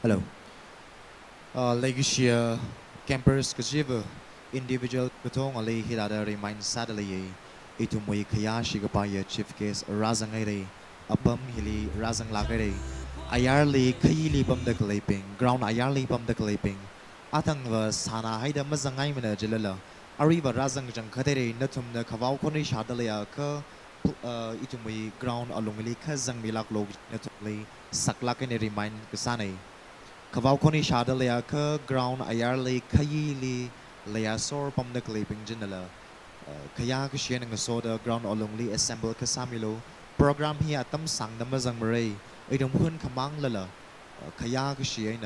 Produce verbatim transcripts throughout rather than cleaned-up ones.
Hello. Uh, legacy uh, campers kajiva individual katonga le hilada remind sadalei. Itumui kaya shigapaya chief guest razangaire. Apam hili razang lagare. Ayarli kayili pamda kaleping. Ground ayarli pamda kaleping. Atangva sana haida mazangai mana jilala. Ariva razang jang kadere natumna kavau koni shadalaya ka uh, itumui ground alungli kazang milak lo natumli saklak ene remind kasane. Kavau koni shada leya ka ground ayarli kayili leya sor pamda kaleping jinala. Uh, kaya kashian ngasoda ground alungli assemble kasamilo. Program hi atam sangda mazang marai. Idum hun kamang lala. Uh, kaya kashian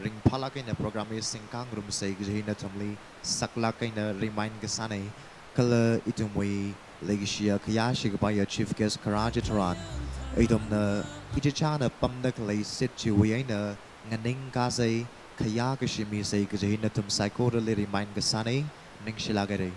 ringphalak ene program hi singkang rumsei kaji natumli saklak ene remind kasane. Kala itumui legacy kaya shigapaya chief guest karaja taran. Itumna ichichana pamda kalei sit chiwi ene nganing kasei kaya kashimi sei kaji natum saikora le remind kasane ningshilagare.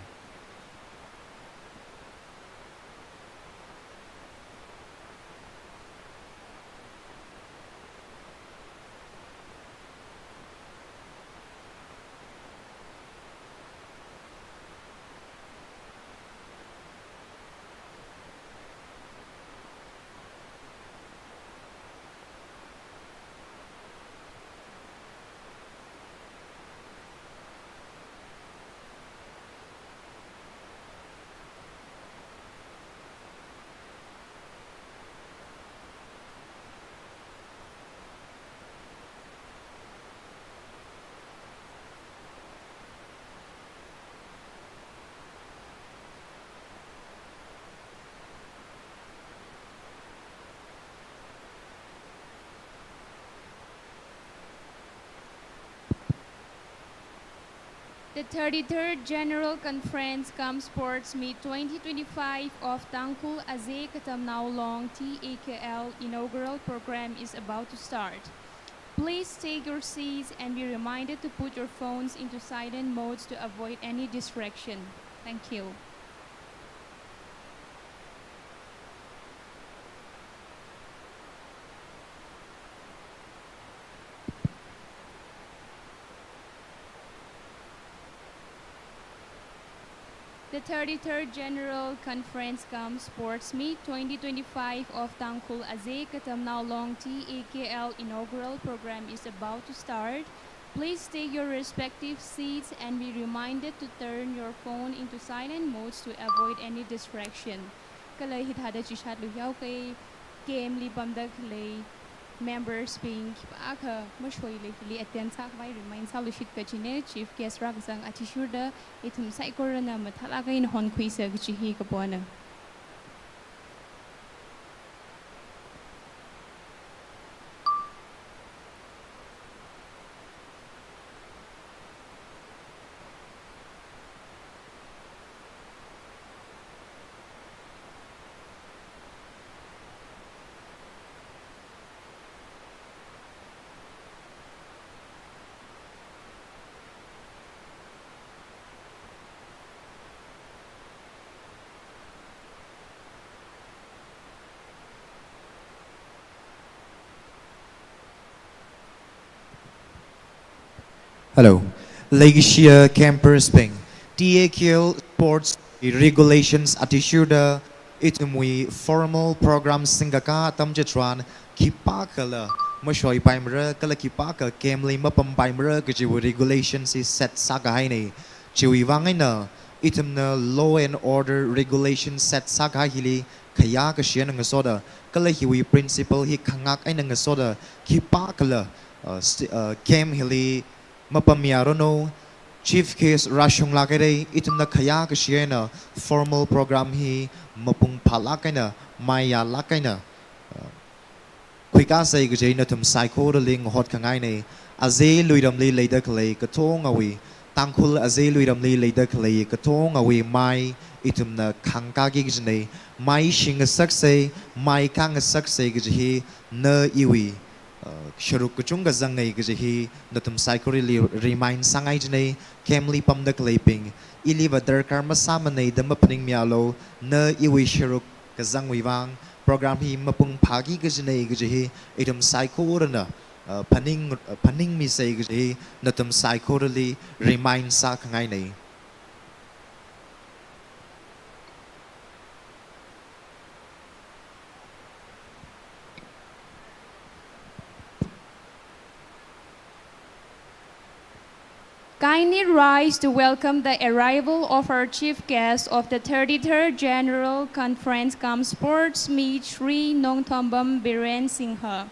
The thirty-third General Conference cum Sports Meet twenty twenty-five of Tangkhul Azeh Katamnao Long T A K L inaugural program is about to start. Please take your seats and be reminded to put your phones into silent modes to avoid any distraction. Thank you. The thirty-third General Conference cum Sports Meet twenty twenty-five of Tangkhul Azei Katamnao Long T A K L inaugural program is about to start. Please take your respective seats and be reminded to turn your phone into silent modes to avoid any distraction. Kala hithada chishat lu hiau kei game li pamda khalei members bing khipākha mashoi lei hili attend sākhavai remind sāluishit kachina. Chief guest rākazang athishurda ithum saikorana mathālāk eina honkhuisa kachi hi kapona. Hello. Leikashia campers bing, T A K L Sports regulations athishurda ithumwui formal program singkakā atam chitharan khipākhala mashoipaimara kala khipākha camp li mapampaimara kajiwui regulations hi set sākahaina. Chiwui vang eina ithumna law and order regulation set sākahai hili khayākashi eina ngasoda kala hiwui principle hi khangak eina ngasoda khipākhala, uh, st-, uh, camp hili mapamyaranu. Chief guest rāshunglāk haira, ithumna khayākashi eina formal program hi mapung phālāk eina, maiyālāk eina, uh, khuikāsa kaji nathum saikorali ngahot khangaina. Azei luiramli leida khalei kathongawui, Tangkhul azei luiramli leida khalei kathongawui mai ithumna khangkāki kajina. Mai shingasaksa, mai kāngasaksa kaji hi na iwui, uh, sharuk kachungkha zangngai kaji hi nathum saikorali remind sāngai jina. Camp li pamda khaleibing, iliva darkar masāmana da maphaningmialu, na iwui sharuk kazangwui vang program hi mapung phāki kajina kaji hi ithum saikorana, uh, phaning, uh, phaningmisa kaji hi nathum saikorali remind sākhangaina. Kindly rise to welcome the arrival of our chief guest of the thirty-third General Conference cum Sports Meet, Shri Nongthombam Biren Singha.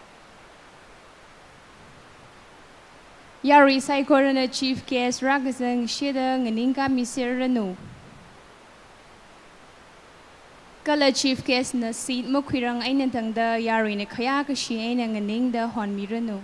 Yarui saikorana chief guest rakazang shida nganing kami siranu. Kala chief guest na seat makhwirang aina tangda yaruina khaya kashi aina nganingda honmiranu.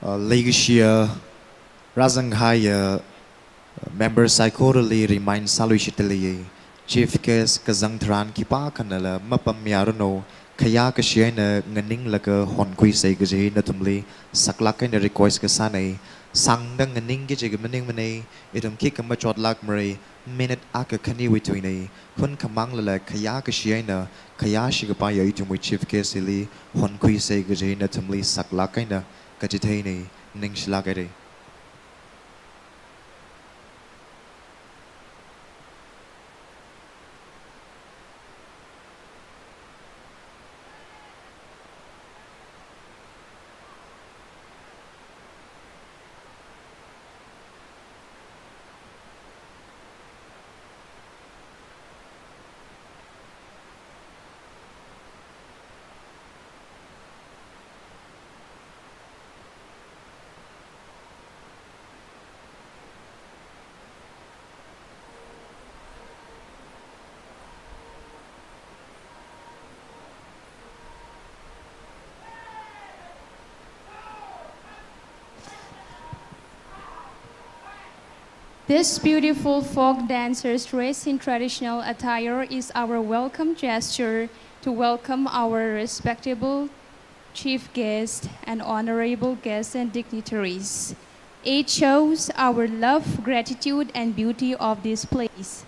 Leikashia razangkhaiya member saikorali remind saluishitaliye. Chief guest kazang tharan khipakhanala mapamyarano, khayakashi eina nganinglaga honkhuisei kaji nathumli saklak eina request kasanei. Sangda nganingki jiga maningmanei, ithum khikha machotlak marei, minute akha khaniwui thuinei. Khun khamanglala khayakashi eina, khayashikapaiya ithumwui chief guest hili honkhuisei kaji nathumli saklak eina kachitheinei, ningshilak hairei. This beautiful folk dancers dressed in traditional attire is our welcome gesture to welcome our respectable chief guests and honorable guests and dignitaries. It shows our love, gratitude, and beauty of this place.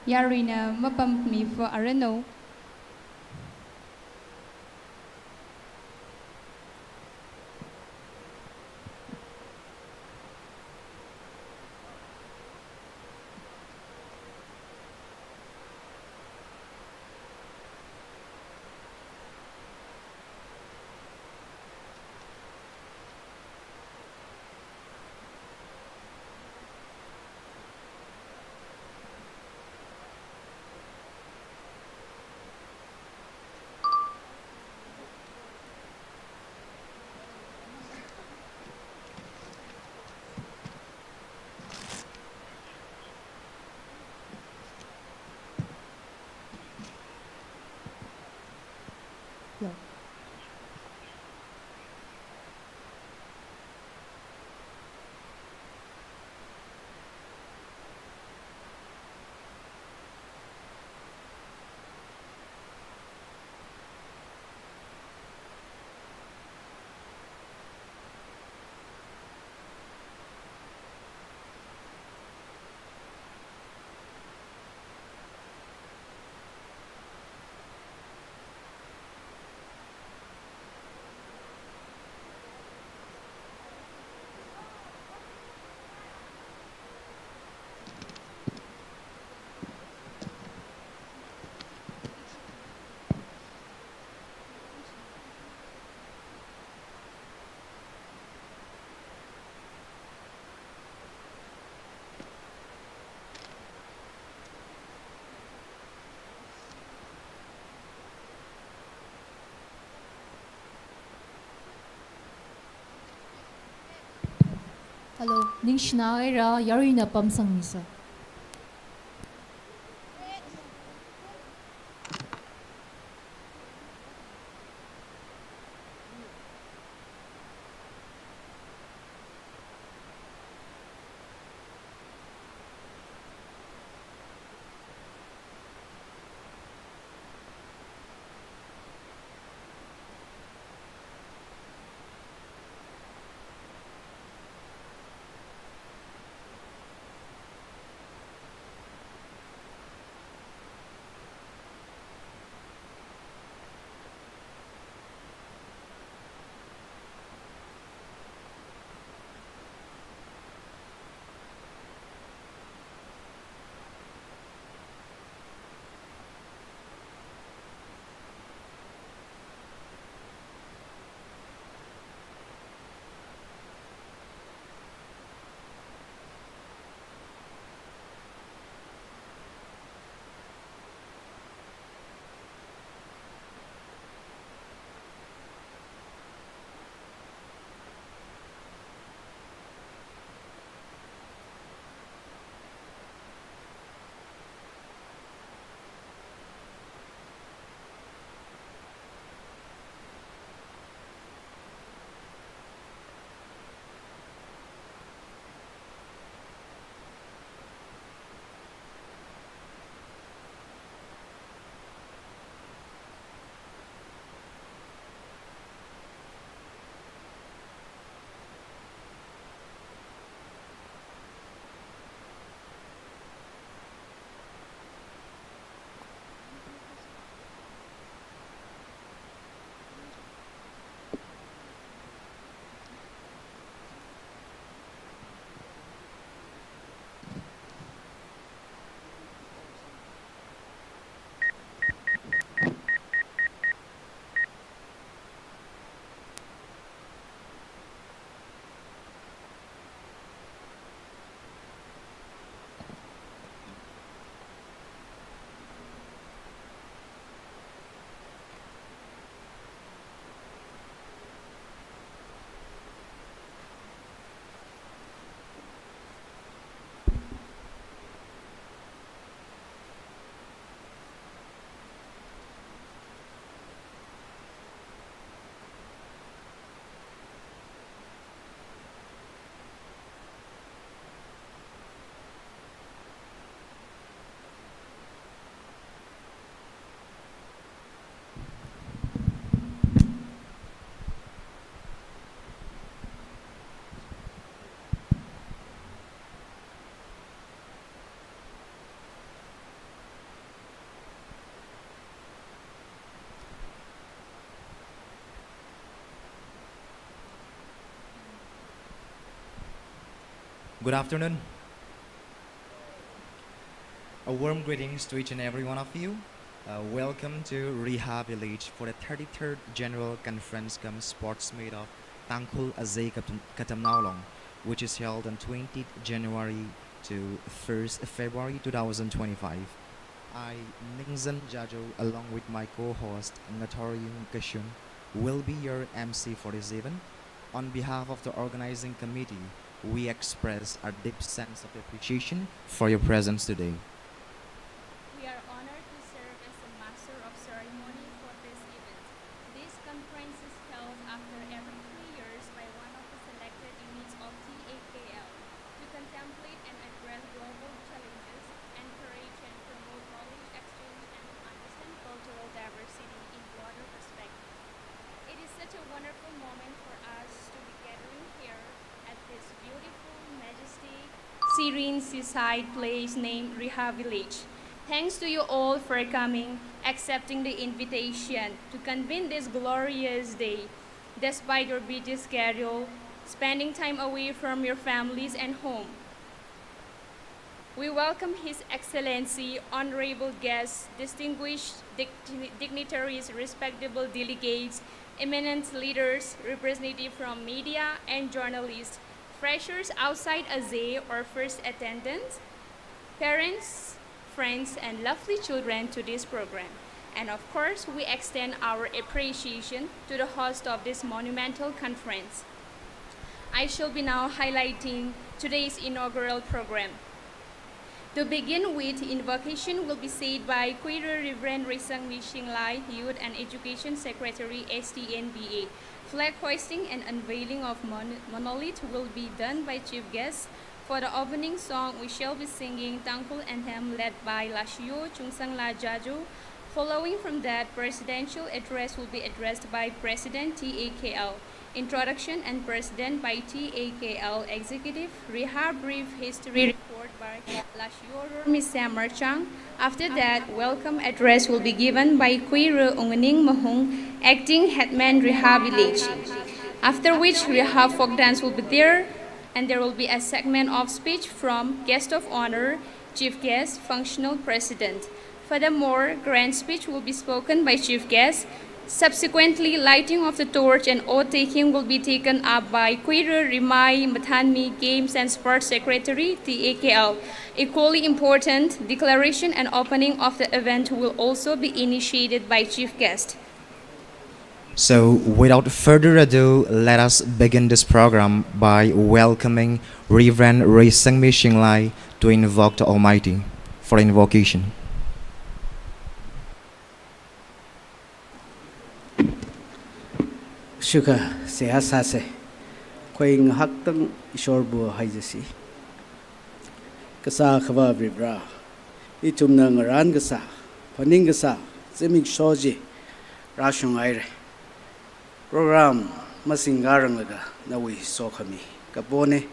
Yaruina mapammi fo arano. Hello, ningshina aira yarui na pamsang misa. Good afternoon. A warm greetings to each and every one of you. Uh, welcome to Riha Village for the thirty-third General Conference cum Sports Meet of Tangkhul Azei Katam- Katamnaolong, which is held on twentieth January to first February two thousand twenty-five. I, Ningzan Jajo, along with my co-host Ngathoriung Kashun, will be your M C for this event. On behalf of the organizing committee, we express our deep sense of appreciation for your presence today. We are honored to serve as the master of ceremony for this event. This conference is held after every three years by one of the selected units of T A K L to contemplate and address global challenges, encourage and promote knowledge exchange, and to understand cultural diversity in broader perspective. It is such a wonderful moment for us to be gathering here at this beautiful, majestic, serene seaside place named Riha Village. Thanks to you all for coming, accepting the invitation to convene this glorious day, despite your busy schedule, spending time away from your families and home. We welcome His Excellency, honorable guests, distinguished dig- dignitaries, respectable delegates, eminent leaders, representatives from media and journalists, freshers outside Azei or first attendants, parents, friends, and lovely children to this program. And of course, we extend our appreciation to the host of this monumental conference. I shall be now highlighting today's inaugural program. To begin with, invocation will be said by Kuiru Reverend Risang Mishing Lai, Youth and Education Secretary, S T N B A. Flag hoisting and unveiling of mon- monolith will be done by chief guests. For the opening song, we shall be singing Tangkhul anthem led by Lashio Chungsangla Jajo. Following from that, presidential address will be addressed by President T A K L. Introduction and President by T A K L Executive. Riha brief history report by Lashio Rormi Samarchang. After that, welcome address will be given by Kuiru Unganing Mahung, acting headman Riha Village. After which, Riha folk dance will be there. And there will be a segment of speech from guest of honor, chief guest, functional president. Furthermore, grand speech will be spoken by chief guest. Subsequently, lighting of the torch and oath taking will be taken up by Kuiru Rimai Mathanmi, Games and Sports Secretary, T A K L. Equally important, declaration and opening of the event will also be initiated by chief guest. So, without further ado, let us begin this program by welcoming Reverend Reisangmi Shinglai to invoke the Almighty for invocation. ꯁꯨꯈ ꯁꯦꯍꯥ ꯁꯥꯁꯦ꯫ ꯑꯩꯈꯣꯏ ꯉꯥꯏꯍꯥꯛꯇꯪ ꯏꯁꯣꯔꯕꯨ ꯍꯥꯏꯖꯁꯤ꯫ ꯀꯁꯥ ꯈꯕ ꯕ꯭ꯔꯤꯕ꯭ꯔꯥ, ꯏꯊꯨꯝꯅ ꯉꯔꯥꯟ ꯀꯁꯥ, ꯐꯅꯤꯡ ꯀꯁꯥ, ꯆꯤꯃꯤꯛ ꯁꯣꯖꯤ, ꯔꯥꯁꯨꯡ ꯍꯥꯏꯔꯦ꯫ Program ꯃꯁꯤꯡ ꯉꯥꯔꯪꯂꯒ ꯅꯋꯤ ꯁꯣꯈꯃꯤ ꯀꯄꯣꯅꯦ꯫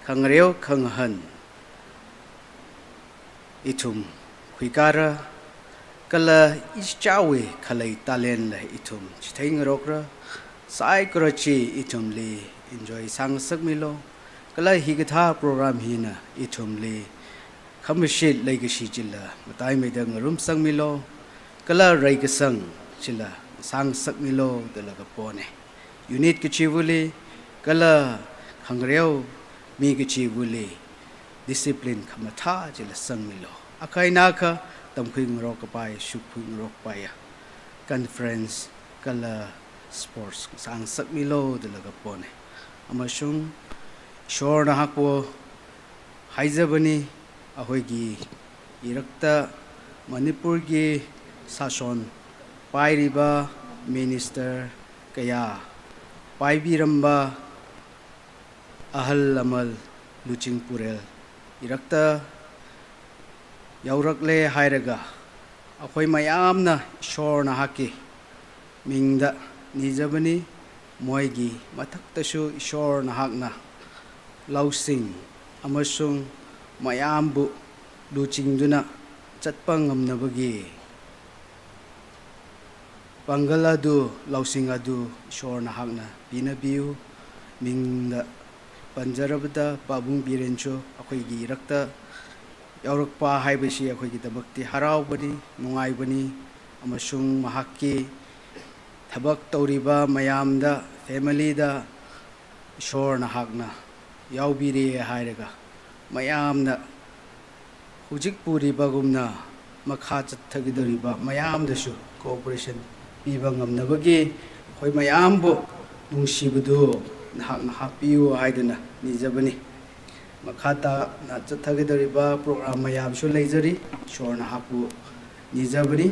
ꯈꯪꯔꯦꯎ ꯈꯪꯍꯟ ꯏꯊꯨꯝ ꯈꯨꯏꯀꯥꯔ ꯀꯂ ꯏꯆꯥꯎꯋꯤ ꯈꯂꯩ ꯇꯥꯂꯦꯟꯂ ꯏꯊꯨꯝ ꯆꯤꯊꯩ ꯉꯔꯣꯛꯔ ꯁꯥꯏ ꯀꯔꯆꯤ ꯏꯊꯨꯝꯂꯤ enjoy ꯁꯥꯡ ꯁꯛꯃꯤꯂꯣ꯫ ꯀꯂ ꯍꯤꯒꯊꯥ program ꯍꯤꯅ ꯏꯊꯨꯝꯂꯤ ꯈꯝꯕꯁꯤꯠ ꯂꯩꯒꯁꯤ ꯆꯤꯜꯂ ꯃꯇꯥꯏ ꯃꯩꯗ ꯉꯔꯨꯝ ꯁꯪꯃꯤꯂꯣ꯫ ꯀꯂ ꯔꯩꯒꯁꯪ ꯆꯤꯜꯂ ꯁꯥꯡ ꯁꯛꯃꯤꯂꯣ ꯗꯂꯒ ꯄꯣꯅꯦ꯫ Unit ꯀꯆꯤꯕꯨꯂꯤ ꯀꯂ ꯈꯪꯔꯦꯎ ꯃꯤ ꯀꯆꯤꯕꯨꯂꯤ discipline ꯈꯃꯊꯥ ꯆꯤꯜꯂ ꯁꯪꯃꯤꯂꯣ꯫ ꯑꯈꯥꯏ ꯅꯥꯈ ꯇꯝꯈꯨꯏ ꯉꯔꯣꯛ ꯀꯄꯥꯏ ꯁꯨꯛꯈꯨꯏ ꯉꯔꯣꯛ ꯄꯥꯏꯌ conference ꯀꯂ sports ꯁꯥꯡ ꯁꯛꯃꯤꯂꯣ ꯗꯂꯒ ꯄꯣꯅꯦ꯫ ꯑꯃꯁꯨꯡ ꯏꯁꯣꯔꯅ ꯍꯥꯛꯄꯨ ꯍꯥꯏꯖꯕꯅꯤ꯫ ꯑꯩꯈꯣꯏꯒꯤ ꯏꯔꯛꯇ ꯃꯅꯤꯄꯨꯔꯒꯤ ꯁꯥꯁꯣꯟ ꯄꯥꯏꯔꯤꯕ minister ꯀꯌꯥ ꯄꯥꯏꯕꯤꯔꯝꯕ ꯑꯍꯜ ꯂꯃꯟ ꯂꯨꯆꯤꯡ ꯄꯨꯔꯦꯜ ꯏꯔꯛꯇ ꯌꯧꯔꯛꯂꯦ ꯍꯥꯏꯔꯒ ꯑꯩꯈꯣꯏ ꯃꯌꯥꯝꯅ ꯏꯁꯣꯔꯅ ꯍꯥꯛꯀꯤ ꯃꯤꯡꯗ ꯅꯤꯖꯕꯅꯤ꯫ ꯃꯣꯏꯒꯤ ꯃꯊꯛꯇꯁꯨ ꯏꯁꯣꯔ ꯅꯍꯥꯛꯅ ꯂꯧꯁꯤꯡ ꯑꯃꯁꯨꯡ ꯃꯌꯥꯝꯕꯨ ꯂꯨꯆꯤꯡꯗꯨꯅ ꯆꯠꯄ ꯉꯝꯅꯕꯒꯤ ꯄꯥꯡꯒꯜ ꯑꯗꯨ, ꯂꯧꯁꯤꯡ ꯑꯗꯨ ꯏꯁꯣꯔ ꯅꯍꯥꯛꯅ ꯄꯤꯅꯕꯤꯌꯨ꯫ ꯃꯤꯡꯗ ꯄꯟꯖꯔꯕꯗ ꯄꯥꯕꯨꯡ ꯕꯤꯔꯦꯟꯁꯨ ꯑꯩꯈꯣꯏꯒꯤ ꯏꯔꯛꯇ ꯌꯥꯎꯔꯛꯄ ꯍꯥꯏꯕꯁꯤ ꯑꯩꯈꯣꯏꯒꯤꯗꯃꯛꯇꯤ ꯍꯔꯥꯎꯕꯅꯤ, ꯅꯨꯡꯉꯥꯏꯕꯅꯤ꯫ ꯑꯃꯁꯨꯡ ꯃꯍꯥꯛꯀꯤ ꯊꯕꯛ ꯇꯧꯔꯤꯕ ꯃꯌꯥꯝꯗ, ꯐꯦꯃꯤꯂꯤꯗ ꯏꯁꯣꯔ ꯅꯍꯥꯛꯅ ꯌꯥꯎꯕꯤꯔꯦ ꯍꯥꯏꯔꯒ ꯃꯌꯥꯝꯅ ꯍꯧꯖꯤꯛ ꯄꯨꯔꯤꯕꯒꯨꯝꯅ ꯃꯈꯥ ꯆꯠꯊꯒꯗꯧꯔꯤꯕ ꯃꯌꯥꯝꯗꯁꯨ ꯀꯣꯑꯣꯄꯔꯦꯁꯟ ꯄꯤꯕ ꯉꯝꯅꯕꯒꯤ ꯑꯩꯈꯣꯏ ꯃꯌꯥꯝꯕꯨ ꯅꯨꯡꯁꯤꯕꯗꯨ ꯅꯍꯥꯛꯅ ꯍꯥꯞꯄꯤꯌꯨ ꯍꯥꯏꯗꯨꯅ ꯅꯤꯖꯕꯅꯤ꯫ ꯃꯈꯥ ꯇꯥꯅ ꯆꯠꯊꯒꯗꯧꯔꯤꯕ ꯄ꯭ꯔꯣꯒ꯭ꯔꯥꯝ ꯃꯌꯥꯝꯁꯨ ꯂꯩꯖꯔꯤ꯫ ꯏꯁꯣꯔ ꯅꯍꯥꯛꯄꯨ ꯅꯤꯖꯕꯅꯤ꯫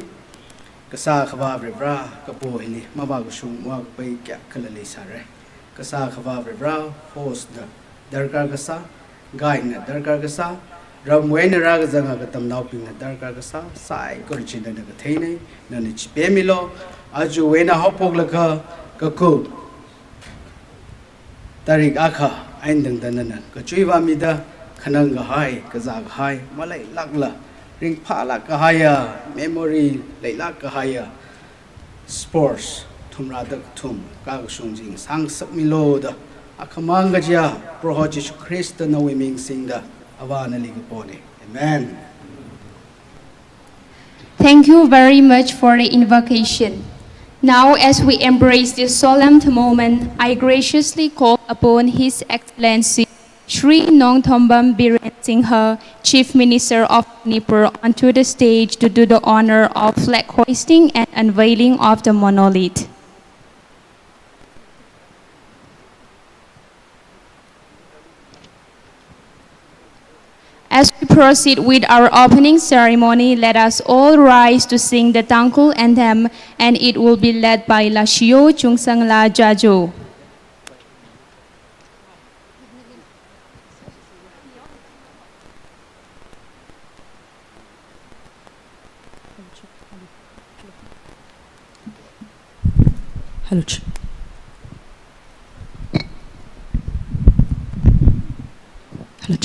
Kasa khavavre vra kapo hili maba kasung wa kapai kya kala lei sare. Kasa khavavre vra host da darkar kasa, guide na darkar kasa, ram wena raga zanga ka tamnau ping na darkar kasa, sai kor chinda na ka theinai, na ni chipe milo, aju wena hopok laka ka ku. Tarik akha ain dang dang na ka chui va mi da, khanang ka hai, ka za ka hai, malai lak la, ring pha lak ka hai ya, memory lai lak ka hai ya. Sports thumra dak thum ka sung jing sang sak mi lo da. Akhamang ga jia Proho Jesu Christ na wi ming sing da. Awa na li ga pone. Amen. Thank you very much for the invocation. Now, as we embrace this solemn moment, I graciously call upon His Excellency Shri Nongthombam Biren Singha, Chief Minister of Manipur, onto the stage to do the honor of flag hoisting and unveiling of the monolith. As we proceed with our opening ceremony, let us all rise to sing the Tangkhul anthem, and it will be led by Lashio Chungsangla Jajo. Hello. Hello.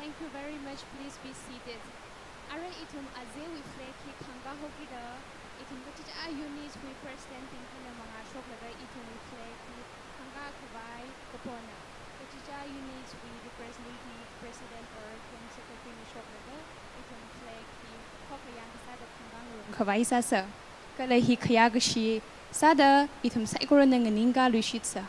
Thank you very much. Please be seated. Arui ithum azehwui flag hi khangahokida, ithum kachicha units wui president bing khana mangā shoklaga ithumwui flag hi khangakhavai kapona. Kachicha units wui representative, president or camp secretary na shoklaga ithum flag hi khokha yang kasāda khangangarum khavai sāsa. Kala hi khayā kashi sāda ithum saikorana nganingkā luishitsa.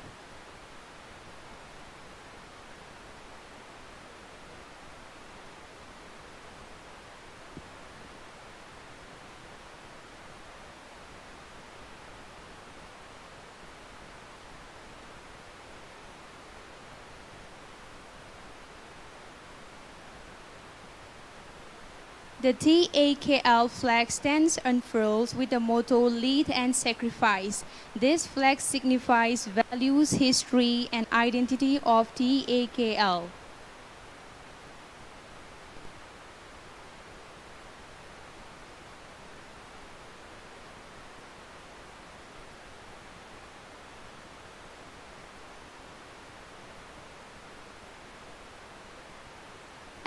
The T A K L flag stands unfurled with the motto "Lead and Sacrifice." This flag signifies values, history, and identity of T A K L.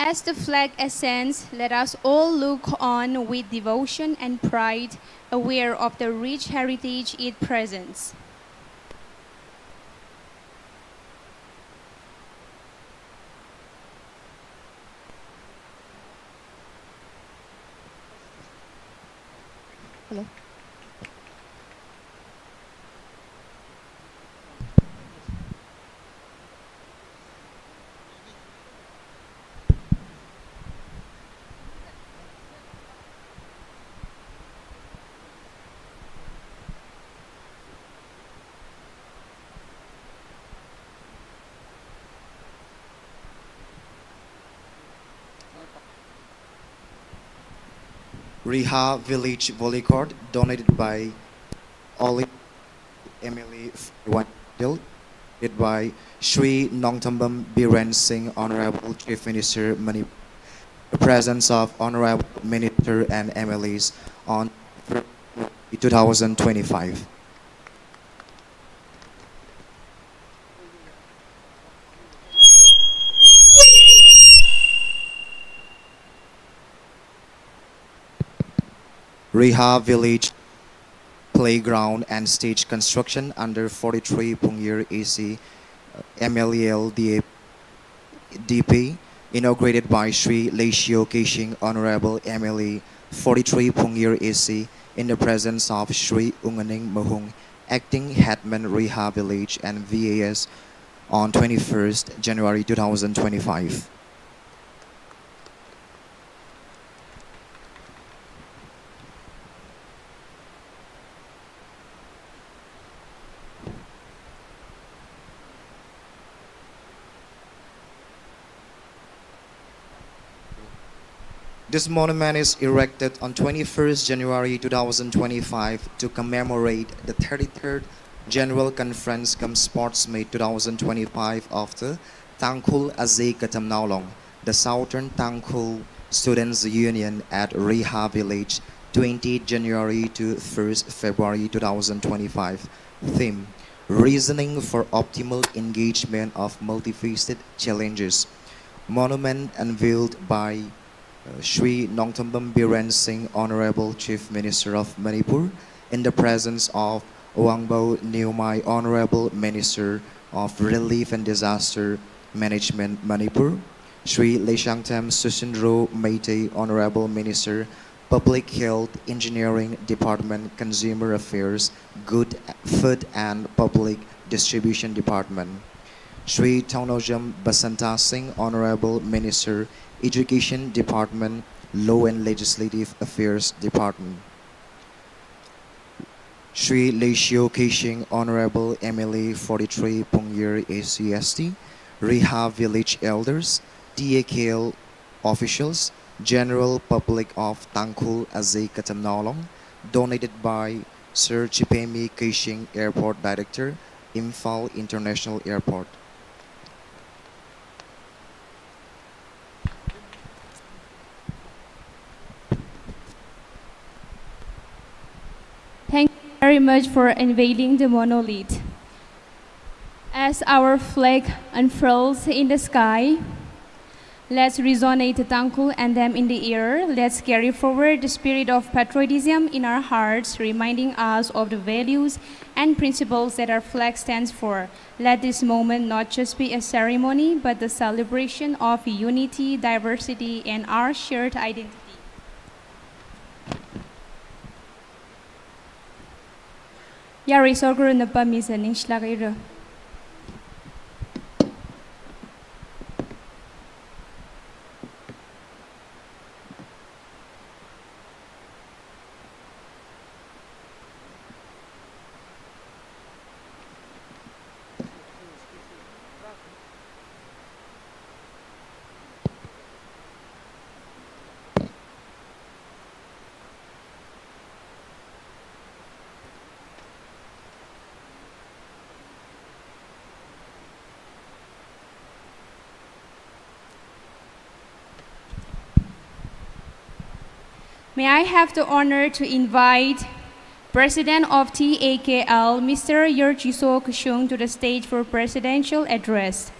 As the flag ascends, let us all look on with devotion and pride, aware of the rich heritage it presents. Hello. Riha Village Volley Court, donated by Oli M L A forty-one Hill, led by Shri Nongthombam Biren Singh, Honorable Chief Minister, Manipur, the presence of Honorable Minister and M L As on two thousand twenty-five. Riha Village playground and stage construction under forty-three Phungyir A C, uh, M L E L D A D P, inaugurated by Shri Leishio Keishing, Honorable M L A forty-three Phungyir A C, in the presence of Shri Unganing Mahung, Acting Headman Riha Village and V A S on twenty-first January two thousand twenty-five. This monument is erected on twenty-first January two thousand twenty-five to commemorate the thirty-third General Conference cum Sports Meet two thousand twenty-five of the Tangkhul Azei Katam Naolong, the Southern Tangkhul Students Union at Riha Village, twenty January to first February two thousand twenty-five. Theme: Reasoning for Optimal Engagement of Multifaceted Challenges. Monument unveiled by uh, Shri Nongthombam Biren Singh, Honorable Chief Minister of Manipur, in the presence of Wangbo Newmai, Honorable Minister of Relief and Disaster Management, Manipur, Shri Leishangtham Susindro Meitei, Honorable Minister, Public Health, Engineering Department, Consumer Affairs, Good Food and Public Distribution Department. Shri Thongnojam Basanta Singh, Honorable Minister, Education Department, Law and Legislative Affairs Department. Shri Leishio Keishing, Honorable M L A forty-three Pungyir A C S T, Riha Village Elders, T A K L officials, general public of Tangkhul Azei Katamnaolong, donated by Sir Chipemi Keishing, Airport Director, Imphal International Airport. Thank you very much for unveiling the monolith. As our flag unfurls in the sky, let's resonate the Tangkhul anthem in the air. Let's carry forward the spirit of patriotism in our hearts, reminding us of the values and principles that our flag stands for. Let this moment not just be a ceremony, but the celebration of unity, diversity, and our shared identity. Yari sokuru na pami sa ningshlak iru. May I have the honor to invite President of T A K L, Mister Yorjiso Kushung, to the stage for presidential address.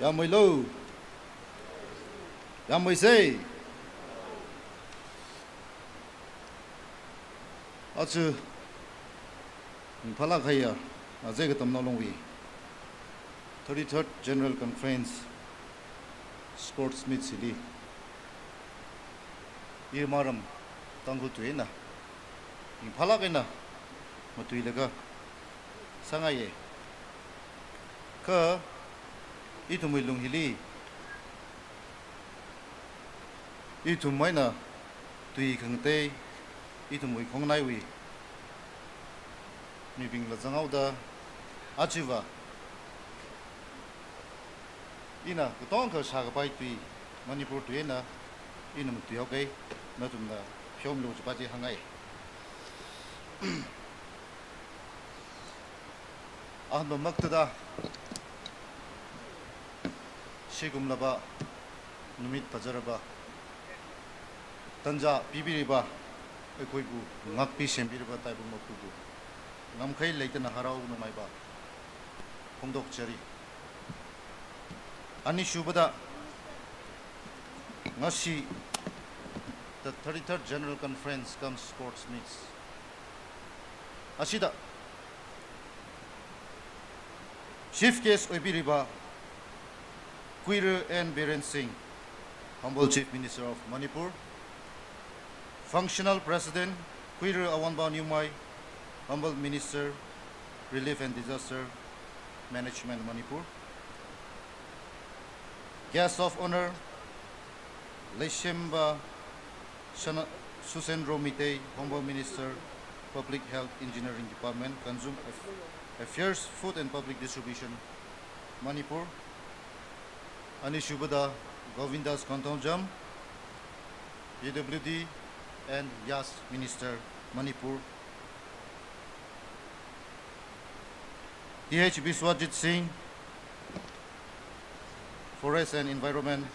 ꯌꯥꯝꯃꯩꯂꯣ꯫ ꯌꯥꯝꯃꯩꯁꯦ꯫ ꯑꯆꯨ꯫ Imphal ꯈꯩꯌꯥ꯫ ꯑꯖꯩꯒ ꯇꯝꯅ ꯂꯣꯡꯋꯤ꯫ Thirty-third General Conference Sports Meet ꯁꯤꯗꯤ꯫ ꯏꯃꯥꯔꯝ ꯇꯥꯡꯈꯨꯜ ꯇꯨꯏꯅ꯫ ꯏꯝꯐꯥꯜ ꯀꯩꯅ꯫ ꯃꯇꯨꯏꯂꯒ꯫ ꯁꯉꯥꯏꯌꯦ꯫ ꯀ E ꯊꯨꯝꯃꯣꯏ ꯂꯨꯡ ꯍꯤꯂꯤ꯫ E ꯊꯨꯝꯃꯣꯏꯅ ꯇꯨꯏ ꯈꯪꯇꯩ E ꯊꯨꯝꯃꯣꯏ ꯈꯣꯡꯅꯥꯏ ꯎꯏ꯫ ꯃꯤꯕꯤꯡ ꯂꯖꯉꯥꯎꯗ ꯑꯆꯤꯕ ꯏꯅ ꯀꯇꯣꯡ ꯈ ꯁꯥꯒ ꯄꯥꯏ ꯇꯨꯏ ꯃꯅꯤꯄꯨꯔ ꯇꯨꯏꯅ ꯏꯅ ꯃꯨꯛꯇꯨ ꯌꯥꯎꯀꯩ ꯅ ꯊꯨꯝꯅ ꯐꯤꯌꯣꯝ ꯂꯨ ꯆꯄꯥ ꯆꯦ ꯍꯪꯉꯥꯏ꯫ ꯑꯍꯥꯟꯕꯃꯛꯇꯗ ꯁꯤꯒꯨꯝꯂꯕ ꯅꯨꯃꯤꯠ ꯐꯖꯔꯕ ꯇꯟꯖꯥ ꯄꯤꯕꯤꯔꯤꯕ ꯑꯩꯈꯣꯏꯕꯨ ꯉꯥꯛꯄꯤ ꯁꯦꯝꯕꯤꯔꯤꯕ ꯇꯥꯏꯕꯪ ꯃꯄꯨꯕꯨ ꯉꯝꯈꯩ ꯂꯩꯇꯅ ꯍꯔꯥꯎ ꯅꯨꯡꯉꯥꯏꯕ ꯐꯣꯡꯗꯣꯛꯆꯔꯤ꯫ ꯑꯅꯤꯁꯨꯕꯗ, ꯉꯁꯤ the thirty-third General Conference cum Sports Meets ꯑꯁꯤꯗ Chief Guest ꯑꯣꯏꯕꯤꯔꯤꯕ ꯀꯨꯏꯔ ꯑꯦꯟ ꯕꯤꯔꯦꯟ ꯁꯤꯡ, Honourable Chief Minister of Manipur, Functional President ꯀꯨꯏꯔ ꯑꯋꯥꯡꯕ ꯅ꯭ꯌꯨꯃꯥꯏ, Honourable Minister, Relief and Disaster Management, Manipur, Guest of Honour ꯂꯩꯁꯦꯝꯕ ꯁꯅ-, ꯁꯨꯁꯦꯟꯗ꯭ꯔꯣ Meitei, Honourable Minister, Public Health Engineering Department, Consumer Aff-, Affairs, Food and Public Distribution, Manipur. ꯑꯅꯤꯁꯨꯕꯗ ꯒꯣꯕꯤꯟꯗꯥꯁ Konthoujam, P W D and Yas Minister, Manipur. Th Biswajit Singh, Forest and Environment,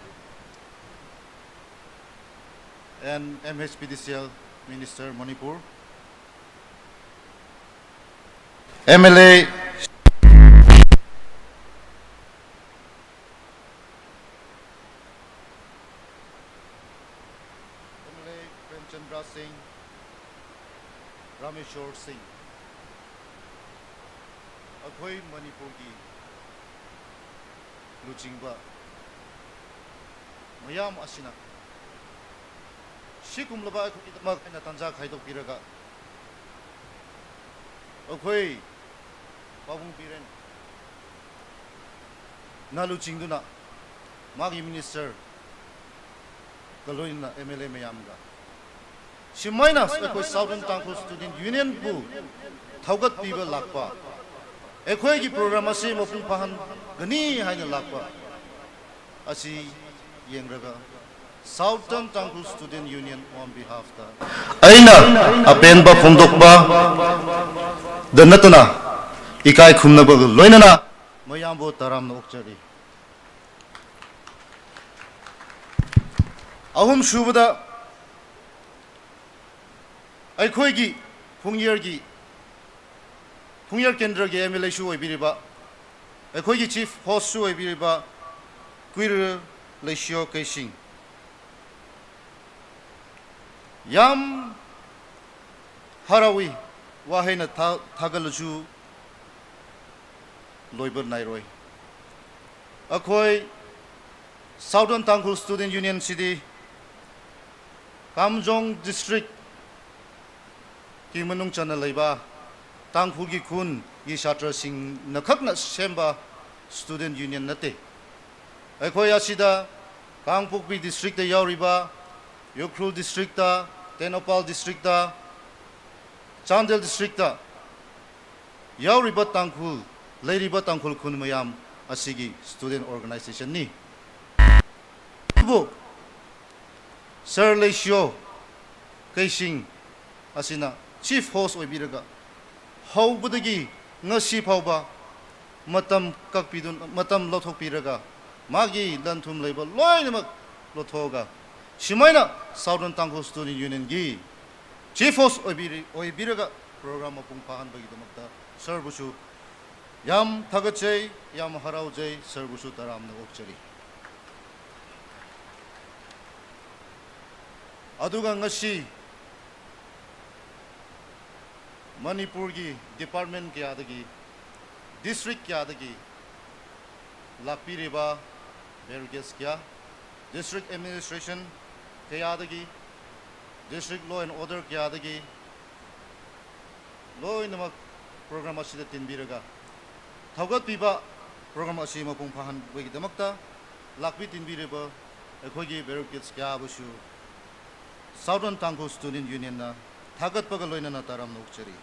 and M H P D C L Minister, Manipur. M L A, ꯔꯥꯖ ꯁꯤꯡ, ꯔꯥꯃꯦꯁꯣꯔ ꯁꯤꯡ, ꯑꯩꯈꯣꯏ ꯃꯅꯤꯄꯨꯔꯒꯤ ꯂꯨꯆꯤꯡꯕ ꯃꯌꯥꯝ ꯑꯁꯤꯅ ꯁꯤꯒꯨꯝꯂꯕ ꯑꯩꯈꯣꯏꯒꯤꯗꯃꯛ ꯑꯩꯅ ꯇꯥꯟꯖꯥ ꯈꯥꯏꯗꯣꯛꯄꯤꯔꯒ ꯑꯩꯈꯣꯏ ꯄꯥꯕꯨꯡ ꯕꯤꯔꯦꯟ ꯅ ꯂꯨꯆꯤꯡꯗꯨꯅ ꯃꯥꯒꯤ minister ꯒ ꯂꯣꯏꯅꯅ MLA ꯃꯌꯥꯝꯒ ꯁꯨꯃꯥꯏꯅ ꯑꯩꯈꯣꯏ Southern Tangkhul Student Union ꯕꯨ ꯊꯧꯒꯠꯄꯤꯕ ꯂꯥꯛꯄ, ꯑꯩꯈꯣꯏꯒꯤ program ꯑꯁꯤ ꯃꯄꯨꯡ ꯐꯥꯍꯟꯒꯅꯤ ꯍꯥꯏꯅ ꯂꯥꯛꯄ ꯑꯁꯤ ꯌꯦꯡꯂꯒ Southern Tangkhul Student Union on behalf ꯇ ꯑꯩꯅ ꯑꯄꯦꯟꯕ ꯐꯣꯡꯗꯣꯛꯄ ꯗ ꯅꯠꯇꯅ ꯏꯀꯥꯏ ꯈꯨꯝꯅꯕꯒ ꯂꯣꯏꯅꯅ ꯃꯌꯥꯝꯕꯨ ꯇꯔꯥꯝꯅ ꯑꯣꯛꯆꯔꯤ꯫ ꯑꯍꯨꯝꯁꯨꯕꯗ, ꯑꯩꯈꯣꯏꯒꯤ ꯐꯨꯡꯌꯔꯒꯤ, ꯐꯨꯡꯌꯔ ꯀꯦꯟꯗ꯭ꯔꯒꯤ MLA ꯁꯨ ꯑꯣꯏꯕꯤꯔꯤꯕ, ꯑꯩꯈꯣꯏꯒꯤ chief host ꯁꯨ ꯑꯣꯏꯕꯤꯔꯤꯕ ꯀꯨꯏꯔꯨ ꯂꯩꯁꯤꯌꯣ ꯀꯩꯁꯤꯡ, ꯌꯥꯝ ꯍꯔꯥꯎꯏ, ꯋꯥꯍꯩꯅ ꯊꯥ-, ꯊꯥꯒꯠꯂꯁꯨ ꯂꯣꯏꯕ ꯅꯥꯏꯔꯣꯏ꯫ ꯑꯩꯈꯣꯏ Southern Tangkhul Student Union ꯁꯤꯗꯤ ꯀꯥꯝꯖꯣꯡ district ꯀꯤ ꯃꯅꯨꯡ ꯆꯟꯅ ꯂꯩꯕ ꯇꯥꯡꯈꯨꯜꯒꯤ ꯈꯨꯟꯒꯤ ꯁꯥꯇ꯭ꯔꯁꯤꯡꯅ ꯈꯛꯅ ꯁꯦꯝꯕ student union ꯅꯠꯇꯦ꯫ ꯑꯩꯈꯣꯏ ꯑꯁꯤꯗ ꯀꯥꯡꯄꯣꯛꯄꯤ district ꯇ ꯌꯥꯎꯔꯤꯕ, ꯎꯈ꯭ꯔꯨꯜ district ꯇ, ꯇꯦꯡꯅꯧꯄꯜ district ꯇ, ꯆꯥꯟꯗꯦꯜ district ꯇ ꯌꯥꯎꯔꯤꯕ ꯇꯥꯡꯈꯨꯜ, ꯂꯩꯔꯤꯕ ꯇꯥꯡꯈꯨꯜ ꯈꯨꯟ ꯃꯌꯥꯝ ꯑꯁꯤꯒꯤ student organization ꯅꯤ꯫ ꯑꯗꯨꯕꯨ Sir ꯂꯩꯁꯤꯌꯣ ꯀꯩꯁꯤꯡ ꯑꯁꯤꯅ chief host ꯑꯣꯏꯕꯤꯔꯒ ꯍꯧꯕꯗꯒꯤ ꯉꯁꯤ ꯐꯥꯎꯕ ꯃꯇꯝ ꯀꯛꯄꯤꯗꯨꯅ, ꯃꯇꯝ ꯂꯧꯊꯣꯛꯄꯤꯔꯒ, ꯃꯥꯒꯤ ꯂꯟ ꯊꯨꯝ ꯂꯩꯕ ꯂꯣꯏꯅꯃꯛ ꯂꯧꯊꯣꯛꯑꯒ, ꯁꯨꯃꯥꯏꯅ Southern Tangkhul Student Union ꯒꯤ chief host ꯑꯣꯏꯕꯤꯔꯤ-, ꯑꯣꯏꯕꯤꯔꯒ program ꯃꯄꯨꯡ ꯐꯥꯍꯟꯕꯒꯤꯗꯃꯛꯇ sir ꯕꯨꯁꯨ ꯌꯥꯝ ꯊꯥꯒꯠꯆꯩ, ꯌꯥꯝ ꯍꯔꯥꯎꯖꯩ, sir ꯕꯨꯁꯨ ꯇꯔꯥꯝꯅ ꯑꯣꯛꯆꯔꯤ꯫ ꯑꯗꯨꯒ ꯉꯁꯤ ꯃꯅꯤꯄꯨꯔꯒꯤ department ꯀꯌꯥꯗꯒꯤ, district ꯀꯌꯥꯗꯒꯤ ꯂꯥꯛꯄꯤꯔꯤꯕ barricades ꯀꯌꯥ, district administration ꯀꯌꯥꯗꯒꯤ, district law and order ꯀꯌꯥꯗꯒꯤ ꯂꯣꯏꯅꯃꯛ program ꯑꯁꯤꯗ ꯇꯤꯟꯕꯤꯔꯒ ꯊꯧꯒꯠꯄꯤꯕ, program ꯑꯁꯤ ꯃꯄꯨꯡ ꯐꯥꯍꯟꯕꯒꯤꯗꯃꯛꯇ ꯂꯥꯛꯄꯤ ꯇꯤꯟꯕꯤꯔꯤꯕ ꯑꯩꯈꯣꯏꯒꯤ barricades ꯀꯌꯥꯕꯨꯁꯨ Southern Tangkhul Student Union ꯅ ꯊꯥꯒꯠꯄꯒ ꯂꯣꯏꯅꯅ ꯇꯔꯥꯝꯅ ꯑꯣꯛꯆꯔꯤ꯫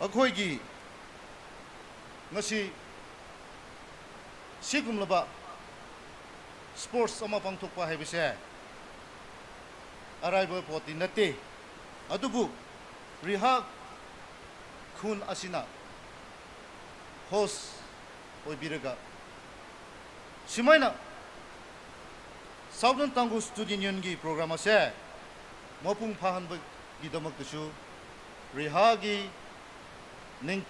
ꯑꯩꯈꯣꯏꯒꯤ ꯉꯁꯤ ꯁꯤꯒꯨꯝꯂꯕ sports ꯑꯃ ꯄꯥꯡꯊꯣꯛꯄ ꯍꯥꯏꯕꯁꯦ ꯑꯔꯥꯏꯕ ꯄꯣꯠꯇꯤ ꯅꯠꯇꯦ꯫ ꯑꯗꯨꯕꯨ ꯔꯤꯍꯥ ꯈꯨꯟ ꯑꯁꯤꯅ host ꯑꯣꯏꯕꯤꯔꯒ ꯁꯨꯃꯥꯏꯅ Southern Tangkhul Student Union ꯒꯤ program ꯑꯁꯦ ꯃꯄꯨꯡ ꯐꯥꯍꯟꯕꯒꯤꯗꯃꯛꯇꯁꯨ ꯔꯤꯍꯥꯒꯤ ꯅꯤꯡ-,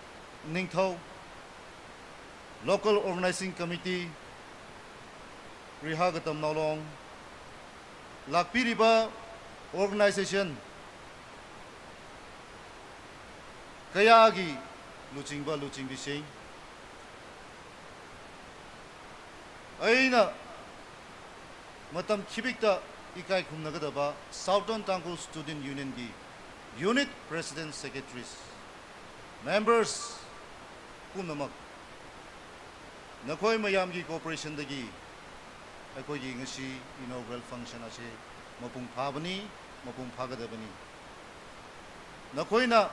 ꯅꯤꯡꯊꯧ, local organizing committee, ꯔꯤꯍꯥ ꯒꯇꯝ ꯅꯥꯎꯂꯣꯡ, ꯂꯥꯛꯄꯤꯔꯤꯕ organization ꯀꯌꯥꯒꯤ ꯂꯨꯆꯤꯡꯕ ꯂꯨꯆꯤꯡꯕꯤꯁꯤꯡ, ꯑꯩꯅ ꯃꯇꯝ ꯈꯤꯕꯤꯛꯇ ꯏꯀꯥꯏ ꯈꯨꯝꯅꯒꯗꯕ Southern Tangkhul Student Union ꯒꯤ unit president, secretaries, members ꯄꯨꯝꯅꯃꯛ, ꯅꯈꯣꯏ ꯃꯌꯥꯝꯒꯤ cooperation ꯗꯒꯤ ꯑꯩꯈꯣꯏꯒꯤ ꯉꯁꯤ inaugural function ꯑꯁꯤ ꯃꯄꯨꯡ ꯐꯥꯕꯅꯤ, ꯃꯄꯨꯡ ꯐꯥꯒꯗꯕꯅꯤ꯫ ꯅꯈꯣꯏꯅ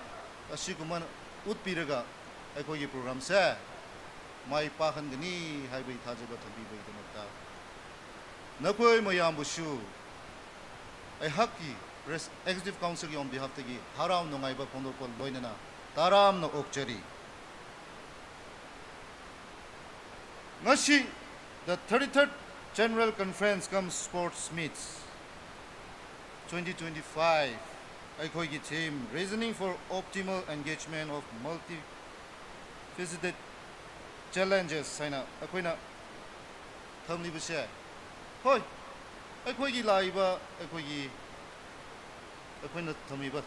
ꯑꯁꯤꯒꯨꯝꯕ ꯎꯠꯄꯤꯔꯒ ꯑꯩꯈꯣꯏꯒꯤ program ꯁꯦ ꯃꯥꯏ ꯄꯥꯛꯍꯟꯒꯅꯤ ꯍꯥꯏꯕꯒꯤ ꯊꯥꯖꯕ ꯊꯝꯕꯤꯕꯒꯤꯗꯃꯛꯇ ꯅꯈꯣꯏ ꯃꯌꯥꯝꯕꯨꯁꯨ ꯑꯩꯍꯥꯛꯀꯤ ꯄ꯭ꯔꯦꯁ-, Executive Council ꯒꯤ on behalf ꯇꯒꯤ ꯍꯔꯥꯎ ꯅꯨꯡꯉꯥꯏꯕ ꯐꯣꯡꯗꯣꯛꯄ ꯂꯣꯏꯅꯅ ꯇꯔꯥꯝꯅ ꯑꯣꯛꯆꯔꯤ꯫ ꯉꯁꯤ, the thirty-third General Conference cum Sports Meets twenty twenty-five, ꯑꯩꯈꯣꯏꯒꯤ theme, Reasoning for Optimal Engagement of Multifaceted Challenges ꯍꯥꯏꯅ ꯑꯩꯈꯣꯏꯅ ꯊꯝꯂꯤꯕꯁꯦ, ꯍꯣꯏ, ꯑꯩꯈꯣꯏꯒꯤ ꯂꯥꯛꯏꯕ ꯑꯩꯈꯣꯏꯒꯤ ꯑꯩꯈꯣꯏꯅ ꯊꯝꯃꯤꯕ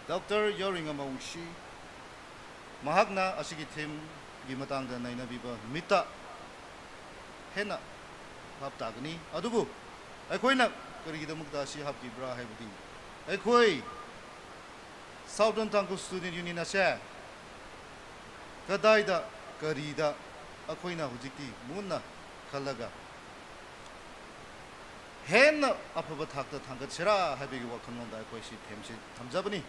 ꯗꯣꯛꯇꯔ ꯌꯥꯎꯔꯤꯉꯝ ꯑꯋꯨꯡꯁꯤ ꯃꯍꯥꯛꯅ ꯑꯁꯤꯒꯤ ꯊꯤꯝꯒꯤ ꯃꯇꯥꯡꯗ ꯅꯩꯅꯕꯤꯕ ꯅꯨꯃꯤꯠꯇ ꯍꯦꯟꯅ ꯚꯥꯞ ꯇꯥꯒꯅꯤ꯫ ꯑꯗꯨꯕꯨ ꯑꯩꯈꯣꯏꯅ ꯀꯔꯤꯒꯤꯗꯃꯛꯇ ꯑꯁꯤ ꯍꯥꯞꯈꯤꯕ꯭ꯔꯥ ꯍꯥꯏꯕꯗꯤ, ꯑꯩꯈꯣꯏ Southern Tangkhul Student Union ꯑꯁꯦ ꯀꯗꯥꯏꯗ, ꯀꯔꯤꯗ ꯑꯩꯈꯣꯏꯅ ꯍꯧꯖꯤꯛꯇꯤ ꯃꯨꯟꯅ ꯈꯜꯂꯒ ꯍꯦꯟꯅ ꯑꯐꯕ ꯊꯥꯛꯇ ꯊꯥꯡꯒꯠꯁꯤꯔꯥ ꯍꯥꯏꯕꯒꯤ ꯋꯥꯈꯜꯂꯣꯟꯗ ꯑꯩꯈꯣꯏ ꯁꯤ ꯊꯤꯝꯁꯤ ꯊꯝꯖꯕꯅꯤ꯫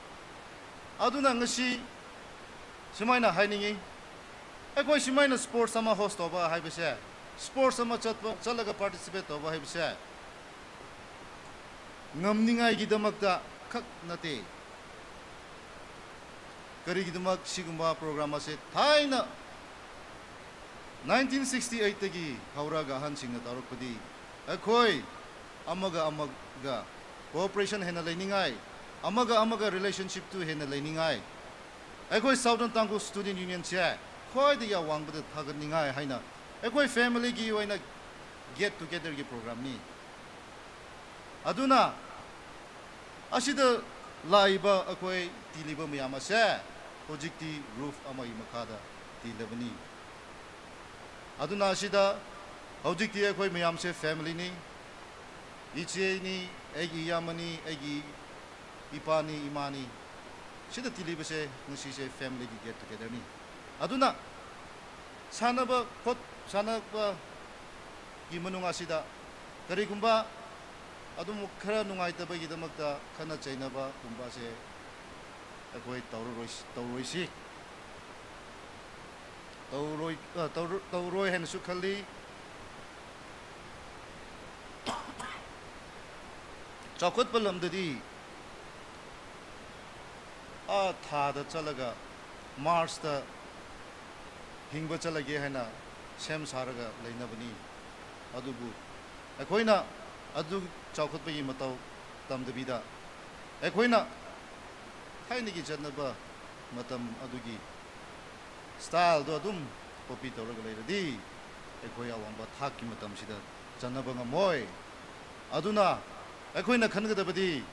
ꯑꯗꯨꯅ ꯉꯁꯤ ꯁꯨꯃꯥꯏꯅ ꯍꯥꯏꯅꯤꯡꯉꯤ, ꯑꯩꯈꯣꯏ ꯁꯨꯃꯥꯏꯅ sports ꯑꯃ host ꯇꯧꯕ ꯍꯥꯏꯕꯁꯦ, sports ꯑꯃ ꯆꯠꯄ, ꯆꯠꯂꯒ participate ꯇꯧꯕ ꯍꯥꯏꯕꯁꯦ ꯉꯝꯅꯤꯡꯉꯥꯏꯒꯤꯗꯃꯛꯇ ꯈꯛ ꯅꯠꯇꯦ꯫ ꯀꯔꯤꯒꯤꯗꯃꯛ ꯁꯤꯒꯨꯝꯕ program ꯑꯁꯦ ꯊꯥꯏꯅ nineteen sixty eight ꯇꯒꯤ ꯍꯧꯔꯒ ꯑꯍꯟꯁꯤꯡꯅ ꯇꯧꯔꯛꯄꯗꯤ, ꯑꯩꯈꯣꯏ ꯑꯃꯒ ꯑꯃꯒ cooperation ꯍꯦꯟꯅ ꯂꯩꯅꯤꯡꯉꯥꯏ, ꯑꯃꯒ ꯑꯃꯒ relationship ꯇꯨ ꯍꯦꯟꯅ ꯂꯩꯅꯤꯡꯉꯥꯏ, ꯑꯩꯈꯣꯏ Southern Tangkhul Student Union ꯁꯦ ꯈ꯭ꯋꯥꯏꯗꯒꯤ ꯑꯋꯥꯡꯕꯗ ꯊꯥꯒꯠꯅꯤꯡꯉꯥꯏ ꯍꯥꯏꯅ ꯑꯩꯈꯣꯏ family ꯒꯤ ꯑꯣꯏꯅ get together ꯒꯤ program ꯅꯤ꯫ ꯑꯗꯨꯅ ꯑꯁꯤꯗ ꯂꯥꯛꯏꯕ ꯑꯩꯈꯣꯏ ꯇꯤꯜꯂꯤꯕ ꯃꯌꯥꯝ ꯑꯁꯦ ꯍꯧꯖꯤꯛꯇꯤ roof ꯑꯃꯒꯤ ꯃꯈꯥꯗ ꯇꯤꯜꯂꯕꯅꯤ꯫ ꯑꯗꯨꯅ ꯑꯁꯤꯗ ꯍꯧꯖꯤꯛꯇꯤ ꯑꯩꯈꯣꯏ ꯃꯌꯥꯝꯁꯦ family ꯅꯤ꯫ ꯏꯆꯦꯅꯤ, ꯑꯩꯒꯤ ꯏꯌꯥꯝꯕꯅꯤ, ꯑꯩꯒꯤ ꯏꯄꯥꯅꯤ, ꯏꯃꯥꯅꯤ꯫ ꯁꯤꯗ ꯇꯤꯜꯂꯤꯕꯁꯦ ꯉꯁꯤꯁꯦ family ꯒꯤ get together ꯅꯤ꯫ ꯑꯗꯨꯅ ꯁꯥꯟꯅꯕ ꯈꯣꯠ-, ꯁꯥꯟꯅꯕꯒꯤ ꯃꯅꯨꯡ ꯑꯁꯤꯗ ꯀꯔꯤꯒꯨꯝꯕ ꯑꯗꯨꯝ ꯈꯔ ꯅꯨꯡꯉꯥꯏꯇꯕꯒꯤꯗꯃꯛꯇ ꯈꯠꯅ ꯆꯩꯅꯕꯒꯨꯝꯕꯁꯦ ꯑꯩꯈꯣꯏ ꯇꯧꯔꯔꯣꯏ-, ꯇꯧꯔꯣꯏꯁꯤ꯫ ꯇꯧꯔꯣꯏ-, ꯑ, ꯇꯧꯔ-, ꯇꯧꯔꯣꯏ ꯍꯥꯏꯅꯁꯨ ꯈꯜꯂꯤ꯫ ꯆꯥꯎꯈꯠꯄ ꯂꯝꯗꯗꯤ ꯑꯥ ꯊꯥꯗ ꯆꯠꯂꯒ Mars ꯇ ꯍꯤꯡꯕ ꯆꯠꯂꯒꯦ ꯍꯥꯏꯅ ꯁꯦꯝ ꯁꯥꯔꯒ ꯂꯩꯅꯕꯅꯤ꯫ ꯑꯗꯨꯕꯨ ꯑꯩꯈꯣꯏꯅ ꯑꯗꯨ ꯆꯥꯎꯈꯠꯄꯒꯤ ꯃꯇꯧ ꯇꯝꯗꯕꯤꯗ, ꯑꯩꯈꯣꯏꯅ ꯊꯥꯏꯅꯒꯤ ꯆꯠꯅꯕ ꯃꯇꯝ ꯑꯗꯨꯒꯤ style ꯗꯣ ꯑꯗꯨꯝ copy ꯇꯧꯔꯒ ꯂꯩꯔꯗꯤ, ꯑꯩꯈꯣꯏ ꯑꯋꯥꯡꯕ ꯊꯥꯛꯀꯤ ꯃꯇꯝꯁꯤꯗ ꯆꯟꯅꯕ ꯉꯝꯃꯣꯏ꯫ ꯑꯗꯨꯅ ꯑꯩꯈꯣꯏꯅ ꯈꯟꯒꯗꯕꯗꯤ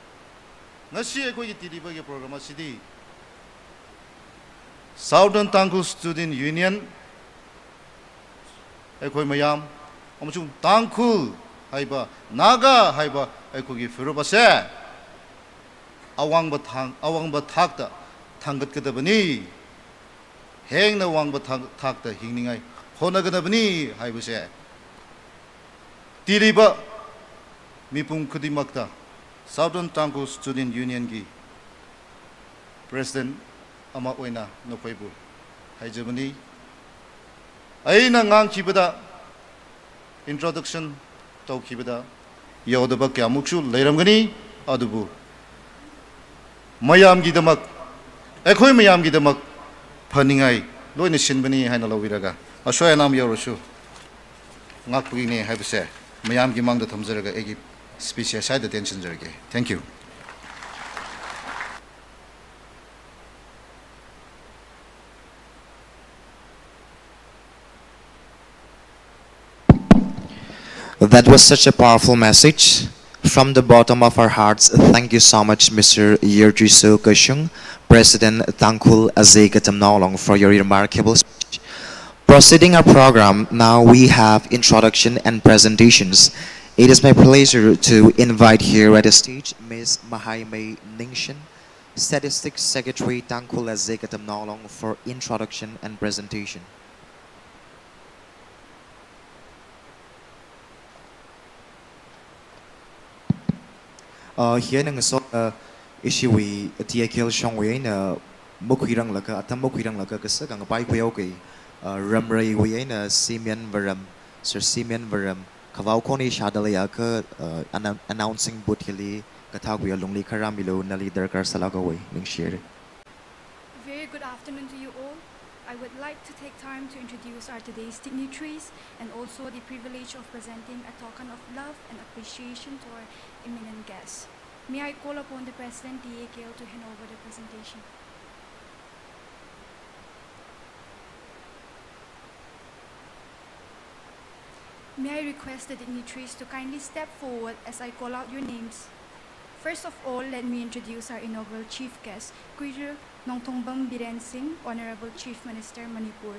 ꯉꯁꯤ ꯑꯩꯈꯣꯏꯒꯤ ꯇꯤꯂꯤꯕꯒꯤ program ꯑꯁꯤꯗꯤ Southern Tangkhul Student Union, ꯑꯩꯈꯣꯏ ꯃꯌꯥꯝ ꯑꯃꯁꯨꯡ ꯇꯥꯡꯈꯨꯜ ꯍꯥꯏꯕ, ꯅꯥꯒꯥ ꯍꯥꯏꯕ ꯑꯩꯈꯣꯏꯒꯤ ꯐꯨꯔꯨꯞ ꯑꯁꯦ ꯑꯋꯥꯡꯕ ꯊꯥꯡ-, ꯑꯋꯥꯡꯕ ꯊꯥꯛꯇ ꯊꯥꯡꯒꯠꯀꯗꯕꯅꯤ꯫ ꯍꯦꯟꯅ ꯋꯥꯡꯕ ꯊꯥꯛ-, ꯊꯥꯛꯇ ꯍꯤꯡꯅꯤꯡꯉꯥꯏ ꯍꯣꯠꯅꯒꯗꯕꯅꯤ ꯍꯥꯏꯕꯁꯦ ꯇꯤꯔꯤꯕ ꯃꯤꯄꯨꯝ ꯈꯨꯗꯤꯡꯃꯛꯇ Southern Tangkhul Student Unionꯒꯤ president ꯑꯃ ꯑꯣꯏꯅ ꯅꯈꯣꯏꯕꯨ ꯍꯥꯏꯖꯕꯅꯤ꯫ ꯑꯩꯅ ꯉꯥꯡꯈꯤꯕꯗ, introduction ꯇꯧꯈꯤꯕꯗ ꯌꯥꯎꯗꯕ ꯀꯌꯥꯃꯨꯛꯁꯨ ꯂꯩꯔꯝꯒꯅꯤ, ꯑꯗꯨꯕꯨ ꯃꯌꯥꯝꯒꯤꯗꯃꯛ, ꯑꯩꯈꯣꯏ ꯃꯌꯥꯝꯒꯤꯗꯃꯛ ꯐꯅꯤꯡꯉꯥꯏ ꯂꯣꯏꯅ ꯁꯤꯟꯕꯅꯤ ꯍꯥꯏꯅ ꯂꯧꯕꯤꯔꯒ, ꯑꯁꯣꯏ ꯑꯅꯥꯝ ꯌꯥꯎꯔꯁꯨ ꯉꯥꯛꯄꯒꯤꯅꯦ ꯍꯥꯏꯕꯁꯦ ꯃꯌꯥꯝꯒꯤ ꯃꯥꯡꯗ ꯊꯝꯖꯔꯒ ꯑꯩꯒꯤ speech ꯁꯦ ꯁ꯭ꯋꯥꯏꯗ ꯇꯦꯟꯁꯤꯟꯖꯔꯒꯦ꯫ Thank you. That was such a powerful message. From the bottom of our hearts, thank you so much, Mister Yerjiso Kashung, President Tangkhul Azei Katamnaolong, for your remarkable speech. Proceeding our program, now we have introduction and presentations. It is my pleasure to invite here at the stage Miss Mahaimei Ningshin, Statistics Secretary, Tangkhul Azei Katamnaolong, for introduction and presentation. Uh, hiya nang so, uh, ishiwi T A K L shongwi na mukhuirang laka, atam mukhuirang laka kasa kang pai kuyaw kay, uh, Ramray wi na Simeon Varam, Sir Simeon Varam, kavau koni shadalaya ka, uh, annou-, announcing booth hili, katha kuya lungli karamilo nali darkar salaka wi, ning share. Very good afternoon to you all. I would like to take time to introduce our today's dignitaries and also the privilege of presenting a token of love and appreciation to our eminent guests. May I call upon the President T A K L to hand over the presentation. May I request the dignitaries to kindly step forward as I call out your names? First of all, let me introduce our inaugural chief guest, Kuiru Nongthongbam Biren Singh, Honorable Chief Minister, Manipur.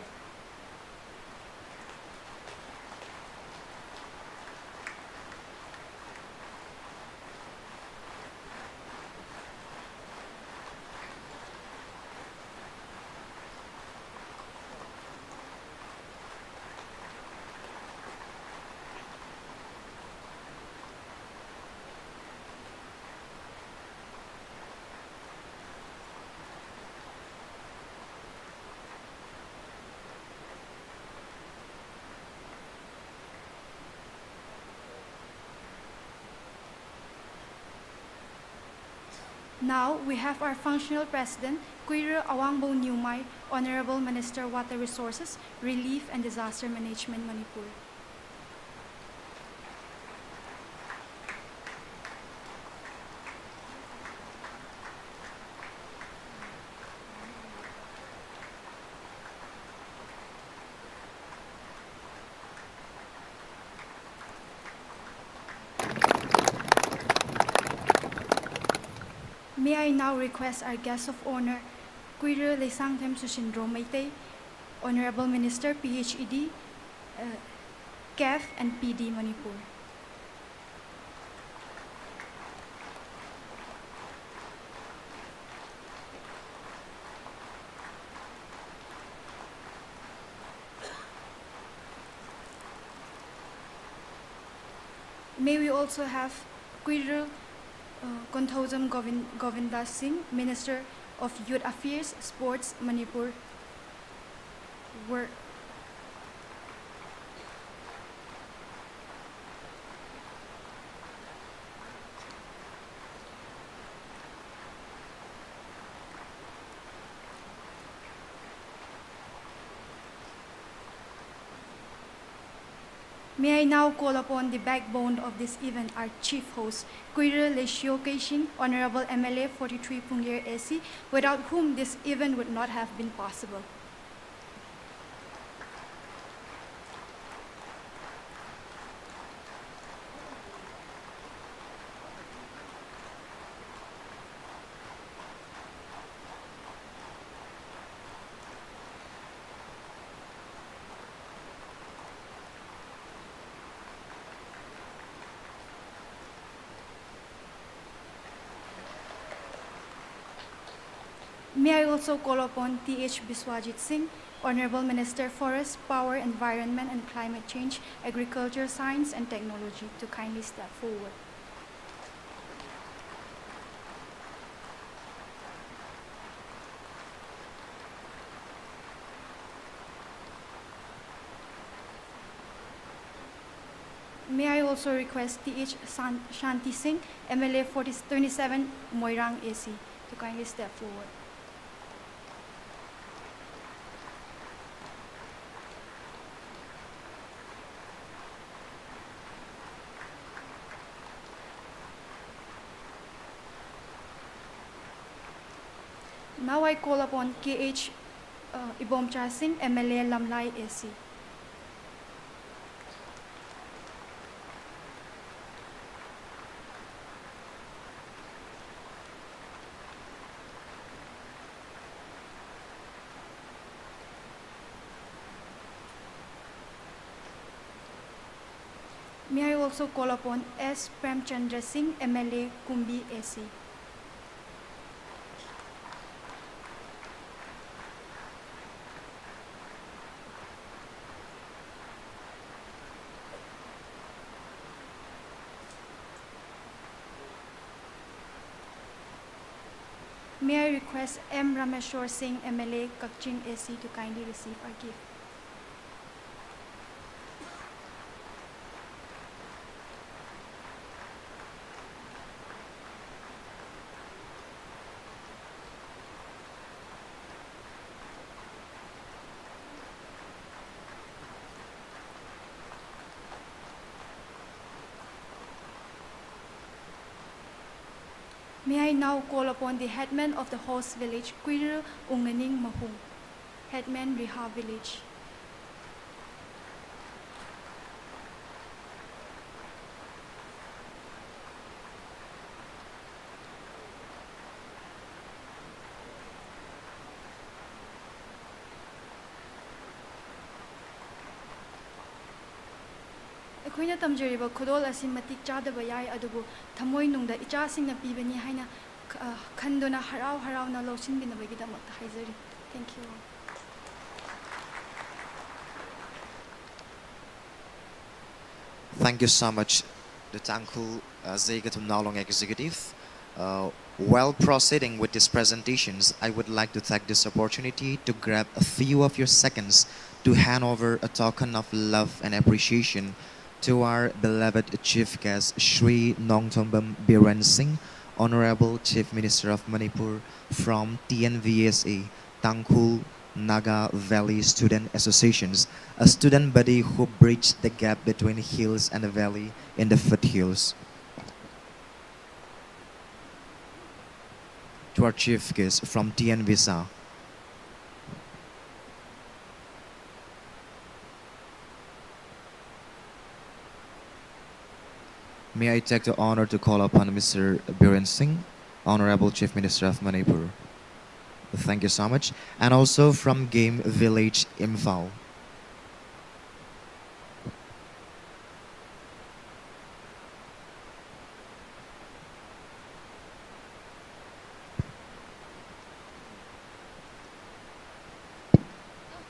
Now, we have our functional president, Kuiru Awangbow Newmai, Honorable Minister, Water Resources, Relief and Disaster Management, Manipur. May I now request our guest of honor, Kuiru Leisangthem Sushindro Meitei, Honorable Minister, P H E D, uh, CAF and P D Manipur. May we also have Kuiru, uh, Konthoujam Govin-, Govinda Singh, Minister of Youth Affairs, Sports, Manipur. Wor- May I now call upon the backbone of this event, our chief host, Kuiru Leishio Keishing, Honorable M L A forty-three Punggye-er A C, without whom this event would not have been possible. May I also call upon Th Biswajit Singh, Honorable Minister, Forest, Power, Environment and Climate Change, Agriculture, Science and Technology, to kindly step forward. May I also request Th San-, Shanti Singh, M L A forty, twenty-seven, Moirang A C, to kindly step forward. Now I call upon Kh, uh, Ibomcha Singh, M L A Lamlai A C. May I also call upon S Premchandra Singh, M L A Kumbi A C. May I request M Rameshwar Singh, M L A Kakching A C, to kindly receive our gift. May I now call upon the headman of the host village, Kuiril Ungnaning Mahung, headman Riha village. ꯑꯩꯈꯣꯏꯅ ꯇꯝꯖꯔꯤꯕ ꯈꯨꯗꯣꯜ ꯑꯁꯤ ꯃꯇꯤꯛ ꯆꯥꯗꯕ ꯌꯥꯏ, ꯑꯗꯨꯕꯨ ꯊꯃꯣꯏꯅꯨꯡꯗ ꯏꯆꯥꯁꯤꯡꯅ ꯄꯤꯕꯅꯤ ꯍꯥꯏꯅ ꯑ, ꯈꯟꯗꯨꯅ ꯍꯔꯥꯎ ꯍꯔꯥꯎꯅ ꯂꯧꯁꯤꯟꯕꯤꯅꯕꯒꯤꯗꯃꯛꯇ ꯍꯥꯏꯖꯔꯤ꯫ Thank you. Thank you so much, the Tangkhul uh, Zega Tumnaolong Executive. Uh, while proceeding with these presentations, I would like to take this opportunity to grab a few of your seconds to hand over a token of love and appreciation to our beloved Chief Guest, Shri Nongthombam Biren Singh, Honorable Chief Minister of Manipur, from T N V S A, Tangkhul Naga Valley Student Associations, a student body who bridged the gap between hills and the valley in the foothills. To our chief guest from T N V S A. May I take the honor to call upon Mister Biren Singh, Honorable Chief Minister of Manipur. Thank you so much. And also from Game Village, Imphal.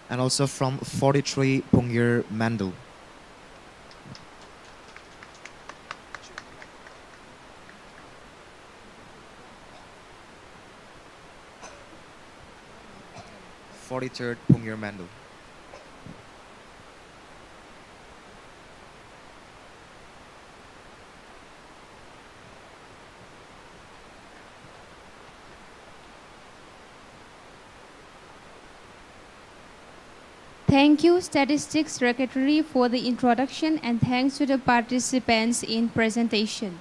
And also from forty-three Pungyur Mandal. Forty-third Pungyur Mandal. Thank you, Statistics Secretary, for the introduction, and thanks to the participants in presentation.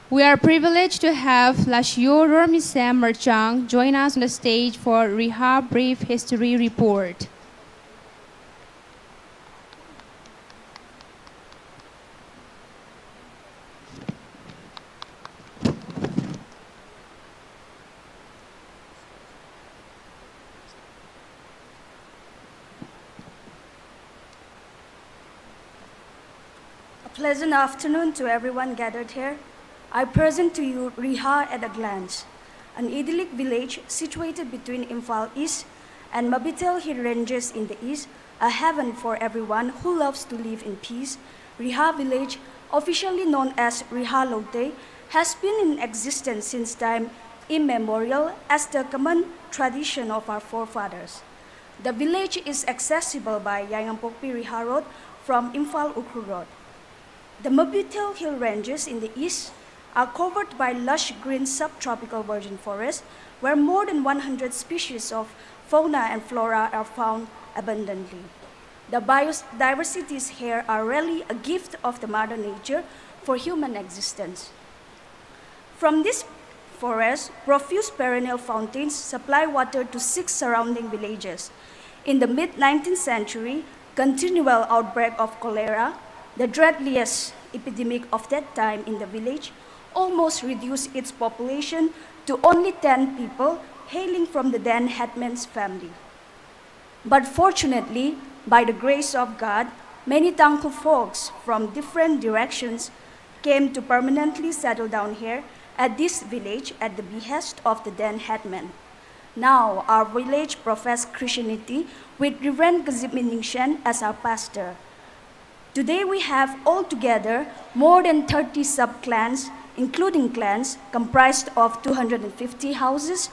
We are privileged to have Lashio Rormisam Merchang join us on the stage for Rihab Brief History Report. A pleasant afternoon to everyone gathered here. I present to you Riha at a glance, an idyllic village situated between Imphal East and Mabithel Hill Ranges in the east, a haven for everyone who loves to live in peace. Riha village, officially known as Riha Lote, has been in existence since time immemorial as the common tradition of our forefathers. The village is accessible by Yaingangpokpi Riha Road from Imphal Ukhrul Road. The Mabithel Hill Ranges in the east are covered by lush green subtropical virgin forest, where more than one hundred species of fauna and flora are found abundantly. The biodiversities here are really a gift of the mother nature for human existence. From this forest, profuse perennial fountains supply water to six surrounding villages. In the mid nineteenth century, continual outbreak of cholera, the deadliest epidemic of that time in the village, almost reduced its population to only ten people, hailing from the then headman's family. But fortunately, by the grace of God, many Tangkhul folks from different directions came to permanently settle down here at this village at the behest of the then headman. Now, our village profess Christianity with Reverend Kazip Miningshen as our pastor. Today we have altogether more than thirty sub-clans, including clans, comprised of two hundred fifty houses,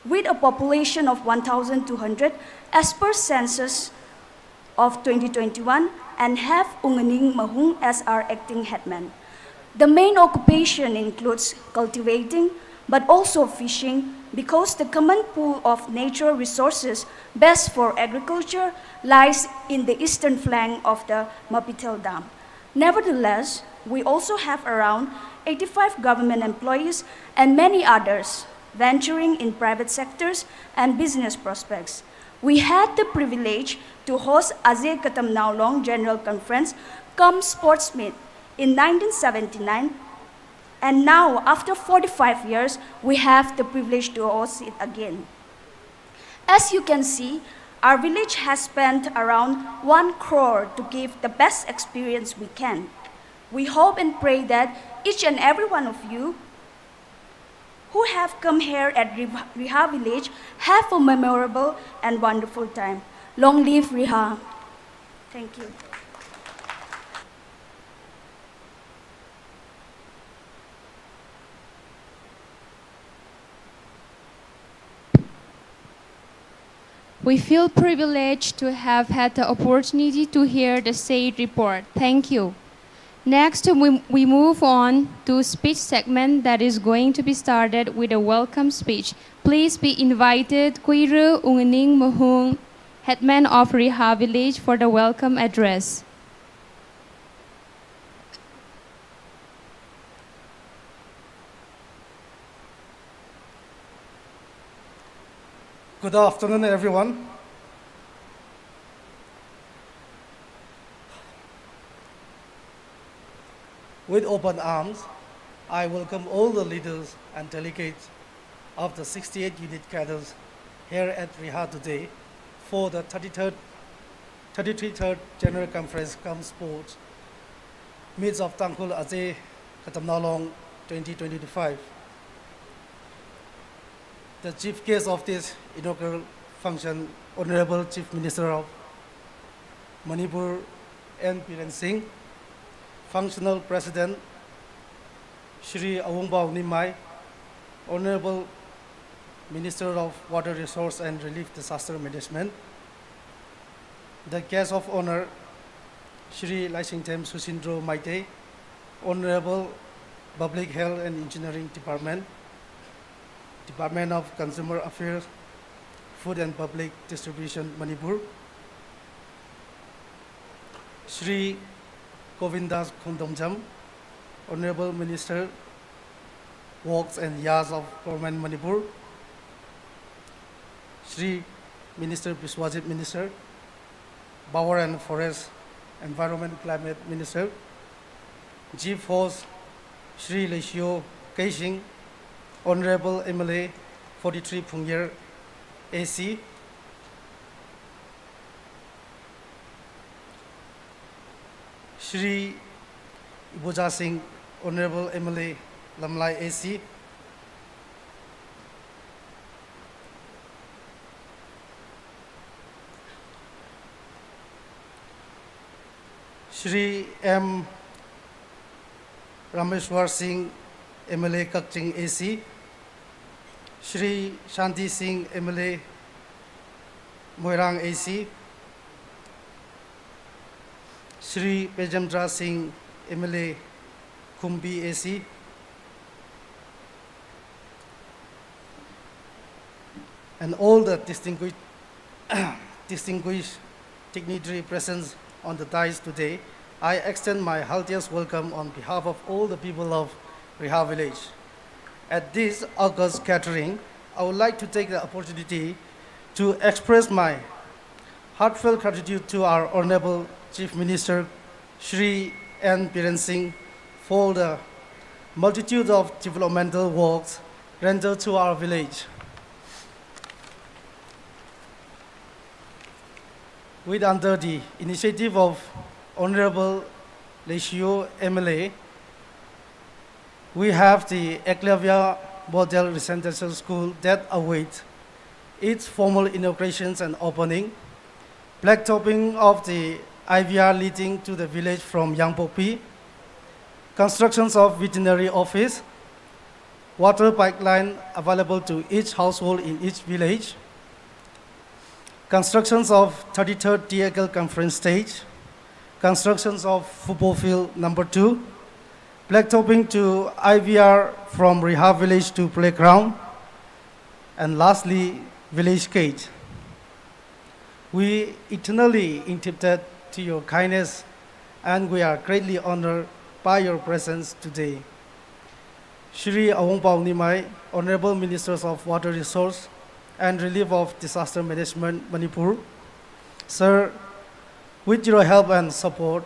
with a population of one thousand two hundred as per census of twenty twenty-one, and have Unganing Mahung as our acting headman. The main occupation includes cultivating, but also fishing, because the common pool of natural resources best for agriculture lies in the eastern flank of the Mabithel Dam. Nevertheless, we also have around eighty-five government employees and many others venturing in private sectors and business prospects. We had the privilege to host Ajay Katam Naolong General Conference cum Sports Meet in nineteen seventy-nine, and now, after forty-five years, we have the privilege to host it again. As you can see, our village has spent around one crore to give the best experience we can. We hope and pray that each and every one of you who have come here at Riha Village have a memorable and wonderful time. Long live Riha. Thank you. We feel privileged to have had the opportunity to hear the said report. Thank you. Next, we, we move on to speech segment that is going to be started with a welcome speech. Please be invited Kuiru Unganing Mahung, headman of Riha Village, for the welcome address. Good afternoon, everyone. With open arms, I welcome all the leaders and delegates of the sixty-eight unit cadres here at Riha today for the thirty-third, thirty-three third General Conference cum Sports Meets of Tangkhul Aje Katamnalong twenty twenty-five. The chief guest of this inaugural function, Honorable Chief Minister of Manipur N Biren Singh, Functional President Shri Awungbaw Nimai, Honorable Minister of Water Resource and Relief Disaster Management, the guest of honor Shri Laisingthem Susindro Maitei, Honorable Public Health and Engineering Department, Department of Consumer Affairs, Food and Public Distribution, Manipur, Shri Govindas Khongdomjam, Honorable Minister, Works and Yards of Government, Manipur, Shri Minister Biswajit Minister, Power and Forest, Environment, Climate Minister, Chief Host Shri Leishio Keishing, Honorable M L A, forty-three Phungyar A C, Shri Iboja Singh, Honorable M L A, Lamlai A C. Shri M Rameshwar Singh, M L A, Kakching A C. Shri Shanti Singh, M L A, Moirang A C. Shri Pejamdra Singh, M L A, Kumbi A C. And all the distinguished, distinguished dignitary present on the dais today, I extend my heartiest welcome on behalf of all the people of Reha village. At this august gathering, I would like to take the opportunity to express my heartfelt gratitude to our Honorable Chief Minister Shri N Biren Singh for the multitude of developmental works rendered to our village. With under the initiative of Honorable Leishio M L A, we have the Eklavya Model Residential School that awaits its formal inaugurations and opening, blacktopping of the I V R leading to the village from Yangpokpi, constructions of veterinary office, water pipeline available to each household in each village, constructions of thirty-third T A K L conference stage, constructions of football field number two, blacktopping to I V R from Reha village to playground, and lastly, village gate. We eternally indebted to your kindness, and we are greatly honored by your presence today. Shri Awungpaw Nimai, Honorable Ministers of Water Resource and Relief of Disaster Management, Manipur, sir, with your help and support,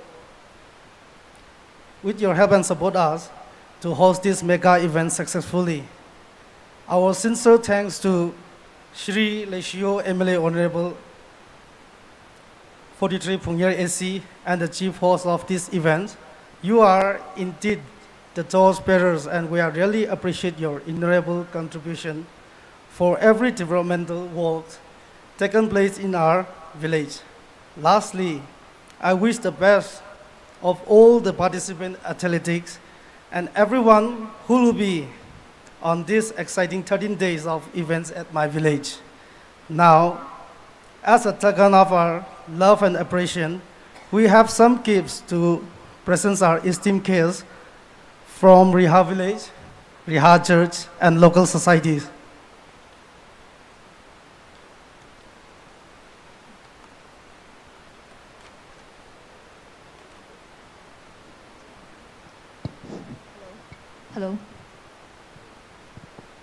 with your help and support us to host this mega event successfully. Our sincere thanks to Shri Leishio M L A Honorable forty-three Phungyar A C and the chief host of this event, You are indeed the torch bearers, and we are really appreciate your innumerable contribution for every developmental work taken place in our village. Lastly, I wish the best of all the participant athletics and everyone who will be on these exciting thirteen days of events at my village. Now, as a token of our love and appreciation, we have some gifts to present our esteemed guests from Riha village, Riha church, and local societies. Hello.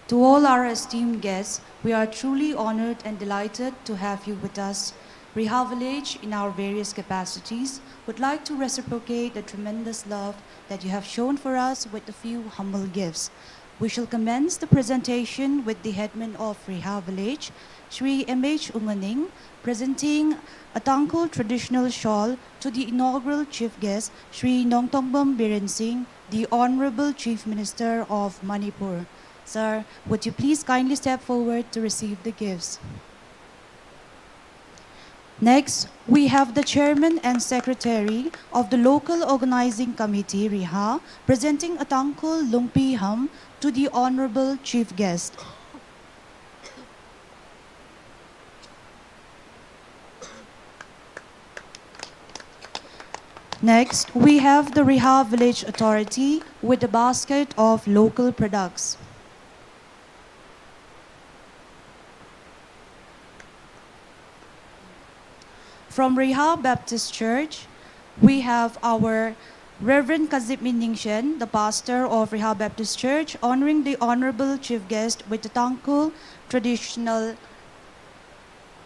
To all our esteemed guests, we are truly honored and delighted to have you with us. Riha Village, in our various capacities, would like to reciprocate the tremendous love that you have shown for us with a few humble gifts. We shall commence the presentation with the headman of Riha Village, Shri M H Unganing, presenting a Tangkhul traditional shawl to the inaugural chief guest, Shri Nongthombam Biren Singh, the Honorable Chief Minister of Manipur. Sir, would you please kindly step forward to receive the gifts? Next, we have the chairman and secretary of the local organizing committee, Riha, presenting a Tangkhul Lungpi Ham to the honorable chief guest. Next, we have the Riha Village Authority with a basket of local products. From Riha Baptist Church, we have our Reverend Kazipmi Ningshen, the pastor of Riha Baptist Church, honoring the honorable chief guest with the Tangkhul traditional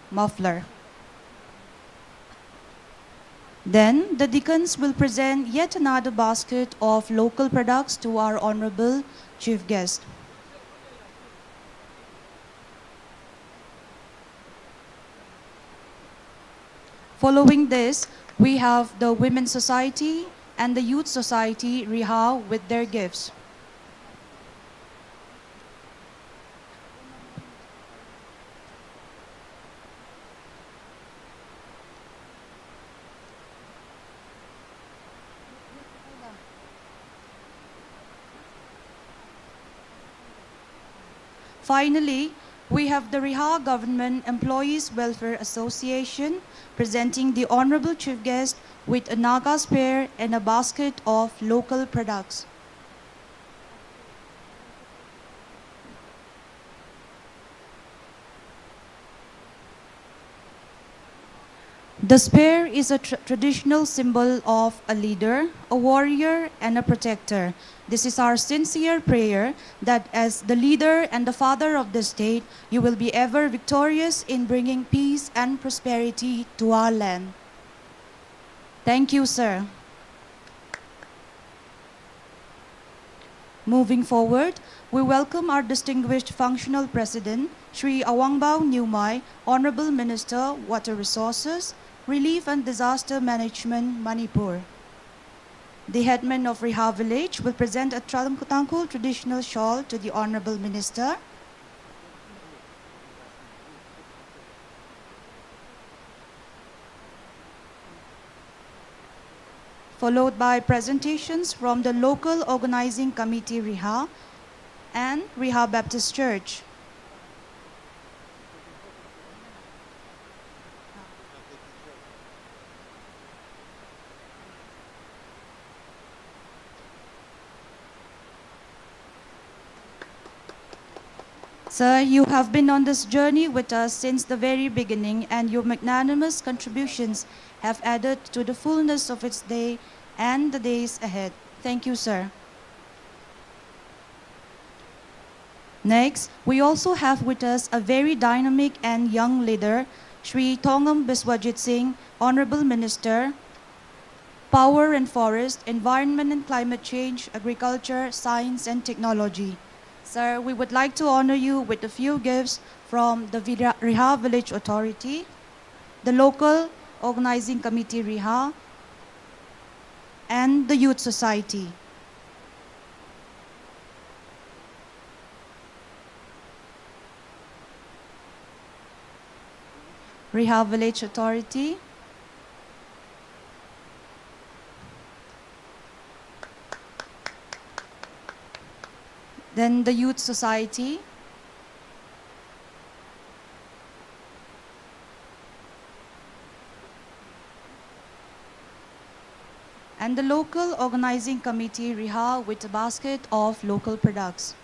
muffler. Then, the deacons will present yet another basket of local products to our honorable chief guest. Following this, we have the Women's Society and the Youth Society Riha with their gifts. Finally, we have the Riha Government Employees Welfare Association presenting the Honorable Chief Guest with a Naga spear and a basket of local products. The spear is a tr- traditional symbol of a leader, a warrior, and a protector. This is our sincere prayer that as the leader and the father of the state, you will be ever victorious in bringing peace and prosperity to our land. Thank you, sir. Moving forward, we welcome our distinguished functional president, Shri Awangbao Newmai, Honorable Minister, Water Resources, Relief and Disaster Management, Manipur. The headman of Riha village will present a Tran- Tangkhul traditional shawl to the Honorable Minister, followed by presentations from the local organizing committee Riha and Riha Baptist Church. Sir, you have been on this journey with us since the very beginning, and your magnanimous contributions have added to the fullness of its day and the days ahead. Thank you, sir. Next, we also have with us a very dynamic and young leader, Shri Thongam Biswajit Singh, Honorable Minister, Power and Forest, Environment and Climate Change, Agriculture, Science and Technology. Sir, we would like to honor you with a few gifts from the Vira- Riha Village Authority, the local organizing committee Riha, and the Youth Society. Riha Village Authority. Then the Youth Society. And the local organizing committee, Riha, with a basket of local products.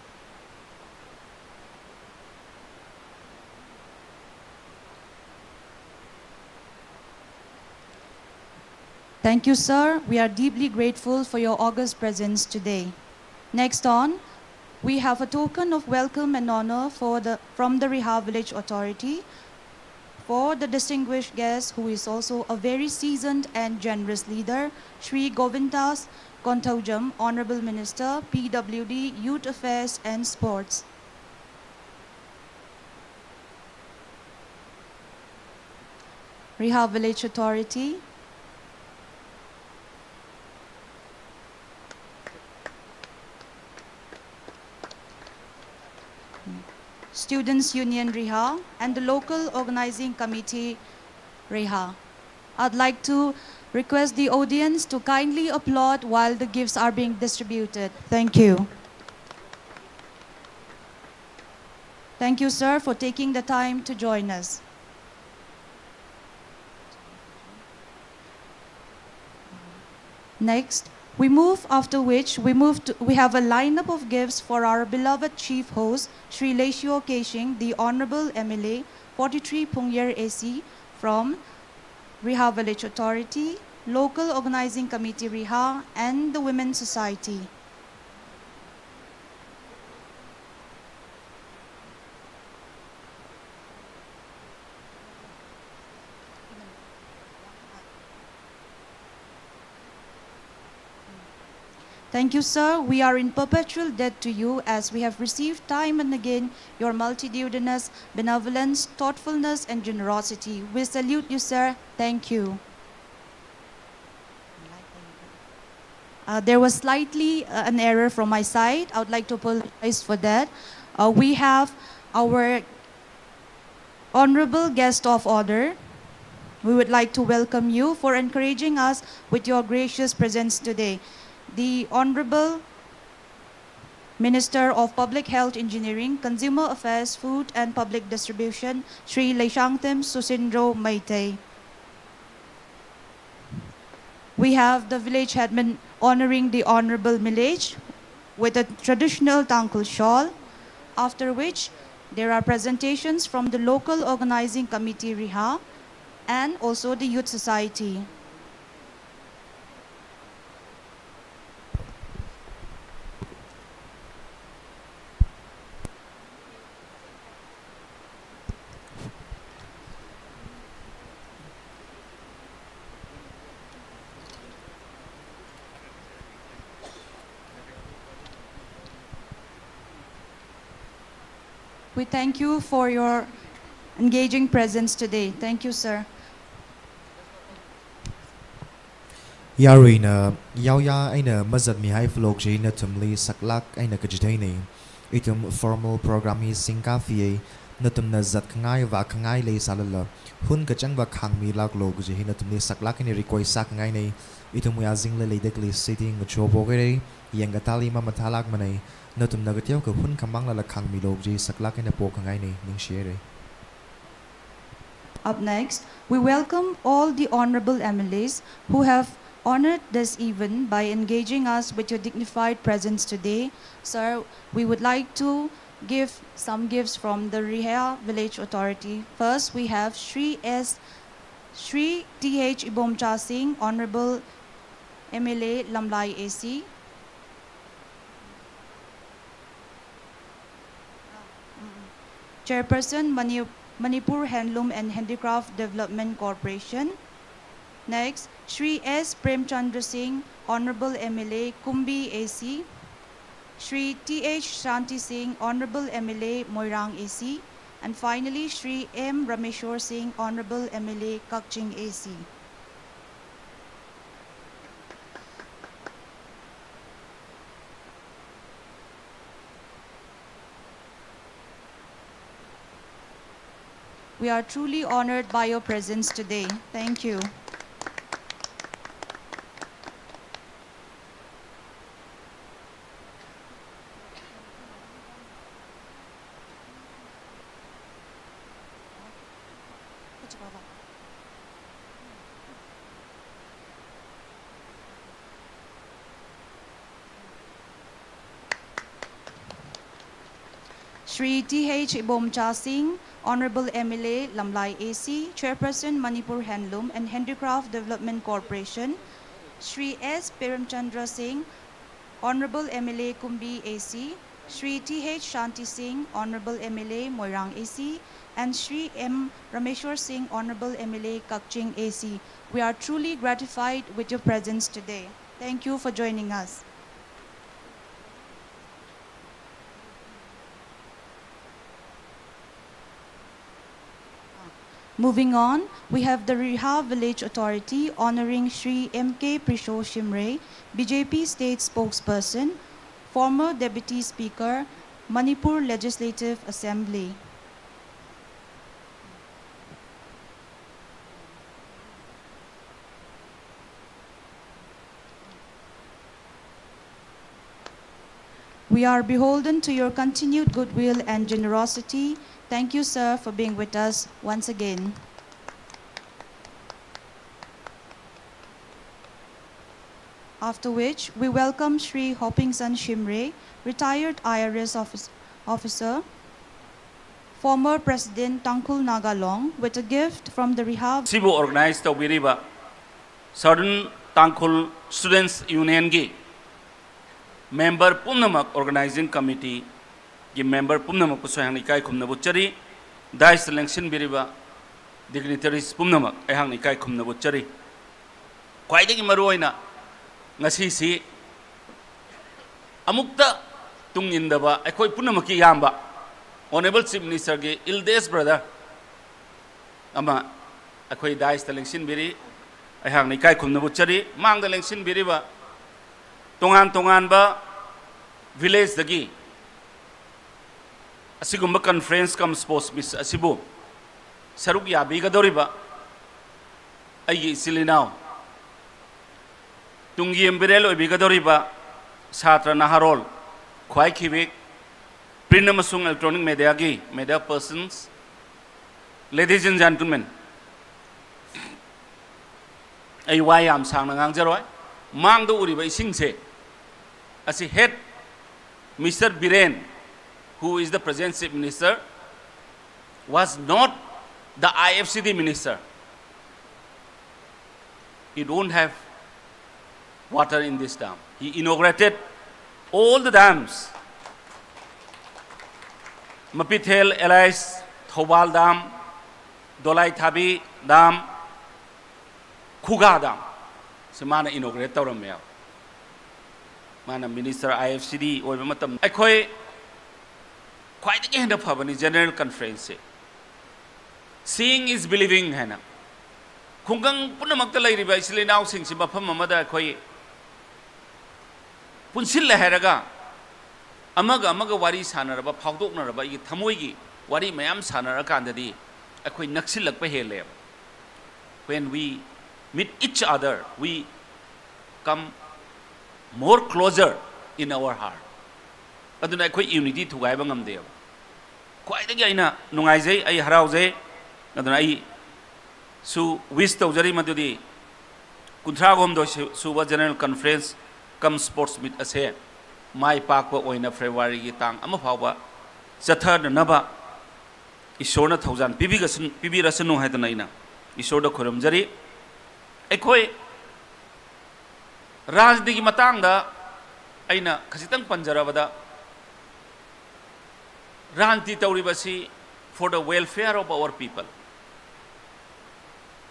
Thank you, sir. We are deeply grateful for your august presence today. Next on, we have a token of welcome and honor for the, from the Riha Village Authority for the distinguished guest, who is also a very seasoned and generous leader, Shri Govindas Konthoujam, Honorable Minister, P W D, Youth Affairs and Sports. Riha Village Authority. Students Union Riha and the local organizing committee Riha. I'd like to request the audience to kindly applaud while the gifts are being distributed. Thank you. Thank you, sir, for taking the time to join us. Next, we move, after which we move to, we have a lineup of gifts for our beloved chief host, Shri Leishiyo Keishing, the Honorable M L A, forty-three Phungyar A C, from Riha Village Authority, Local Organizing Committee Riha, and the Women's Society. Thank you, sir. We are in perpetual debt to you, as we have received time and again your multitudinous benevolence, thoughtfulness, and generosity. We salute you, sir. Thank you. Uh, there was slightly uh, an error from my side. I would like to apologize for that. Uh, we have our honorable guest of honor. We would like to welcome you for encouraging us with your gracious presence today. The Honorable Minister of Public Health Engineering, Consumer Affairs, Food and Public Distribution, Shri Leishangthim Susindro Meitei. We have the village headman honoring the Honorable Millage with a traditional Tangkhul shawl, after which there are presentations from the local organizing committee Riha and also the youth society. We thank you for your engaging presence today. Thank you, sir. Yaruina, yauya aina mazat mihai flok ji natumli saklak aina kajitaini. Itum formal program hi singka fiye, natumna zat kangai va kangai le salala. Hun kachang va khang mi lak lo ji natumli saklak aina request sak ngai ne. Itum ya zing le le dekli sitting chopo gere, yang katali ma matalak mane. Natumna katiau ka hun kamang la khang mi lo ji saklak aina po kangai ne, ning share. Up next, we welcome all the honorable M L As who have honored this event by engaging us with your dignified presence today. Sir, we would like to give some gifts from the Riha Village Authority. First, we have Shri S. Shri T H Ibomcha Singh, Honorable M L A Lamlai A C. Chairperson, Mani-, Manipur Handloom and Handicraft Development Corporation. Next, Shri S. Premchandra Singh, Honorable M L A Kumbi A C. Shri T H Shanti Singh, Honorable M L A Moirang A C. And finally, Shri M. Rameshwar Singh, Honorable M L A Kakching A C. We are truly honored by your presence today. Thank you. Shri T H Ibomcha Singh, Honorable M L A, Lamlai A C, Chairperson, Manipur Handloom and Handicraft Development Corporation, Shri S Premchandra Singh, Honorable M L A, Kumbi A C, Shri T H Shanti Singh, Honorable M L A, Moirang A C, and Shri M Rameshwar Singh, Honorable M L A, Kakching A C. We are truly gratified with your presence today. Thank you for joining us. Moving on, we have the Riha Village Authority honoring Shri M K Prisho Shimray, B J P State Spokesperson, former Deputy Speaker, Manipur Legislative Assembly. We are beholden to your continued goodwill and generosity. Thank you, sir, for being with us once again. After which, we welcome Shri Hopingsan Shimray, retired I R S office-, officer, former President Tangkhul Naga Long, with a gift from the Riha. ꯁꯤꯕꯨ organize ꯇꯧꯕꯤꯔꯤꯕ Southern Tangkhul Students Union ꯒꯤ member ꯄꯨꯝꯅꯃꯛ, organizing committee ꯒꯤ member ꯄꯨꯝꯅꯃꯛꯄꯨꯁꯨ ꯑꯩꯍꯥꯛꯅ ꯏꯀꯥꯏ ꯈꯨꯝꯅꯕ ꯎꯠꯆꯔꯤ꯫ Dais ꯇ ꯂꯦꯡꯁꯤꯟꯕꯤꯔꯤꯕ dignitaries ꯄꯨꯝꯅꯃꯛ ꯑꯩꯍꯥꯛꯅ ꯏꯀꯥꯏ ꯈꯨꯝꯅꯕ ꯎꯠꯆꯔꯤ꯫ ꯈ꯭ꯋꯥꯏꯗꯒꯤ ꯃꯔꯨꯑꯣꯏꯅ ꯉꯁꯤꯁꯤ ꯑꯃꯨꯛꯇ ꯇꯨꯡ ꯏꯟꯗꯕ ꯑꯩꯈꯣꯏ ꯄꯨꯝꯅꯃꯛꯀꯤ ꯏꯌꯥꯝꯕ Honorable Chief Minister ꯒꯤ eldest brother ꯑꯃ ꯑꯩꯈꯣꯏ dais ꯇ ꯂꯦꯡꯁꯤꯟꯕꯤꯔꯤ꯫ ꯑꯩꯍꯥꯛꯅ ꯏꯀꯥꯏ ꯈꯨꯝꯅꯕ ꯎꯠꯆꯔꯤ꯫ ꯃꯥꯡꯗ ꯂꯦꯡꯁꯤꯟꯕꯤꯔꯤꯕ ꯇꯣꯉꯥꯟ ꯇꯣꯉꯥꯟꯕ village ꯇꯒꯤ ꯑꯁꯤꯒꯨꯝꯕ conference cum sports meet ꯑꯁꯤꯕꯨ ꯁꯔꯨꯛ ꯌꯥꯕꯤꯒꯗꯧꯔꯤꯕ ꯑꯩꯒꯤ ꯏꯆꯤꯜ ꯏꯅꯥꯎ, ꯇꯨꯡꯒꯤ ꯌꯨꯝꯕꯤꯔꯦꯜ ꯑꯣꯏꯕꯤꯒꯗꯧꯔꯤꯕ ꯁꯥꯇ꯭ꯔ ꯅꯍꯥꯔꯣꯜ, ꯈ꯭ꯋꯥꯏ ꯈꯤꯕꯤꯛ, print ꯑꯃꯁꯨꯡ electronic mediaꯒꯤ media persons, ladies and gentlemen, ꯑꯩ ꯋꯥ ꯌꯥꯝ ꯁꯥꯡꯅ ꯉꯥꯡꯖꯔꯣꯏ꯫ ꯃꯥꯡꯗ ꯎꯔꯤꯕ ꯏꯁꯤꯡꯁꯦ ꯑꯁꯤ had Mister Biren, who is the present Chief Minister, was not the I F C D minister, you don't have water in this dam. He inaugurated all the dams. Mapithel, Elias, Thoubal Dam, Dolai Thabi Dam, Khuga Dam. ꯁꯤ ꯃꯥꯅ inaugurate ꯇꯧꯔꯝꯃꯦꯕ꯫ ꯃꯥꯅ minister I F C D ꯑꯣꯏꯕ ꯃꯇꯝꯗ ꯑꯩꯈꯣꯏ ꯈ꯭ꯋꯥꯏꯗꯒꯤ ꯍꯦꯟꯅ ꯐꯕꯅꯤ General Conferenceꯁꯦ꯫ Seeing is believing ꯍꯥꯏꯅ ꯈꯨꯡꯒꯪ ꯄꯨꯝꯅꯃꯛꯇ ꯂꯩꯔꯤꯕ ꯏꯆꯤꯜ ꯏꯅꯥꯎꯁꯤꯡꯁꯤ ꯃꯐꯝ ꯑꯃꯗ ꯑꯩꯈꯣꯏ ꯄꯨꯟꯁꯤꯜꯂꯦ ꯍꯥꯏꯔꯒ ꯑꯃꯒ ꯑꯃꯒ ꯋꯥꯔꯤ ꯁꯥꯟꯅꯔꯕ, ꯐꯥꯎꯗꯣꯛꯅꯔꯕ ꯑꯩꯒꯤ ꯊꯃꯣꯏꯒꯤ ꯋꯥꯔꯤ ꯃꯌꯥꯝ ꯁꯥꯟꯅꯔꯀꯥꯟꯗꯗꯤ ꯑꯩꯈꯣꯏ ꯅꯛꯁꯤꯜꯂꯛꯄ ꯍꯦꯜꯂꯦꯕ꯫ When we meet each other, we come more closer in our heart. ꯑꯗꯨꯅ ꯑꯩꯈꯣꯏ unity ꯊꯨꯒꯥꯏꯕ ꯉꯝꯗꯦꯕ꯫ ꯈ꯭ꯋꯥꯏꯗꯒꯤ ꯑꯩꯅ ꯅꯨꯡꯉꯥꯏꯖꯩ, ꯑꯩ ꯍꯔꯥꯎꯖꯩ꯫ ꯑꯗꯨꯅ ꯑꯩꯁꯨ wish ꯇꯧꯖꯔꯤ ꯃꯗꯨꯗꯤ ꯀꯨꯟꯊ꯭ꯔꯥ ꯍꯨꯝꯗꯣꯏ ꯁꯨ-, ꯁꯨꯕ General Conference cum Sports Meet ꯑꯁꯦ ꯃꯥꯏ ꯄꯥꯛꯄ ꯑꯣꯏꯅ Februaryꯒꯤ ꯇꯥꯡ ꯑꯃ ꯐꯥꯎꯕ ꯆꯠꯊꯅꯅꯕ ꯏꯁꯣꯔꯅ ꯊꯧꯖꯥꯜ ꯄꯤꯕꯤꯒꯁꯟ-, ꯄꯤꯕꯤꯔꯁꯅꯨ ꯍꯥꯏꯗꯅ ꯑꯩꯅ ꯏꯁꯣꯔꯗ ꯈꯨꯔꯨꯝꯖꯔꯤ꯫ ꯑꯩꯈꯣꯏ ꯔꯥꯖꯅꯤꯇꯤꯒꯤ ꯃꯇꯥꯡꯗ ꯑꯩꯅ ꯈꯖꯤꯛꯇꯪ ꯄꯟꯖꯔꯕꯗ, ꯔꯥꯖꯅꯤꯇꯤ ꯇꯧꯔꯤꯕꯁꯤ for the welfare of our people,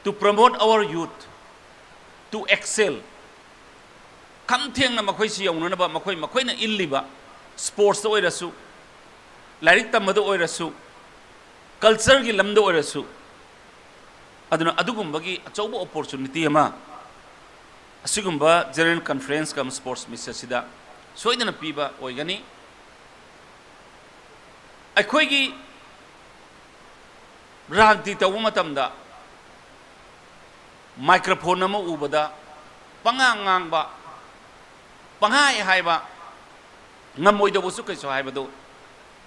to promote our youth, to excel, ꯈꯝ ꯊꯦꯡꯅ ꯃꯈꯣꯏꯁꯤ ꯌꯧꯅꯅꯕ ꯃꯈꯣꯏ ꯃꯈꯣꯏꯅ ꯏꯜꯂꯤꯕ sportsꯇ ꯑꯣꯏꯔꯁꯨ, ꯂꯥꯏꯔꯤꯛ ꯇꯝꯕꯗ ꯑꯣꯏꯔꯁꯨ, cultureꯒꯤ ꯂꯝꯗ ꯑꯣꯏꯔꯁꯨ꯫ ꯑꯗꯨꯅ ꯑꯗꯨꯒꯨꯝꯕꯒꯤ ꯑꯆꯧꯕ opportunity ꯑꯃ ꯑꯁꯤꯒꯨꯝꯕ General Conference cum Sports Meet ꯑꯁꯤꯗ ꯁꯣꯏꯗꯅ ꯄꯤꯕ ꯑꯣꯏꯒꯅꯤ꯫ ꯑꯩꯈꯣꯏꯒꯤ ꯔꯥꯖꯅꯤꯇꯤ ꯇꯧꯕ ꯃꯇꯝꯗ microphone ꯑꯃ ꯎꯕꯗ ꯄꯉꯥꯡ ꯉꯥꯡꯕ, ꯄꯪꯍꯥꯏ ꯍꯥꯏꯕ, ꯉꯝꯃꯣꯏꯗꯧꯕꯁꯨ ꯀꯩꯁꯨ ꯍꯥꯏꯕꯗꯨ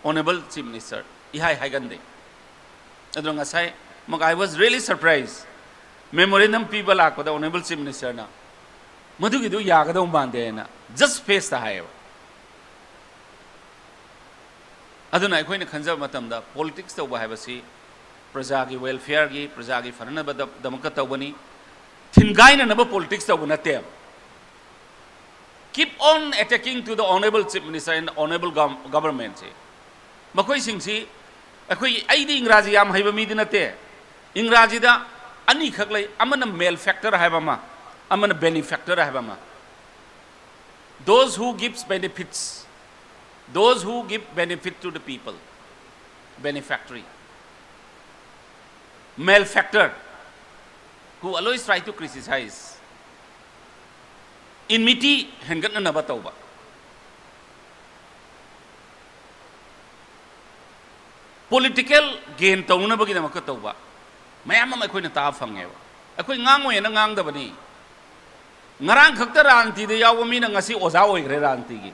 Honourable Chief Minister ꯏꯍꯥꯏ ꯍꯥꯏꯒꯟꯗꯦ꯫ ꯑꯗꯨꯅ ꯉꯁꯥꯏ ꯃꯛ I was really surprised, memorandum ꯄꯤꯕ ꯂꯥꯛꯄꯗ Honourable Chief Ministerꯅ "ꯃꯗꯨꯒꯤꯗꯨ ꯌꯥꯒꯗꯧ ꯃꯥꯟꯗꯦ" ꯍꯥꯏꯅ just faceꯇ ꯍꯥꯏꯌꯦꯕ꯫ ꯑꯗꯨꯅ ꯑꯩꯈꯣꯏꯅ ꯈꯟꯖꯕ ꯃꯇꯝꯗ politics ꯇꯧꯕ ꯍꯥꯏꯕꯁꯤ ꯄ꯭ꯔꯖꯥꯒꯤ welfareꯒꯤ, ꯄ꯭ꯔꯖꯥꯒꯤ ꯐꯅꯅꯕꯗꯃꯛꯇ ꯇꯧꯕꯅꯤ, ꯊꯤꯟꯒꯥꯏꯅꯅꯕ politics ꯇꯧꯕ ꯅꯠꯇꯦꯕ꯫ Keep on attacking to the Honourable Chief Minister and Honourable Gov- Governmentꯁꯤ, ꯃꯈꯣꯏꯁꯤꯡꯁꯤ ꯑꯩꯈꯣꯏꯒꯤ, ꯑꯩꯗꯤ ꯏꯪꯒ꯭ꯔꯥꯖꯤ ꯌꯥꯝ ꯍꯩꯕ ꯃꯤꯗꯤ ꯅꯠꯇꯦ, ꯏꯪꯒ꯭ꯔꯥꯖꯤꯗ ꯑꯅꯤꯈꯛ ꯂꯩ, ꯑꯃꯅ malefactor ꯍꯥꯏꯕ ꯑꯃ, ꯑꯃꯅ benefactor ꯍꯥꯏꯕ ꯑꯃ꯫ Those who gives benefits, those who give benefit to the people, benefactory. Malefactor, who always try to criticize, enmity ꯍꯦꯟꯒꯠꯅꯅꯕ ꯇꯧꯕ, political gain ꯇꯧꯅꯅꯕꯒꯤꯗꯃꯛꯇ ꯇꯧꯕ ꯃꯌꯥꯝ ꯑꯃ ꯑꯩꯈꯣꯏꯅ ꯇꯥꯕ ꯐꯪꯉꯦꯕ꯫ ꯑꯩꯈꯣꯏ ꯉꯥꯡꯉꯣꯏꯅ ꯉꯥꯡꯗꯕꯅꯤ꯫ ꯉꯔꯥꯡ ꯈꯛꯇ ꯔꯥꯖꯅꯤꯇꯤꯗ ꯌꯥꯎꯕ ꯃꯤꯅ ꯉꯁꯤ ꯑꯣꯖꯥ ꯑꯣꯏꯈ꯭ꯔꯦ ꯔꯥꯖꯅꯤꯇꯤꯒꯤ꯫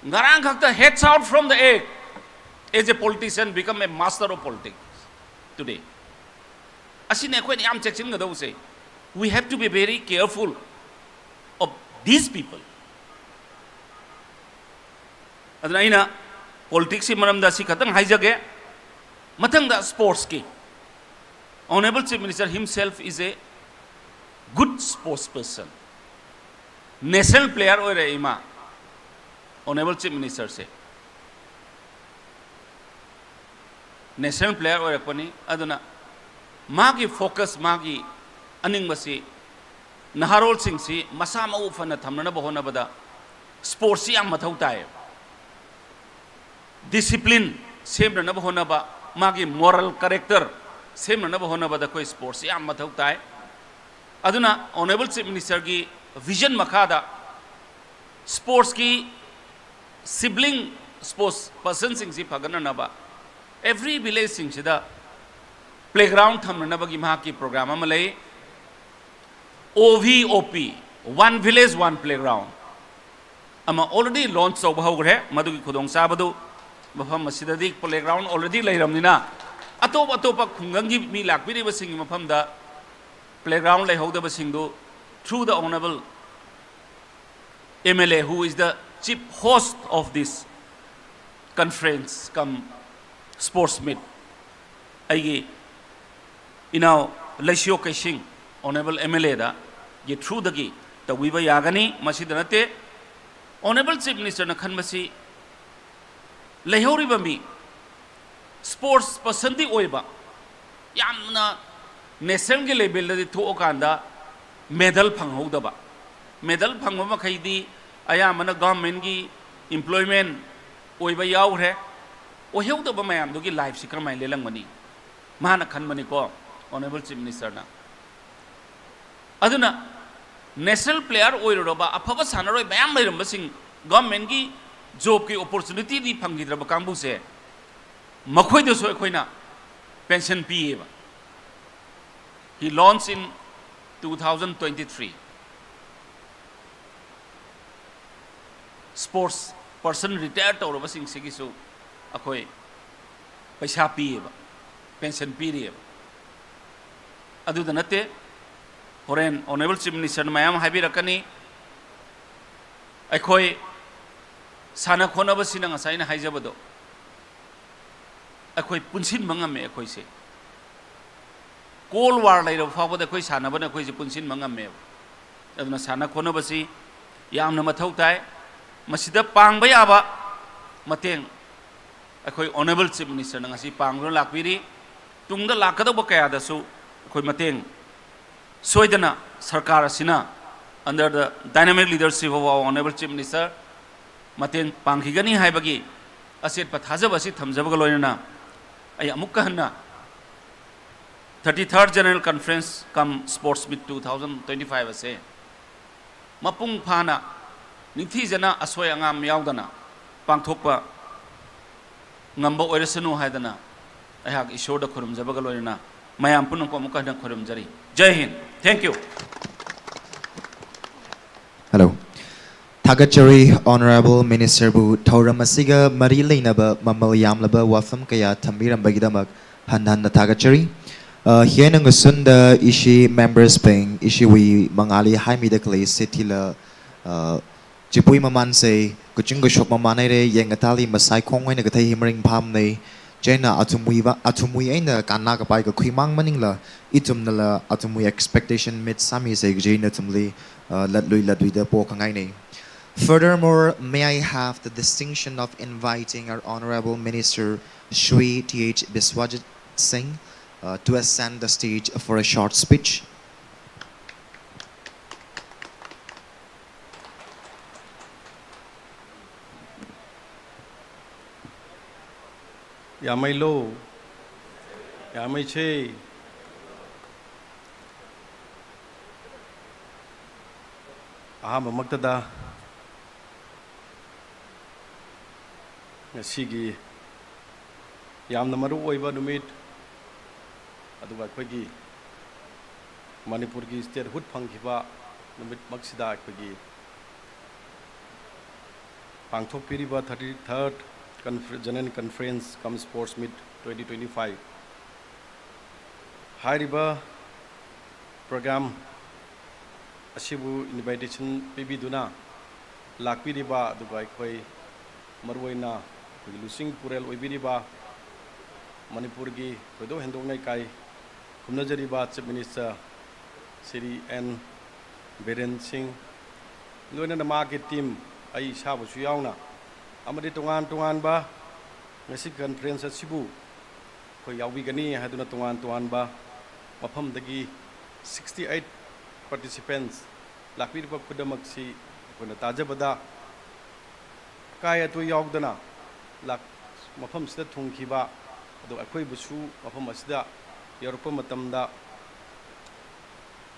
ꯉꯔꯥꯡ ꯈꯛꯇ heads out from the egg, as a politician become a master of politics today. ꯑꯁꯤꯅꯤ ꯑꯩꯈꯣꯏꯅ ꯌꯥꯝ ꯆꯦꯛꯁꯤꯟꯒꯗꯧꯕꯁꯦ꯫ We have to be very careful of these people. ꯑꯗꯨꯅ ꯑꯩꯅ politicsꯀꯤ ꯃꯔꯝꯗ ꯑꯁꯤ ꯈꯛꯇꯪ ꯍꯥꯏꯖꯒꯦ꯫ ꯃꯊꯪꯗ sportsꯀꯤ, Honourable Chief Minister himself is a good sports person. National player ꯑꯣꯏꯔꯛꯏ ꯃꯥ, Honourable Chief Ministerꯁꯦ꯫ National player ꯑꯣꯏꯔꯛꯄꯅꯤ꯫ ꯑꯗꯨꯅ ꯃꯥꯒꯤ focus, ꯃꯥꯒꯤ ꯑꯅꯤꯡꯕꯁꯤ ꯅꯍꯥꯔꯣꯜꯁꯤꯡꯁꯤ ꯃꯁꯥ ꯃꯎ ꯐꯅ ꯊꯝꯅꯅꯕ ꯍꯣꯠꯅꯕꯗ sportsꯁꯤ ꯌꯥꯝ ꯃꯊꯧ ꯇꯥꯏꯌꯦꯕ꯫ Discipline ꯁꯦꯝꯅꯅꯕ ꯍꯣꯠꯅꯕ, ꯃꯥꯒꯤ moral character ꯁꯦꯝꯅꯅꯕ ꯍꯣꯠꯅꯕꯗ ꯑꯩꯈꯣꯏ sportsꯁꯤ ꯌꯥꯝ ꯃꯊꯧ ꯇꯥꯏ꯫ ꯑꯗꯨꯅ Honourable Chief Ministerꯒꯤ vision ꯃꯈꯥꯗ sportsꯀꯤ sibling sports personꯁꯤꯡꯁꯤ ꯐꯒꯠꯅꯅꯕ, Every villageꯁꯤꯡꯁꯤꯗ playground ꯊꯝꯅꯅꯕꯒꯤ ꯃꯍꯥꯛꯀꯤ program ꯑꯃ ꯂꯩ꯫ O V O P, One Village One Playground ꯑꯃ already launch ꯇꯧꯕ ꯍꯧꯈ꯭ꯔꯦ꯫ ꯃꯗꯨꯒꯤ ꯈꯨꯗꯣꯡꯆꯥꯕꯗꯨ ꯃꯐꯝ ꯑꯁꯤꯗꯗꯤ playground already ꯂꯩꯔꯕꯅꯤꯅ, ꯑꯇꯣꯞ ꯑꯇꯣꯞꯄ ꯈꯨꯡꯒꯪꯒꯤ ꯃꯤ ꯂꯥꯛꯄꯤꯔꯤꯕꯁꯤꯡꯒꯤ ꯃꯐꯝꯗ playground ꯂꯩꯍꯧꯗꯕꯁꯤꯡꯗꯨ, through the honorable M L A, who is the chief host of this conference cum sports meet, ꯑꯩꯒꯤ ꯏꯅꯥꯎ ꯂꯩꯁꯤꯌꯣ ꯀꯩꯁꯤꯡ, honorable M L A ꯗꯒꯤ through ꯗꯒꯤ ꯇꯧꯕꯤꯕ ꯌꯥꯒꯅꯤ꯫ ꯃꯁꯤꯗ ꯅꯠꯇꯦ, honorable chief minister ꯅ ꯈꯟꯕꯁꯤ ꯂꯩꯍꯧꯔꯤꯕ ꯃꯤ, sports person ꯗꯤ ꯑꯣꯏꯕ, ꯌꯥꯝꯅ national ꯒꯤ level ꯗꯗꯤ ꯊꯣꯛꯑꯀꯥꯟꯗ medal ꯐꯪꯍꯧꯗꯕ, medal ꯐꯪꯕ ꯃꯈꯩꯗꯤ ꯑꯌꯥꯝꯕꯅ government ꯀꯤ employment ꯑꯣꯏꯕ ꯌꯥꯎꯈ꯭ꯔꯦ꯫ ꯑꯣꯏꯍꯧꯗꯕ ꯃꯌꯥꯝꯗꯨꯒꯤ life ꯁꯤ ꯀꯔꯝꯍꯥꯏꯅ ꯂꯦꯜꯂꯝꯒꯅꯤ? ꯃꯥꯅ ꯈꯟꯕꯅꯤꯀꯣ, honorable chief minister ꯅ꯫ ꯑꯗꯨꯅ national player ꯑꯣꯏꯔꯨꯔꯕ ꯑꯐꯕ ꯁꯥꯟꯅꯔꯣꯏ ꯃꯌꯥꯝ ꯂꯩꯔꯝꯕꯁꯤꯡ, government ꯀꯤ job ꯀꯤ opportunity ꯗꯤ ꯐꯪꯈꯤꯗ꯭ꯔꯕ ꯀꯥꯡꯕꯨꯁꯦ, ꯃꯈꯣꯏꯗꯁꯨ ꯑꯩꯈꯣꯏꯅ pension ꯄꯤꯌꯦꯕ꯫ He launched in two thousand twenty-three꯫ Sports person retire ꯇꯧꯔꯕꯁꯤꯡꯁꯤꯒꯤꯁꯨ ꯑꯩꯈꯣꯏ ꯄꯩꯁꯥ ꯄꯤꯌꯦꯕ, pension ꯄꯤꯔꯤꯑꯕ꯫ ꯑꯗꯨꯗ ꯅꯠꯇꯦ, ꯍꯣꯔꯦꯟ honorable chief minister ꯅ ꯃꯌꯥꯝ ꯍꯥꯏꯕꯤꯔꯛꯀꯅꯤ꯫ ꯑꯩꯈꯣꯏ ꯁꯥꯟꯅ ꯈꯣꯠꯅꯕꯁꯤꯅ, ꯉꯁꯥꯏ ꯑꯩꯅ ꯍꯥꯏꯖꯕꯗꯣ, ꯑꯩꯈꯣꯏ ꯄꯨꯟꯁꯤꯟꯕ ꯉꯝꯃꯦ꯫ ꯑꯩꯈꯣꯏꯁꯦ Cold War ꯂꯩꯔꯕ ꯐꯥꯎꯕꯗ ꯑꯩꯈꯣꯏ ꯁꯥꯟꯅꯕꯅ ꯑꯩꯈꯣꯏꯁꯦ ꯄꯨꯟꯁꯤꯟꯕ ꯉꯝꯃꯦꯕ꯫ ꯑꯗꯨꯅ ꯁꯥꯟꯅ ꯈꯣꯠꯅꯕꯁꯤ ꯌꯥꯝꯅ ꯃꯊꯧ ꯇꯥꯏ꯫ ꯃꯁꯤꯗ ꯄꯥꯡꯕ ꯌꯥꯕ ꯃꯇꯦꯡ ꯑꯩꯈꯣꯏ honorable chief minister ꯅ ꯉꯁꯤ ꯄꯥꯡꯗꯨꯅ ꯂꯥꯛꯄꯤꯔꯤ꯫ ꯇꯨꯡꯗ ꯂꯥꯛꯀꯗꯧꯕ ꯀꯌꯥꯗꯁꯨ ꯑꯩꯈꯣꯏ ꯃꯇꯦꯡ ꯁꯣꯏꯗꯅ ꯁꯔꯀꯥꯔ ꯑꯁꯤꯅ, under the dynamic leadership of our honorable chief minister, ꯃꯇꯦꯡ ꯄꯥꯡꯈꯤꯒꯅꯤ ꯍꯥꯏꯕꯒꯤ ꯑꯆꯦꯠꯄ ꯊꯥꯖꯕ ꯑꯁꯤ ꯊꯝꯖꯕꯒ ꯂꯣꯏꯅꯅ, ꯑꯩ ꯑꯃꯨꯛꯀ ꯍꯟꯅ thirty-third General Conference cum Sports Meet two thousand twenty-five ꯑꯁꯦ ꯃꯄꯨꯡ ꯐꯥꯅ, ꯅꯤꯡꯊꯤꯖꯅ, ꯑꯁꯣꯏ ꯑꯉꯥꯝ ꯌꯥꯎꯗꯅ ꯄꯥꯡꯊꯣꯛꯄ ꯉꯝꯕ ꯑꯣꯏꯔꯁꯅꯨ ꯍꯥꯏꯗꯅ ꯑꯩꯍꯥꯛ ꯏꯁꯣꯔꯗ ꯈꯨꯔꯨꯝꯖꯕꯒ ꯂꯣꯏꯅꯅ ꯃꯌꯥꯝ ꯄꯨꯝꯅꯃꯛꯄꯨ ꯑꯃꯨꯛꯀ ꯍꯟꯅ ꯈꯨꯔꯨꯝꯖꯔꯤ꯫ ꯖꯩ ꯍꯤꯟꯗ꯫ Thank you꯫ Hello. ꯊꯥꯒꯠꯆꯔꯤ꯫ Honourable Minister ꯕꯨ ꯊꯧꯔꯝ ꯑꯁꯤꯒ ꯃꯔꯤ ꯂꯩꯅꯕ ꯃꯃꯜ ꯌꯥꯝꯂꯕ ꯋꯥꯐꯝ ꯀꯌꯥ ꯊꯝꯕꯤꯔꯝꯕꯒꯤꯗꯃꯛ ꯍꯟꯅ ꯍꯟꯅ ꯊꯥꯒꯠꯆꯔꯤ꯫ ꯑ, ꯍꯤꯌꯥꯏꯅ ꯉꯁꯨꯟꯗ ꯏꯁꯤ members ꯄꯦꯡ ꯏꯁꯤ ꯋꯤ ꯃꯉꯥꯂꯤ ꯍꯥꯏꯃꯤꯗ ꯀꯂꯩ ꯁꯦꯊꯤꯂ, ꯑ, ꯆꯤꯄꯨꯏ ꯃꯃꯥꯟꯁꯦ ꯀꯨꯆꯤꯡ ꯀꯨꯁꯣꯛ ꯃꯃꯥꯟꯅꯩꯔꯦ ꯌꯦꯡ ꯑꯇꯥꯂꯤ ꯃꯁꯥꯏ ꯈꯣꯡ ꯑꯣꯏꯅ ꯀꯊꯩ ꯍꯤꯃꯔꯤꯡ ꯐꯥꯝꯅꯩ꯫ ꯆꯦꯅ ꯑꯊꯨꯝ ꯎꯏꯕ, ꯑꯊꯨꯝ ꯎꯏ ꯑꯩꯅ ꯀꯥꯟꯅꯥ ꯀꯄꯥꯏꯒ ꯈꯨꯏꯃꯥꯡ ꯃꯅꯤꯡꯂ ꯏꯇꯨꯝꯅ ꯂ ꯑꯊꯨꯝ ꯎꯏ expectation ꯃꯤꯠ ꯁꯥꯃꯤ ꯁꯦꯒꯖꯩꯅ ꯊꯨꯝꯂꯤ, ꯑ, ꯂꯠꯂꯨꯏ ꯂꯠꯂꯨꯏꯗ ꯄꯣ ꯈꯉꯥꯏꯅꯩ꯫ Furthermore, may I have the distinction of inviting our Honourable Minister Shri T H Biswajit Singh, uh, to ascend the stage for a short speech? ꯌꯥꯝꯃꯩꯂꯣ? ꯌꯥꯝꯃꯩꯁꯦ꯫ ꯑꯍꯥꯟꯕꯃꯛꯇꯗ ꯉꯁꯤꯒꯤ ꯌꯥꯝꯅ ꯃꯔꯨ ꯑꯣꯏꯕ ꯅꯨꯃꯤꯠ, ꯑꯗꯨꯒ ꯑꯩꯈꯣꯏꯒꯤ ꯃꯅꯤꯄꯨꯔꯒꯤ statehood ꯐꯪꯈꯤꯕ ꯅꯨꯃꯤꯠꯃꯛꯁꯤꯗ ꯑꯩꯈꯣꯏꯒꯤ ꯄꯥꯡꯊꯣꯛꯄꯤꯔꯤꯕ thirty third Confer- General Conference cum Sports Meet twenty twenty five ꯍꯥꯏꯔꯤꯕ program ꯑꯁꯤꯕꯨ invitation ꯄꯤꯕꯤꯗꯨꯅ ꯂꯥꯛꯄꯤꯔꯤꯕ, ꯑꯗꯨꯒ ꯑꯩꯈꯣꯏ ꯃꯔꯨꯑꯣꯏꯅ ꯑꯩꯈꯣꯏꯒꯤ ꯂꯨꯆꯤꯡ ꯄꯨꯔꯦꯜ ꯑꯣꯏꯕꯤꯔꯤꯕ ꯃꯅꯤꯄꯨꯔꯒꯤ ꯊꯣꯏꯗꯣꯛ ꯍꯦꯟꯗꯣꯛꯅ ꯏꯀꯥꯏ ꯈꯨꯝꯅꯖꯔꯤꯕ Chief Minister Shri N Biren Singh, ꯂꯣꯏꯅꯅ ꯃꯍꯥꯛꯀꯤ team, ꯑꯩ ꯏꯁꯥꯕꯨꯁꯨ ꯌꯥꯎꯅ, ꯑꯃꯗꯤ ꯇꯣꯉꯥꯟ ꯇꯣꯉꯥꯟꯕ ꯉꯁꯤ conference ꯑꯁꯤꯕꯨ ꯑꯩꯈꯣꯏ ꯌꯥꯎꯕꯤꯒꯅꯤ ꯍꯥꯏꯗꯨꯅ ꯇꯣꯉꯥꯟ ꯇꯣꯉꯥꯟꯕ ꯃꯐꯝꯗꯒꯤ sixty eight participants ꯂꯥꯛꯄꯤꯔꯤꯕ ꯈꯨꯗꯝꯃꯛꯁꯤ ꯑꯩꯈꯣꯏꯅ ꯇꯥꯖꯕꯗ ꯑꯀꯥꯏ ꯑꯇꯣꯏ ꯌꯥꯎꯗꯅ ꯂꯥꯛ-, ꯃꯐꯝꯁꯤꯗ ꯊꯨꯡꯈꯤꯕ, ꯑꯗꯨꯒ ꯑꯩꯈꯣꯏꯕꯨꯁꯨ ꯃꯐꯝ ꯑꯁꯤꯗ ꯌꯧꯔꯛꯄ ꯃꯇꯝꯗ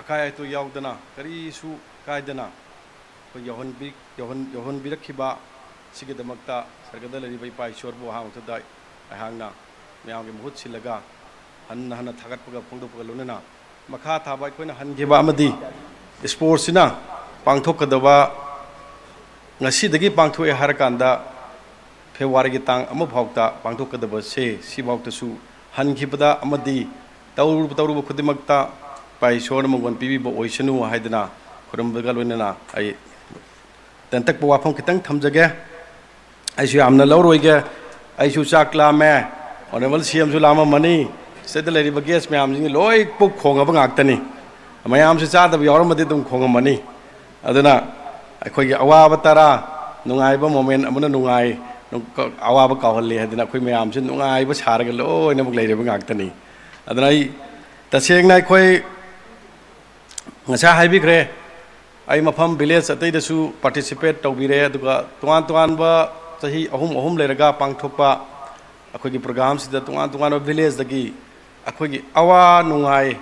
ꯑꯀꯥꯏ ꯑꯇꯣꯏ ꯌꯥꯎꯗꯅ, ꯀꯔꯤꯁꯨ ꯀꯥꯏꯗꯅ ꯑꯩꯈꯣꯏ ꯌꯧꯍꯟꯕꯤ-, ꯌꯧꯍꯟ-, ꯌꯧꯍꯟꯕꯤꯔꯛꯈꯤꯕ ꯁꯤꯒꯤꯗꯃꯛꯇ ꯁꯔꯒꯗ ꯂꯩꯔꯤꯕ ꯏꯄꯥ ꯏꯁꯣꯔꯕꯨ ꯑꯍꯥꯟꯕꯗ ꯑꯩꯍꯥꯛꯅ ꯃꯌꯥꯝꯒꯤ ꯃꯍꯨꯠ ꯁꯤꯜꯂꯒ ꯍꯟꯅ ꯍꯟꯅ ꯊꯥꯒꯠꯄꯒ ꯐꯣꯡꯗꯣꯛꯄꯒ ꯂꯣꯏꯅꯅ, ꯃꯈꯥ ꯊꯥꯕ ꯑꯩꯈꯣꯏꯅ ꯍꯟꯈꯤꯕ ꯑꯃꯗꯤ ꯏꯁꯄꯣꯔꯠꯁꯤꯅ ꯄꯥꯡꯊꯣꯛꯀꯗꯕ, ꯉꯁꯤꯗꯒꯤ ꯄꯥꯡꯊꯣꯛꯑꯦ ꯍꯥꯏꯔꯀꯥꯟꯗ ꯐꯦꯕ꯭ꯔꯨꯋꯥꯔꯤꯒꯤ ꯇꯥꯡ ꯑꯃ ꯐꯥꯎꯇ ꯄꯥꯡꯊꯣꯛꯀꯗꯕꯁꯦ, ꯁꯤꯐꯥꯎꯇꯁꯨ ꯍꯟꯈꯤꯕꯗ ꯑꯃꯗꯤ ꯇꯧꯔꯨꯕ ꯇꯧꯔꯨꯕ ꯈꯨꯗꯤꯡꯃꯛꯇ ꯏꯄꯥ ꯏꯁꯣꯔꯅ ꯃꯪꯒꯣꯜ ꯄꯤꯕꯤꯕ ꯑꯣꯏꯁꯅꯨ ꯍꯥꯏꯗꯅ ꯈꯨꯔꯨꯝꯕꯒ ꯂꯣꯏꯅꯅ ꯑꯩ ꯇꯦꯟꯇꯛꯄ ꯋꯥꯐꯝ ꯈꯤꯇꯪ ꯊꯝꯖꯒꯦ꯫ ꯑꯩꯁꯨ ꯌꯥꯝꯅ ꯂꯧꯔꯣꯏꯒꯦ꯫ ꯑꯩꯁꯨ ꯆꯥꯛ ꯂꯥꯝꯃꯦ꯫ ꯑꯣꯅꯔꯦꯕꯜ ꯁꯤ ꯑꯦꯝꯁꯨ ꯂꯥꯝꯃꯝꯃꯅꯤ꯫ ꯁꯤꯗ ꯂꯩꯔꯤꯕ ꯒꯦꯁ ꯃꯌꯥꯝꯁꯤꯡ ꯂꯣꯏ ꯄꯨꯛ ꯈꯣꯡꯉꯕ ꯉꯥꯛꯇꯅꯤ꯫ ꯃꯌꯥꯝꯁꯦ ꯆꯥꯗꯕ ꯌꯥꯎꯔꯝꯃꯗꯤ ꯑꯗꯨꯝ ꯈꯣꯡꯉꯝꯃꯅꯤ꯫ ꯑꯗꯨꯅ ꯑꯩꯈꯣꯏꯒꯤ ꯑꯋꯥꯕ ꯇꯔꯥ, ꯅꯨꯡꯉꯥꯏꯕ ꯃꯣꯃꯦꯟ ꯑꯃꯅ ꯅꯨꯡꯉꯥꯏ, ꯑꯋꯥꯕ ꯀꯥꯎꯍꯜꯂꯤ ꯍꯥꯏꯗꯅ ꯑꯩꯈꯣꯏ ꯃꯌꯥꯝꯁꯦ ꯅꯨꯡꯉꯥꯏꯕ ꯁꯥꯔꯒ ꯂꯣꯏꯅꯃꯛ ꯂꯩꯔꯤꯕ ꯉꯥꯛꯇꯅꯤ꯫ ꯑꯗꯨꯅ ꯑꯩ ꯇꯁꯦꯡꯅ ꯑꯩꯈꯣꯏ ꯉꯁꯥꯏ ꯍꯥꯏꯕꯤꯈ꯭ꯔꯦ, ꯑꯩ ꯃꯐꯝ ꯚꯤꯂꯦꯖ ꯑꯇꯩꯗꯁꯨ ꯄꯥꯔꯇꯤꯁꯤꯄꯦꯠ ꯇꯧꯕꯤꯔꯦ, ꯑꯗꯨꯒ ꯇꯣꯉꯥꯟ ꯇꯣꯉꯥꯟꯕ ꯆꯍꯤ ꯑꯍꯨꯝ ꯑꯍꯨꯝ ꯂꯩꯔꯒ ꯄꯥꯡꯊꯣꯛꯄ ꯑꯩꯈꯣꯏꯒꯤ ꯄ꯭ꯔꯣꯒ꯭ꯔꯥꯝꯁꯤꯗ ꯇꯣꯉꯥꯟ ꯇꯣꯉꯥꯟꯕ ꯚꯤꯂꯦꯖꯇꯒꯤ ꯑꯩꯈꯣꯏꯒꯤ ꯑꯋꯥ ꯅꯨꯡꯉꯥꯏ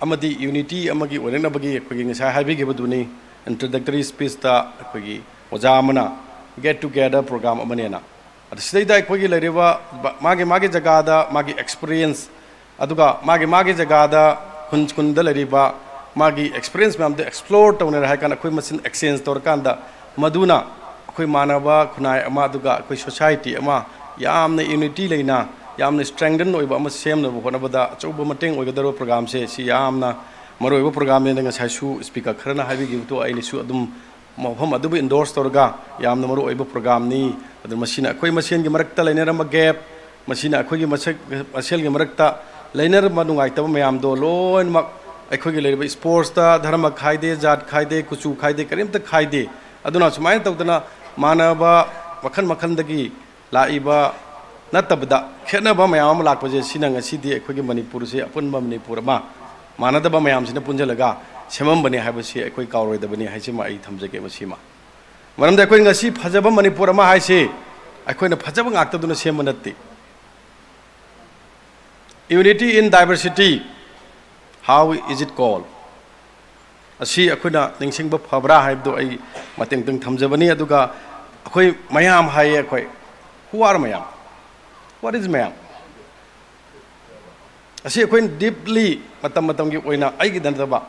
ꯑꯃꯗꯤ ꯌꯨꯅꯤꯇꯤ ꯑꯃꯒꯤ ꯑꯣꯏꯔꯛꯅꯕꯒꯤ ꯑꯩꯈꯣꯏꯒꯤ ꯉꯁꯥꯏ ꯍꯥꯏꯕꯤꯈꯤꯕꯗꯨꯅꯤ, ꯏꯟꯇ꯭ꯔꯣꯗꯛꯇꯔꯤ ꯁ꯭ꯄꯤꯆꯇ ꯑꯩꯈꯣꯏꯒꯤ ꯑꯣꯖꯥ ꯑꯃꯅ ꯒꯦꯠ ꯇꯨꯒꯦꯗꯔ ꯄ꯭ꯔꯣꯒ꯭ꯔꯥꯝ ꯑꯃꯅꯦꯅ꯫ ꯑꯗ ꯁꯤꯗꯩꯗ ꯑꯩꯈꯣꯏꯒꯤ ꯂꯩꯔꯤꯕ ꯕ-, ꯃꯥꯒꯤ ꯃꯥꯒꯤ ꯖꯒꯥꯗ ꯃꯥꯒꯤ ꯑꯦꯛꯁꯄꯤꯔꯤꯌꯦꯟꯁ, ꯑꯗꯨꯒ ꯃꯥꯒꯤ ꯃꯥꯒꯤ ꯖꯒꯥꯗ ꯈꯨꯟ ꯈꯨꯟꯗ ꯂꯩꯔꯤꯕ ꯃꯥꯒꯤ ꯑꯦꯛꯁꯄꯤꯔꯤꯌꯦꯟꯁ ꯃꯌꯥꯝꯗꯣ ꯑꯦꯛꯁꯄ꯭ꯂꯣꯔ ꯇꯧꯅꯔꯦ ꯍꯥꯏ ꯀꯥꯟꯗ ꯑꯩꯈꯣꯏ ꯃꯁꯦꯟ ꯑꯦꯛꯁꯆꯦꯟꯖ ꯇꯧꯔꯀꯥꯟꯗ ꯃꯗꯨꯅ ꯑꯩꯈꯣꯏ ꯃꯥꯟꯅꯕ ꯈꯨꯟꯅꯥꯏ ꯑꯃ, ꯑꯗꯨꯒ ꯑꯩꯈꯣꯏ ꯁꯣꯁꯥꯏꯇꯤ ꯑꯃ ꯌꯥꯝꯅ ꯌꯨꯅꯤꯇꯤ ꯂꯩꯅ, ꯌꯥꯝꯅ ꯁ꯭ꯇ꯭ꯔꯦꯡꯗꯟ ꯑꯣꯏꯕ ꯑꯃ ꯁꯦꯝꯅꯕ ꯍꯣꯠꯅꯕꯗ ꯑꯆꯧꯕ ꯃꯇꯦꯡ ꯑꯣꯏꯒꯗꯧꯔꯕ ꯄ꯭ꯔꯣꯒ꯭ꯔꯥꯝꯁꯦ, ꯁꯤ ꯌꯥꯝꯅ ꯃꯔꯨꯑꯣꯏꯕ ꯄ꯭ꯔꯣꯒ꯭ꯔꯥꯝꯅꯦꯅ ꯉꯁꯥꯏꯁꯨ ꯁ꯭ꯄꯤꯀꯔ ꯈꯔꯅ ꯍꯥꯏꯕꯤꯈꯤꯕꯗꯣ ꯑꯩꯅꯁꯨ ꯑꯗꯨꯝ ꯃꯐꯝ ꯑꯗꯨꯕꯨ ꯏꯟꯗꯣꯔꯁ ꯇꯧꯔꯒ ꯌꯥꯝꯅ ꯃꯔꯨꯑꯣꯏꯕ ꯄ꯭ꯔꯣꯒ꯭ꯔꯥꯝꯅꯤ꯫ ꯑꯗꯨꯅ ꯃꯁꯤꯅ ꯑꯩꯈꯣꯏ ꯃꯁꯦꯟꯒꯤ ꯃꯔꯛꯇ ꯂꯩꯅꯔꯝꯕ ꯒꯦꯞ, ꯃꯁꯤꯅ ꯑꯩꯈꯣꯏꯒꯤ ꯃꯁꯛ-, ꯃꯁꯦꯜꯒꯤ ꯃꯔꯛꯇ ꯂꯩꯅꯔꯝꯕ ꯅꯨꯡꯉꯥꯏꯇꯕ ꯃꯌꯥꯝꯗꯣ ꯂꯣꯏꯅꯃꯛ ꯑꯩꯈꯣꯏꯒꯤ ꯂꯩꯔꯤꯕ ꯏꯁꯄꯣꯔꯠꯁꯇ ꯙꯔꯃ ꯈꯥꯏꯗꯦ, ꯖꯥꯠ ꯈꯥꯏꯗꯦ, ꯀꯨꯆꯨ ꯈꯥꯏꯗꯦ, ꯀꯔꯤꯝꯇ ꯈꯥꯏꯗꯦ꯫ ꯑꯗꯨꯅ ꯁꯨꯃꯥꯏꯅ ꯇꯧꯗꯅ ꯃꯥꯟꯅꯕ ꯃꯈꯜ ꯃꯈꯜꯗꯒꯤ ꯂꯥꯛꯏꯕ ꯅꯠꯇꯕꯗ ꯈꯦꯠꯅꯕ ꯃꯌꯥꯝ ꯑꯃ ꯂꯥꯛꯄꯁꯦ, ꯁꯤꯅ ꯉꯁꯤꯗꯤ ꯑꯩꯈꯣꯏꯒꯤ ꯃꯅꯤꯄꯨꯔꯁꯦ ꯑꯄꯨꯟꯕ ꯃꯅꯤꯄꯨꯔ ꯑꯃ, ꯃꯥꯟꯅꯗꯕ ꯃꯌꯥꯝꯁꯤꯅ ꯄꯨꯟꯁꯤꯜꯂꯒ ꯁꯦꯝꯃꯝꯕꯅꯤ ꯍꯥꯏꯕꯁꯤ ꯑꯩꯈꯣꯏ ꯀꯥꯎꯔꯣꯏꯗꯕꯅꯤ ꯍꯥꯏꯁꯤꯃ ꯑꯩ ꯊꯝꯖꯒꯦ꯫ ꯃꯁꯤꯃ ꯃꯔꯝꯗꯤ ꯑꯩꯈꯣꯏ ꯉꯁꯤ ꯐꯖꯕ ꯃꯅꯤꯄꯨꯔ ꯑꯃ ꯍꯥꯏꯁꯤ ꯑꯩꯈꯣꯏꯅ ꯐꯖꯕ ꯉꯥꯛꯇꯗꯨꯅ ꯁꯦꯝꯕ ꯅꯠꯇꯦ꯫ Unity in diversity, how is it called? ꯑꯁꯤ ꯑꯩꯈꯣꯏꯅ ꯅꯤꯡꯁꯤꯡꯕ ꯐꯕ꯭ꯔꯥ ꯍꯥꯏꯕꯗꯨ ꯑꯩ ꯃꯇꯦꯡꯇꯪ ꯊꯝꯖꯕꯅꯤ꯫ ꯑꯗꯨꯒ ꯑꯩꯈꯣꯏ ꯃꯌꯥꯝ ꯍꯥꯏꯌꯦ ꯑꯩꯈꯣꯏ꯫ Who are ꯃꯌꯥꯝ? What is ꯃꯌꯥꯝ? ꯑꯁꯤ ꯑꯩꯈꯣꯏꯅ deeply ꯃꯇꯝ ꯃꯇꯝꯒꯤ ꯑꯣꯏꯅ ꯑꯩꯒꯤꯗ ꯅꯠꯇꯕ,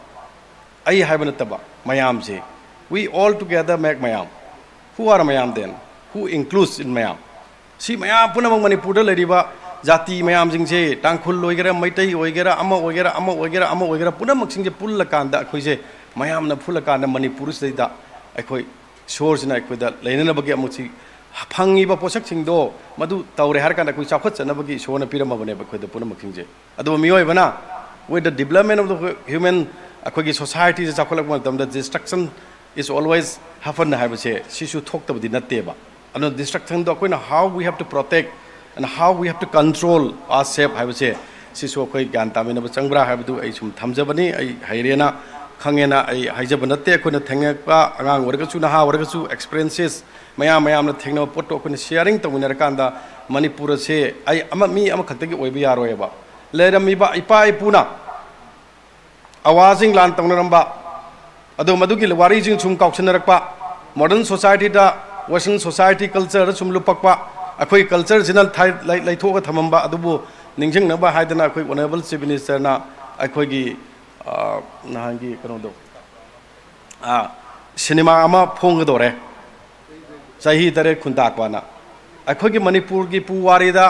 ꯑꯩ ꯍꯥꯏꯕ ꯅꯠꯇꯕ, ꯃꯌꯥꯝꯁꯦ, we all together make ꯃꯌꯥꯝ꯫ Who are ꯃꯌꯥꯝ then? Who includes in ꯃꯌꯥꯝ? ꯁꯤ ꯃꯌꯥꯝ ꯄꯨꯝꯅꯃꯛ ꯃꯅꯤꯄꯨꯔꯗ ꯂꯩꯔꯤꯕ ꯖꯥꯇꯤ ꯃꯌꯥꯝꯁꯤꯡꯁꯦ, ꯇꯥꯡꯈꯨꯜ ꯑꯣꯏꯒꯦꯔꯥ, ꯃꯩꯇꯩ ꯑꯣꯏꯒꯦꯔꯥ, ꯑꯃ ꯑꯣꯏꯒꯦꯔꯥ, ꯑꯃ ꯑꯣꯏꯒꯦꯔꯥ, ꯑꯃ ꯑꯣꯏꯒꯦꯔꯥ, ꯑꯃ ꯑꯣꯏꯒꯦꯔꯥ, ꯄꯨꯝꯅꯃꯛꯁꯤꯡꯁꯦ ꯄꯨꯜꯂꯀꯥꯟꯗ, ꯑꯩꯈꯣꯏꯁꯦ ꯃꯌꯥꯝꯅ ꯄꯨꯜꯂꯀꯥꯟꯗ ꯃꯅꯤꯄꯨꯔꯁꯤꯗꯩꯗ ꯑꯩꯈꯣꯏ ꯏꯁꯣꯔꯁꯤꯅ ꯑꯩꯈꯣꯏꯗ ꯂꯩꯅꯅꯕꯒꯤ ꯑꯃꯨꯛꯁꯤ ꯐꯪꯉꯤꯕ ꯄꯣꯠꯁꯛꯁꯤꯡꯗꯣ ꯃꯗꯨ ꯇꯧꯔꯦ ꯍꯥꯏꯔ ꯀꯥꯟꯗ ꯑꯩꯈꯣꯏ ꯆꯥꯎꯈꯠꯆꯅꯕꯒꯤ ꯏꯁꯣꯔꯅ ꯄꯤꯔꯝꯃꯕꯅꯦꯕ ꯑꯩꯈꯣꯏꯗ ꯄꯨꯝꯅꯃꯛꯁꯤꯡꯁꯦ꯫ ꯑꯗꯨꯕꯨ ꯃꯤꯑꯣꯏꯕꯅ, with the development of the human, ꯑꯩꯈꯣꯏꯒꯤ societyꯁꯦ ꯆꯥꯎꯈꯠꯂꯛꯄ ꯃꯇꯝꯗ destruction is always happen ꯍꯥꯏꯕꯁꯦ ꯁꯤꯁꯨ ꯊꯣꯛꯇꯕꯗꯤ ꯅꯠꯇꯦꯕ꯫ ꯑꯗꯨꯅ destructionꯗꯣ ꯑꯩꯈꯣꯏꯅ how we have to protect and how we have to control ourselves ꯍꯥꯏꯕꯁꯦ ꯁꯤꯁꯨ ꯑꯩꯈꯣꯏ ꯒ꯭ꯌꯥꯟ ꯇꯥꯃꯤꯟꯅꯕ ꯆꯪꯕ꯭ꯔꯥ ꯍꯥꯏꯕꯗꯨ ꯑꯩ ꯁꯨꯝ ꯊꯝꯖꯕꯅꯤ꯫ ꯑꯩ ꯍꯩꯔꯦꯅ, ꯈꯪꯉꯦꯅ ꯑꯩ ꯍꯥꯏꯖꯕ ꯅꯠꯇꯦ꯫ ꯑꯩꯈꯣꯏꯅ ꯊꯦꯡꯅꯔꯛꯄ ꯑꯉꯥꯡ ꯑꯣꯏꯔꯒꯁꯨ, ꯅꯍꯥ ꯑꯣꯏꯔꯒꯁꯨ, experiences ꯃꯌꯥꯝ ꯃꯌꯥꯝꯅ ꯊꯦꯡꯅꯕ ꯄꯣꯠꯇꯣ ꯑꯩꯈꯣꯏꯅ sharing ꯇꯧꯃꯤꯟꯅꯔꯀꯥꯟꯗ ꯃꯅꯤꯄꯨꯔ ꯑꯁꯦ ꯑꯩ ꯑꯃ, ꯃꯤ ꯑꯃꯈꯛꯇꯒꯤ ꯑꯣꯏꯕ ꯌꯥꯔꯣꯏꯕ꯫ ꯂꯩꯔꯝꯃꯤꯕ ꯏꯄꯥ ꯏꯄꯨꯅ ꯑꯋꯥꯁꯤꯡ ꯂꯥꯟ ꯇꯧꯅꯔꯝꯕ, ꯑꯗꯣ ꯃꯗꯨꯒꯤ ꯋꯥꯔꯤꯁꯤꯡ ꯁꯨꯝ ꯀꯥꯎꯁꯟꯅꯔꯛꯄ, modern societyꯗ, western society cultureꯗ ꯁꯨꯝ ꯂꯨꯞꯄꯛꯄ, ꯑꯩꯈꯣꯏ cultureꯁꯤꯅ ꯊꯥꯏ-, ꯂꯩ-, ꯂꯩꯊꯣꯛꯑꯒ ꯊꯝꯃꯝꯕ ꯑꯗꯨꯕꯨ ꯅꯤꯡꯁꯤꯡꯅꯕ ꯍꯥꯏꯗꯅ ꯑꯩꯈꯣꯏ honourable chief ministerꯅ ꯑꯩꯈꯣꯏꯒꯤ, ꯑ, ꯅꯍꯥꯟꯒꯤ ꯀꯩꯅꯣꯗꯣ, ꯑ, cinema ꯑꯃ ꯐꯣꯡꯒꯗꯧꯔꯦ꯫ ꯆꯍꯤ ꯇꯔꯦꯠ ꯈꯨꯟꯇꯥꯛꯄꯅ꯫ ꯑꯩꯈꯣꯏꯒꯤ ꯃꯅꯤꯄꯨꯔꯒꯤ ꯄꯨꯋꯥꯔꯤꯗ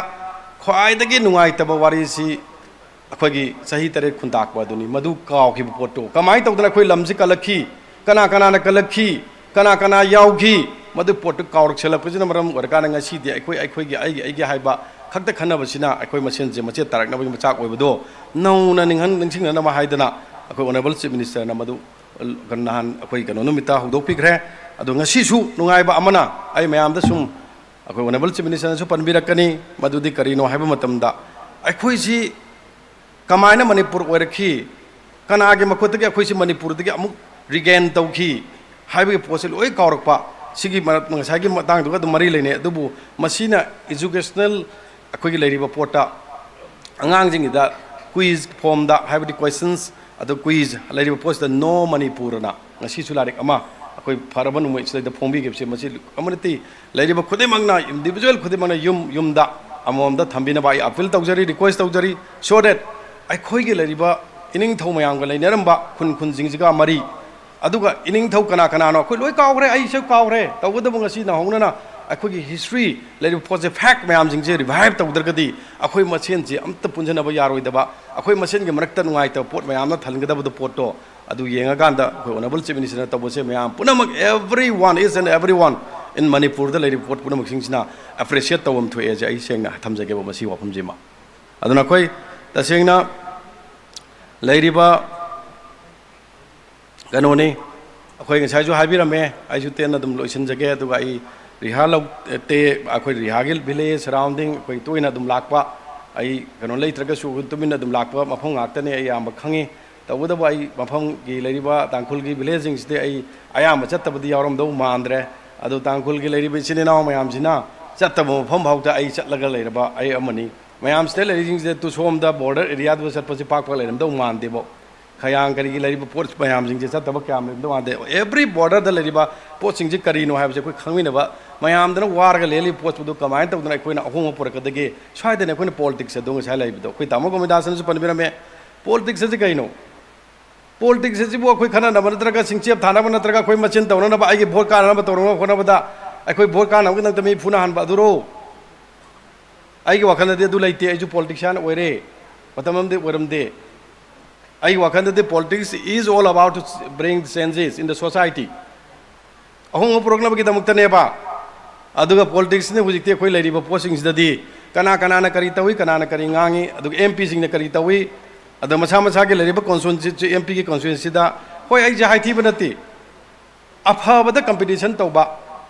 ꯈ꯭ꯋꯥꯏꯗꯒꯤ ꯅꯨꯡꯉꯥꯏꯇꯕ ꯋꯥꯔꯤꯁꯤ ꯑꯩꯈꯣꯏꯒꯤ ꯆꯍꯤ ꯇꯔꯦꯠ ꯈꯨꯟꯇꯥꯛꯄ ꯑꯗꯨꯅꯤ꯫ ꯃꯗꯨ ꯀꯥꯎꯈꯤꯕ ꯄꯣꯠꯇꯣ ꯀꯃꯥꯏꯅ ꯇꯧꯗꯅ ꯑꯩꯈꯣꯏ ꯂꯝꯁꯤ ꯀꯜꯂꯛꯈꯤ, ꯀꯅꯥ ꯀꯅꯥꯅ ꯀꯜꯂꯛꯈꯤ, ꯀꯅꯥ ꯀꯅꯥ ꯌꯥꯎꯈꯤ, ꯃꯗꯨ ꯄꯣꯠꯇꯨ ꯀꯥꯎꯔꯛꯁꯜꯂꯛꯄꯁꯤꯅ ꯃꯔꯝ ꯑꯣꯏꯔꯀꯥꯟꯗ ꯉꯁꯤꯗꯤ ꯑꯩꯈꯣꯏ, ꯑꯩꯈꯣꯏꯒꯤ, ꯑꯩꯒꯤ, ꯑꯩꯒꯤ ꯍꯥꯏꯕ ꯈꯛꯇ ꯈꯟꯅꯕꯁꯤꯅ ꯑꯩꯈꯣꯏ ꯃꯁꯦꯟꯁꯦ ꯃꯆꯦꯠ ꯇꯥꯔꯛꯅꯕꯒꯤ ꯃꯆꯥꯛ ꯑꯣꯏꯕꯗꯣ ꯅꯧꯅ ꯅꯤꯡꯍꯟ-, ꯅꯤꯡꯁꯤꯡꯅꯅꯕ ꯍꯥꯏꯗꯅ ꯑꯩꯈꯣꯏ honourable chief ministerꯅ ꯃꯗꯨ ꯅꯍꯥꯟ ꯑꯩꯈꯣꯏ ꯀꯩꯅꯣ ꯅꯨꯃꯤꯠꯇ ꯍꯧꯗꯣꯛꯄꯤꯈ꯭ꯔꯦ꯫ ꯑꯗꯣ ꯉꯁꯤꯁꯨ ꯅꯨꯡꯉꯥꯏꯕ ꯑꯃꯅ ꯑꯩ ꯃꯌꯥꯝꯗ ꯁꯨꯝ ꯑꯩꯈꯣꯏ honourable chief ministerꯅꯁꯨ ꯄꯟꯕꯤꯔꯛꯀꯅꯤ, ꯃꯗꯨꯗꯤ ꯀꯔꯤꯅꯣ ꯍꯥꯏꯕ ꯃꯇꯝꯗ ꯑꯩꯈꯣꯏꯁꯤ ꯀꯃꯥꯏꯅ ꯃꯅꯤꯄꯨꯔ ꯑꯣꯏꯔꯛꯈꯤ, ꯀꯅꯥꯒꯤ ꯃꯈꯨꯠꯇꯒꯤ ꯑꯩꯈꯣꯏꯁꯤ ꯃꯅꯤꯄꯨꯔꯗꯒꯤ ꯑꯃꯨꯛ regain ꯇꯧꯈꯤ ꯍꯥꯏꯕꯒꯤ ꯄꯣꯠꯁꯤ ꯂꯣꯏ ꯀꯥꯎꯔꯛꯄ, ꯁꯤꯒꯤ ꯃꯔꯛ-, ꯉꯁꯥꯏꯒꯤ ꯃꯇꯥꯡꯗꯨꯒ ꯑꯗꯨꯝ ꯃꯔꯤ ꯂꯩꯅꯩ꯫ ꯑꯗꯨꯕꯨ ꯃꯁꯤꯅ educational ꯑꯩꯈꯣꯏꯒꯤ ꯂꯩꯔꯤꯕ ꯄꯣꯠꯇ ꯑꯉꯥꯡꯁꯤꯡꯒꯤꯗ quiz formꯗ, ꯍꯥꯏꯕꯗꯤ questions ꯑꯗꯨ quiz ꯂꯩꯔꯤꯕ ꯄꯣꯠꯁꯤꯗ No ꯃꯅꯤꯄꯨꯔ ꯑꯅ ꯉꯁꯤꯁꯨ ꯂꯥꯏꯔꯤꯛ ꯑꯃ ꯑꯩꯈꯣꯏ ꯐꯔꯕ ꯅꯨꯃꯤꯠꯁꯤꯗꯩꯗ ꯐꯣꯡꯕꯤꯈꯤꯕꯁꯦ, ꯃꯁꯤ community ꯂꯩꯔꯤꯕ ꯈꯨꯗꯤꯡꯃꯛꯅ, individual ꯈꯨꯗꯤꯡꯃꯛꯅ ꯌꯨꯝ ꯌꯨꯝꯗ ꯑꯃꯃꯝꯗ ꯊꯝꯕꯤꯅꯕ ꯑꯩ appeal ꯇꯧꯖꯔꯤ, request ꯇꯧꯖꯔꯤ, so that ꯑꯩꯈꯣꯏꯒꯤ ꯂꯩꯔꯤꯕ ꯏꯅꯤꯡꯊꯧ ꯃꯌꯥꯝꯒ ꯂꯩꯅꯔꯝꯕ ꯈꯨꯟ ꯈꯨꯟꯁꯤꯡꯁꯤꯒ ꯃꯔꯤ, ꯑꯗꯨꯒ ꯏꯅꯤꯡꯊꯧ ꯀꯅꯥ ꯀꯅꯥꯅꯣ ꯑꯩꯈꯣꯏ ꯂꯣꯏ ꯀꯥꯎꯈ꯭ꯔꯦ, ꯑꯩꯁꯨ ꯀꯥꯎꯈ꯭ꯔꯦ꯫ ꯇꯧꯕꯇꯕꯨ ꯉꯁꯤ ꯅꯧꯍꯧꯅꯅ ꯑꯩꯈꯣꯏꯒꯤ history ꯂꯩꯔꯤꯕ ꯄꯣꯠꯁꯦ, fact ꯃꯌꯥꯝꯁꯤꯡꯁꯦ revive ꯇꯧꯗ꯭ꯔꯒꯗꯤ ꯑꯩꯈꯣꯏ ꯃꯁꯦꯟꯁꯦ ꯑꯝꯇ ꯄꯨꯟꯁꯤꯟꯅꯕ ꯌꯥꯔꯣꯏꯗꯕ, ꯑꯩꯈꯣꯏ ꯃꯁꯦꯟꯒꯤ ꯃꯔꯛꯇ ꯅꯨꯡꯉꯥꯏꯇꯕ ꯄꯣꯠ ꯃꯌꯥꯝꯅ ꯊꯜꯒꯗꯕꯗꯣ ꯄꯣꯠꯇꯣ, ꯑꯗꯨ ꯌꯦꯡꯉꯀꯥꯟꯗ ꯑꯩꯈꯣꯏ Honourable Chief Minister ꯅ ꯇꯧꯕꯁꯦ ꯃꯌꯥꯝ ꯄꯨꯝꯅꯃꯛ, everyone, each and everyone in ꯃꯅꯤꯄꯨꯔꯗ ꯂꯩꯔꯤꯕ ꯄꯣꯠ ꯄꯨꯝꯅꯃꯛꯁꯤꯡꯁꯤꯅ appreciate ꯇꯧꯐꯝ ꯊꯣꯛꯑꯦꯁꯦ ꯑꯩ ꯁꯦꯡꯅ ꯊꯝꯖꯒꯦꯕ ꯃꯁꯤ ꯋꯥꯐꯝꯁꯤꯃ꯫ ꯑꯗꯨꯅ ꯑꯩꯈꯣꯏ ꯇꯁꯦꯡꯅ ꯂꯩꯔꯤꯕ ꯀꯩꯅꯣꯅꯤ, ꯑꯩꯈꯣꯏ ꯉꯁꯥꯏꯁꯨ ꯍꯥꯏꯕꯤꯔꯝꯃꯦ, ꯑꯩꯁꯨ ꯇꯦꯟꯅ ꯑꯗꯨꯝ ꯂꯣꯏꯁꯤꯟꯖꯒꯦ꯫ ꯑꯗꯨꯒ ꯑꯩ ꯔꯤꯍꯥ ꯂꯧ-, ꯇꯦ-, ꯑꯩꯈꯣꯏ ꯔꯤꯍꯥꯒꯤ village surrounding ꯑꯩꯈꯣꯏ ꯇꯣꯏꯅ ꯑꯗꯨꯝ ꯂꯥꯛꯄ, ꯑꯩ ꯀꯩꯅꯣ ꯂꯩꯇ꯭ꯔꯒꯁꯨ ꯑꯩꯈꯣꯏ ꯇꯨꯃꯤꯟꯅ ꯑꯗꯨꯝ ꯂꯥꯛꯄ ꯃꯐꯝ ꯉꯥꯛꯇꯅꯤ ꯑꯩ ꯑꯌꯥꯝꯕ ꯈꯪꯉꯤ꯫ ꯇꯧꯕꯇꯕꯨ ꯑꯩ ꯃꯐꯝꯒꯤ ꯂꯩꯔꯤꯕ ꯇꯥꯡꯈꯨꯜꯒꯤ village ꯁꯤꯡꯁꯤꯗꯤ ꯑꯩ ꯑꯌꯥꯝꯕ ꯆꯠꯇꯕꯗꯤ ꯌꯥꯎꯔꯝꯗꯧ ꯃꯥꯟꯗ꯭ꯔꯦ꯫ ꯑꯗꯨ ꯇꯥꯡꯈꯨꯜꯒꯤ ꯂꯩꯔꯤꯕ ꯏꯆꯤꯟ ꯏꯅꯥꯎ ꯃꯌꯥꯝꯁꯤꯅ ꯆꯠꯇꯕ ꯃꯐꯝ ꯐꯥꯎꯗ ꯑꯩ ꯆꯠꯂꯒ ꯂꯩꯔꯕ ꯑꯩ ꯑꯃꯅꯤ꯫ ꯃꯌꯥꯝꯁꯤꯗ ꯂꯩꯔꯤꯁꯤꯡꯁꯤꯗ ꯇꯨ ꯁꯣꯝꯗ border area ꯗ ꯆꯠꯄꯁꯤ ꯄꯥꯛ ꯄꯥꯛ ꯂꯩꯔꯝꯗꯧ ꯃꯥꯟꯗꯦꯕ꯫ ꯈꯌꯥꯡ ꯀꯔꯤꯒꯤ ꯂꯩꯔꯤꯕ ꯄꯣꯠ ꯃꯌꯥꯝꯁꯤꯡꯁꯦ ꯆꯠꯇꯕ ꯀꯌꯥꯝ ꯂꯩꯔꯝꯗꯧ ꯃꯥꯟꯗꯦ꯫ Every border ꯗ ꯂꯩꯔꯤꯕ ꯄꯣꯠꯁꯤꯡꯁꯤ ꯀꯔꯤꯅꯣ ꯍꯥꯏꯕꯁꯦ ꯑꯩꯈꯣꯏ ꯈꯪꯃꯤꯟꯅꯕ, ꯃꯌꯥꯝꯗꯅ ꯋꯥꯔꯒ ꯂꯦꯜꯂꯤꯕ ꯄꯣꯠꯄꯨꯗꯨ ꯀꯃꯥꯏꯅ ꯇꯧꯗꯅ ꯑꯩꯈꯣꯏꯅ ꯑꯍꯣꯡꯕ ꯄꯨꯔꯛꯀꯗꯒꯦ? ꯁ꯭ꯋꯥꯏꯗꯅ ꯑꯩꯈꯣꯏꯅ politics ꯑꯗꯨ ꯉꯁꯥꯏ ꯂꯩꯕꯗꯣ ꯑꯩꯈꯣꯏ ꯇꯥꯃꯣ ꯒꯣꯕꯤꯟꯗꯥꯁꯅꯁꯨ ꯄꯟꯕꯤꯔꯝꯃꯦ꯫ Politics ꯑꯁꯤ ꯀꯩꯅꯣ? Politics ꯑꯁꯤꯕꯨ ꯑꯩꯈꯣꯏ ꯈꯟꯅꯅꯕ ꯅꯠꯇ꯭ꯔꯒ ꯁꯤꯡꯆꯦꯞ ꯊꯥꯅꯕ ꯅꯠꯇ꯭ꯔꯒ ꯑꯩꯈꯣꯏ ꯃꯆꯤꯟ ꯇꯧꯅꯅꯕ, ꯑꯩꯒꯤ vote ꯀꯥꯅꯅꯕ ꯇꯧꯅꯕ ꯍꯣꯠꯅꯕꯗ ꯑꯩꯈꯣꯏ vote ꯀꯥꯅꯕꯒꯤꯗꯃꯛꯇ ꯃꯤ ꯐꯨꯅꯍꯟꯕ ꯑꯗꯨꯔꯣ? ꯑꯩꯒꯤ ꯋꯥꯈꯜꯗꯗꯤ ꯑꯗꯨ ꯂꯩꯇꯦ꯫ ꯑꯩꯁꯨ politician ꯑꯣꯏꯔꯦ, ꯃꯇꯝ ꯑꯃꯗꯤ ꯑꯣꯏꯔꯝꯗꯦ꯫ ꯑꯩꯒꯤ ꯋꯥꯈꯜꯗꯗꯤ politics is all about to bring changes in the society꯫ ꯑꯍꯣꯡꯕ ꯄꯨꯔꯛꯅꯕꯒꯤꯗꯃꯛꯇꯅꯦꯕ꯫ ꯑꯗꯨꯒ politics ꯅ ꯍꯧꯖꯤꯛꯇꯤ ꯑꯩꯈꯣꯏ ꯂꯩꯔꯤꯕ ꯄꯣꯠꯁꯤꯡꯁꯤꯗꯗꯤ ꯀꯅꯥ ꯀꯅꯥꯅ ꯀꯔꯤ ꯇꯧꯏ, ꯀꯅꯥꯅ ꯀꯔꯤ ꯉꯥꯡꯉꯤ, ꯑꯗꯨꯒ M P ꯁꯤꯡꯅ ꯀꯔꯤ ꯇꯧꯏ, ꯑꯗ ꯃꯁꯥ ꯃꯁꯥꯒꯤ ꯂꯩꯔꯤꯕ constituency, M P ꯒꯤ constituency ꯗ, ꯍꯣꯏ, ꯑꯩꯁꯦ ꯍꯥꯏꯊꯤꯕ ꯅꯠꯇꯦ, ꯑꯐꯕꯗ competition ꯇꯧꯕ,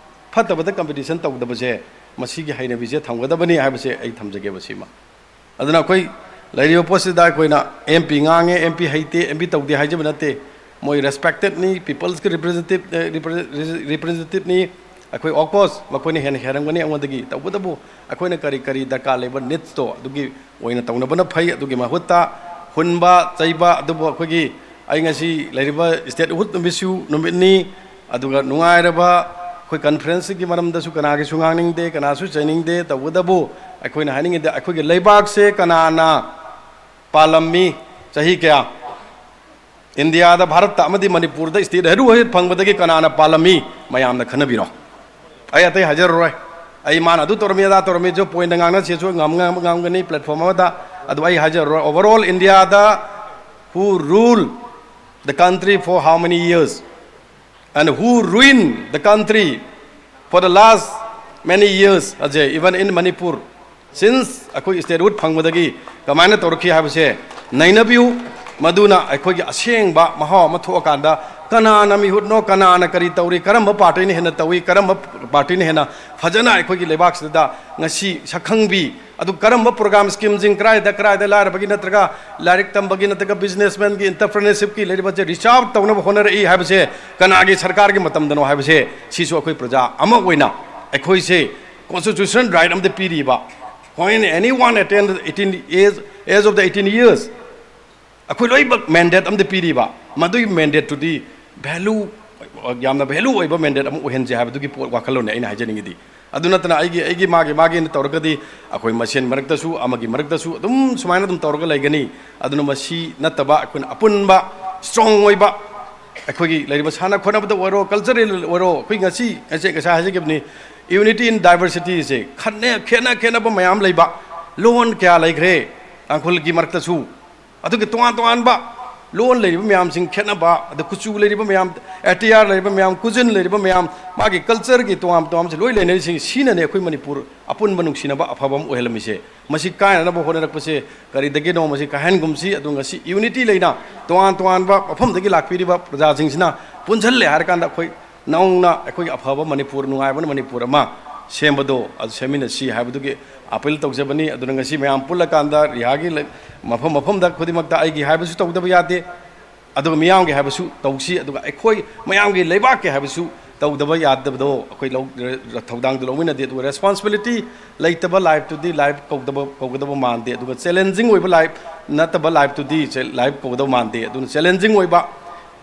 ꯐꯠꯇꯕꯗ competition ꯇꯧꯗꯕꯁꯦ, ꯃꯁꯤꯒꯤ ꯍꯩꯅꯕꯤꯁꯦ ꯊꯝꯒꯗꯕꯅꯤ ꯍꯥꯏꯕꯁꯦ ꯑꯩ ꯊꯝꯖꯒꯦꯕ ꯁꯤꯃ꯫ ꯑꯗꯨꯅ ꯑꯩꯈꯣꯏ ꯂꯩꯔꯤꯕ ꯄꯣꯠꯁꯤꯗ ꯑꯩꯈꯣꯏꯅ M P ꯉꯥꯡꯉꯦ, M P ꯍꯩꯇꯦ, M P ꯇꯧꯗꯦ ꯍꯥꯏꯖꯕ ꯅꯠꯇꯦ꯫ ꯃꯣꯏ respected ꯅꯤ, people's ꯀꯤ representative, ꯑꯦ, repre-, representative ꯅꯤ꯫ ꯑꯩꯈꯣꯏ, of course, ꯃꯈꯣꯏꯅ ꯍꯦꯟꯅ ꯍꯩꯔꯝꯒꯅꯤ ꯑꯩꯉꯣꯟꯗꯒꯤ꯫ ꯇꯧꯕꯇꯕꯨ ꯑꯩꯈꯣꯏꯅ ꯀꯔꯤ ꯀꯔꯤ ꯗꯔꯀꯥꯔ ꯂꯩꯕ needs ꯇꯣ ꯑꯗꯨꯒꯤ ꯑꯣꯏꯅ ꯇꯧꯅꯕꯅ ꯐꯩ꯫ ꯑꯗꯨꯒꯤ ꯃꯍꯨꯠꯇ ꯍꯨꯟꯕ, ꯆꯩꯕ, ꯑꯗꯨꯕꯨ ꯑꯩꯈꯣꯏꯒꯤ, ꯑꯩ ꯉꯁꯤ ꯂꯩꯔꯤꯕ statehood ꯅꯨꯃꯤꯠꯁꯨ ꯅꯨꯃꯤꯠꯅꯤ, ꯑꯗꯨꯒ ꯅꯨꯡꯉꯥꯏꯔꯕ ꯑꯩꯈꯣꯏ ꯀꯟꯐ꯭ꯔꯦꯟꯁꯁꯤꯒꯤ ꯃꯔꯝꯗꯁꯨ ꯀꯅꯥꯒꯤꯁꯨ ꯉꯥꯡꯅꯤꯡꯗꯦ, ꯀꯅꯥꯁꯨ ꯆꯩꯅꯤꯡꯗꯦ꯫ ꯇꯧꯕꯇꯕꯨ ꯑꯩꯈꯣꯏꯅ ꯍꯥꯏꯅꯤꯡꯉꯤꯗꯤ, ꯑꯩꯈꯣꯏꯒꯤ ꯂꯩꯕꯥꯛꯁꯦ ꯀꯅꯥꯅ ꯄꯥꯜꯂꯝꯃꯤ? ꯆꯍꯤ ꯀꯌꯥ? ꯏꯟꯗꯤꯌꯥꯗ, ꯚꯥꯔꯠꯇ ꯑꯃꯗꯤ ꯃꯅꯤꯄꯨꯔꯗ ꯁ꯭ꯇꯦꯠ ꯍꯦꯗꯋꯦꯠ ꯐꯪꯕꯗꯒꯤ ꯀꯅꯥꯅ ꯄꯥꯜꯂꯝꯃꯤ? ꯃꯌꯥꯝꯅ ꯈꯟꯅꯕꯤꯔꯣ꯫ ꯑꯩ ꯑꯇꯩ ꯍꯥꯏꯖꯔꯔꯣꯏ꯫ ꯑꯩ ꯃꯥꯅ ꯑꯗꯨ ꯇꯧꯔꯝꯃꯤ, ꯑꯗꯥ ꯇꯧꯔꯝꯃꯤ, ꯖꯣ ꯄꯣꯏꯟꯗ ꯉꯥꯡꯅꯁꯦꯁꯨ ꯉꯝ-, ꯉꯝ-, ꯉꯝꯒꯅꯤ ꯄ꯭ꯂꯦꯠꯐꯣꯝ ꯑꯃꯗ꯫ ꯑꯗꯨ ꯑꯩ ꯍꯥꯏꯖꯔꯔꯣꯏ꯫ Overall ꯏꯟꯗꯤꯌꯥꯗ who rule the country for how many years and who ruin the country for the last many years, ꯑꯖꯦ, even in Manipur, since ꯑꯩꯈꯣꯏ ꯁ꯭ꯇꯦꯠ ꯍꯨꯗ ꯐꯪꯕꯗꯒꯤ ꯀꯃꯥꯏꯅ ꯇꯧꯔꯛꯈꯤ ꯍꯥꯏꯕꯁꯦ ꯅꯩꯅꯕꯤꯌꯨ꯫ ꯃꯗꯨꯅ ꯑꯩꯈꯣꯏꯒꯤ ꯑꯁꯦꯡꯕ ꯃꯍꯥꯎ ꯑꯃ ꯊꯣꯛꯑꯀꯥꯟꯗ ꯀꯅꯥꯅ ꯃꯤꯍꯨꯠꯅꯣ, ꯀꯅꯥꯅ ꯀꯔꯤ ꯇꯧꯔꯤ, ꯀꯔꯝꯕ ꯄꯥꯔꯇꯤꯅ ꯍꯦꯟꯅ ꯇꯧꯏ, ꯀꯔꯝꯕ ꯄꯥꯔꯇꯤꯅ ꯍꯦꯟꯅ ꯐꯖꯅ ꯑꯩꯈꯣꯏꯒꯤ ꯂꯩꯕꯥꯛꯁꯤꯗ ꯉꯁꯤ ꯁꯛꯈꯪꯕꯤ, ꯑꯗꯨ ꯀꯔꯝꯕ ꯄ꯭ꯔꯣꯒ꯭ꯔꯥꯝ, ꯁ꯭ꯀꯤꯝꯁꯤꯡ ꯀꯗꯥꯏꯗ, ꯀꯗꯥꯏꯗ ꯂꯥꯏꯔꯕꯒꯤ ꯅꯠꯇ꯭ꯔꯒ ꯂꯥꯏꯔꯤꯛ ꯇꯝꯕꯒꯤ ꯅꯠꯇ꯭ꯔꯒ ꯕꯤꯖꯤꯅꯦꯁꯃꯦꯟꯒꯤ, ꯑꯦꯟꯇꯔꯄ꯭ꯔꯤꯅꯔꯁꯤꯞꯀꯤ ꯂꯩꯔꯤꯕꯁꯦ ꯔꯤꯆ ꯑꯥꯎꯠ ꯇꯧꯅꯕ ꯍꯣꯠꯅꯔꯛꯏ ꯍꯥꯏꯕꯁꯦ ꯀꯅꯥꯒꯤ ꯁꯔꯀꯥꯔꯒꯤ ꯃꯇꯝꯗꯅꯣ ꯍꯥꯏꯕꯁꯦ, ꯁꯤꯁꯨ ꯑꯩꯈꯣꯏ ꯄ꯭ꯔꯖꯥ ꯑꯃ ꯑꯣꯏꯅ ꯑꯩꯈꯣꯏꯁꯦ ꯀꯣꯟꯁꯇꯤꯇ꯭ꯌꯨꯁꯟ ꯔꯥꯏꯠ ꯑꯃꯗꯤ ꯄꯤꯔꯤꯕ꯫ When anyone attain eighteen age, age of the eighteen years, ꯑꯩꯈꯣꯏ ꯂꯣꯏꯅꯃꯛ ꯃꯦꯟꯗꯦꯠ ꯑꯃꯗꯤ ꯄꯤꯔꯤꯕ꯫ ꯃꯗꯨꯒꯤ ꯃꯦꯟꯗꯦꯠꯇꯨꯗꯤ ꯚꯦꯂꯨ, ꯌꯥꯝꯅ ꯚꯦꯂꯨ ꯑꯣꯏꯕ ꯃꯦꯟꯗꯦꯠ ꯑꯃ ꯑꯣꯏꯍꯟꯁꯦ ꯍꯥꯏꯕꯗꯨꯒꯤ ꯄꯣꯠ, ꯋꯥꯈꯜꯂꯣꯟꯅꯦ ꯑꯩꯅ ꯍꯥꯏꯖꯅꯤꯡꯉꯤꯗꯤ꯫ ꯑꯗꯨ ꯅꯠꯇꯅ ꯑꯩꯒꯤ, ꯑꯩꯒꯤ ꯃꯥꯒꯤ, ꯃꯥꯒꯤꯅ ꯇꯧꯔꯒꯗꯤ ꯑꯩꯈꯣꯏ ꯃꯁꯦꯟ ꯃꯔꯛꯇꯁꯨ, ꯑꯃꯒꯤ ꯃꯔꯛꯇꯁꯨ ꯑꯗꯨꯝ ꯁꯨꯃꯥꯏꯅ ꯑꯗꯨꯝ ꯇꯧꯔꯒ ꯂꯩꯒꯅꯤ꯫ ꯑꯗꯨꯅ ꯃꯁꯤ ꯅꯠꯇꯕ ꯑꯩꯈꯣꯏꯅ ꯑꯄꯨꯟꯕ ꯁ꯭ꯇꯔꯣꯡ ꯑꯣꯏꯕ, ꯑꯩꯈꯣꯏꯒꯤ ꯂꯩꯔꯤꯕ ꯁꯥꯟꯅ ꯈꯣꯠꯅꯕꯗ ꯑꯣꯏꯔꯣ, ꯀꯜꯆꯔꯦꯜ ꯑꯣꯏꯔꯣ, ꯑꯩꯈꯣꯏ ꯉꯁꯤ, ꯉꯁꯤ, ꯉꯁꯥꯏ ꯍꯥꯏꯖꯈꯤꯕꯅꯤ, unity in diversityꯁꯦ, ꯈꯠꯅ-, ꯈꯦꯠꯅ ꯈꯦꯠꯅꯕ ꯃꯌꯥꯝ ꯂꯩꯕ, ꯂꯣꯟ ꯀꯌꯥ ꯂꯩꯈ꯭ꯔꯦ ꯇꯥꯡꯈꯨꯜꯒꯤ ꯃꯔꯛꯇꯁꯨ, ꯑꯗꯨꯒ ꯇꯣꯉꯥꯟ ꯇꯣꯉꯥꯟꯕ ꯂꯣꯟ ꯂꯩꯔꯤꯕ ꯃꯌꯥꯝꯁꯤꯡ ꯈꯦꯠꯅꯕ, ꯑꯗ ꯀꯨꯆꯨ ꯂꯩꯔꯤꯕ ꯃꯌꯥꯝ, ꯑꯦꯇꯤꯌꯥꯔ ꯂꯩꯔꯤꯕ ꯃꯌꯥꯝ, ꯀꯨꯖꯤꯟ ꯂꯩꯔꯤꯕ ꯃꯌꯥꯝ, ꯃꯥꯒꯤ ꯀꯜꯆꯔꯒꯤ ꯇꯣꯉꯥꯟ ꯇꯣꯉꯥꯟꯕꯁꯦ ꯂꯣꯏ ꯂꯩꯅꯔꯤꯁꯤꯡ, ꯁꯤꯅꯅꯦ ꯑꯩꯈꯣꯏ ꯃꯅꯤꯄꯨꯔ ꯑꯄꯨꯟꯕ ꯅꯨꯡꯁꯤꯅꯕ ꯑꯐꯕ ꯑꯃ ꯑꯣꯏꯍꯜꯂꯝꯃꯤꯁꯦ꯫ ꯃꯁꯤ ꯀꯥꯏꯅꯅꯕ ꯍꯣꯠꯅꯔꯛꯄꯁꯦ ꯀꯔꯤꯗꯒꯤꯅꯣ, ꯃꯁꯤ ꯀꯥꯏꯍꯟꯒꯨꯝꯁꯤ꯫ ꯑꯗꯨ ꯉꯁꯤ ꯌꯨꯅꯤꯇꯤ ꯂꯩꯅ ꯇꯣꯉꯥꯟ ꯇꯣꯉꯥꯟꯕ ꯃꯐꯝꯗꯒꯤ ꯂꯥꯛꯄꯤꯔꯤꯕ ꯄ꯭ꯔꯖꯥꯁꯤꯡꯁꯤꯅ ꯄꯨꯟꯁꯤꯜꯂꯦ ꯍꯥꯏꯔꯀꯥꯟꯗ ꯑꯩꯈꯣꯏ ꯅꯧꯅ ꯑꯩꯈꯣꯏꯒꯤ ꯑꯐꯕ ꯃꯅꯤꯄꯨꯔ, ꯅꯨꯡꯉꯥꯏꯕ ꯃꯅꯤꯄꯨꯔ ꯑꯃ ꯁꯦꯝꯕꯗꯣ ꯑꯗꯨ ꯁꯦꯝꯃꯤꯟꯅꯁꯤ ꯍꯥꯏꯕꯗꯨꯒꯤ ꯑꯄꯤꯜ ꯇꯧꯖꯕꯅꯤ꯫ ꯑꯗꯨꯅ ꯉꯁꯤ ꯃꯌꯥꯝ ꯄꯨꯜꯂꯀꯥꯟꯗ ꯔꯤꯍꯥꯒꯤ ꯂꯩ-, ꯃꯐꯝ ꯃꯐꯝꯗ ꯈꯨꯗꯤꯡꯃꯛꯇ ꯑꯩꯒꯤ ꯍꯥꯏꯕꯁꯨ ꯇꯧꯗꯕ ꯌꯥꯗꯦ, ꯑꯗꯨꯒ ꯃꯤꯌꯥꯝꯒꯤ ꯍꯥꯏꯕꯁꯨ ꯇꯧꯁꯤ, ꯑꯗꯨꯒ ꯑꯩꯈꯣꯏ ꯃꯌꯥꯝꯒꯤ ꯂꯩꯕꯥꯛꯀꯤ ꯍꯥꯏꯕꯁꯨ ꯇꯧꯗꯕ ꯌꯥꯗꯕꯗꯣ ꯑꯩꯈꯣꯏ ꯂꯧ-, ꯊꯧꯗꯥꯡꯗꯨ ꯂꯧꯃꯤꯟꯅꯗꯦ꯫ ꯑꯗꯨꯒ ꯔꯦꯁꯄꯣꯟꯁꯤꯕꯤꯂꯤꯇꯤ ꯂꯩꯇꯕ ꯂꯥꯏꯐꯇꯨꯗꯤ ꯂꯥꯏꯐ ꯀꯧꯗꯕ, ꯀꯧꯒꯗꯕ ꯃꯥꯟꯗꯦ꯫ ꯑꯗꯨꯒ ꯆꯦꯂꯦꯟꯖꯤꯡ ꯑꯣꯏꯕ ꯂꯥꯏꯐ ꯅꯠꯇꯕ ꯂꯥꯏꯐꯇꯨꯗꯤ ꯆꯦ-, ꯂꯥꯏꯐ ꯀꯧꯒꯗꯕ ꯃꯥꯟꯗꯦ꯫ ꯑꯗꯨꯅ ꯆꯦꯂꯦꯟꯖꯤꯡ ꯑꯣꯏꯕ,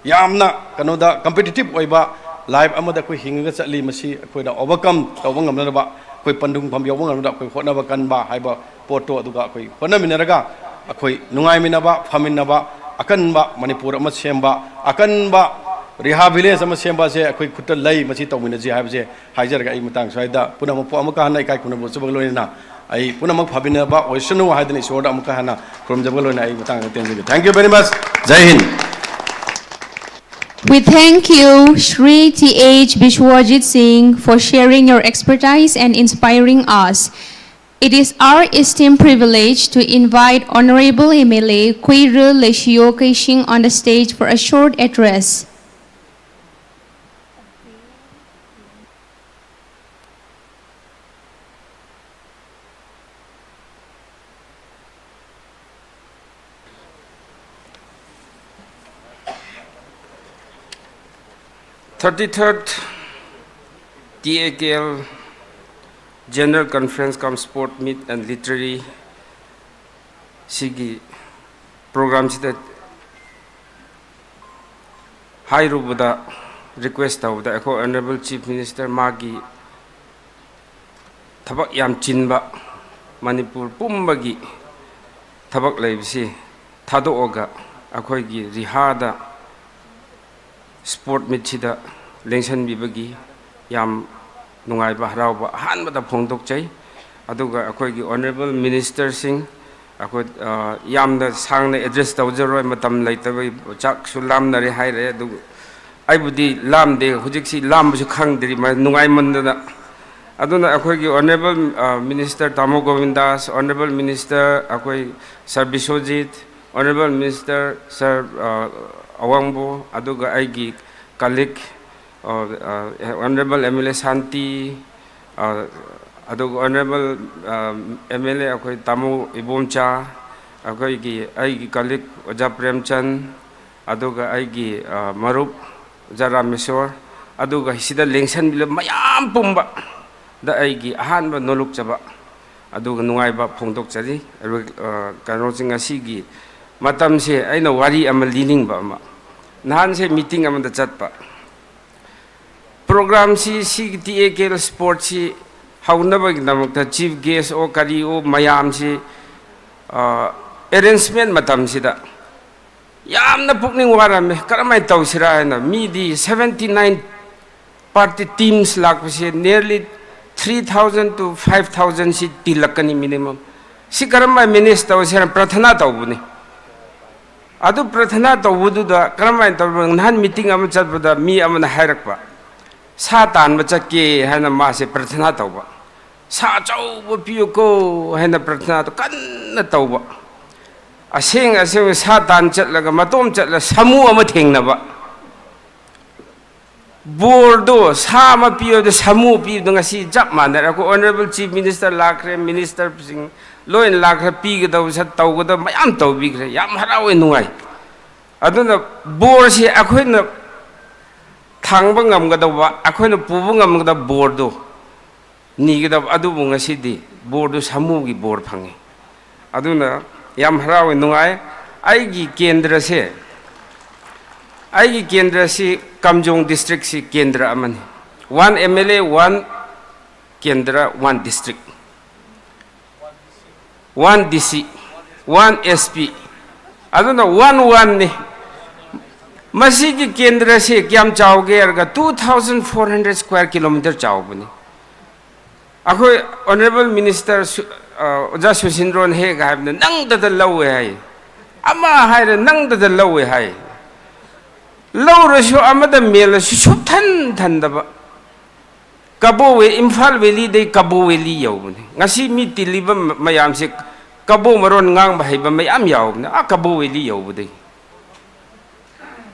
ꯌꯥꯝꯅ ꯀꯩꯅꯣꯗ ꯀꯝꯄꯤꯇꯤꯇꯤꯞ ꯑꯣꯏꯕ, ꯂꯥꯏꯐ ꯑꯃꯗ ꯑꯩꯈꯣꯏ ꯍꯤꯡꯉꯒ ꯆꯠꯂꯤ, ꯃꯁꯤ ꯑꯩꯈꯣꯏꯅ ꯑꯣꯚꯔꯀꯝ ꯇꯧꯕ ꯉꯝꯅꯅꯕ, ꯑꯩꯈꯣꯏ ꯄꯟꯊꯨꯡꯐꯝ ꯌꯧꯕ ꯉꯝꯅꯕ ꯑꯩꯈꯣꯏ ꯍꯣꯠꯅꯕ ꯀꯟꯕ ꯍꯥꯏꯕ ꯄꯣꯠꯇꯣ, ꯑꯗꯨꯒ ꯑꯩꯈꯣꯏ ꯍꯣꯠꯅꯃꯤꯟꯅꯔꯒ ꯑꯩꯈꯣꯏ ꯅꯨꯡꯉꯥꯏꯃꯤꯟꯅꯕ, ꯐꯃꯤꯟꯅꯕ, ꯑꯀꯟꯕ ꯃꯅꯤꯄꯨꯔ ꯑꯃ ꯁꯦꯝꯕ, ꯑꯀꯟꯕ ꯔꯤꯍꯥ ꯚꯤꯂꯦꯖ ꯑꯃ ꯁꯦꯝꯕ ꯑꯁꯦ ꯑꯩꯈꯣꯏ ꯈꯨꯠꯇ ꯂꯩ꯫ ꯃꯁꯤ ꯇꯧꯃꯤꯟꯅꯁꯤ ꯍꯥꯏꯕꯁꯦ ꯍꯥꯏꯖꯔꯒ ꯑꯩ ꯃꯇꯥꯡ ꯁ꯭ꯋꯥꯏꯗ ꯄꯨꯝꯅꯃꯛꯄꯨ ꯑꯃꯨꯛꯀ ꯍꯟꯅ ꯏꯀꯥꯏ ꯈꯨꯝꯅꯕ ꯎꯠꯆꯕꯒ ꯂꯣꯏꯅꯅ ꯑꯩ ꯄꯨꯝꯅꯃꯛ ꯐꯃꯤꯟꯅꯕ ꯑꯣꯏꯁꯅꯨ ꯍꯥꯏꯗꯅ ꯏꯁꯣꯔꯗ ꯑꯃꯨꯛꯀ ꯍꯟꯅ ꯈꯨꯔꯨꯝꯖꯕꯒ ꯂꯣꯏꯅꯅ ꯑꯩ ꯃꯇꯥꯡ ꯑꯁꯤꯗ ꯇꯦꯟꯖꯒꯦ꯫ Thank you very much. Jai Hind. We thank you, Shri T H Bishwajit Singh, for sharing your expertise and inspiring us. It is our esteemed privilege to invite Honorable M L A Kuiru Leishio Keishing on the stage for a short address. Thirty-third T A K L General Conference cum Sport Meet and Literary ꯁꯤꯒꯤ ꯄ꯭ꯔꯣꯒ꯭ꯔꯥꯝꯁꯤꯗ ꯍꯥꯏꯔꯨꯕꯗ, request ꯇꯧꯕꯗ, ꯑꯩꯈꯣꯏ honourable chief minister ꯃꯥꯒꯤ ꯊꯕꯛ ꯌꯥꯝ ꯆꯤꯟꯕ, ꯃꯅꯤꯄꯨꯔ ꯄꯨꯝꯕꯒꯤ ꯊꯕꯛ ꯂꯩꯕꯁꯤ ꯊꯥꯗꯣꯛꯑꯒ ꯑꯩꯈꯣꯏꯒꯤ ꯔꯤꯍꯥꯗ ꯁ꯭ꯄꯣꯔꯠ ꯃꯤꯠꯁꯤꯗ ꯂꯦꯡꯁꯟꯕꯤꯕꯒꯤ ꯌꯥꯝ ꯅꯨꯡꯉꯥꯏꯕ, ꯍꯔꯥꯎꯕ ꯑꯍꯥꯟꯕꯗ ꯐꯣꯡꯗꯣꯛꯆꯩ꯫ ꯑꯗꯨꯒ ꯑꯩꯈꯣꯏꯒꯤ ꯑꯣꯅꯔꯦꯕꯜ ꯃꯤꯅꯤꯁꯇꯔꯁꯤꯡ, ꯑꯩꯈꯣꯏ, ꯑ, ꯌꯥꯝꯅ ꯁꯥꯡꯅ ꯑꯦꯗ꯭ꯔꯦꯁ ꯇꯧꯖꯔꯣꯏ, ꯃꯇꯝ ꯂꯩꯇꯕꯒꯤ꯫ ꯆꯥꯛꯁꯨ ꯂꯥꯝꯅꯔꯦ ꯍꯥꯏꯔꯦ, ꯑꯗꯨ ꯑꯩꯕꯨꯗꯤ ꯂꯥꯝꯗꯦ, ꯍꯧꯖꯤꯛꯁꯤ ꯂꯥꯝꯕꯁꯨ ꯈꯪꯗ꯭ꯔꯤ, ꯃ-, ꯅꯨꯡꯉꯥꯏꯃꯟꯗꯅ꯫ ꯑꯗꯨꯅ ꯑꯩꯈꯣꯏꯒꯤ ꯑꯣꯅꯔꯦꯕꯜ, ꯑ, ꯃꯤꯅꯤꯁꯇꯔ ꯇꯥꯃꯣ ꯒꯣꯕꯤꯟꯗꯥꯁ, ꯑꯣꯅꯔꯦꯕꯜ ꯃꯤꯅꯤꯁꯇꯔ ꯑꯩꯈꯣꯏ ꯁꯥꯔ ꯕꯤꯁ꯭ꯋꯖꯤꯠ, ꯑꯣꯅꯔꯦꯕꯜ ꯃꯤꯅꯤꯁꯇꯔ ꯁꯥꯔ, ꯑ, ꯑꯋꯥꯡꯕꯣ, ꯑꯗꯨꯒ ꯑꯩꯒꯤ ꯀꯂꯤꯛ, ꯑ, ꯑ, ꯑꯣꯅꯔꯦꯕꯜ ꯑꯦꯝ ꯑꯦꯜ ꯑꯦ ꯁꯥꯟꯇꯤ, ꯑ, ꯑꯗꯨꯒ ꯑꯣꯅꯔꯦꯕꯜ, ꯑ, ꯑꯦꯝ ꯑꯦꯜ ꯑꯦ ꯑꯩꯈꯣꯏ ꯇꯥꯃꯣ ꯏꯕꯣꯝꯆꯥ, ꯑꯩꯈꯣꯏꯒꯤ, ꯑꯩꯒꯤ ꯀꯂꯤꯛ ꯑꯣꯖꯥ ꯄ꯭ꯔꯦꯝꯆꯟ, ꯑꯗꯨꯒ ꯑꯩꯒꯤ, ꯑ, ꯃꯔꯨꯞ ꯑꯣꯖꯥ ꯔꯥꯃꯦꯁꯣꯔ, ꯑꯗꯨꯒ ꯁꯤꯗ ꯂꯦꯡꯁꯟꯕꯤꯔꯕ ꯃꯌꯥꯝ ꯄꯨꯝꯕꯗ ꯑꯩꯒꯤ ꯑꯍꯥꯟꯕ ꯅꯣꯂꯨꯛꯆꯕ ꯑꯗꯨꯒ ꯅꯨꯡꯉꯥꯏꯕ ꯐꯣꯡꯗꯣꯛꯆꯔꯤ꯫ ꯑꯗꯨꯒ, ꯑ, ꯀꯩꯅꯣꯁꯤ, ꯉꯁꯤꯒꯤ ꯃꯇꯝꯁꯦ ꯑꯩꯅ ꯋꯥꯔꯤ ꯑꯃ ꯂꯤꯅꯤꯡꯕ ꯑꯃ, ꯅꯍꯥꯟꯁꯦ ꯃꯤꯇꯤꯡ ꯑꯃꯗ ꯆꯠꯄ, ꯄ꯭ꯔꯣꯒ꯭ꯔꯥꯝꯁꯤ, ꯁꯤꯒꯤ ꯇꯤ ꯑꯦ ꯀꯦ ꯑꯦꯜ ꯁ꯭ꯄꯣꯔꯠꯁꯤ ꯍꯧꯅꯕꯒꯤꯗꯃꯛꯇ ꯆꯤꯐ ꯒꯦꯁ ꯑꯣ ꯀꯔꯤ ꯑꯣ ꯃꯌꯥꯝꯁꯤ, ꯑ, ꯑꯦꯔꯦꯟꯖꯃꯦꯟ ꯃꯇꯝꯁꯤꯗ ꯌꯥꯝꯅ ꯄꯨꯛꯅꯤꯡ ꯋꯥꯔꯝꯃꯦ꯫ ꯀꯔꯝꯍꯥꯏꯅ ꯇꯧꯁꯤꯔꯥ ꯍꯥꯏꯅ꯫ ꯃꯤꯗꯤ seventy nine party teams ꯂꯥꯛꯄꯁꯦ nearly three thousand to five thousand ꯁꯤ ꯇꯤꯜꯂꯛꯀꯅꯤ minimum꯫ ꯁꯤ ꯀꯔꯝꯍꯥꯏꯅ ꯃꯦꯅꯦꯖ ꯇꯧꯁꯤꯔ ꯄ꯭ꯔꯊꯅꯥ ꯇꯧꯕꯅꯤ꯫ ꯑꯗꯨ ꯄ꯭ꯔꯊꯅꯥ ꯇꯧꯕꯗꯨꯗ ꯀꯔꯝꯍꯥꯏꯅ ꯇꯧꯕ, ꯅꯍꯥꯟ ꯃꯤꯇꯤꯡ ꯑꯃ ꯆꯠꯄꯗ ꯃꯤ ꯑꯃꯅ ꯍꯥꯏꯔꯛꯄ, ꯁꯥ ꯇꯥꯟꯕ ꯆꯠꯀꯦ ꯍꯥꯏꯅ ꯃꯥꯁꯦ ꯄ꯭ꯔꯊꯅꯥ ꯇꯧꯕ꯫ "ꯁꯥ ꯑꯆꯧꯕ ꯄꯤꯌꯨꯀꯣ" ꯍꯥꯏꯅ ꯄ꯭ꯔꯊꯅꯥꯗꯣ ꯀꯟꯅ ꯇꯧꯕ꯫ ꯑꯁꯦꯡ ꯑꯁꯦꯡꯕ ꯁꯥ ꯇꯥꯟ ꯆꯠꯂꯒ ꯃꯇꯣꯝ ꯆꯠꯂ ꯁꯥꯃꯨ ꯑꯃ ꯊꯦꯡꯅꯕ꯫ ꯕꯣꯔꯗꯣ ꯁꯥ ꯑꯃ ꯄꯤꯌꯣꯗ ꯁꯥꯃꯨ ꯄꯤꯕꯗꯣ ꯉꯁꯤ ꯆꯞ ꯃꯥꯟꯅꯔꯦ꯫ ꯑꯩꯈꯣꯏ ꯑꯣꯅꯔꯦꯕꯜ ꯆꯤꯐ ꯃꯤꯅꯤꯁꯇꯔ ꯂꯥꯛꯈ꯭ꯔꯦ, ꯃꯤꯅꯤꯁꯇꯔꯁꯤꯡ ꯂꯣꯏꯅ ꯂꯥꯛꯈ꯭ꯔꯦ, ꯄꯤꯒꯗꯧꯕ ꯁꯠ ꯇꯧꯒꯗꯕ ꯃꯌꯥꯝ ꯇꯧꯕꯤꯈ꯭ꯔꯦ꯫ ꯌꯥꯝ ꯍꯔꯥꯎꯋꯦ, ꯅꯨꯡꯉꯥꯏ꯫ ꯑꯗꯨꯅ ꯕꯣꯔꯁꯤ ꯑꯩꯈꯣꯏꯅ ꯊꯥꯡꯕ ꯉꯝꯒꯗꯧꯕ, ꯑꯩꯈꯣꯏꯅ ꯄꯨꯕ ꯉꯝꯒꯗꯕ ꯕꯣꯔꯗꯨ ꯅꯤꯒꯗꯕ, ꯑꯗꯨꯕꯨ ꯉꯁꯤꯗꯤ ꯕꯣꯔꯗꯨ ꯁꯥꯃꯨꯒꯤ ꯕꯣꯔ ꯐꯪꯉꯤ꯫ ꯑꯗꯨꯅ ꯌꯥꯝ ꯍꯔꯥꯎꯋꯦ, ꯅꯨꯡꯉꯥꯏ꯫ ꯑꯩꯒꯤ ꯀꯦꯟꯗ꯭ꯔꯁꯦ, ꯑꯩꯒꯤ ꯀꯦꯟꯗ꯭ꯔꯁꯤ ꯀꯥꯝꯖꯣꯡ ꯗꯤꯁꯇ꯭ꯔꯤꯛꯁꯤ ꯀꯦꯟꯗ꯭ꯔ ꯑꯃꯅꯤ꯫ One M L A, one ꯀꯦꯟꯗ꯭ꯔ, one district, one D C, one S P, ꯑꯗꯨꯅ one oneꯅꯤ꯫ ꯃꯁꯤꯒꯤ ꯀꯦꯟꯗ꯭ꯔꯁꯤ ꯀꯌꯥꯝ ꯆꯥꯎꯒꯦ ꯍꯥꯏꯔꯒ two thousand four hundred square kilometer ꯆꯥꯎꯕꯅꯤ꯫ ꯑꯩꯈꯣꯏ ꯑꯣꯅꯔꯦꯕꯜ ꯃꯤꯅꯤꯁꯇꯔ ꯁꯨ-, ꯑ, ꯑꯣꯖꯥ ꯁꯨꯁꯤꯟꯗ꯭ꯔꯣꯅ ꯍꯦꯛ ꯍꯥꯏꯕꯗ ꯅꯪꯗꯗ ꯂꯧꯋꯦ ꯍꯥꯏ, ꯑꯃ ꯍꯥꯏꯔꯦ ꯅꯪꯗꯗ ꯂꯧꯋꯦ ꯍꯥꯏ꯫ ꯂꯧꯔꯁꯨ ꯑꯃꯗ ꯃꯦꯜꯂꯁꯨ ꯁꯨꯞꯊꯟ ꯊꯟꯗꯕ꯫ ꯀꯕꯣ ꯋꯦ-, ꯏꯝꯐꯥꯜ ꯚꯦꯂꯤꯗꯩ ꯀꯕꯣ ꯚꯦꯂꯤ ꯌꯧꯕꯅꯤ꯫ ꯉꯁꯤ ꯃꯤ ꯇꯤꯜꯂꯤꯕ ꯃ-, ꯃꯌꯥꯝꯁꯦ ꯀꯕꯣ ꯃꯔꯣꯟ ꯉꯥꯡꯕ ꯍꯩꯕ ꯃꯌꯥꯝ ꯌꯥꯎꯕꯅꯤ, ꯑꯥ ꯀꯕꯣ ꯚꯦꯂꯤ ꯌꯧꯕꯗꯒꯤ꯫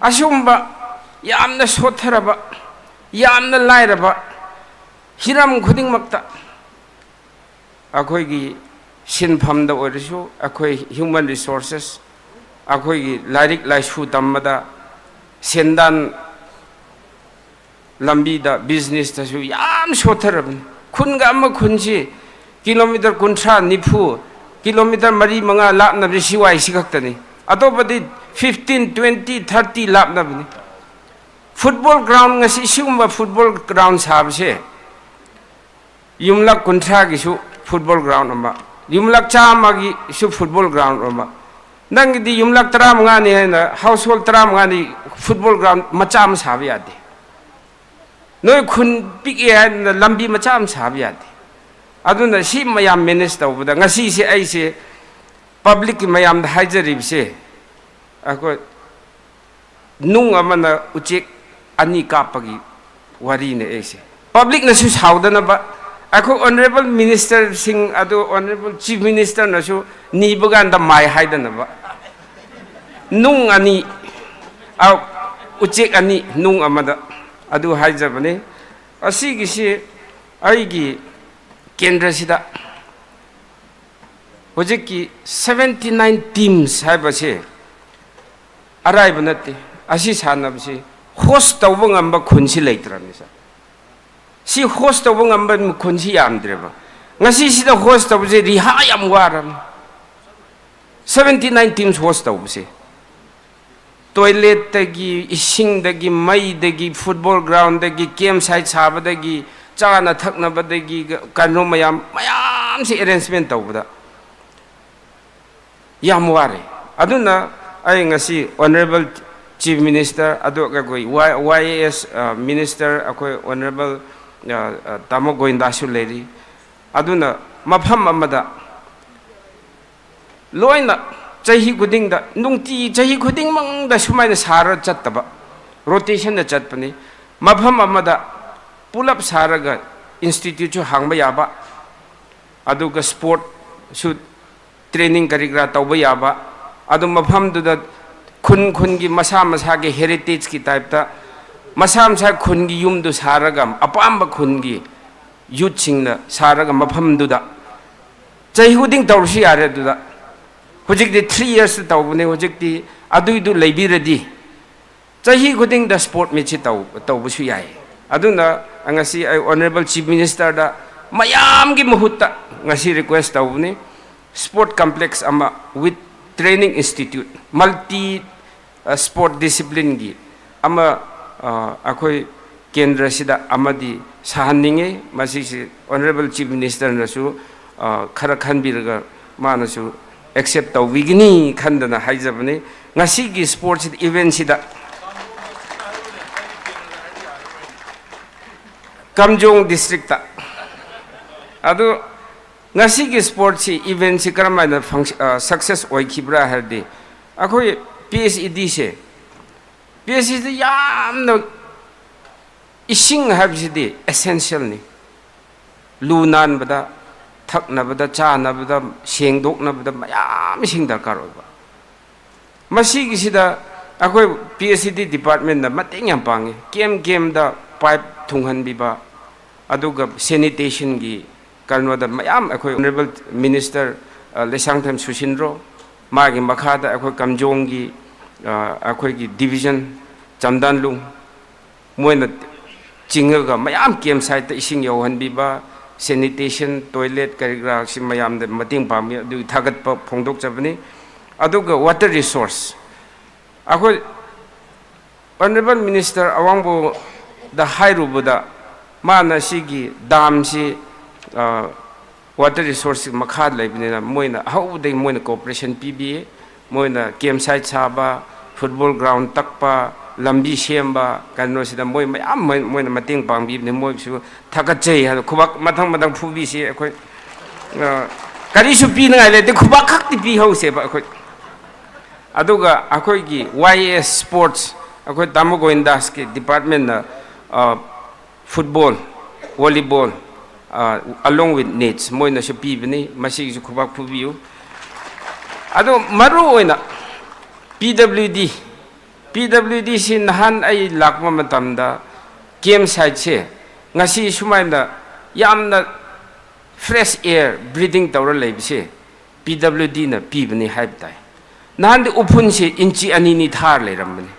ꯑꯁꯨꯝꯕ ꯌꯥꯝꯅ ꯁꯣꯠꯊꯔꯕ, ꯌꯥꯝꯅ ꯂꯥꯏꯔꯕ ꯍꯤꯔꯝ ꯈꯨꯗꯤꯡꯃꯛꯇ ꯑꯩꯈꯣꯏꯒꯤ ꯁꯤꯟꯐꯝꯗ ꯑꯣꯏꯔꯁꯨ, ꯑꯩꯈꯣꯏ human resources, ꯑꯩꯈꯣꯏꯒꯤ ꯂꯥꯏꯔꯤꯛ ꯂꯥꯏꯁꯨ ꯇꯝꯕꯗ, ꯁꯦꯟꯗꯥꯟ ꯂꯝꯕꯤꯗ, ꯕꯤꯖꯤꯅꯦꯁꯇꯁꯨ ꯌꯥꯝ ꯁꯣꯠꯊꯔꯕꯅꯤ꯫ ꯈꯨꯟꯒ ꯑꯃ ꯈꯨꯟꯁꯤ ꯀꯤꯂꯣꯃꯤꯇꯔ ꯀꯨꯟꯊ꯭ꯔꯥ, ꯅꯤꯐꯨ, ꯀꯤꯂꯣꯃꯤꯇꯔ ꯃꯔꯤ ꯃꯉꯥ ꯂꯥꯞꯅꯕꯁꯤ ꯁꯤ ꯋꯥꯏ ꯁꯤ ꯈꯛꯇꯅꯤ꯫ ꯑꯇꯣꯞꯄꯗꯤ fifteen, twenty, thirty ꯂꯥꯞꯅꯕꯅꯤ꯫ ꯐꯨꯠꯕꯣꯜ ꯒ꯭ꯔꯥꯎꯟ, ꯉꯁꯤ ꯁꯤꯒꯨꯝꯕ ꯐꯨꯠꯕꯣꯜ ꯒ꯭ꯔꯥꯎꯟ ꯁꯥꯕꯁꯦ, ꯌꯨꯝꯂꯛ ꯀꯨꯟꯊ꯭ꯔꯥꯒꯤꯁꯨ ꯐꯨꯠꯕꯣꯜ ꯒ꯭ꯔꯥꯎꯟ ꯑꯃ, ꯌꯨꯝꯂꯛ ꯆꯥꯝꯃꯒꯤꯁꯨ ꯐꯨꯠꯕꯣꯜ ꯒ꯭ꯔꯥꯎꯟ ꯑꯃ, ꯅꯪꯒꯤꯗꯤ ꯌꯨꯝꯂꯛ ꯇꯔꯥꯃꯉꯥꯅꯤ ꯍꯥꯏꯅ ꯍꯥꯎꯁ ꯍꯣꯜ ꯇꯔꯥꯃꯉꯥꯅꯤ ꯐꯨꯠꯕꯣꯜ ꯒ꯭ꯔꯥꯎꯟ ꯃꯆꯥ ꯑꯃ ꯁꯥꯕ ꯌꯥꯗꯦ꯫ ꯅꯣꯏ ꯈꯨꯟ ꯄꯤꯛꯑꯦ ꯍꯥꯏꯗꯅ ꯂꯝꯕꯤ ꯃꯆꯥ ꯑꯃ ꯁꯥꯕ ꯌꯥꯗꯦ꯫ ꯑꯗꯨꯅ ꯁꯤ ꯃꯌꯥꯝ ꯃꯦꯅꯦꯖ ꯇꯧꯕꯗ ꯉꯁꯤꯁꯦ ꯑꯩꯁꯦ ꯄꯕ꯭ꯂꯤꯛꯀꯤ ꯃꯌꯥꯝꯗ ꯍꯥꯏꯖꯔꯤꯕꯁꯦ, ꯑꯩꯈꯣꯏ ꯅꯨꯡ ꯑꯃꯅ ꯎꯆꯦꯛ ꯑꯅꯤ ꯀꯥꯞꯄꯒꯤ ꯋꯥꯔꯤꯅꯦ ꯑꯩꯁꯦ꯫ ꯄꯕ꯭ꯂꯤꯛꯅꯁꯨ ꯁꯥꯎꯗꯅꯕ, ꯑꯩꯈꯣꯏ ꯑꯣꯅꯔꯦꯕꯜ ꯃꯤꯅꯤꯁꯇꯔꯁꯤꯡ ꯑꯗꯨ ꯑꯣꯅꯔꯦꯕꯜ ꯆꯤꯐ ꯃꯤꯅꯤꯁꯇꯔꯅꯁꯨ ꯅꯤꯕ ꯀꯥꯟꯗ ꯃꯥꯏ ꯍꯥꯏꯗꯅꯕ, ꯅꯨꯡ ꯑꯅꯤ, ꯑ, ꯎꯆꯦꯛ ꯑꯅꯤ ꯅꯨꯡ ꯑꯃꯗ, ꯑꯗꯨ ꯍꯥꯏꯖꯕꯅꯤ꯫ ꯑꯁꯤꯒꯤꯁꯤ ꯑꯩꯒꯤ ꯀꯦꯟꯗ꯭ꯔꯁꯤꯗ ꯍꯧꯖꯤꯛꯀꯤ seventy nine teams ꯍꯥꯏꯕꯁꯦ ꯑꯔꯥꯏꯕ ꯅꯠꯇꯦ꯫ ꯑꯁꯤ ꯁꯥꯟꯅꯕꯁꯤ ꯍꯣꯁ ꯇꯧꯕ ꯉꯝꯕ ꯈꯨꯟꯁꯤ ꯂꯩꯇ꯭ꯔꯕꯅꯤ, ꯁꯥꯔ꯫ ꯁꯤ ꯍꯣꯁ ꯇꯧꯕ ꯉꯝꯕ ꯈꯨꯟꯁꯤ ꯌꯥꯝꯗ꯭ꯔꯦꯕ꯫ ꯉꯁꯤꯁꯤꯗ ꯍꯣꯁ ꯇꯧꯕꯁꯦ ꯔꯤꯍꯥ ꯌꯥꯝ ꯋꯥꯔꯕꯅꯤ꯫ Seventy nine teams ꯍꯣꯁ ꯇꯧꯕꯁꯦ, ꯇꯣꯏꯂꯦꯠꯇꯒꯤ, ꯏꯁꯤꯡꯗꯒꯤ, ꯃꯩꯗꯒꯤ, ꯐꯨꯠꯕꯣꯜ ꯒ꯭ꯔꯥꯎꯟꯗꯒꯤ, ꯀꯦꯝ ꯁꯥꯏꯠ ꯁꯥꯕꯗꯒꯤ, ꯆꯥꯅ ꯊꯛꯅꯕꯗꯒꯤ, ꯀꯩꯅꯣ ꯃꯌꯥꯝ ꯃꯌꯥꯝꯁꯦ ꯑꯦꯔꯦꯟꯖꯃꯦꯟ ꯇꯧꯕꯗ ꯌꯥꯝ ꯋꯥꯔꯦ꯫ ꯑꯗꯨꯅ ꯑꯩ ꯉꯁꯤ ꯑꯣꯅꯔꯦꯕꯜ ꯆꯤꯐ ꯃꯤꯅꯤꯁꯇꯔ, ꯑꯗꯨꯒ ꯑꯩꯈꯣꯏ ꯋꯥꯏ ꯑꯦ ꯑꯦꯁ ꯃꯤꯅꯤꯁꯇꯔ, ꯑꯩꯈꯣꯏ ꯑꯣꯅꯔꯦꯕꯜ ꯇꯥꯃꯣ ꯒꯣꯏꯟꯗꯥꯁꯨ ꯂꯩꯔꯤ꯫ ꯑꯗꯨꯅ ꯃꯐꯝ ꯑꯃꯗ ꯂꯣꯏꯅ ꯆꯍꯤ ꯈꯨꯗꯤꯡꯗ, ꯅꯨꯡꯇꯤ ꯆꯍꯤ ꯈꯨꯗꯤꯡꯃꯛꯇ ꯁꯨꯃꯥꯏꯅ ꯁꯥꯔ ꯆꯠꯇꯕ, ꯔꯣꯇꯦꯁꯟꯗ ꯆꯠꯄꯅꯤ꯫ ꯃꯐꯝ ꯑꯃꯗ ꯄꯨꯂꯞ ꯁꯥꯔꯒ ꯏꯟꯁꯇꯤꯇ꯭ꯌꯨꯠꯁꯨ ꯍꯥꯡꯕ ꯌꯥꯕ, ꯑꯗꯨꯒ ꯁ꯭ꯄꯣꯔꯠꯁꯨ ꯇ꯭ꯔꯦꯅꯤꯡ ꯀꯔꯤ ꯀꯔꯥ ꯇꯧꯕ ꯌꯥꯕ, ꯑꯗꯨ ꯃꯐꯝꯗꯨꯗ ꯈꯨꯟ ꯈꯨꯟꯒꯤ ꯃꯁꯥ ꯃꯁꯥꯒꯤ ꯍꯦꯔꯤꯇꯦꯖꯀꯤ ꯇꯥꯏꯞꯇ ꯃꯁꯥ ꯃꯁꯥ ꯈꯨꯟꯒꯤ ꯌꯨꯝꯗꯨ ꯁꯥꯔꯒ ꯑꯄꯥꯝꯕ ꯈꯨꯟꯒꯤ ꯌꯨꯠꯁꯤꯡꯅ ꯁꯥꯔꯒ ꯃꯐꯝꯗꯨꯗ ꯆꯍꯤ ꯈꯨꯗꯤꯡ ꯇꯧꯔꯁꯨ ꯌꯥꯔꯦ꯫ ꯑꯗꯨꯗ ꯍꯧꯖꯤꯛꯇꯤ ꯊ꯭ꯔꯤ ꯌꯔꯁꯇ ꯇꯧꯕꯅꯦ꯫ ꯍꯧꯖꯤꯛꯇꯤ ꯑꯗꯨꯏꯗꯨ ꯂꯩꯕꯤꯔꯗꯤ ꯆꯍꯤ ꯈꯨꯗꯤꯡꯗ ꯁ꯭ꯄꯣꯔꯠ ꯃꯤꯠꯁꯤ ꯇꯧ-, ꯇꯧꯕꯁꯨ ꯌꯥꯏ꯫ ꯑꯗꯨꯅ ꯉꯁꯤ ꯑꯩ ꯑꯣꯅꯔꯦꯕꯜ ꯆꯤꯐ ꯃꯤꯅꯤꯁꯇꯔꯗ ꯃꯌꯥꯝꯒꯤ ꯃꯍꯨꯠꯇ ꯉꯁꯤ ꯔꯤꯀ꯭ꯋꯦꯁ ꯇꯧꯕꯅꯤ, ꯁ꯭ꯄꯣꯔꯠ ꯀꯝꯄ꯭ꯂꯦꯛꯁ ꯑꯃ with training institute, multi, ꯑ, ꯁ꯭ꯄꯣꯔꯠ ꯗꯤꯁꯤꯄ꯭ꯂꯤꯟꯒꯤ ꯑꯃ ꯑ, ꯑꯩꯈꯣꯏ ꯀꯦꯟꯗ꯭ꯔꯁꯤꯗ ꯑꯃꯗꯤ ꯁꯥꯍꯟꯅꯤꯡꯉꯤ꯫ ꯃꯁꯤꯁꯤ Honourable Chief Ministerꯅꯁꯨ, ꯑ, ꯈꯔ ꯈꯟꯕꯤꯔꯒ ꯃꯥꯅꯁꯨ accept ꯇꯧꯕꯤꯒꯅꯤ ꯈꯟꯗꯅ ꯍꯥꯏꯖꯕꯅꯤ꯫ ꯉꯁꯤꯒꯤ sports eventꯁꯤꯗ ꯀꯥꯝꯖꯣꯡ districtꯇ꯫ ꯑꯗꯨ ꯉꯁꯤꯒꯤ sportsꯁꯤ, eventꯁꯤ ꯀꯔꯝ ꯍꯥꯏꯅ func-, ꯑ, success ꯑꯣꯏꯈꯤꯕ꯭ꯔꯥ ꯍꯥꯏꯔꯗꯤ, ꯑꯩꯈꯣꯏ P H E Dꯁꯦ, P H E Dꯁꯤ ꯌꯥꯝꯅ, ꯏꯁꯤꯡ ꯍꯥꯏꯕꯁꯤꯗꯤ essentialꯅꯤ꯫ ꯂꯨ ꯅꯥꯟꯕꯗ, ꯊꯛꯅꯕꯗ, ꯆꯥꯅꯕꯗ, ꯁꯦꯡꯗꯣꯛꯅꯕꯗ ꯃꯌꯥꯝ ꯏꯁꯤꯡ ꯗꯔꯀꯥꯔ ꯑꯣꯏꯕ꯫ ꯃꯁꯤꯒꯤꯁꯤꯗ ꯑꯩꯈꯣꯏ P H E D departmentꯅ ꯃꯇꯦꯡ ꯌꯥꯝ ꯄꯥꯡꯉꯤ꯫ Camp campꯗ pipe ꯊꯨꯡꯍꯟꯕꯤꯕ, ꯑꯗꯨꯒ sanitationꯒꯤ ꯀꯩꯅꯣꯗ ꯃꯌꯥꯝ ꯑꯩꯈꯣꯏ Honourable Minister, ꯑ, ꯂꯩꯁꯥꯡꯊꯦꯝ ꯁꯨꯁꯤꯟꯗ꯭ꯔꯣ, ꯃꯥꯒꯤ ꯃꯈꯥꯗ ꯑꯩꯈꯣꯏ ꯀꯥꯝꯖꯣꯡꯒꯤ, ꯑ, ꯑꯩꯈꯣꯏꯒꯤ division ꯆꯝꯗꯥꯟꯂꯨꯡ, ꯃꯣꯏꯅ ꯆꯤꯡꯉꯒ ꯃꯌꯥꯝ camp siteꯇ ꯏꯁꯤꯡ ꯌꯧꯍꯟꯕꯤꯕ, sanitation, toilet ꯀꯔꯤ ꯀꯔꯥꯁꯤ ꯃꯌꯥꯝꯗ ꯃꯇꯦꯡ ꯄꯥꯡꯕꯤ, ꯑꯗꯨꯒꯤ ꯊꯥꯒꯠꯄ ꯐꯣꯡꯗꯣꯛꯆꯕꯅꯤ꯫ ꯑꯗꯨꯒ water resource, ꯑꯩꯈꯣꯏ Honourable Minister ꯑꯋꯥꯡꯕꯣꯗ ꯍꯥꯏꯔꯨꯕꯗ, ꯃꯥꯅ ꯁꯤꯒꯤ damꯁꯤ, ꯑ, water resource ꯃꯈꯥ ꯂꯩꯕꯅꯤꯅ, ꯃꯣꯏꯅ ꯑꯍꯧꯕꯗꯒꯤ ꯃꯣꯏꯅ cooperation ꯄꯤꯕꯤ꯫ ꯃꯣꯏꯅ camp site ꯁꯥꯕ, football ground ꯇꯛꯄ, ꯂꯝꯕꯤ ꯁꯦꯝꯕ, ꯀꯩꯅꯣꯁꯤꯗ ꯃꯣꯏ ꯃꯌꯥꯝ ꯃꯣꯏ-, ꯃꯣꯏꯅ ꯃꯇꯦꯡ ꯄꯥꯡꯕꯤꯕꯅꯤ꯫ ꯃꯣꯏꯒꯤꯁꯨ ꯊꯥꯒꯠꯆꯩ ꯍꯥꯏꯅ ꯈꯨꯕꯥꯛ ꯃꯊꯪ ꯃꯊꯪ ꯐꯨꯕꯤꯁꯤ꯫ ꯑꯩꯈꯣꯏ, ꯑ, ꯀꯔꯤꯁꯨ ꯄꯤꯅꯤꯡꯉꯥꯏ ꯂꯩꯇꯦ, ꯈꯨꯕꯥꯛ ꯈꯛꯇꯤ ꯄꯤꯍꯧꯁꯦꯕ ꯑꯩꯈꯣꯏ꯫ ꯑꯗꯨꯒ ꯑꯩꯈꯣꯏꯒꯤ Y A S sports, ꯑꯩꯈꯣꯏ ꯇꯥꯃꯣ ꯒꯣꯕꯤꯟꯗꯥꯁꯀꯤ departmentꯅ, ꯑ, football, volleyball, ꯑ, along with nets, ꯃꯣꯏꯅꯁꯨ ꯄꯤꯕꯅꯤ꯫ ꯃꯁꯤꯒꯤꯁꯨ ꯈꯨꯕꯥꯛ ꯐꯨꯕꯤꯌꯨ꯫ ꯑꯗꯣ ꯃꯔꯨ ꯑꯣꯏꯅ P W D, P W Dꯁꯤ ꯅꯍꯥꯟ ꯑꯩ ꯂꯥꯛꯄ ꯃꯇꯝꯗ camp siteꯁꯦ ꯉꯁꯤ ꯁꯨꯃꯥꯏꯅ ꯌꯥꯝꯅ fresh air breathing ꯇꯧꯔ ꯂꯩꯕꯁꯦ P W Dꯅ ꯄꯤꯕꯅꯤ ꯍꯥꯏꯕ ꯇꯥꯏ꯫ ꯅꯍꯥꯟꯗꯤ ꯎꯐꯨꯟꯁꯤ ꯏꯟꯆꯤ ꯑꯅꯤꯅꯤ ꯊꯥꯔ ꯂꯩꯔꯝꯕꯅꯤ꯫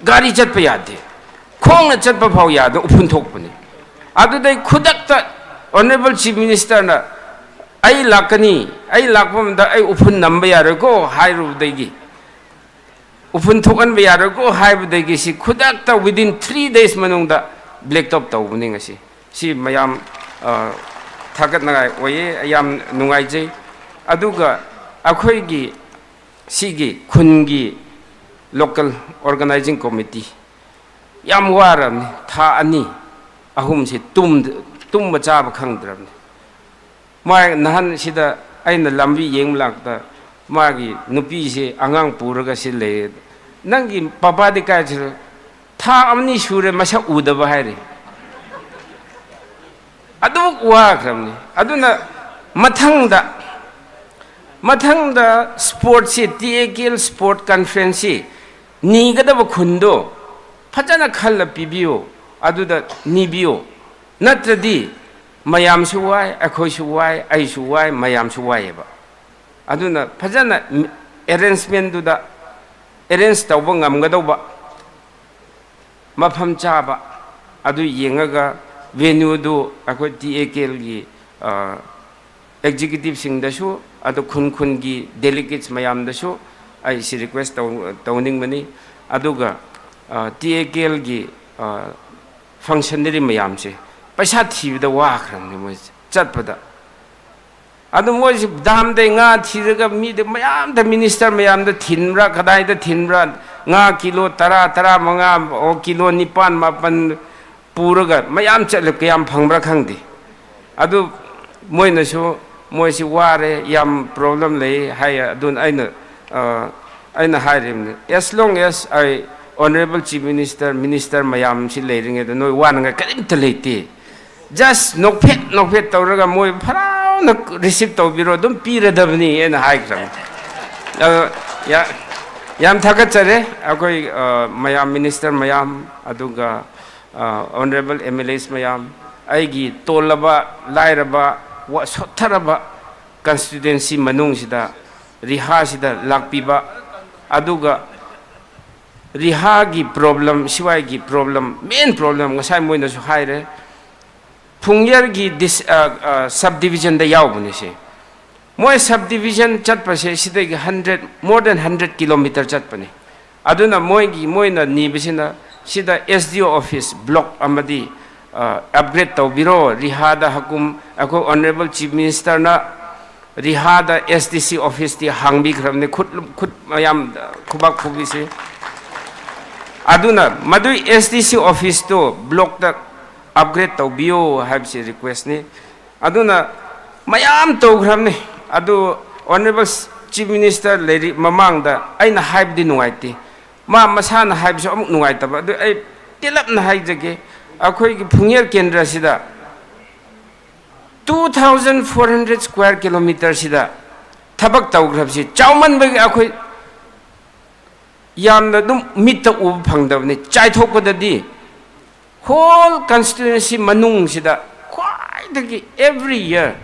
ꯒꯥꯔꯤ ꯆꯠꯄ ꯌꯥꯗꯦ, ꯈꯣꯡꯅ ꯆꯠꯄ ꯐꯥꯎ ꯌꯥꯗ ꯎꯐꯨꯟ ꯊꯣꯛꯄꯅꯤ꯫ ꯑꯗꯨꯗꯩ ꯈꯨꯗꯛꯇ Honourable Chief Ministerꯅ, "ꯑꯩ ꯂꯥꯛꯀꯅꯤ, ꯑꯩ ꯂꯥꯛꯄ ꯃꯇꯝꯗ ꯑꯩ ꯎꯐꯨꯟ ꯅꯝꯕ ꯌꯥꯔꯣꯏꯀꯣ" ꯍꯥꯏꯔꯨꯕꯗꯒꯤ ꯎꯐꯨꯟ ꯊꯣꯛꯍꯟꯕ ꯌꯥꯔꯣꯏꯀꯣ ꯍꯥꯏꯕꯗꯒꯤ ꯁꯤ ꯈꯨꯗꯛꯇ within three days ꯃꯅꯨꯡꯗ black top ꯇꯧꯕꯅꯤ ꯉꯁꯤ꯫ ꯁꯤ ꯃꯌꯥꯝ, ꯑ, ꯊꯥꯒꯠꯅꯤꯡꯉꯥꯏ ꯑꯣꯏꯌꯦ, ꯌꯥꯝ ꯅꯨꯡꯉꯥꯏꯖꯩ꯫ ꯑꯗꯨꯒ ꯑꯩꯈꯣꯏꯒꯤ ꯁꯤꯒꯤ ꯈꯨꯟꯒꯤ local organizing committee ꯌꯥꯝ ꯋꯥꯔꯕꯅꯤ, ꯊꯥ ꯑꯅꯤ ꯑꯍꯨꯝꯁꯤ ꯇꯨꯝ-, ꯇꯨꯝꯕ ꯆꯥꯕ ꯈꯪꯗ꯭ꯔꯕꯅꯤ꯫ ꯃꯥ ꯅꯍꯥꯟ ꯁꯤꯗ ꯑꯩꯅ ꯂꯝꯕꯤ ꯌꯦꯡꯕ ꯂꯥꯛꯄꯗ ꯃꯥꯒꯤ ꯅꯨꯄꯤꯁꯦ ꯑꯉꯥꯡ ꯄꯨꯔꯒ ꯁꯤ ꯂꯩꯌꯦ꯫ "ꯅꯪꯒꯤ ꯄꯄꯥꯗꯤ ꯀꯥꯏ ꯆꯠꯈ꯭ꯔꯦ?" "ꯊꯥ ꯑꯅꯤ ꯁꯨꯔꯦ ꯃꯁꯛ ꯎꯗꯕ" ꯍꯥꯏꯔꯤ꯫ ꯑꯗꯨꯃꯛ ꯋꯥꯈ꯭ꯔꯕꯅꯤ꯫ ꯑꯗꯨꯅ ꯃꯊꯪꯗ, ꯃꯊꯪꯗ sportꯁꯤ, T A K L sport conferenceꯁꯤ ꯅꯤꯒꯗꯕ ꯈꯨꯟꯗꯣ ꯐꯖꯅ ꯈꯜꯂ ꯄꯤꯕꯤꯌꯨ, ꯑꯗꯨꯗ ꯅꯤꯕꯤꯌꯨ꯫ ꯅꯠꯇ꯭ꯔꯗꯤ ꯃꯌꯥꯝꯁꯨ ꯋꯥꯏ, ꯑꯩꯈꯣꯏꯁꯨ ꯋꯥꯏ, ꯑꯩꯁꯨ ꯋꯥꯏ, ꯃꯌꯥꯝꯁꯨ ꯋꯥꯏꯑꯦꯕ꯫ ꯑꯗꯨꯅ ꯐꯖꯅ arrangementꯗꯨꯗ arrange ꯇꯧꯕ ꯉꯝꯒꯗꯧꯕ ꯃꯐꯝ ꯆꯥꯕ ꯑꯗꯨ ꯌꯦꯡꯉꯒ venueꯗꯨ ꯑꯩꯈꯣꯏ ꯇꯤ ꯑꯦ ꯀꯦ ꯑꯦꯜꯒꯤ, ꯑ, executiveꯁꯤꯡꯗꯁꯨ, ꯑꯗꯨ ꯈꯨꯟ ꯈꯨꯟꯒꯤ delegates ꯃꯌꯥꯝꯗꯁꯨ ꯑꯩ ꯁꯤ request ꯇꯧ-, ꯇꯧꯅꯤꯡꯕꯅꯤ꯫ ꯑꯗꯨꯒ, ꯑ, ꯇꯤ ꯑꯦ ꯀꯦ ꯑꯦꯜꯒꯤ, ꯑ, functionary ꯃꯌꯥꯝꯁꯦ ꯄꯩꯁꯥ ꯊꯤꯕꯗ ꯋꯥꯈ꯭ꯔꯕꯅꯤ ꯃꯣꯏꯁꯦ ꯆꯠꯄꯗ꯫ ꯑꯗꯨ ꯃꯣꯏꯁꯤ damꯗꯩ ꯉꯥ ꯊꯤꯔꯒ ꯃꯤꯗ ꯃꯌꯥꯝꯗ, minister ꯃꯌꯥꯝꯗ ꯊꯤꯟꯕ꯭ꯔꯥ, ꯀꯗꯥꯏꯗ ꯊꯤꯟꯕ꯭ꯔꯥ, ꯉꯥ ꯀꯤꯂꯣ ꯇꯔꯥ, ꯇꯔꯥꯃꯉꯥ, ꯑꯣ, ꯀꯤꯂꯣ ꯅꯤꯄꯥꯟ, ꯃꯥꯄꯟ ꯄꯨꯔꯒ ꯃꯌꯥꯝ ꯆꯠꯂꯦ, ꯀꯌꯥꯝ ꯐꯪꯕ꯭ꯔꯥ ꯈꯪꯗꯦ꯫ ꯑꯗꯨ ꯃꯣꯏꯅꯁꯨ, "ꯃꯣꯏꯁꯤ ꯋꯥꯔꯦ, ꯌꯥꯝ problem ꯂꯩ" ꯍꯥꯏꯌꯦ꯫ ꯑꯗꯨꯅ ꯑꯩꯅ, ꯑ, ꯑꯩꯅ ꯍꯥꯏꯔꯤꯕꯅꯤ, "As long as I, Honourable Chief Minister, minister ꯃꯌꯥꯝꯁꯤ ꯂꯩꯔꯤꯉꯩꯗ ꯅꯣꯏ ꯋꯥꯅꯉꯥꯏ ꯀꯔꯤꯝꯇ ꯂꯩꯇꯦ꯫ Just ꯅꯣꯛꯐꯦꯠ ꯅꯣꯛꯐꯦꯠ ꯇꯧꯔꯒ ꯃꯣꯏ ꯍꯔꯥꯎꯅ receive ꯇꯧꯕꯤꯔꯣ, ꯑꯗꯨꯝ ꯄꯤꯔꯗꯕꯅꯤ" ꯍꯥꯏꯅ ꯍꯥꯏꯈ꯭ꯔꯕꯅꯤ꯫ ꯑꯗꯣ ꯌꯥ-, ꯌꯥꯝ ꯊꯥꯒꯠꯆꯔꯦ ꯑꯩꯈꯣꯏ, ꯑ, ꯃꯌꯥꯝ, minister ꯃꯌꯥꯝ, ꯑꯗꯨꯒ, ꯑ, Honourable M L As ꯃꯌꯥꯝ, ꯑꯩꯒꯤ ꯇꯣꯜꯂꯕ, ꯂꯥꯏꯔꯕ, ꯋꯥ-, ꯁꯣꯠꯊꯔꯕ constituency ꯃꯅꯨꯡꯁꯤꯗ, ꯔꯤꯍꯥꯁꯤꯗ ꯂꯥꯛꯄꯤꯕ, ꯑꯗꯨꯒ ꯔꯤꯍꯥꯒꯤ problem, ꯁꯤꯋꯥꯏꯒꯤ problem, main problem ꯉꯁꯥꯏ ꯃꯣꯏꯅꯁꯨ ꯍꯥꯏꯔꯦ, ꯐꯨꯡꯌꯔꯒꯤ dis-, ꯑ, ꯑ, subdivisionꯗ ꯌꯥꯎꯕꯅꯤ ꯁꯤ꯫ ꯃꯣꯏ subdivision ꯆꯠꯄꯁꯦ ꯁꯤꯗꯒꯤ hundred, more than hundred kilometre ꯆꯠꯄꯅꯤ꯫ ꯑꯗꯨꯅ ꯃꯣꯏꯒꯤ, ꯃꯣꯏꯅ ꯅꯤꯕꯁꯤꯅ ꯁꯤꯗ S D O office block ꯑꯃꯗꯤ, ꯑ, upgrade ꯇꯧꯕꯤꯔꯣ, ꯔꯤꯍꯥꯗ ꯍꯀꯨꯝ, ꯑꯩꯈꯣꯏ honourable chief ministerꯅ ꯔꯤꯍꯥꯗ S D C officeꯇꯤ ꯍꯥꯡꯕꯤꯈ꯭ꯔꯕꯅꯤ, ꯈꯨꯠ, ꯈꯨꯠ ꯃꯌꯥꯝ, ꯈꯨꯕꯥꯛ ꯈꯨꯕꯤꯁꯤ꯫ ꯑꯗꯨꯅ ꯃꯗꯨꯏ S D C officeꯇꯨ blockꯇ upgrade ꯇꯧꯕꯤꯌꯨ ꯍꯥꯏꯕꯁꯤ requestꯅꯤ꯫ ꯑꯗꯨꯅ ꯃꯌꯥꯝ ꯇꯧꯈ꯭ꯔꯕꯅꯤ꯫ ꯑꯗꯨ honourable chief minister ꯂꯩꯔꯤ ꯃꯃꯥꯡꯗ ꯑꯩꯅ ꯍꯥꯏꯕꯗꯤ ꯅꯨꯡꯉꯥꯏꯇꯦ, ꯃꯥ ꯃꯁꯥꯅ ꯍꯥꯏꯕꯁꯨ ꯑꯃꯨꯛ ꯅꯨꯡꯉꯥꯏꯇꯕ꯫ ꯑꯗꯨ ꯑꯩ ꯇꯦꯜꯂꯞꯅ ꯍꯥꯏꯖꯒꯦ, ꯑꯩꯈꯣꯏꯒꯤ ꯐꯨꯡꯌꯦꯔ ꯀꯦꯟꯗ꯭ꯔꯁꯤꯗ two thousand four hundred square kilometreꯁꯤꯗ ꯊꯕꯛ ꯇꯧꯈ꯭ꯔꯕꯁꯤ ꯆꯥꯎꯃꯟꯕꯒꯤ ꯑꯩꯈꯣꯏ ꯌꯥꯝꯅ ꯑꯗꯨꯝ ꯃꯤꯠꯇ ꯎꯕ ꯐꯪꯗꯕꯅꯤ꯫ ꯆꯥꯏꯊꯣꯛꯄꯗꯗꯤ whole constituency ꯃꯅꯨꯡꯁꯤꯗ ꯈ꯭ꯋꯥꯏꯗꯒꯤ every year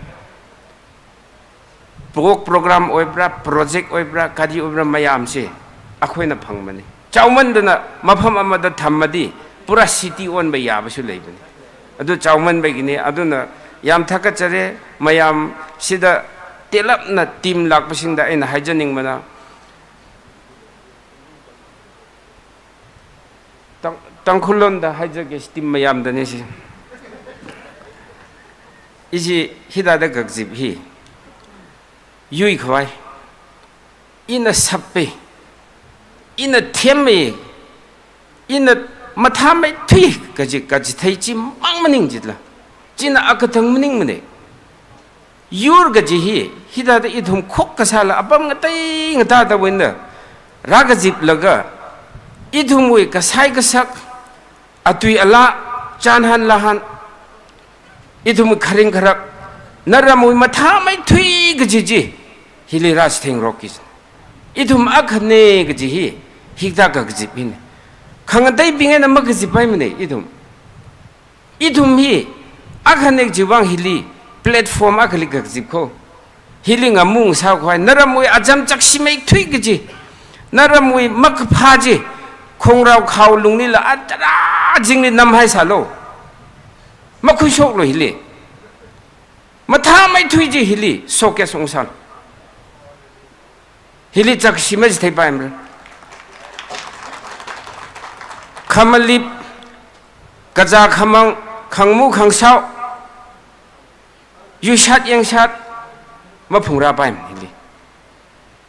block program ꯑꯣꯏꯕ꯭ꯔꯥ, project ꯑꯣꯏꯕ꯭ꯔꯥ, ꯀꯔꯤ ꯑꯣꯏꯕ꯭ꯔꯥ, ꯃꯌꯥꯝꯁꯦ ꯑꯩꯈꯣꯏꯅ ꯐꯪꯕꯅꯤ꯫ ꯆꯥꯎꯃꯟꯗꯅ ꯃꯐꯝ ꯑꯃꯗ ꯊꯝꯃꯗꯤ ꯄꯨꯔꯥ city ꯑꯣꯟꯕ ꯌꯥꯕꯁꯨ ꯂꯩꯕꯅꯤ꯫ ꯑꯗꯨ ꯆꯥꯎꯃꯟꯕꯒꯤꯅꯤ꯫ ꯑꯗꯨꯅ ꯌꯥꯝ ꯊꯥꯒꯠꯆꯔꯦ ꯃꯌꯥꯝ ꯁꯤꯗ ꯇꯦꯜꯂꯞꯅ team ꯂꯥꯛꯄꯁꯤꯡꯗ ꯑꯩꯅ ꯍꯥꯏꯖꯅꯤꯡꯕꯅ, ꯇꯥꯡ-, ꯇꯥꯡꯈꯨꯜ ꯂꯣꯟꯗ ꯍꯥꯏꯖꯒꯦ, team ꯃꯌꯥꯝꯗꯅꯤ ꯁꯤ꯫ ꯏꯁꯤ ꯍꯤꯗꯥꯗ ꯒꯛꯖꯤꯞ ꯍꯤ ꯌꯨꯏ ꯈꯋꯥꯏ ꯏꯅ ꯁꯞꯄꯦ, ꯏꯅ ꯊꯦꯝꯃꯦ, ꯏꯅ ꯃꯊꯥ ꯃꯩꯊꯨꯏ ꯀꯖꯤ ꯀꯖꯤꯊꯩ ꯆꯤ ꯃꯥꯡ ꯃꯅꯤꯡ ꯖꯤꯠꯂ ꯆꯤꯅ ꯑꯀꯊꯪ ꯃꯅꯤꯡ ꯃꯅꯦ꯫ ꯌꯨꯔꯒꯖꯤ ꯍꯤ ꯍꯤꯗꯥꯗ ꯏꯊꯨꯝ ꯈꯣꯛ ꯀꯁꯥꯂ ꯑꯄꯝ ꯉꯇꯩ ꯉꯇꯥꯗ ꯑꯣꯏꯅ ꯔꯥꯒꯖꯤꯞꯂꯒ ꯏꯊꯨꯝ ꯑꯣꯏ ꯀꯁꯥꯏ ꯀꯁꯛ ꯑꯇꯨꯏ ꯑꯂꯥ ꯆꯥꯟꯍꯟ ꯂꯥꯍꯟ ꯏꯊꯨꯝ ꯈꯔꯤꯡ ꯈꯔꯛ ꯅꯔꯝ ꯑꯣꯏ ꯃꯊꯥ ꯃꯩꯊꯨꯏꯒꯖꯤꯖꯤ ꯍꯤꯂꯤ ꯔꯥꯖ ꯊꯦꯡꯔꯣꯛꯀꯤ ꯏꯊꯨꯝ ꯑꯈꯅꯦꯒꯖꯤ ꯍꯤ ꯍꯤꯗꯥ ꯒꯒꯖꯤꯞ ꯍꯤꯅꯦ꯫ ꯈꯪꯉꯇꯩ ꯄꯤꯉꯩꯅ ꯃꯒꯖꯤꯞ ꯍꯥꯏꯃꯅꯦ ꯏꯊꯨꯝ꯫ ꯏꯊꯨꯝ ꯍꯤ ꯑꯈꯅꯦꯛ ꯖꯤꯋꯥꯡ ꯍꯤꯂꯤ platform ꯑꯈꯂꯤ ꯒꯛꯖꯤꯞꯈꯣ꯫ ꯍꯤꯂꯤ ꯉꯃꯨ ꯁꯥꯎ ꯈ꯭ꯋꯥꯏ ꯅꯔꯝ ꯑꯣꯏ ꯑꯖꯝ ꯆꯛꯁꯤ ꯃꯩ ꯊꯨꯏꯒꯖꯤ ꯅꯔꯝ ꯑꯣꯏ ꯃꯛ ꯐꯥꯖꯤ ꯈꯣꯡꯔꯥꯎ ꯈꯥꯎ ꯂꯨꯡꯅꯤꯂ ꯑꯇꯔꯥ ꯖꯤꯡꯂꯤ ꯅꯝ ꯍꯥꯏ ꯁꯥꯂꯣ꯫ ꯃꯈꯨꯏ ꯁꯣꯛꯂꯣ ꯍꯤꯂꯤ꯫ ꯃꯊꯥ ꯃꯩ ꯊꯨꯏꯖꯤ ꯍꯤꯂꯤ ꯁꯣꯛꯀꯦ ꯁꯣꯡꯁꯥꯟ꯫ ꯍꯤꯂꯤ ꯆꯛꯁꯤ ꯃꯁꯤ ꯊꯩ ꯄꯥꯏꯝꯔ꯫ ꯈꯃꯂꯤꯞ, ꯀꯖꯥ ꯈꯃꯪ, ꯈꯪꯃꯨ ꯈꯪꯁꯥꯎ, ꯌꯨꯁꯥꯠ ꯌꯦꯡꯁꯥꯠ, ꯃꯐꯨꯡꯔꯥ ꯄꯥꯏꯝ ꯍꯤꯂꯤ꯫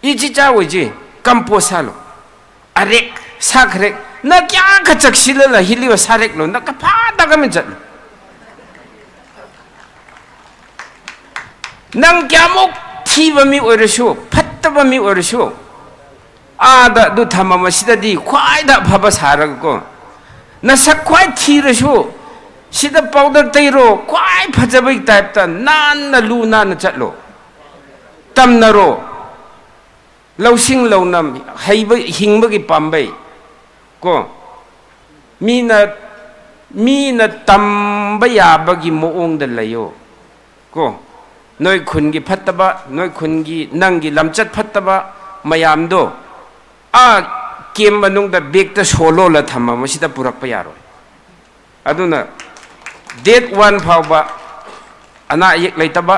E ꯆꯤꯆꯥ ꯑꯣꯏꯖꯤ, compost ꯁꯥꯂꯣ꯫ ꯑꯔꯦꯛ, ꯁꯥꯈ꯭ꯔꯦꯛ, ꯅ ꯀꯌꯥ ꯈ ꯆꯛꯁꯤꯜꯂ ꯍꯤꯂꯤꯕ ꯁꯥꯔꯦꯛꯂꯣ, ꯅ ꯀꯐꯥꯗ ꯀꯃꯤꯟ ꯆꯠꯂꯣ꯫ ꯅꯪ ꯀꯌꯥꯃꯨꯛ ꯊꯤꯕ ꯃꯤ ꯑꯣꯏꯔꯁꯨ, ꯐꯠꯇꯕ ꯃꯤ ꯑꯣꯏꯔꯁꯨ, ꯑꯥꯗ ꯑꯗꯨ ꯊꯝꯃ ꯃꯁꯤꯗꯗꯤ ꯈ꯭ꯋꯥꯏꯗ ꯑꯐꯕ ꯁꯥꯔꯒꯀꯣ, ꯅꯁꯛ ꯈ꯭ꯋꯥꯏ ꯊꯤꯔꯁꯨ ꯁꯤꯗ ꯄꯥꯎꯗꯔ ꯇꯩꯔꯣ, ꯈ꯭ꯋꯥꯏ ꯐꯖꯕꯒꯤ ꯇꯥꯏꯞꯇ ꯅꯥꯟꯅ ꯂꯨ ꯅꯥꯟꯅ ꯆꯠꯂꯣ, ꯇꯝꯅꯔꯣ꯫ ꯂꯧꯁꯤꯡ ꯂꯧꯅꯝ, ꯍꯩꯕ, ꯍꯤꯡꯕꯒꯤ ꯄꯥꯝꯕꯩ ꯀꯣ, ꯃꯤꯅ, ꯃꯤꯅ ꯇꯝꯕ ꯌꯥꯕꯒꯤ ꯃꯑꯣꯡꯗ ꯂꯩꯌꯣ ꯀꯣ꯫ ꯅꯣꯏ ꯈꯨꯟꯒꯤ ꯐꯠꯇꯕ, ꯅꯣꯏ ꯈꯨꯟꯒꯤ ꯅꯪꯒꯤ ꯂꯝꯆꯠ ꯐꯠꯇꯕ ꯃꯌꯥꯝꯗꯣ ꯑꯥ ꯀꯦꯝ ꯃꯅꯨꯡꯗ ꯕꯦꯛꯇ ꯁꯣ ꯂꯣꯜꯂ ꯊꯝꯃ ꯃꯁꯤꯗ ꯄꯨꯔꯛꯄ ꯌꯥꯔꯣꯏ꯫ ꯑꯗꯨꯅ date one ꯐꯥꯎꯕ ꯑꯅꯥ ꯑꯌꯦꯛ ꯂꯩꯇꯕ,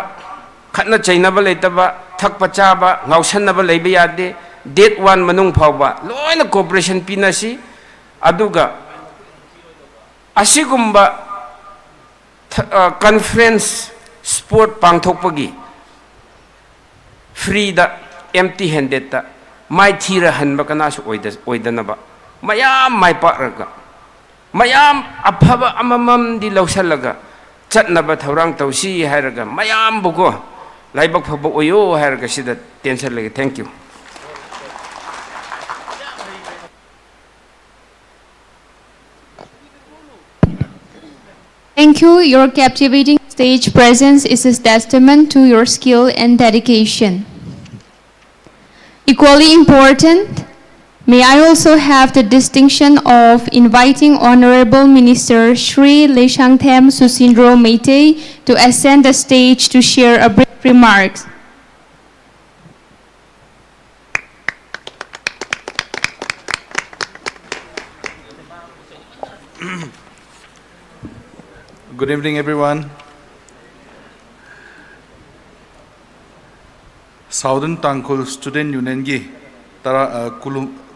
ꯈꯠꯅ ꯆꯩꯅꯕ ꯂꯩꯇꯕ, ꯊꯛꯄ ꯆꯥꯕ ꯉꯥꯎꯁꯟꯅꯕ ꯂꯩꯕ ꯌꯥꯗꯦ꯫ Date one ꯃꯅꯨꯡ ꯐꯥꯎꯕ ꯂꯣꯏꯅ cooperation ꯄꯤꯅꯁꯤ꯫ ꯑꯗꯨꯒ ꯑꯁꯤꯒꯨꯝꯕ ꯊ-, ꯑ, conference, sport ꯄꯥꯡꯊꯣꯛꯄꯒꯤ freeꯗ, empty handedꯇ ꯃꯥꯏꯊꯤꯔ ꯍꯟꯕ ꯀꯅꯥꯁꯨ ꯑꯣꯏꯗ-, ꯑꯣꯏꯗꯅꯕ, ꯃꯌꯥꯝ ꯃꯥꯏ ꯄꯥꯛꯂꯒ, ꯃꯌꯥꯝ ꯑꯐꯕ ꯑꯃꯃꯝꯗꯤ ꯂꯧꯁꯜꯂꯒ ꯆꯠꯅꯕ ꯊꯧꯔꯥꯡ ꯇꯧꯁꯤ ꯍꯥꯏꯔꯒ, ꯃꯌꯥꯝꯕꯨꯀꯣ, ꯂꯥꯏꯕꯛ ꯐꯕ ꯑꯣꯏꯌꯣ ꯍꯥꯏꯔꯒ ꯁꯤꯗ ꯇꯦꯟꯁꯜꯂꯒꯦ꯫ Thank you. Thank you. Your captivating stage presence is a testament to your skill and dedication. Equally important, may I also have the distinction of inviting Honorable Minister Shri Leishangthem Susindro Meitei to ascend the stage to share a brief remarks. Good evening, everyone. Southern Tangkhul Student Unionꯒꯤ ꯇꯔꯥ, ꯑ,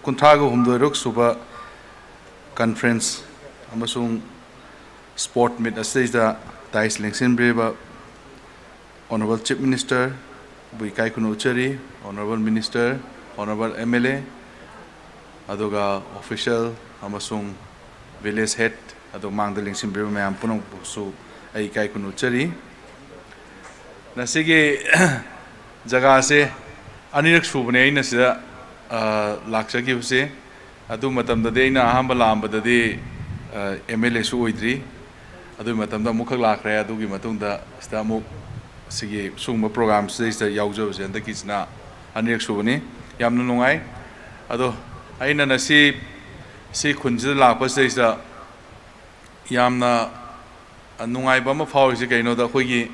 ꯀꯨꯟꯊ꯭ꯔꯥꯒ ꯍꯨꯝꯗꯣꯏꯔꯛ ꯁꯨꯕ conference ꯑꯃꯁꯨꯡ sport meet ꯑꯁꯤꯗꯩꯁꯤꯗ dais ꯂꯦꯡꯁꯤꯟꯕꯤꯔꯤꯕ Honourable Chief Minister ꯕꯨ ꯏꯀꯥꯏ ꯈꯨꯝꯅꯧꯖꯔꯤ, Honourable Minister, Honourable M L A, ꯑꯗꯨꯒ official ꯑꯃꯁꯨꯡ village head, ꯑꯗꯨ ꯃꯥꯡꯗ ꯂꯦꯡꯁꯤꯟꯕꯤꯔꯤꯕ ꯃꯌꯥꯝ ꯄꯨꯝꯅꯃꯛꯄꯨꯁꯨ ꯑꯩ ꯏꯀꯥꯏ ꯈꯨꯝꯅꯧꯖꯔꯤ꯫ ꯉꯁꯤꯒꯤ ꯖꯒꯥꯁꯦ ꯑꯅꯤꯔꯛ ꯁꯨꯕꯅꯦ ꯑꯩꯅ ꯁꯤꯗ, ꯑ, ꯂꯥꯛꯆꯈꯤꯕꯁꯦ꯫ ꯑꯗꯨ ꯃꯇꯝꯗꯗꯤ, ꯑꯩꯅ ꯑꯍꯥꯟꯕ ꯂꯥꯛꯑꯝꯕꯗꯗꯤ, ꯑ, M L A ꯁꯨ ꯑꯣꯏꯗ꯭ꯔꯤ꯫ ꯑꯗꯨꯒꯤ ꯃꯇꯝꯗ ꯑꯃꯨꯛꯈꯛ ꯂꯥꯛꯈ꯭ꯔꯦ꯫ ꯑꯗꯨꯒꯤ ꯃꯇꯨꯡꯗ ꯁꯤꯗ ꯑꯃꯨꯛ ꯁꯤꯒꯤ ꯁꯤꯒꯨꯝꯕ program ꯁꯤꯗꯩꯁꯤꯗ ꯌꯥꯎꯖꯕꯁꯦ ꯍꯟꯗꯛꯀꯤꯁꯤꯅ ꯑꯅꯤꯔꯛ ꯁꯨꯕꯅꯤ꯫ ꯌꯥꯝꯅ ꯅꯨꯡꯉꯥꯏ꯫ ꯑꯗꯣ ꯑꯩꯅ ꯉꯁꯤ ꯁꯤ ꯈꯨꯟꯁꯤꯗ ꯂꯥꯛꯄꯁꯤꯗꯩꯁꯤꯗ ꯌꯥꯝꯅ ꯅꯨꯡꯉꯥꯏꯕ ꯑꯃ ꯐꯥꯎꯔꯤꯁꯦ ꯀꯩꯅꯣꯗ, ꯑꯩꯈꯣꯏꯒꯤ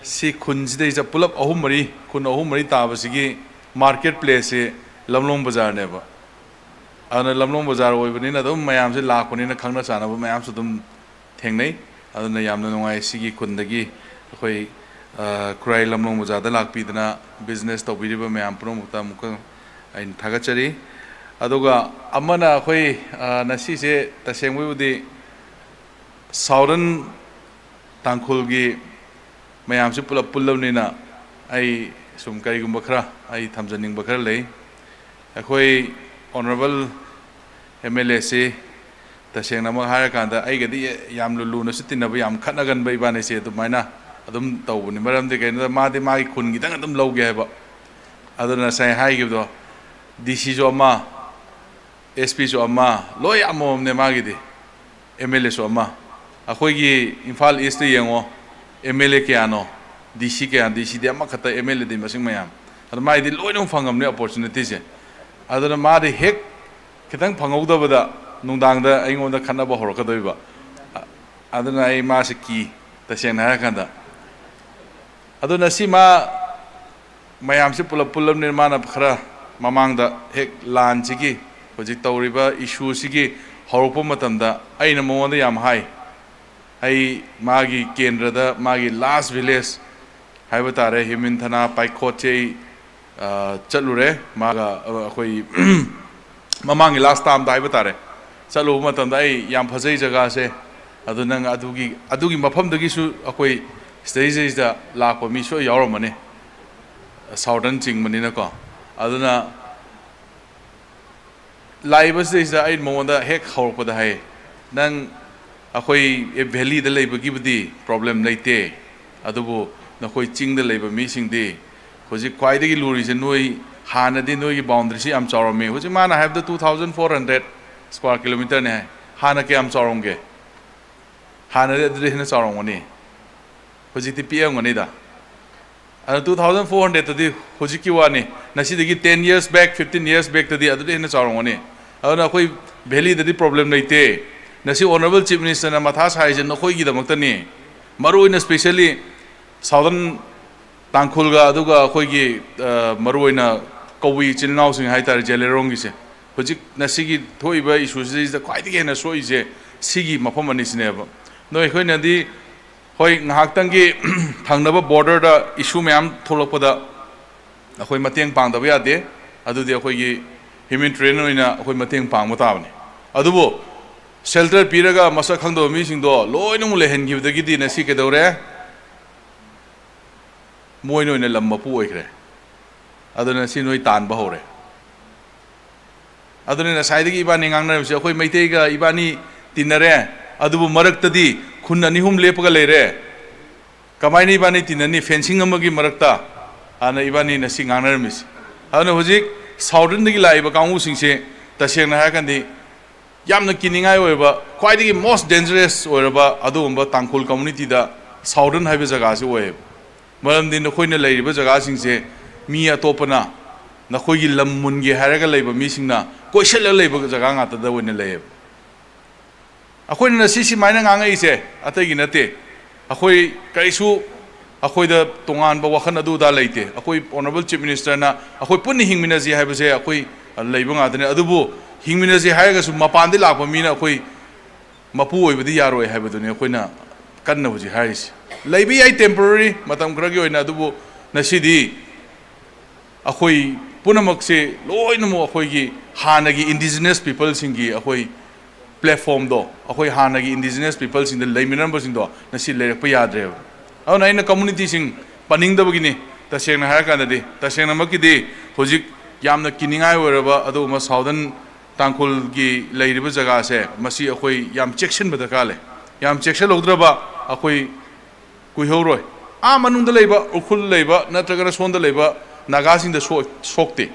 ꯁꯤ ꯈꯨꯟꯁꯤꯗꯩꯁꯤꯗ ꯄꯨꯂꯞ ꯑꯍꯨꯝ ꯃꯔꯤ, ꯈꯨꯟ ꯑꯍꯨꯝ ꯃꯔꯤ ꯇꯥꯕꯁꯤꯒꯤ market place ꯁꯦ ꯂꯝꯂꯣꯡ ꯕꯖꯥꯔꯅꯦꯕ꯫ ꯑꯗꯨꯅ ꯂꯝꯂꯣꯡ ꯕꯖꯥꯔ ꯑꯣꯏꯕꯅꯤꯅ ꯑꯗꯨꯝ ꯃꯌꯥꯝꯁꯦ ꯂꯥꯛꯄꯅꯤꯅ ꯈꯪꯅ ꯆꯥꯟꯅꯕ ꯃꯌꯥꯝꯁꯨ ꯑꯗꯨꯝ ꯊꯦꯡꯅꯩ꯫ ꯑꯗꯨꯅ ꯌꯥꯝꯅ ꯅꯨꯡꯉꯥꯏ꯫ ꯁꯤꯒꯤ ꯈꯨꯟꯗꯒꯤ ꯑꯩꯈꯣꯏ, ꯑ, ꯈꯨꯔꯥꯏ ꯂꯝꯂꯣꯡ ꯕꯖꯥꯔꯗ ꯂꯥꯛꯄꯤꯗꯅ business ꯇꯧꯕꯤꯔꯤꯕ ꯃꯌꯥꯝ ꯄꯨꯝꯅꯃꯛꯇ ꯑꯃꯨꯛꯀ ꯑꯩꯅ ꯊꯥꯒꯠꯆꯔꯤ꯫ ꯑꯗꯨꯒ ꯑꯃꯅ ꯑꯩꯈꯣꯏ, ꯑ, ꯉꯁꯤꯁꯦ ꯇꯁꯦꯡꯕꯒꯤꯕꯨꯗꯤ Southern ꯇꯥꯡꯈꯨꯜꯒꯤ ꯃꯌꯥꯝꯁꯤ ꯄꯨꯂꯞ ꯄꯨꯜꯂꯕꯅꯤꯅ ꯑꯩ ꯁꯨꯝ ꯀꯔꯤꯒꯨꯝꯕ ꯈꯔ ꯑꯩ ꯊꯝꯖꯅꯤꯡꯕ ꯈꯔ ꯂꯩ꯫ ꯑꯩꯈꯣꯏ Honourable M L A ꯁꯤ ꯇꯁꯦꯡꯅꯃꯛ ꯍꯥꯏꯔꯀꯥꯟꯗ ꯑꯩꯒꯗꯤ ꯌꯥꯝ ꯂꯨ-, ꯂꯨꯅꯁꯨ ꯇꯤꯟꯅꯕ, ꯌꯥꯝ ꯈꯠꯅꯒꯟꯕ ꯏꯕꯥꯅꯤꯁꯦ ꯑꯗꯨꯃꯥꯏꯅ ꯑꯗꯨꯝ ꯇꯧꯕꯅꯤ꯫ ꯃꯔꯝꯗꯤ ꯀꯩꯅꯣꯗ ꯃꯥꯗꯤ ꯃꯥꯒꯤ ꯈꯨꯟꯒꯤꯗꯪ ꯑꯗꯨꯝ ꯂꯧꯒꯦ ꯍꯥꯏꯕ꯫ ꯑꯗꯨꯅ ꯉꯁꯥꯏ ꯍꯥꯏꯈꯤꯕꯗꯣ, D C ꯁꯨ ꯑꯃ, S P ꯁꯨ ꯑꯃ, ꯂꯣꯏ ꯑꯃꯃꯝꯅꯦ ꯃꯥꯒꯤꯗꯤ, M L A ꯁꯨ ꯑꯃ꯫ ꯑꯩꯈꯣꯏꯒꯤ ꯏꯝꯐꯥꯜ East ꯇ ꯌꯦꯡꯉꯣ, M L A ꯀꯌꯥꯅꯣ, D C ꯀꯌꯥ, D C ꯗꯤ ꯑꯃꯈꯛꯇ, M L A ꯗꯤ ꯃꯁꯤꯡ ꯃꯌꯥꯝ꯫ ꯑꯗꯣ ꯃꯥꯏꯗꯤ ꯂꯣꯏꯅꯃꯛ ꯐꯪꯉꯝꯅꯤ opportunity ꯁꯦ꯫ ꯑꯗꯨꯅ ꯃꯥꯗꯤ ꯍꯦꯛ ꯈꯤꯇꯪ ꯐꯪꯍꯧꯗꯕꯗ ꯅꯨꯡꯗꯥꯡꯗ ꯑꯩꯉꯣꯟꯗ ꯈꯠꯅꯕ ꯍꯧꯔꯛꯀꯗꯣꯏꯕ꯫ ꯑ-, ꯑꯗꯨꯅ ꯑꯩ ꯃꯥꯁꯦ ꯀꯤ, ꯇꯁꯦꯡꯅ ꯍꯥꯏꯔꯀꯥꯟꯗ꯫ ꯑꯗꯨꯅ ꯁꯤ ꯃꯥ ꯃꯌꯥꯝꯁꯤ ꯄꯨꯂꯞ ꯄꯨꯜꯂꯕꯅꯤꯅ ꯃꯥꯅ ꯈꯔ ꯃꯃꯥꯡꯗ ꯍꯦꯛ ꯂꯥꯟꯁꯤꯒꯤ ꯍꯧꯖꯤꯛ ꯇꯧꯔꯤꯕ issue ꯁꯤꯒꯤ ꯍꯧꯔꯛꯄ ꯃꯇꯝꯗ ꯑꯩꯅ ꯃꯉꯣꯟꯗ ꯌꯥꯝ ꯍꯥꯏ꯫ ꯑꯩ ꯃꯥꯒꯤ ꯀꯦꯟꯗ꯭ꯔꯗ ꯃꯥꯒꯤ last village ꯍꯥꯏꯕ ꯇꯥꯔꯦ, ꯍ꯭ꯌꯨꯃꯤꯟꯊꯅꯥ ꯄꯥꯏꯈꯣꯠꯁꯦ ꯑꯩ, ꯑ, ꯆꯠꯂꯨꯔꯦ꯫ ꯃꯥꯒ, ꯑ, ꯑꯩꯈꯣꯏ ꯃꯃꯥꯡꯒꯤ last term ꯗ ꯍꯥꯏꯕ ꯇꯥꯔꯦ꯫ ꯆꯠꯂꯨꯕ ꯃꯇꯝꯗ ꯑꯩ ꯌꯥꯝ ꯐꯖꯩ ꯖꯒꯥꯁꯦ꯫ ꯑꯗꯨ ꯅꯪ ꯑꯗꯨꯒꯤ ꯑꯗꯨꯒꯤ ꯃꯐꯝꯗꯒꯤꯁꯨ ꯑꯩꯈꯣꯏ ꯁꯤꯗꯩꯁꯤꯗ ꯂꯥꯛꯄ ꯃꯤ ꯁꯣꯏ ꯌꯥꯎꯔꯝꯃꯅꯤ, ꯁꯥꯎꯗꯔꯟ ꯆꯤꯡꯕꯅꯤꯅꯀꯣ꯫ ꯑꯗꯨꯅ ꯂꯥꯛꯏꯕꯁꯤꯗꯩꯁꯤꯗ ꯑꯩ ꯃꯉꯣꯟꯗ ꯍꯦꯛ ꯍꯧꯔꯛꯄꯗ ꯍꯥꯏ, "ꯅꯪ ꯑꯩꯈꯣꯏ ꯚꯦꯂꯤꯗ ꯂꯩꯕꯒꯤꯕꯨꯗꯤ ꯄ꯭ꯔꯣꯕ꯭ꯂꯦꯝ ꯂꯩꯇꯦ, ꯑꯗꯨꯕꯨ ꯅꯈꯣꯏ ꯆꯤꯡꯗ ꯂꯩꯕ ꯃꯤꯁꯤꯡꯗꯤ ꯍꯧꯖꯤꯛ ꯈ꯭ꯋꯥꯏꯗꯒꯤ ꯂꯨꯔꯤꯁꯦ ꯅꯣꯏ, ꯍꯥꯟꯅꯗꯤ ꯅꯣꯏꯒꯤ ꯕꯥꯎꯟꯗꯔꯤꯁꯤ ꯌꯥꯝ ꯆꯥꯎꯔꯝꯃꯤ, ꯍꯧꯖꯤꯛ ꯃꯥꯅ ꯍꯥꯏꯕꯗ two thousand four hundred square kilometerꯅꯦ ꯍꯥꯏ꯫ ꯍꯥꯟꯅ ꯀꯌꯥꯝ ꯆꯥꯎꯔꯝꯒꯦ? ꯍꯥꯟꯅꯗꯤ ꯑꯗꯨꯗꯤ ꯍꯦꯟꯅ ꯆꯥꯎꯔꯝꯒꯅꯤ, ꯍꯧꯖꯤꯛꯇꯤ ꯄꯤꯛꯑꯝꯒꯅꯤꯗ꯫ ꯑꯗꯨ two thousand four hundredꯇꯗꯤ ꯍꯧꯖꯤꯛꯀꯤ ꯋꯥꯅꯤ, ꯉꯁꯤꯗꯒꯤ ten years back, fifteen years backꯇꯗꯤ ꯑꯗꯨꯗꯤ ꯍꯦꯟꯅ ꯆꯥꯎꯔꯝꯒꯅꯤ꯫ ꯑꯗꯨꯅ ꯑꯩꯈꯣꯏ ꯚꯦꯂꯤꯗꯗꯤ ꯄ꯭ꯔꯣꯕ꯭ꯂꯦꯝ ꯂꯩꯇꯦ꯫ ꯉꯁꯤ ꯑꯣꯅꯔꯦꯕꯜ ꯆꯤꯐ ꯃꯤꯅꯤꯁꯇꯔꯅ ꯃꯊꯥ ꯁꯥꯏꯁꯦ ꯅꯈꯣꯏꯒꯤꯗꯃꯛꯇꯅꯤ, ꯃꯔꯨꯑꯣꯏꯅ specially southern ꯇꯥꯡꯈꯨꯜꯒ ꯑꯗꯨꯒ ꯑꯩꯈꯣꯏꯒꯤ, ꯑ, ꯃꯔꯨꯑꯣꯏꯅ ꯀꯕꯨꯏ ꯏꯆꯤꯜ ꯏꯅꯥꯎꯁꯤꯡ ꯍꯥꯏꯇꯥꯔꯦ, ꯖꯦꯂꯦꯔꯣꯡꯒꯤꯁꯦ꯫ ꯍꯧꯖꯤꯛ ꯉꯁꯤꯒꯤ ꯊꯣꯛꯏꯕ ꯏꯁꯨꯁꯤꯗꯩꯁꯤꯗ ꯈ꯭ꯋꯥꯏꯗꯒꯤ ꯍꯦꯟꯅ ꯁꯣꯛꯏꯁꯦ ꯁꯤꯒꯤ ꯃꯐꯝ ꯑꯅꯤꯁꯤꯅꯦꯕ꯫ ꯅꯣꯏ ꯑꯩꯈꯣꯏꯅꯗꯤ ꯍꯣꯏ, ꯉꯥꯏꯍꯥꯛꯇꯪꯒꯤ ꯊꯪꯅꯕ ꯕꯣꯔꯗꯔꯗ ꯏꯁꯨ ꯃꯌꯥꯝ ꯊꯣꯛꯂꯛꯄꯗ ꯑꯩꯈꯣꯏ ꯃꯇꯦꯡ ꯄꯥꯡꯗꯕ ꯌꯥꯗꯦ꯫ ꯑꯗꯨꯗꯤ ꯑꯩꯈꯣꯏꯒꯤ humanitarian ꯑꯣꯏꯅ ꯑꯩꯈꯣꯏ ꯃꯇꯦꯡ ꯄꯥꯡꯕ ꯇꯥꯕꯅꯤ꯫ ꯑꯗꯨꯕꯨ shelter ꯄꯤꯔꯒ ꯃꯁꯛ ꯈꯪꯗꯕ ꯃꯤꯁꯤꯡꯗꯣ ꯂꯣꯏꯅꯃꯛ ꯂꯩꯍꯟꯈꯤꯕꯗꯒꯤꯗꯤ ꯉꯁꯤ ꯀꯩꯗꯧꯔꯦ? ꯃꯣꯏꯅ ꯑꯣꯏꯅ ꯂꯝ ꯃꯄꯨ ꯑꯣꯏꯈ꯭ꯔꯦ꯫ ꯑꯗꯨꯅ ꯁꯤ ꯅꯣꯏ ꯇꯥꯟꯕ ꯍꯧꯔꯦ꯫ ꯑꯗꯨꯅ ꯉꯁꯥꯏꯗꯒꯤ ꯏꯕꯥꯅꯤ ꯉꯥꯡꯅꯔꯤꯕꯁꯦ, ꯑꯩꯈꯣꯏ ꯃꯩꯇꯩꯒ ꯏꯕꯥꯅꯤ ꯇꯤꯟꯅꯔꯦ, ꯑꯗꯨꯕꯨ ꯃꯔꯛꯇꯗꯤ ꯈꯨꯟ ꯑꯅꯤ ꯑꯍꯨꯝ ꯂꯦꯞꯄꯒ ꯂꯩꯔꯦ꯫ ꯀꯃꯥꯏꯅ ꯏꯕꯥꯅꯤ ꯇꯤꯟꯅꯅꯤ? Fencing ꯑꯃꯒꯤ ꯃꯔꯛꯇ꯫ ꯑꯗꯨꯅ ꯏꯕꯥꯅꯤ ꯉꯁꯤ ꯉꯥꯡꯅꯔꯝꯃꯤꯁꯦ꯫ ꯑꯗꯨꯅ ꯍꯧꯖꯤꯛ southernꯗꯒꯤ ꯂꯥꯛꯏꯕ ꯀꯥꯡꯕꯨꯁꯤꯡꯁꯦ, ꯇꯁꯦꯡꯅ ꯍꯥꯏꯔꯀꯥꯟꯗꯤ, ꯌꯥꯝꯅ ꯀꯤꯅꯤꯡꯉꯥꯏ ꯑꯣꯏꯕ, ꯈ꯭ꯋꯥꯏꯗꯒꯤ most dangerous ꯑꯣꯏꯔꯕ ꯑꯗꯨꯒꯨꯝꯕ ꯇꯥꯡꯈꯨꯜ communityꯗ southern ꯍꯥꯏꯕ ꯖꯒꯥꯁꯤ ꯑꯣꯏꯌꯦꯕ꯫ ꯃꯔꯝꯗꯤ ꯅꯈꯣꯏꯅ ꯂꯩꯔꯤꯕ ꯖꯒꯥꯁꯤꯡꯁꯦ ꯃꯤ ꯑꯇꯣꯞꯄꯅ, ꯅꯈꯣꯏꯒꯤ ꯂꯝ ꯃꯨꯟꯒꯦ ꯍꯥꯏꯔꯒ ꯂꯩꯕ ꯃꯤꯁꯤꯡꯅ ꯀꯣꯏꯁꯤꯜꯂꯒ ꯂꯩꯕ ꯖꯒꯥ ꯉꯥꯛꯇꯗ ꯑꯣꯏꯅ ꯂꯩꯌꯦꯕ꯫ ꯑꯩꯈꯣꯏꯅ ꯉꯁꯤ ꯁꯨꯃꯥꯏꯅ ꯉꯥꯡꯉꯛꯏꯁꯦ ꯑꯇꯩꯒꯤ ꯅꯠꯇꯦ꯫ ꯑꯩꯈꯣꯏ ꯀꯔꯤꯁꯨ, ꯑꯩꯈꯣꯏꯗ ꯇꯣꯉꯥꯟꯕ ꯋꯥꯈꯜ ꯑꯗꯨ ꯑꯗꯥ ꯂꯩꯇꯦ꯫ ꯑꯩꯈꯣꯏ ꯑꯣꯅꯔꯦꯕꯜ ꯆꯤꯐ ꯃꯤꯅꯤꯁꯇꯔꯅ ꯑꯩꯈꯣꯏ ꯄꯨꯟꯅ ꯍꯤꯡꯃꯤꯟꯅꯁꯤ ꯍꯥꯏꯕꯁꯦ ꯑꯩꯈꯣꯏ ꯂꯩꯕ ꯉꯥꯛꯇꯅꯤ꯫ ꯑꯗꯨꯕꯨ ꯍꯤꯡꯃꯤꯟꯅꯁꯤ ꯍꯥꯏꯔꯒꯁꯨ ꯃꯄꯥꯟꯗꯒꯤ ꯂꯥꯛꯄ ꯃꯤꯅ ꯑꯩꯈꯣꯏ ꯃꯄꯨ ꯑꯣꯏꯕꯗꯤ ꯌꯥꯔꯣꯏ ꯍꯥꯏꯕꯗꯨꯅꯤ ꯑꯩꯈꯣꯏꯅ ꯀꯟꯅ ꯍꯧꯖꯤꯛ ꯍꯥꯏꯔꯤꯁꯤ꯫ ꯂꯩꯕ ꯌꯥꯏ temporary, ꯃꯇꯝ ꯈꯔꯒꯤ ꯑꯣꯏꯅ, ꯑꯗꯨꯕꯨ ꯉꯁꯤꯗꯤ ꯑꯩꯈꯣꯏ ꯄꯨꯝꯅꯃꯛꯁꯦ ꯂꯣꯏꯅꯃꯛ ꯑꯩꯈꯣꯏꯒꯤ ꯍꯥꯟꯅꯒꯤ indigenous peopleꯁꯤꯡꯒꯤ ꯑꯩꯈꯣꯏ ꯄ꯭ꯂꯦꯠꯐꯣꯝꯗꯣ, ꯑꯩꯈꯣꯏ ꯍꯥꯟꯅꯒꯤ ꯏꯟꯗꯤꯖꯤꯅꯁ ꯄꯤꯄꯜꯁꯤꯡꯗ ꯂꯩꯃꯤꯟꯅꯔꯝꯕꯁꯤꯡꯗꯣ ꯉꯁꯤ ꯂꯩꯔꯛꯄ ꯌꯥꯗ꯭ꯔꯦꯕ꯫ ꯑꯗꯨꯅ ꯑꯩꯅ ꯀꯝꯃꯨꯅꯤꯇꯤꯁꯤꯡ ꯄꯟꯅꯤꯡꯗꯕꯒꯤꯅꯤ꯫ ꯇꯁꯦꯡꯅ ꯍꯥꯏꯔꯀꯥꯟꯗꯗꯤ, ꯇꯁꯦꯡꯅꯃꯛꯀꯤꯗꯤ ꯍꯧꯖꯤꯛ ꯌꯥꯝꯅ ꯀꯤꯅꯤꯡꯉꯥꯏ ꯑꯣꯏꯔꯕ ꯑꯗꯨꯒꯨꯝꯕ ꯁꯥꯎꯗꯔꯟ ꯇꯥꯡꯈꯨꯜꯒꯤ ꯂꯩꯔꯤꯕ ꯖꯒꯥꯁꯦ, ꯃꯁꯤ ꯑꯩꯈꯣꯏ ꯌꯥꯝ ꯆꯦꯛꯁꯤꯟꯕ ꯗꯔꯀꯥꯔ ꯂꯩ꯫ ꯌꯥꯝ ꯆꯦꯛꯁꯤꯜꯍꯧꯗ꯭ꯔꯕ ꯑꯩꯈꯣꯏ ꯀꯨꯏꯍꯧꯔꯣꯏ꯫ ꯑꯥ ꯃꯅꯨꯡꯗ ꯂꯩꯕ, ꯎꯈ꯭ꯔꯨꯜ ꯂꯩꯕ ꯅꯠꯇ꯭ꯔꯒꯅ ꯁꯣꯝꯗ ꯂꯩꯕ ꯅꯥꯒꯥꯁꯤꯡꯗ ꯁꯣꯛ-, ꯁꯣꯛꯇꯦ꯫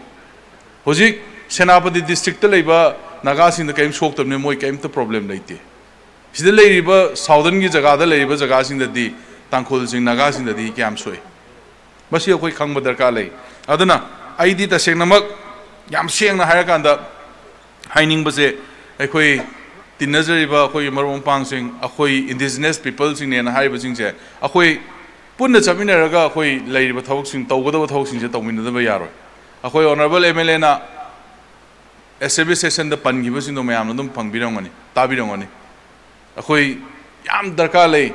ꯍꯧꯖꯤꯛ ꯁꯦꯅꯥꯄꯇꯤ ꯗꯤꯁꯇ꯭ꯔꯤꯛꯇ ꯂꯩꯕ ꯅꯥꯒꯥꯁꯤꯡꯗ ꯀꯔꯤꯝ ꯁꯣꯛꯇꯕꯅꯤ, ꯃꯣꯏ ꯀꯔꯤꯝꯇ ꯄ꯭ꯔꯣꯕ꯭ꯂꯦꯝ ꯂꯩꯇꯦ꯫ ꯁꯤꯗ ꯂꯩꯔꯤꯕ ꯁꯥꯎꯗꯔꯟꯒꯤ ꯖꯒꯥꯗ ꯂꯩꯔꯤꯕ ꯖꯒꯥꯁꯤꯡꯗꯗꯤ ꯇꯥꯡꯈꯨꯜꯁꯤꯡ, ꯅꯥꯒꯥꯁꯤꯡꯗꯗꯤ ꯀꯌꯥꯝ ꯁꯣꯛꯏ? ꯃꯁꯤ ꯑꯩꯈꯣꯏ ꯈꯪꯕ ꯗꯔꯀꯥꯔ ꯂꯩ꯫ ꯑꯗꯨꯅ ꯑꯩꯗꯤ ꯇꯁꯦꯡꯅꯃꯛ ꯌꯥꯝ ꯁꯦꯡꯅ ꯍꯥꯏꯔꯀꯥꯟꯗ ꯍꯥꯏꯅꯤꯡꯕꯁꯦ, ꯑꯩꯈꯣꯏ ꯇꯤꯟꯅꯖꯔꯤꯕ ꯑꯩꯈꯣꯏꯒꯤ ꯃꯔꯨꯞ ꯃꯄꯥꯡꯁꯤꯡ, ꯑꯩꯈꯣꯏ ꯏꯟꯗꯤꯖꯤꯅꯁ ꯄꯤꯄꯜꯁꯤꯡꯅꯦꯅ ꯍꯥꯏꯔꯤꯕꯁꯤꯡꯁꯦ, ꯑꯩꯈꯣꯏ ꯄꯨꯟꯅ ꯆꯠꯃꯤꯟꯅꯔꯒ ꯑꯩꯈꯣꯏ ꯂꯩꯔꯤꯕ ꯊꯕꯛꯁꯤꯡ, ꯇꯧꯒꯗꯕ ꯊꯕꯛꯁꯤꯡꯁꯦ ꯇꯧꯃꯤꯟꯅꯗꯕ ꯌꯥꯔꯣꯏ꯫ ꯑꯩꯈꯣꯏ ꯑꯣꯅꯔꯦꯕꯜ ꯑꯦꯝ ꯑꯦꯜ ꯑꯦꯅ ꯑꯦꯁꯦꯝꯕ꯭ꯂꯤ ꯁꯦꯁꯟꯗ ꯄꯟꯈꯤꯕꯁꯤꯡꯗꯣ ꯃꯌꯥꯝꯅ ꯑꯗꯨꯝ ꯐꯪꯕꯤꯔꯝꯒꯅꯤ, ꯇꯥꯕꯤꯔꯝꯒꯅꯤ꯫ ꯑꯩꯈꯣꯏ ꯌꯥꯝ ꯗꯔꯀꯥꯔ ꯂꯩ꯫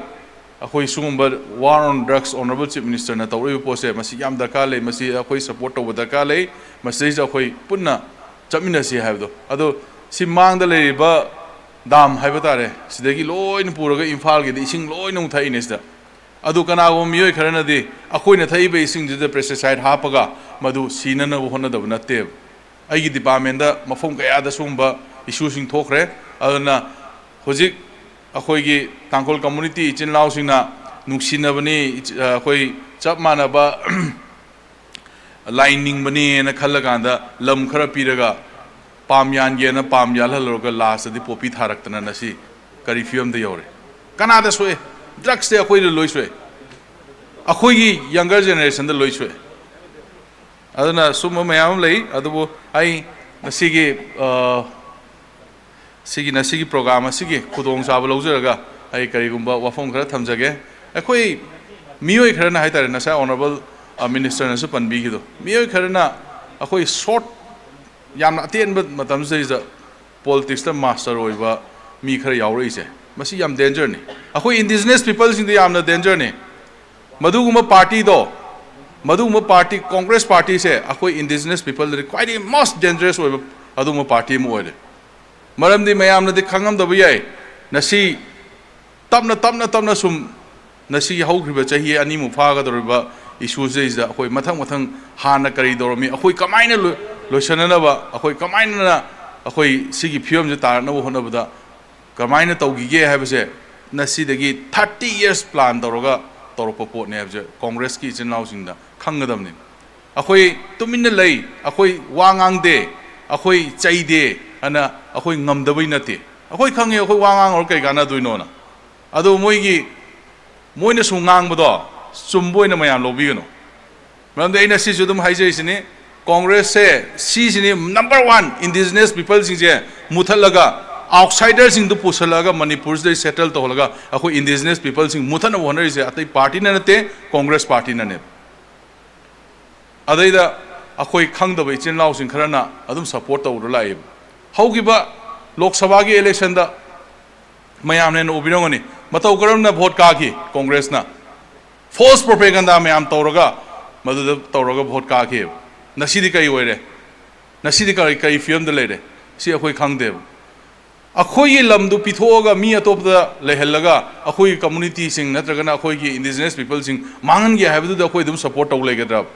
ꯑꯩꯈꯣꯏ ꯁꯤꯒꯨꯝꯕ War on Drugs, Honourable Chief Minister ꯅ ꯇꯧꯔꯛꯏꯕ ꯄꯣꯠꯁꯦ, ꯃꯁꯤ ꯌꯥꯝ ꯗꯔꯀꯥꯔ ꯂꯩ꯫ ꯃꯁꯤ ꯑꯩꯈꯣꯏ ꯁꯄꯣꯔꯠ ꯇꯧꯕ ꯗꯔꯀꯥꯔ ꯂꯩ꯫ ꯃꯁꯤꯗꯩꯁꯤꯗ ꯑꯩꯈꯣꯏ ꯄꯨꯟꯅ ꯆꯠꯃꯤꯟꯅꯁꯤ ꯍꯥꯏꯕꯗꯣ꯫ ꯑꯗꯣ ꯁꯤ ꯃꯥꯡꯗ ꯂꯩꯔꯤꯕ ꯗꯥꯝ ꯍꯥꯏꯕ ꯇꯥꯔꯦ, ꯁꯤꯗꯒꯤ ꯂꯣꯏꯅ ꯄꯨꯔꯒ ꯏꯝꯐꯥꯜꯒꯤꯗꯤ ꯏꯁꯤꯡ ꯂꯣꯏꯅ ꯑꯃꯨꯛ ꯊꯛꯏꯅꯦ ꯁꯤꯗ꯫ ꯑꯗꯨ ꯀꯅꯥꯒꯨꯝꯕ ꯃꯤꯑꯣꯏ ꯈꯔꯅꯗꯤ ꯑꯩꯈꯣꯏꯅ ꯊꯛꯏꯕ ꯏꯁꯤꯡꯗꯨꯗ ꯄꯦꯁꯇꯤꯁꯥꯏꯠ ꯍꯥꯞꯄꯒ ꯃꯗꯨ ꯁꯤꯅꯅꯕ ꯍꯣꯠꯅꯗꯕ ꯅꯠꯇꯦꯕ꯫ ꯑꯩꯒꯤ ꯗꯤꯄꯥꯔꯠꯃꯦꯟꯗ ꯃꯐꯝ ꯀꯌꯥꯗ ꯁꯤꯒꯨꯝꯕ ꯏꯁꯨꯁꯤꯡ ꯊꯣꯛꯈ꯭ꯔꯦ꯫ ꯑꯗꯨꯅ ꯍꯧꯖꯤꯛ ꯑꯩꯈꯣꯏꯒꯤ ꯇꯥꯡꯈꯨꯜ ꯀꯝꯃꯨꯅꯤꯇꯤ ꯏꯆꯤꯟ ꯏꯅꯥꯎꯁꯤꯡꯅ ꯅꯨꯡꯁꯤꯅꯕꯅꯤ, ꯏꯆ-, ꯑꯩꯈꯣꯏ ꯆꯞ ꯃꯥꯟꯅꯕ ꯂꯥꯏ ꯅꯤꯡꯕꯅꯦꯅ ꯈꯜꯂꯀꯥꯟꯗ ꯂꯝ ꯈꯔ ꯄꯤꯔꯒ ꯄꯥꯝ ꯌꯥꯟꯒꯦꯅ ꯄꯥꯝ ꯌꯥꯜꯍꯜꯂꯨꯔꯒ ꯂꯥꯁꯇꯗꯤ ꯄꯣꯄꯤ ꯊꯥꯔꯛꯇꯅ ꯉꯁꯤ ꯀꯔꯤ ꯐꯤꯕꯝꯗ ꯌꯧꯔꯦ? ꯀꯅꯥꯗ ꯁꯣꯛꯑꯦ? ꯗ꯭ꯔꯛꯁꯇꯤ ꯑꯩꯈꯣꯏꯗ ꯂꯣꯏ ꯁꯣꯛꯑꯦ꯫ ꯑꯩꯈꯣꯏꯒꯤ ꯌꯪꯒꯔ ꯖꯦꯅꯦꯔꯦꯁꯟꯗ ꯂꯣꯏ ꯁꯣꯛꯑꯦ꯫ ꯑꯗꯨꯅ ꯁꯨꯝꯕ ꯃꯌꯥꯝ ꯑꯃ ꯂꯩ꯫ ꯑꯗꯨꯕꯨ ꯑꯩ ꯉꯁꯤꯒꯤ, ꯑ, ꯁꯤꯒꯤ, ꯉꯁꯤꯒꯤ ꯄ꯭ꯔꯣꯒ꯭ꯔꯥꯝ ꯑꯁꯤꯒꯤ ꯈꯨꯗꯣꯡꯆꯥꯕ ꯂꯧꯖꯔꯒ ꯑꯩ ꯀꯔꯤꯒꯨꯝꯕ ꯋꯥꯐꯝ ꯈꯔ ꯊꯝꯖꯒꯦ꯫ ꯑꯩꯈꯣꯏ ꯃꯤꯑꯣꯏ ꯈꯔꯅ ꯍꯥꯏꯇꯥꯔꯦ, ꯉꯁꯥꯏ ꯑꯣꯅꯔꯦꯕꯜ, ꯑ, ꯃꯤꯅꯤꯁꯇꯔꯅꯁꯨ ꯄꯟꯕꯤꯈꯤꯗꯣ, ꯃꯤꯑꯣꯏ ꯈꯔꯅ ꯑꯩꯈꯣꯏ ꯁꯣꯔꯠ, ꯌꯥꯝꯅ ꯑꯇꯦꯟꯕ ꯃꯇꯝꯁꯤꯗꯩꯁꯤꯗ ꯄꯣꯂꯤꯇꯤꯛꯁꯇ ꯃꯥꯁꯇꯔ ꯑꯣꯏꯕ ꯃꯤ ꯈꯔ ꯌꯥꯎꯔꯛꯏꯁꯦ, ꯃꯁꯤ ꯌꯥꯝ ꯗꯦꯟꯖꯔꯅꯤ꯫ ꯑꯩꯈꯣꯏ ꯏꯟꯗꯤꯖꯤꯅꯁ ꯄꯤꯄꯜꯁꯤꯡꯗ ꯌꯥꯝꯅ ꯗꯦꯟꯖꯔꯅꯤ꯫ ꯃꯗꯨꯒꯨꯝꯕ ꯄꯥꯔꯇꯤꯗꯣ, ꯃꯗꯨꯒꯨꯝꯕ ꯄꯥꯔꯇꯤ, ꯀꯣꯡꯒ꯭ꯔꯦꯁ ꯄꯥꯔꯇꯤꯁꯦ ꯑꯩꯈꯣꯏ ꯏꯟꯗꯤꯖꯤꯅꯁ ꯄꯤꯄꯜꯗꯗꯤ ꯈ꯭ꯋꯥꯏꯗꯒꯤ ꯃꯣꯁ ꯗꯦꯟꯖꯔꯁ ꯑꯣꯏꯕ ꯑꯗꯨꯒꯨꯝꯕ ꯄꯥꯔꯇꯤ ꯑꯃ ꯑꯣꯏꯔꯦ꯫ ꯃꯔꯝꯗꯤ ꯃꯌꯥꯝꯅꯗꯤ ꯈꯪꯉꯝꯗꯕ ꯌꯥꯏ, ꯉꯁꯤ ꯇꯞꯅ ꯇꯞꯅ ꯇꯞꯅ ꯁꯨꯝ ꯉꯁꯤ ꯍꯧꯈ꯭ꯔꯤꯕ ꯆꯍꯤ ꯑꯅꯤꯃꯨꯛ ꯐꯥꯒꯗꯧꯔꯤꯕ ꯏꯁꯨꯁꯤꯗꯩꯁꯤꯗ ꯑꯩꯈꯣꯏ ꯃꯊꯪ ꯃꯊꯪ ꯍꯥꯟꯅ ꯀꯔꯤ ꯇꯧꯔꯝꯃꯤ, ꯑꯩꯈꯣꯏ ꯀꯃꯥꯏꯅ ꯂꯣꯏ-, ꯂꯣꯏꯁꯤꯟꯅꯅꯕ, ꯑꯩꯈꯣꯏ ꯀꯃꯥꯏꯅ ꯑꯩꯈꯣꯏ ꯁꯤꯒꯤ ꯐꯤꯕꯝꯁꯦ ꯇꯥꯔꯛꯅꯕ ꯍꯣꯠꯅꯕꯗ ꯀꯃꯥꯏꯅ ꯇꯧꯈꯤꯒꯦ ꯍꯥꯏꯕꯁꯦ ꯉꯁꯤꯗꯒꯤ thirty years plan ꯇꯧꯔꯒ ꯇꯧꯔꯛꯄ ꯄꯣꯠꯅꯦ ꯍꯥꯏꯕꯁꯦ ꯀꯣꯡꯒ꯭ꯔꯦꯁꯀꯤ ꯏꯆꯤꯟ ꯏꯅꯥꯎꯁꯤꯡꯗ ꯈꯪꯒꯗꯕꯅꯤ꯫ ꯑꯩꯈꯣꯏ ꯇꯨꯃꯤꯟꯅ ꯂꯩ, ꯑꯩꯈꯣꯏ ꯋꯥ ꯉꯥꯡꯗꯦ, ꯑꯩꯈꯣꯏ ꯆꯩꯗꯦ ꯑꯅ ꯑꯩꯈꯣꯏ ꯉꯝꯗꯕꯩ ꯅꯠꯇꯦ꯫ ꯑꯩꯈꯣꯏ ꯈꯪꯉꯤ ꯑꯩꯈꯣꯏ ꯋꯥ ꯉꯥꯡꯉꯨꯔ ꯀꯩ ꯀꯥꯟꯅꯗꯣꯏꯅꯣꯅ꯫ ꯑꯗꯣ ꯃꯣꯏꯒꯤ, ꯃꯣꯏꯅ ꯁꯨꯝ ꯉꯥꯡꯕꯗꯣ ꯆꯨꯝꯕ ꯑꯣꯏꯅ ꯃꯌꯥꯝ ꯂꯧꯕꯤꯒꯅꯨ꯫ ꯃꯔꯝꯗꯤ ꯑꯩꯅ ꯁꯤꯁꯨ ꯑꯗꯨꯝ ꯍꯥꯏꯖꯔꯤꯁꯤꯅꯤ, ꯀꯣꯡꯒ꯭ꯔꯦꯁꯁꯦ ꯁꯤꯁꯤꯅꯤ number one, indigenous peopleꯁꯤꯡꯁꯦ ꯃꯨꯊꯠꯂꯒ, outsiderꯁꯤꯡꯗꯨ ꯄꯨꯁꯜꯂꯛꯑꯒ ꯃꯅꯤꯄꯨꯔꯁꯤꯗ settle ꯇꯧꯍꯜꯂꯒ ꯑꯩꯈꯣꯏ indigenous peopleꯁꯤꯡ ꯃꯨꯊꯠꯅꯕ ꯍꯣꯠꯅꯔꯤꯁꯦ ꯑꯇꯩ ꯄꯥꯔꯇꯤꯅ ꯅꯠꯇꯦ, ꯀꯣꯡꯒ꯭ꯔꯦꯁ ꯄꯥꯔꯇꯤꯅꯅꯦ꯫ ꯑꯗꯩꯗ ꯑꯩꯈꯣꯏ ꯈꯪꯗꯕ ꯏꯆꯤꯟ ꯏꯅꯥꯎꯁꯤꯡ ꯈꯔꯅ ꯑꯗꯨꯝ support ꯇꯧꯔ ꯂꯥꯛꯏꯕ꯫ ꯍꯧꯈꯤꯕ ꯂꯣꯛ ꯁꯚꯥꯒꯤ electionꯗ ꯃꯌꯥꯝꯅ ꯍꯦꯟꯅ ꯎꯕꯤꯔꯝꯒꯅꯤ, ꯃꯇꯧ ꯀꯔꯝꯅ vote ꯀꯥꯈꯤ ꯀꯣꯡꯒ꯭ꯔꯦꯁꯅ꯫ False propaganda ꯃꯌꯥꯝ ꯇꯧꯔꯒ, ꯃꯗꯨꯗ ꯇꯧꯔꯒ vote ꯀꯥꯈꯤꯑꯕ꯫ ꯉꯁꯤꯗꯤ ꯀꯔꯤ ꯑꯣꯏꯔꯦ? ꯉꯁꯤꯗꯤ ꯀꯔꯤ, ꯀꯔꯤ ꯐꯤꯕꯝꯗ ꯂꯩꯔꯦ? ꯁꯤ ꯑꯩꯈꯣꯏ ꯈꯪꯗꯦꯕ꯫ ꯑꯩꯈꯣꯏꯒꯤ ꯂꯝꯗꯨ ꯄꯤꯊꯣꯛꯑꯒ ꯃꯤ ꯑꯇꯣꯞꯄꯗ ꯂꯩꯍꯜꯂꯒ ꯑꯩꯈꯣꯏꯒꯤ communityꯁꯤꯡ ꯅꯠꯇ꯭ꯔꯒꯅ ꯑꯩꯈꯣꯏꯒꯤ indigenous peopleꯁꯤꯡ ꯃꯥꯡꯍꯟꯒꯦ ꯍꯥꯏꯕꯗꯨꯗ ꯑꯩꯈꯣꯏ ꯑꯗꯨꯝ support ꯇꯧ ꯂꯩꯒꯗ꯭ꯔꯕ?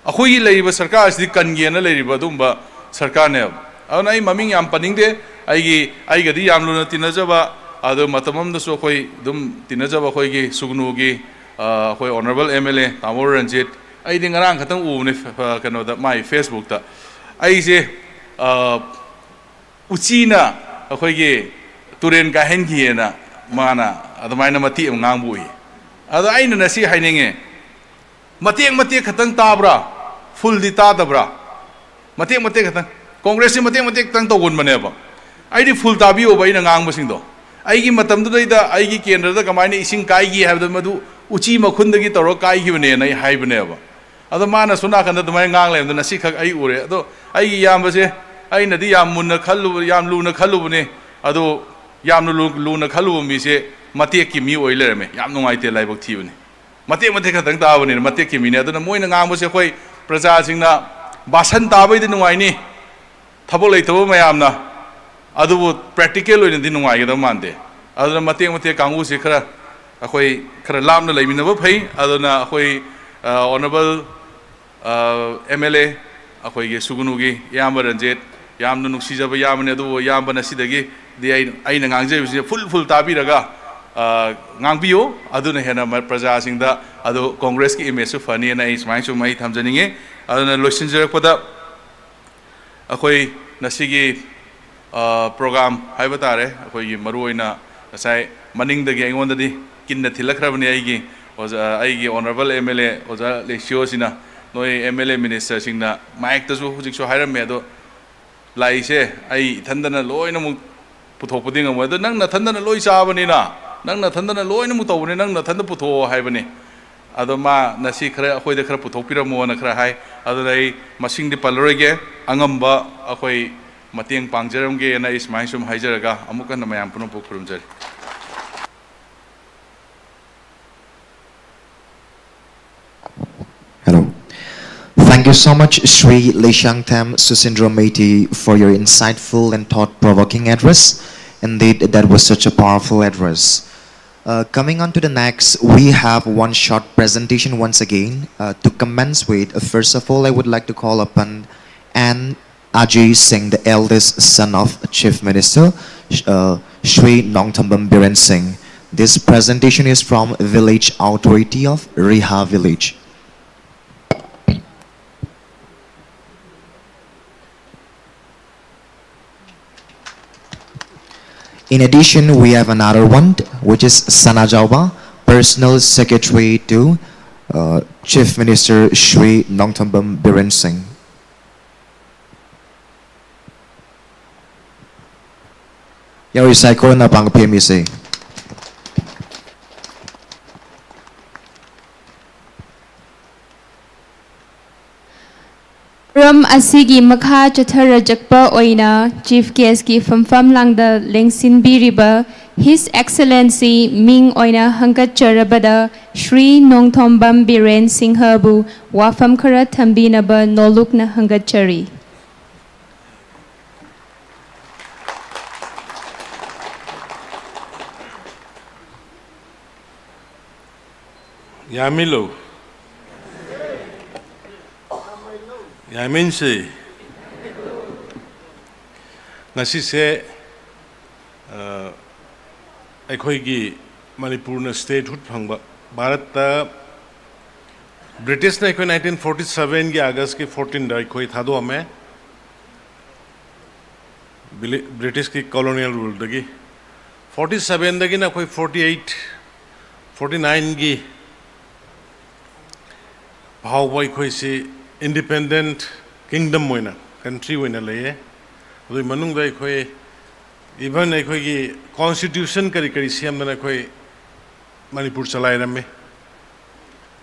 ꯑꯩꯈꯣꯏꯒꯤ ꯂꯩꯔꯤꯕ ꯁꯔꯀꯥꯔ ꯑꯁꯤꯗꯤ ꯀꯟꯒꯦꯅ ꯂꯩꯔꯤꯕ ꯑꯗꯨꯒꯨꯝꯕ ꯁꯔꯀꯥꯔꯅꯦꯕ꯫ ꯑꯗꯨꯅ ꯑꯩ ꯃꯃꯤꯡ ꯌꯥꯝ ꯄꯟꯅꯤꯡꯗꯦ, ꯑꯩꯒꯤ, ꯑꯩꯒꯗꯤ ꯌꯥꯝ ꯂꯨꯅ ꯇꯤꯟꯅꯖꯕ, ꯑꯗꯨ ꯃꯇꯝ ꯑꯃꯗꯁꯨ ꯑꯩꯈꯣꯏ ꯑꯗꯨꯝ ꯇꯤꯟꯅꯖꯕ ꯑꯩꯈꯣꯏꯒꯤ ꯁꯨꯒꯅꯨꯒꯤ, ꯑ, ꯑꯩꯈꯣꯏ honourable M L A ꯇꯥꯃꯣ ꯔꯟꯖꯤꯠ, ꯑꯩꯗꯤ ꯉꯔꯥꯡ ꯈꯛꯇꯪ ꯎꯕꯅꯦ, ꯑ, ꯀꯩꯅꯣꯗ, ꯃꯥꯏ Facebookꯇ꯫ ꯑꯩꯁꯦ, ꯑ, ꯎꯆꯤꯅ ꯑꯩꯈꯣꯏꯒꯤ ꯇꯨꯔꯦꯟ ꯀꯥꯏꯍꯟꯈꯤꯑꯅ ꯃꯥꯅ ꯑꯗꯨꯃꯥꯏꯅ ꯃꯇꯦꯛ ꯑꯃ ꯉꯥꯡꯕ ꯎꯏ꯫ ꯑꯗꯣ ꯑꯩꯅ ꯉꯁꯤ ꯍꯥꯏꯅꯤꯡꯉꯦ, ꯃꯇꯦꯛ ꯃꯇꯦꯛ ꯈꯛꯇꯪ ꯇꯥꯕ꯭ꯔꯥ? Fullꯗꯤ ꯇꯥꯗꯕ꯭ꯔꯥ? ꯃꯇꯦꯛ ꯃꯇꯦꯛ ꯈꯛꯇꯪ꯫ ꯀꯣꯡꯒ꯭ꯔꯦꯁꯁꯤ ꯃꯇꯦꯛ ꯃꯇꯦꯛ ꯈꯛꯇꯪ ꯇꯧꯒꯟꯕꯅꯦꯕ꯫ ꯑꯩꯗꯤ full ꯇꯥꯕꯤꯌꯣꯕ ꯑꯩꯅ ꯉꯥꯡꯕꯁꯤꯡꯗꯣ꯫ ꯑꯩꯒꯤ ꯃꯇꯝꯗꯨꯗꯩꯗ ꯑꯩꯒꯤ ꯀꯦꯟꯗ꯭ꯔꯗ ꯀꯃꯥꯏꯅ ꯏꯁꯤꯡ ꯀꯥꯏꯈꯤ ꯍꯥꯏꯕꯗ ꯃꯗꯨ ꯎꯆꯤ ꯃꯈꯨꯟꯗꯒꯤ ꯇꯧꯔꯒ ꯀꯥꯏꯈꯤꯕꯅꯦꯅ ꯑꯩ ꯍꯥꯏꯕꯅꯦꯕ꯫ ꯑꯗꯣ ꯃꯥꯅ ꯁꯣꯝ ꯅꯥꯀꯟꯗ ꯑꯗꯨꯃꯥꯏꯅ ꯉꯥꯡ ꯂꯩꯔꯝꯗꯅ ꯉꯁꯤꯈꯛ ꯑꯩ ꯎꯔꯦ꯫ ꯑꯗꯣ ꯑꯩꯒꯤ ꯏꯌꯥꯝꯕꯁꯦ, ꯑꯩꯅꯗꯤ ꯌꯥꯝ ꯃꯨꯟꯅ ꯈꯜꯂꯨꯕ, ꯌꯥꯝ ꯂꯨꯅ ꯈꯜꯂꯨꯕꯅꯤ꯫ ꯑꯗꯣ ꯌꯥꯝꯅ ꯂꯨ-, ꯂꯨꯅ ꯈꯜꯂꯨꯕ ꯃꯤꯁꯦ ꯃꯇꯦꯛꯀꯤ ꯃꯤ ꯑꯣꯏ ꯂꯩꯔꯝꯃꯦ꯫ ꯌꯥꯝ ꯅꯨꯡꯉꯥꯏꯇꯦ, ꯂꯥꯏꯕꯛ ꯊꯤꯕꯅꯤ꯫ ꯃꯇꯦꯛ ꯃꯇꯦꯛ ꯈꯛꯇꯪ ꯇꯥꯕꯅꯤꯅ ꯃꯇꯦꯛꯀꯤ ꯃꯤꯅꯦ꯫ ꯑꯗꯨꯅ ꯃꯣꯏꯅ ꯉꯥꯡꯕꯁꯦ ꯑꯩꯈꯣꯏ ꯄ꯭ꯔꯖꯥꯁꯤꯡꯅ ꯕꯥꯁꯟ ꯇꯥꯕꯩꯗꯤ ꯅꯨꯡꯉꯥꯏꯅꯤ, ꯊꯕꯛ ꯂꯩꯇꯕ ꯃꯌꯥꯝꯅ ꯑꯗꯨꯕꯨ ꯄ꯭ꯔꯦꯛꯇꯤꯀꯦꯜ ꯑꯣꯏꯅꯗꯤ ꯅꯨꯡꯉꯥꯏꯒꯗꯕ ꯃꯥꯟꯗꯦ꯫ ꯑꯗꯨꯅ ꯃꯇꯦꯛ ꯃꯇꯦꯛ ꯀꯥꯡꯕꯨꯁꯦ ꯈꯔ ꯑꯩꯈꯣꯏ ꯈꯔ ꯂꯥꯞꯅ ꯂꯩꯃꯤꯟꯅꯕ ꯐꯩ꯫ ꯑꯗꯨꯅ ꯑꯩꯈꯣꯏ ꯑꯣꯅꯔꯦꯕꯜ ꯑꯦꯝ ꯑꯦꯜ ꯑꯦ ꯑꯩꯈꯣꯏꯒꯤ ꯁꯨꯒꯅꯨꯒꯤ ꯏꯌꯥꯝꯕ ꯔꯟꯖꯤꯠ, ꯌꯥꯝꯅ ꯅꯨꯡꯁꯤꯖꯕ ꯏꯌꯥꯝꯕꯅꯤ꯫ ꯑꯗꯨꯕꯨ ꯏꯌꯥꯝꯕ ꯉꯁꯤꯗꯒꯤꯗꯤ ꯑꯩ ꯑꯩꯅ ꯉꯥꯡꯖꯔꯤꯕꯁꯤꯡꯁꯦ ꯐꯨꯜ ꯐꯨꯜ ꯇꯥꯕꯤꯔꯒ ꯑ, ꯉꯥꯡꯕꯤꯌꯨ꯫ ꯑꯗꯨꯅ ꯍꯦꯟꯅ ꯃ- ꯄ꯭ꯔꯖꯥꯁꯤꯡꯗ ꯑꯗꯨ ꯀꯣꯡꯒ꯭ꯔꯦꯁꯀꯤ ꯏꯃꯦꯖꯁꯨ ꯐꯅꯤꯅ ꯑꯩ ꯁꯨꯃꯥꯏꯅ ꯁꯨꯝ ꯑꯩ ꯊꯝꯖꯅꯤꯡꯉꯤ꯫ ꯑꯗꯨꯅ ꯂꯣꯏꯁꯤꯟꯖꯔꯛꯄꯗ ꯑꯩꯈꯣꯏ ꯉꯁꯤꯒꯤ ꯄ꯭ꯔꯣꯒꯥꯝ ꯍꯥꯏꯕ ꯇꯥꯔꯦ, ꯑꯩꯈꯣꯏꯒꯤ ꯃꯔꯨꯑꯣꯏꯅ ꯉꯁꯥꯏ ꯃꯅꯤꯡꯗꯒꯤ ꯑꯩꯉꯣꯟꯗꯗꯤ ꯀꯤꯟꯅ ꯊꯤꯜꯂꯛꯈ꯭ꯔꯕꯅꯤ ꯑꯩꯒꯤ ꯑꯣꯖꯥ, ꯑꯩꯒꯤ ꯑꯣꯅꯔꯦꯕꯜ ꯑꯦꯝ ꯑꯦꯜ ꯑꯦ ꯑꯣꯖꯥ ꯂꯦꯁꯤꯑꯣꯁꯤꯅ, "ꯅꯣꯏ ꯑꯦꯝ ꯑꯦꯜ ꯑꯦ ꯃꯤꯅꯤꯁꯇꯔꯁꯤꯡꯅ ꯃꯥꯏꯛꯇꯁꯨ ꯍꯧꯖꯤꯛꯁꯨ ꯍꯥꯏꯔꯝꯃꯦ, ꯑꯗꯣ ꯂꯥꯏꯁꯦ ꯑꯩ ꯏꯊꯟꯗꯅ ꯂꯣꯏꯅꯃꯛ ꯄꯨꯊꯣꯛꯄꯗꯤ ꯉꯝꯃꯣꯏ꯫ ꯑꯗꯣ ꯅꯪ ꯅꯊꯟꯗꯅ ꯂꯣꯏ ꯆꯥꯕꯅꯤꯅ, ꯅꯪ ꯅꯊꯟꯗꯅ ꯂꯣꯏꯅꯃꯛ ꯇꯧꯕꯅꯤ, ꯅꯪ ꯅꯊꯟꯗ ꯄꯨꯊꯣꯛꯑꯣ" ꯍꯥꯏꯕꯅꯤ꯫ ꯑꯗꯣ ꯃꯥ ꯉꯁꯤ ꯈꯔ ꯑꯩꯈꯣꯏꯗ ꯈꯔ ꯄꯨꯊꯣꯛꯄꯤꯔꯝꯃꯣꯅ ꯈꯔ ꯍꯥꯏ꯫ ꯑꯗꯨꯅ ꯑꯩ ꯃꯁꯤꯡꯗꯤ ꯄꯜꯂꯔꯣꯏꯒꯦ, ꯑꯉꯝꯕ ꯑꯩꯈꯣꯏ ꯃꯇꯦꯡ ꯄꯥꯡꯖꯔꯝꯒꯦꯅ ꯑꯩ ꯁꯨꯃꯥꯏꯅ ꯁꯨꯝ ꯍꯥꯏꯖꯔꯒ ꯑꯃꯨꯛ ꯍꯟꯅ ꯃꯌꯥꯝ ꯄꯨꯝꯅꯃꯛꯄꯨ ꯈꯨꯔꯨꯝꯖꯔꯤ꯫ Hello. Thank you so much, Shri Leishangtham Susindro Meitei, for your insightful and thought-provoking address. Indeed, that was such a powerful address. Uh, coming on to the next, we have one short presentation once again. Uh, to commence with, uh, first of all, I would like to call upon N Ajay Singh, the eldest son of Chief Minister, uh, Shri Nongthombam Biren Singh. This presentation is from Village Authority of Riha Village. In addition, we have another one, which is Sana Jaoba, Personal Secretary to uh, Chief Minister Shri Nongthombam Biren Singh. ꯌꯥꯎꯔꯤ ꯁꯥꯏꯀꯣꯟꯅ ꯄꯥꯡꯒ ꯐꯦꯝꯃꯤꯁꯦ꯫ ꯊꯧꯔꯝ ꯑꯁꯤꯒꯤ ꯃꯈꯥ ꯆꯠꯊꯔꯖꯛꯄ ꯑꯣꯏꯅ Chief Guest ꯀꯤ ꯐꯝꯐꯝ ꯂꯥꯡꯗ ꯂꯦꯡꯁꯤꯟꯕꯤꯔꯤꯕ His Excellency ꯃꯤꯡ ꯑꯣꯏꯅ ꯍꯪꯒꯠꯆꯔꯕꯗ ꯁ꯭ꯔꯤ ꯅꯣꯡꯊꯣꯝꯕꯝ ꯕꯤꯔꯦꯟ ꯁꯤꯡꯍꯕꯨ ꯋꯥꯐꯝ ꯈꯔ ꯊꯝꯕꯤꯅꯕ ꯅꯣꯂꯨꯛꯅ ꯍꯪꯒꯠꯆꯔꯤ꯫ ꯌꯥꯝꯃꯤꯜꯂꯨ꯫ ꯌꯥꯝꯃꯤꯟꯁꯤ꯫ ꯉꯁꯤꯁꯦ, ꯑ, ꯑꯩꯈꯣꯏꯒꯤ ꯃꯅꯤꯄꯨꯔꯅ statehood ꯐꯪꯕ, ꯚꯥꯔꯠꯇ ꯕ꯭ꯔꯤꯇꯤꯁꯅ ꯑꯩꯈꯣꯏ nineteen forty sevenꯒꯤ Augustꯀꯤ fourteenꯗ ꯑꯩꯈꯣꯏ ꯊꯥꯗꯣꯛꯑꯝꯃꯦ꯫ ꯕ꯭ꯔꯤꯇꯤꯁꯀꯤ colonial ruleꯗꯒꯤ꯫ Forty sevenꯗꯒꯤꯅ ꯑꯩꯈꯣꯏ forty eight, forty nineꯒꯤ ꯐꯥꯎꯕ ꯑꯩꯈꯣꯏꯁꯤ independent kingdom ꯑꯣꯏꯅ, country ꯑꯣꯏꯅ ꯂꯩꯌꯦ꯫ ꯑꯗꯨꯒꯤ ꯃꯅꯨꯡꯗ ꯑꯩꯈꯣꯏ, even ꯑꯩꯈꯣꯏꯒꯤ constitution ꯀꯔꯤ ꯀꯔꯤ ꯁꯦꯝꯗꯅ ꯑꯩꯈꯣꯏ ꯃꯅꯤꯄꯨꯔ ꯆꯂꯥꯏꯔꯝꯃꯤ,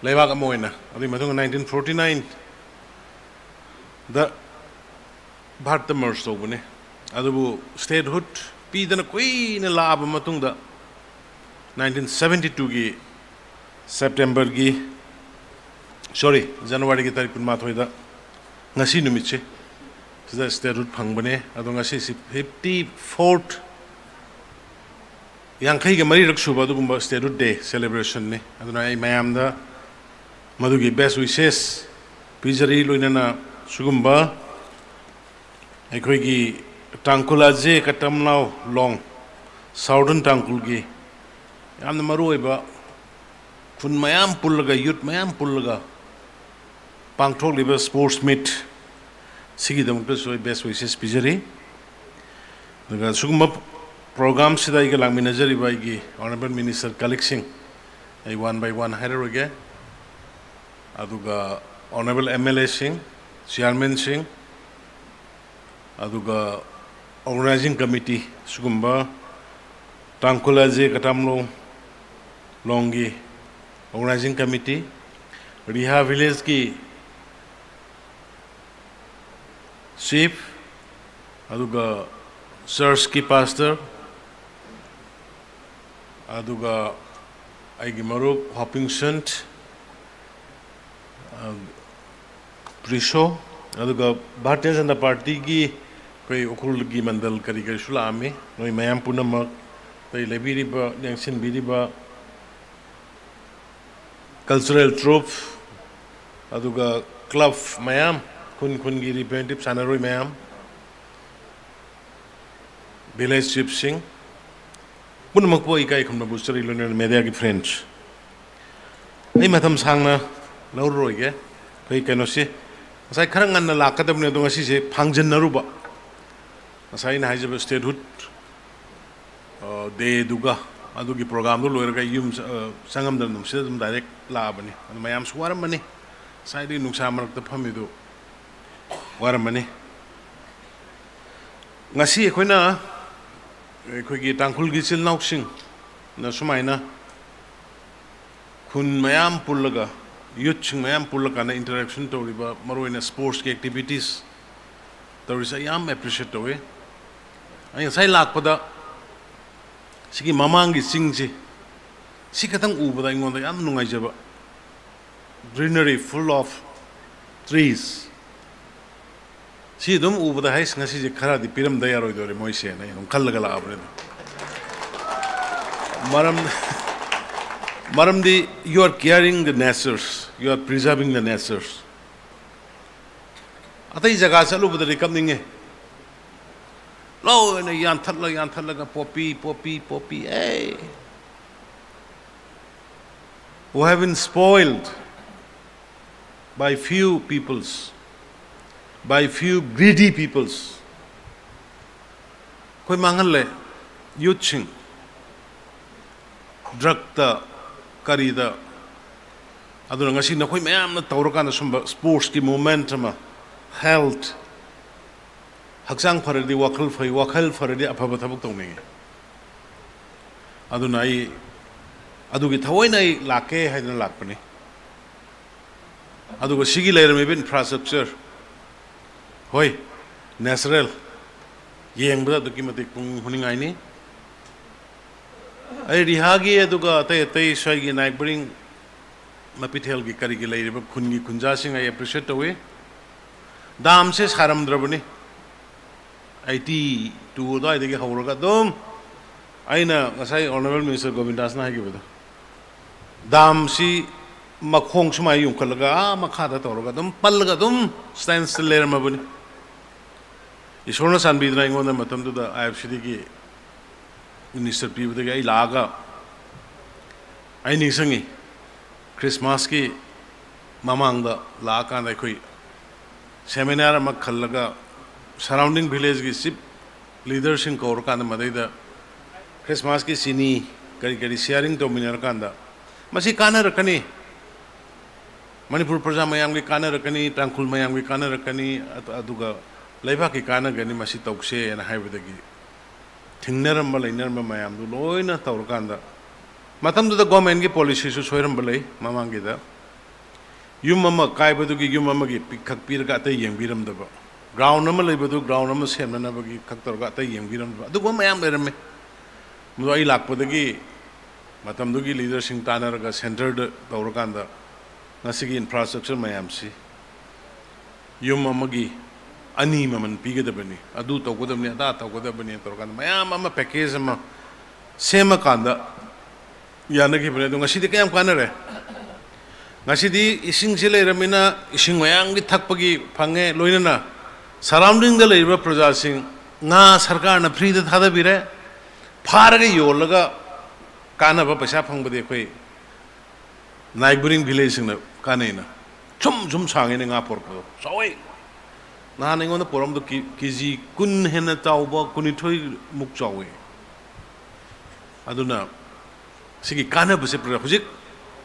ꯂꯩꯕꯥꯛ ꯑꯃ ꯑꯣꯏꯅ꯫ ꯑꯗꯨꯒꯤ ꯃꯇꯨꯡꯗ nineteen forty nineꯗ ꯚꯥꯔꯠꯇ merge ꯇꯧꯕꯅꯤ꯫ ꯑꯗꯨꯕꯨ statehood ꯄꯤꯗꯅ ꯀꯨꯏꯅ ꯂꯥꯛꯑꯕ ꯃꯇꯨꯡꯗ, nineteen seventy twoꯒꯤ Septemberꯒꯤ, sorry, Januaryꯒꯤ ꯇꯥꯔꯤꯛ ꯀꯨꯟꯃꯥꯊꯣꯏꯗ, ꯉꯁꯤ ꯅꯨꯃꯤꯠꯁꯦ, ꯁꯤꯗ statehood ꯐꯪꯕꯅꯦ꯫ ꯑꯗꯣ ꯉꯁꯤꯁꯤ fifty fourth, ꯌꯥꯡꯈꯩꯒ ꯃꯔꯤꯔꯛ ꯁꯨꯕ ꯑꯗꯨꯒꯨꯝꯕ statehood day celebrationꯅꯤ꯫ ꯑꯗꯨꯅ ꯑꯩ ꯃꯌꯥꯝꯗ ꯃꯗꯨꯒꯤ best wishes ꯄꯤꯖꯔꯤ꯫ ꯂꯣꯏꯅꯅ ꯁꯤꯒꯨꯝꯕ ꯑꯩꯈꯣꯏꯒꯤ ꯇꯥꯡꯈꯨꯜ ꯑꯖꯦ ꯀꯇꯝꯅꯥꯎ ꯂꯣꯡ, Southern ꯇꯥꯡꯈꯨꯜꯒꯤ ꯌꯥꯝꯅ ꯃꯔꯨ ꯑꯣꯏꯕ ꯈꯨꯟ ꯃꯌꯥꯝ ꯄꯨꯜꯂꯒ, youth ꯃꯌꯥꯝ ꯄꯨꯜꯂꯒ ꯄꯥꯡꯊꯣꯛꯂꯤꯕ sports meet ꯁꯤꯒꯤꯗꯃꯛꯇꯁꯨ ꯑꯩ best wishes ꯄꯤꯖꯔꯤ꯫ ꯑꯗꯨꯒ ꯁꯤꯒꯨꯝꯕ programꯁꯤꯗ ꯑꯩꯒ ꯂꯥꯛꯃꯤꯟꯅꯖꯔꯤꯕ ꯑꯩꯒꯤ Honourable Minister colleagueꯁꯤꯡ, ꯑꯩ one by one ꯍꯥꯏꯔꯔꯣꯏꯒꯦ꯫ ꯑꯗꯨꯒ Honourable MLAꯁꯤꯡ, chairmanꯁꯤꯡ, ꯑꯗꯨꯒ organizing committee, ꯁꯤꯒꯨꯝꯕ ꯇꯥꯡꯈꯨꯜ ꯑꯖꯦ ꯀꯇꯝꯂꯣꯡ ꯂꯣꯡꯒꯤ organizing committee, ꯔꯤꯍꯥ villageꯀꯤ chief, ꯑꯗꯨꯒ churchꯀꯤ pastor, ꯑꯗꯨꯒ ꯑꯩꯒꯤ ꯃꯔꯨꯞ ꯍꯣꯄꯤꯡꯁꯟ, ꯑ, ꯄ꯭ꯔꯤꯁꯣ, ꯑꯗꯨꯒ ꯚꯥꯔꯇꯤꯌ ꯖꯅꯇꯥ ꯄꯥꯔꯇꯤꯒꯤ ꯑꯩꯈꯣꯏ ꯎꯈ꯭ꯔꯨꯜꯒꯤ ꯃꯟꯗꯜ ꯀꯔꯤ ꯀꯔꯤꯁꯨ ꯂꯥꯛꯑꯝꯃꯤ꯫ ꯅꯣꯏ ꯃꯌꯥꯝ ꯄꯨꯝꯅꯃꯛ, ꯑꯇꯩ ꯂꯩꯕꯤꯔꯤꯕ, ꯂꯦꯡꯁꯤꯟꯕꯤꯔꯤꯕ Cultural troupe, ꯑꯗꯨꯒ club ꯃꯌꯥꯝ, ꯈꯨꯟ ꯈꯨꯟꯒꯤ representative ꯁꯥꯟꯅꯔꯣꯏ ꯃꯌꯥꯝ, village chiefꯁꯤꯡ, ꯄꯨꯝꯅꯃꯛꯄꯨ ꯑꯩ ꯏꯀꯥꯏ ꯈꯨꯝꯅꯕ ꯎꯠꯆꯔꯤ, ꯂꯣꯏꯅꯅ mediaꯒꯤ friends꯫ ꯑꯩ ꯃꯇꯝ ꯁꯥꯡꯅ ꯂꯧꯔꯔꯣꯏꯒꯦ꯫ ꯑꯩꯈꯣꯏ ꯀꯩꯅꯣꯁꯤ ꯉꯁꯥꯏ ꯈꯔ ꯉꯟꯅ ꯂꯥꯛꯀꯗꯕꯅꯤ, ꯑꯗꯣ ꯉꯁꯤꯁꯦ ꯐꯥꯡꯖꯟꯅꯔꯨꯕ, ꯉꯁꯥꯏ ꯑꯩꯅ ꯍꯥꯏꯖꯕ statehood, ꯑ, dayꯗꯨꯒ ꯑꯗꯨꯒꯤ programꯗꯨ ꯂꯣꯏꯔꯒ ꯑꯩ ꯌꯨꯝ ꯆ-, ꯑ, ꯆꯪꯉꯝꯗꯅ ꯑꯗꯨꯝ ꯁꯤꯗ ꯑꯗꯨꯝ direct ꯂꯥꯛꯑꯕꯅꯤ꯫ ꯑꯗꯨ ꯃꯌꯥꯝꯁꯨ ꯋꯥꯔꯝꯃꯅꯤ, ꯉꯁꯥꯏꯗꯒꯤ ꯅꯨꯡꯁꯥ ꯃꯔꯛꯇ ꯐꯝꯃꯤꯗꯨ ꯋꯥꯔꯝꯃꯅꯤ꯫ ꯉꯁꯤ ꯑꯩꯈꯣꯏꯅ, ꯑꯩꯈꯣꯏꯒꯤ ꯇꯥꯡꯈꯨꯜꯒꯤ ꯏꯆꯤꯜ ꯏꯅꯥꯎꯁꯤꯡꯅ ꯁꯨꯃꯥꯏꯅ ꯈꯨꯟ ꯃꯌꯥꯝ ꯄꯨꯜꯂꯒ, youthꯁꯤꯡ ꯃꯌꯥꯝ ꯄꯨꯜꯂꯀꯥꯟꯗ interaction ꯇꯧꯔꯤꯕ, ꯃꯔꯨꯑꯣꯏꯅ sportsꯀꯤ activities ꯇꯧꯔꯤꯁꯦ ꯑꯩ ꯌꯥꯝ appreciate ꯇꯧꯏ꯫ ꯑꯩ ꯉꯁꯥꯏ ꯂꯥꯛꯄꯗ ꯁꯤꯒꯤ ꯃꯃꯥꯡꯒꯤ ꯆꯤꯡꯁꯤ, ꯁꯤ ꯈꯛꯇꯪ ꯎꯕꯗ ꯑꯩꯉꯣꯟꯗ ꯌꯥꯝ ꯅꯨꯡꯉꯥꯏꯖꯕ, greenery, full of trees꯫ ꯁꯤ ꯑꯗꯨꯝ ꯎꯕꯗ, "ꯍꯩꯁ, ꯉꯁꯤꯁꯦ ꯈꯔꯗꯤ ꯄꯤꯔꯝꯗ ꯌꯥꯔꯣꯏꯗꯧꯔꯤ ꯃꯣꯏꯁꯦꯅ" ꯑꯩ ꯑꯗꯨꯝ ꯈꯜꯂꯒ ꯂꯥꯛꯑꯕꯅꯤ ꯑꯗꯨꯝ꯫ ꯃꯔꯝ, ꯃꯔꯝꯗꯤ you are caring the natures, you are preserving the natures꯫ ꯑꯇꯩ ꯖꯒꯥ ꯆꯠꯂꯨꯕꯗꯗꯤ ꯀꯞꯅꯤꯡꯉꯦ꯫ ꯂꯣꯏꯅ ꯌꯥꯟꯊꯠꯂ, ꯌꯥꯟꯊꯠꯂꯒ poppy, poppy, poppy, A. Who have been spoiled by few peoples, by few greedy peoples꯫ ꯑꯩꯈꯣꯏ ꯃꯥꯡꯍꯜꯂꯦ, youthꯁꯤꯡ꯫ Drugꯇ, ꯀꯔꯤꯗ꯫ ꯑꯗꯨꯅ ꯉꯁꯤ ꯅꯈꯣꯏ ꯃꯌꯥꯝꯅ ꯇꯧꯔꯀꯥꯟꯗ ꯁꯨꯝꯕ sportsꯀꯤ movement ꯑꯃ, health, ꯍꯛꯆꯥꯡ ꯐꯔꯗꯤ ꯋꯥꯈꯜ ꯐꯩ, ꯋꯥꯈꯜ ꯐꯔꯗꯤ ꯑꯐꯕ ꯊꯕꯛ ꯇꯧꯅꯤꯡꯉꯤ꯫ ꯑꯗꯨꯅ ꯑꯩ ꯑꯗꯨꯒꯤ ꯊꯑꯣꯏꯅ ꯑꯩ ꯂꯥꯛꯀꯦ ꯍꯥꯏꯗꯅ ꯂꯥꯛꯄꯅꯤ꯫ ꯑꯗꯨꯒ ꯁꯤꯒꯤ ꯂꯩꯔꯝꯃꯤꯕ infrastructure, ꯍꯣꯏ, natural, ꯌꯦꯡꯕꯗ ꯑꯗꯨꯛꯀꯤ ꯃꯇꯤꯛ ꯄꯨꯛꯅꯤꯡ ꯍꯨꯅꯤꯡꯉꯥꯏꯅꯤ꯫ ꯑꯩ ꯔꯤꯍꯥꯒꯤ ꯑꯗꯨꯒ ꯑꯇꯩ ꯑꯇꯩ ꯁ꯭ꯋꯥꯏꯒꯤ neighbouring ꯃꯄꯤꯊꯦꯜꯒꯤ ꯀꯔꯤꯒꯤ ꯂꯩꯔꯤꯕ ꯈꯨꯟꯒꯤ ꯈꯨꯟꯖꯥꯁꯤꯡ ꯑꯩ appreciate ꯇꯧꯏ꯫ Damꯁꯦ ꯁꯥꯔꯝꯗ꯭ꯔꯕꯅꯤ, eighty two ꯑꯗꯨꯋꯥꯏꯗꯒꯤ ꯍꯧꯔꯒ ꯑꯗꯨꯝ꯫ ꯑꯩꯅ ꯉꯁꯥꯏ Honourable Minister ꯒꯣꯕꯤꯟꯗꯥꯁꯅ ꯍꯥꯏꯈꯤꯕꯗꯣ, damꯁꯤ ꯃꯈꯣꯡ ꯁꯨꯃꯥꯏꯅ ꯌꯨꯡꯈꯠꯂꯒ ꯑꯥ ꯃꯈꯥꯗ ꯇꯧꯔꯒ ꯑꯗꯨꯝ ꯄꯜꯂꯒ ꯑꯗꯨꯝ ꯁ꯭ꯇꯦꯟꯁꯇ ꯂꯩꯔꯝꯃꯕꯅꯤ꯫ ꯏꯁꯣꯔꯅ ꯆꯥꯟꯕꯤꯗꯨꯅ ꯑꯩꯉꯣꯟꯗ ꯃꯇꯝꯗꯨꯗ ꯑꯥꯏ ꯑꯦꯐ ꯁꯤꯗꯒꯤ ꯃꯤꯅꯤꯁꯇꯔ ꯄꯤꯕꯗꯒꯤ ꯑꯩ ꯂꯥꯛꯑꯒ, ꯑꯩ ꯅꯤꯡꯁꯤꯡꯉꯤ, ꯈ꯭ꯔꯤꯁꯃꯥꯁꯀꯤ ꯃꯃꯥꯡꯗ ꯂꯥꯛꯑꯀꯥꯟꯗ ꯑꯩꯈꯣꯏ ꯁꯦꯃꯤꯅꯥꯔ ꯑꯃ ꯈꯜꯂꯒ ꯁꯔꯥꯎꯟꯗꯤꯡ ꯚꯤꯂꯦꯖꯀꯤ ꯆꯤꯐ ꯂꯤꯗꯔꯁꯤꯡ ꯀꯧꯔꯀꯥꯟꯗ ꯃꯗꯩꯗ ꯈ꯭ꯔꯤꯁꯃꯥꯁꯀꯤ ꯆꯤꯅꯤ ꯀꯔꯤ ꯀꯔꯤ ꯁꯤꯌꯥꯔꯤꯡ ꯇꯧꯃꯤꯟꯅꯔꯀꯥꯟꯗ, ꯃꯁꯤ ꯀꯥꯟꯅꯔꯛꯀꯅꯤ, ꯃꯅꯤꯄꯨꯔ ꯄ꯭ꯔꯖꯥ ꯃꯌꯥꯝꯒꯤ ꯀꯥꯟꯅꯔꯛꯀꯅꯤ, ꯇꯥꯡꯈꯨꯜ ꯃꯌꯥꯝꯒꯤ ꯀꯥꯟꯅꯔꯛꯀꯅꯤ, ꯑꯗꯨ-, ꯑꯗꯨꯒ ꯂꯩꯕꯥꯛꯀꯤ ꯀꯥꯟꯅꯒꯅꯤ, ꯃꯁꯤ ꯇꯧꯁꯦꯅ ꯍꯥꯏꯕꯗꯒꯤ ꯊꯤꯡꯅꯔꯝꯕ ꯂꯩꯅꯔꯝꯕ ꯃꯌꯥꯝꯗꯨ ꯂꯣꯏꯅ ꯇꯧꯔꯀꯥꯟꯗ, ꯃꯇꯝꯗꯨꯗ ꯒꯣꯔꯃꯦꯟꯒꯤ ꯄꯣꯂꯤꯁꯤꯁꯨ ꯁꯣꯏꯔꯝꯕ ꯂꯩ꯫ ꯃꯃꯥꯡꯒꯤꯗ ꯌꯨꯝ ꯑꯃ ꯀꯥꯏꯕꯗꯨꯒꯤ ꯌꯨꯝ ꯑꯃꯒꯤ ꯄꯤꯛꯈꯛ ꯄꯤꯔꯒ ꯑꯇꯩ ꯌꯦꯡꯕꯤꯔꯝꯗꯕ, ꯒ꯭ꯔꯥꯎꯟ ꯑꯃ ꯂꯩꯕꯗꯨ ꯒ꯭ꯔꯥꯎꯟ ꯑꯃ ꯁꯦꯝꯅꯅꯕꯒꯤ ꯈꯛ ꯇꯧꯔꯒ ꯑꯇꯩ ꯌꯦꯡꯕꯤꯔꯝꯗꯕ, ꯑꯗꯨꯒꯨꯝꯕ ꯃꯌꯥꯝ ꯂꯩꯔꯝꯃꯦ꯫ ꯃꯗꯨ ꯑꯩ ꯂꯥꯛꯄꯗꯒꯤ ꯃꯇꯝꯗꯨꯒꯤ ꯂꯤꯗꯔꯁꯤꯡ ꯇꯥꯟꯅꯔꯒ ꯁꯦꯟꯇꯔꯗ ꯇꯧꯔꯀꯥꯟꯗ ꯉꯁꯤꯒꯤ ꯏꯟꯐ꯭ꯔꯥꯁ꯭ꯇ꯭ꯔꯛꯆꯔ ꯃꯌꯥꯝꯁꯤ ꯌꯨꯝ ꯑꯃꯒꯤ ꯑꯅꯤ ꯃꯃꯜ ꯄꯤꯒꯗꯕꯅꯤ, ꯑꯗꯨ ꯇꯧꯒꯗꯕꯅꯤ, ꯑꯗꯥ ꯇꯧꯒꯗꯕꯅꯤ ꯇꯧꯔꯀꯥꯟꯗ ꯃꯌꯥꯝ ꯑꯃ ꯄꯦꯀꯦꯖ ꯑꯃ ꯁꯦꯝꯃꯀꯥꯟꯗ ꯌꯥꯅꯈꯤꯕꯅꯤ꯫ ꯑꯗꯣ ꯉꯁꯤꯗꯤ ꯀꯌꯥꯝ ꯀꯥꯟꯅꯔꯦ? ꯉꯁꯤꯗꯤ ꯏꯁꯤꯡꯁꯤ ꯂꯩꯔꯕꯅꯤꯅ ꯏꯁꯤꯡ ꯃꯌꯥꯝꯒꯤ ꯊꯛꯄꯒꯤ ꯐꯪꯉꯦ, ꯂꯣꯏꯅꯅ ꯁꯔꯥꯎꯟꯗꯤꯡꯗ ꯂꯩꯔꯤꯕ ꯄ꯭ꯔꯖꯥꯁꯤꯡ ꯉꯥ ꯁꯔꯀꯥꯔꯅ ꯐ꯭ꯔꯤꯗ ꯊꯥꯗꯕꯤꯔꯦ, ꯐꯥꯔꯒ ꯌꯣꯜꯂꯒ ꯀꯥꯟꯅꯕ ꯄꯩꯁꯥ ꯐꯪꯕꯗꯤ ꯑꯩꯈꯣꯏ ꯅꯥꯏꯕꯔꯤꯡ ꯚꯤꯂꯦꯖꯁꯤꯡꯅ ꯀꯥꯟꯅꯩꯅ꯫ ꯁꯨꯝ ꯁꯨꯝ ꯁꯥꯡꯉꯦꯅꯦ ꯉꯥ ꯄꯣꯔꯛꯄꯗꯣ, ꯆꯥꯎꯋꯦ꯫ ꯅꯍꯥꯟ ꯑꯩꯉꯣꯟꯗ ꯄꯣꯔꯛꯑꯝꯕꯗꯣ ꯀꯦ-, ꯀꯦ ꯖꯤ ꯀꯨꯟ ꯍꯦꯟꯅ ꯆꯥꯎꯕ, ꯀꯨꯟꯅꯤꯊꯣꯏ ꯃꯨꯛ ꯆꯥꯎꯋꯦ꯫ ꯑꯗꯨꯅ ꯁꯤꯒꯤ ꯀꯥꯟꯅꯕꯁꯦ ꯄ꯭ꯔ-, ꯍꯧꯖꯤꯛ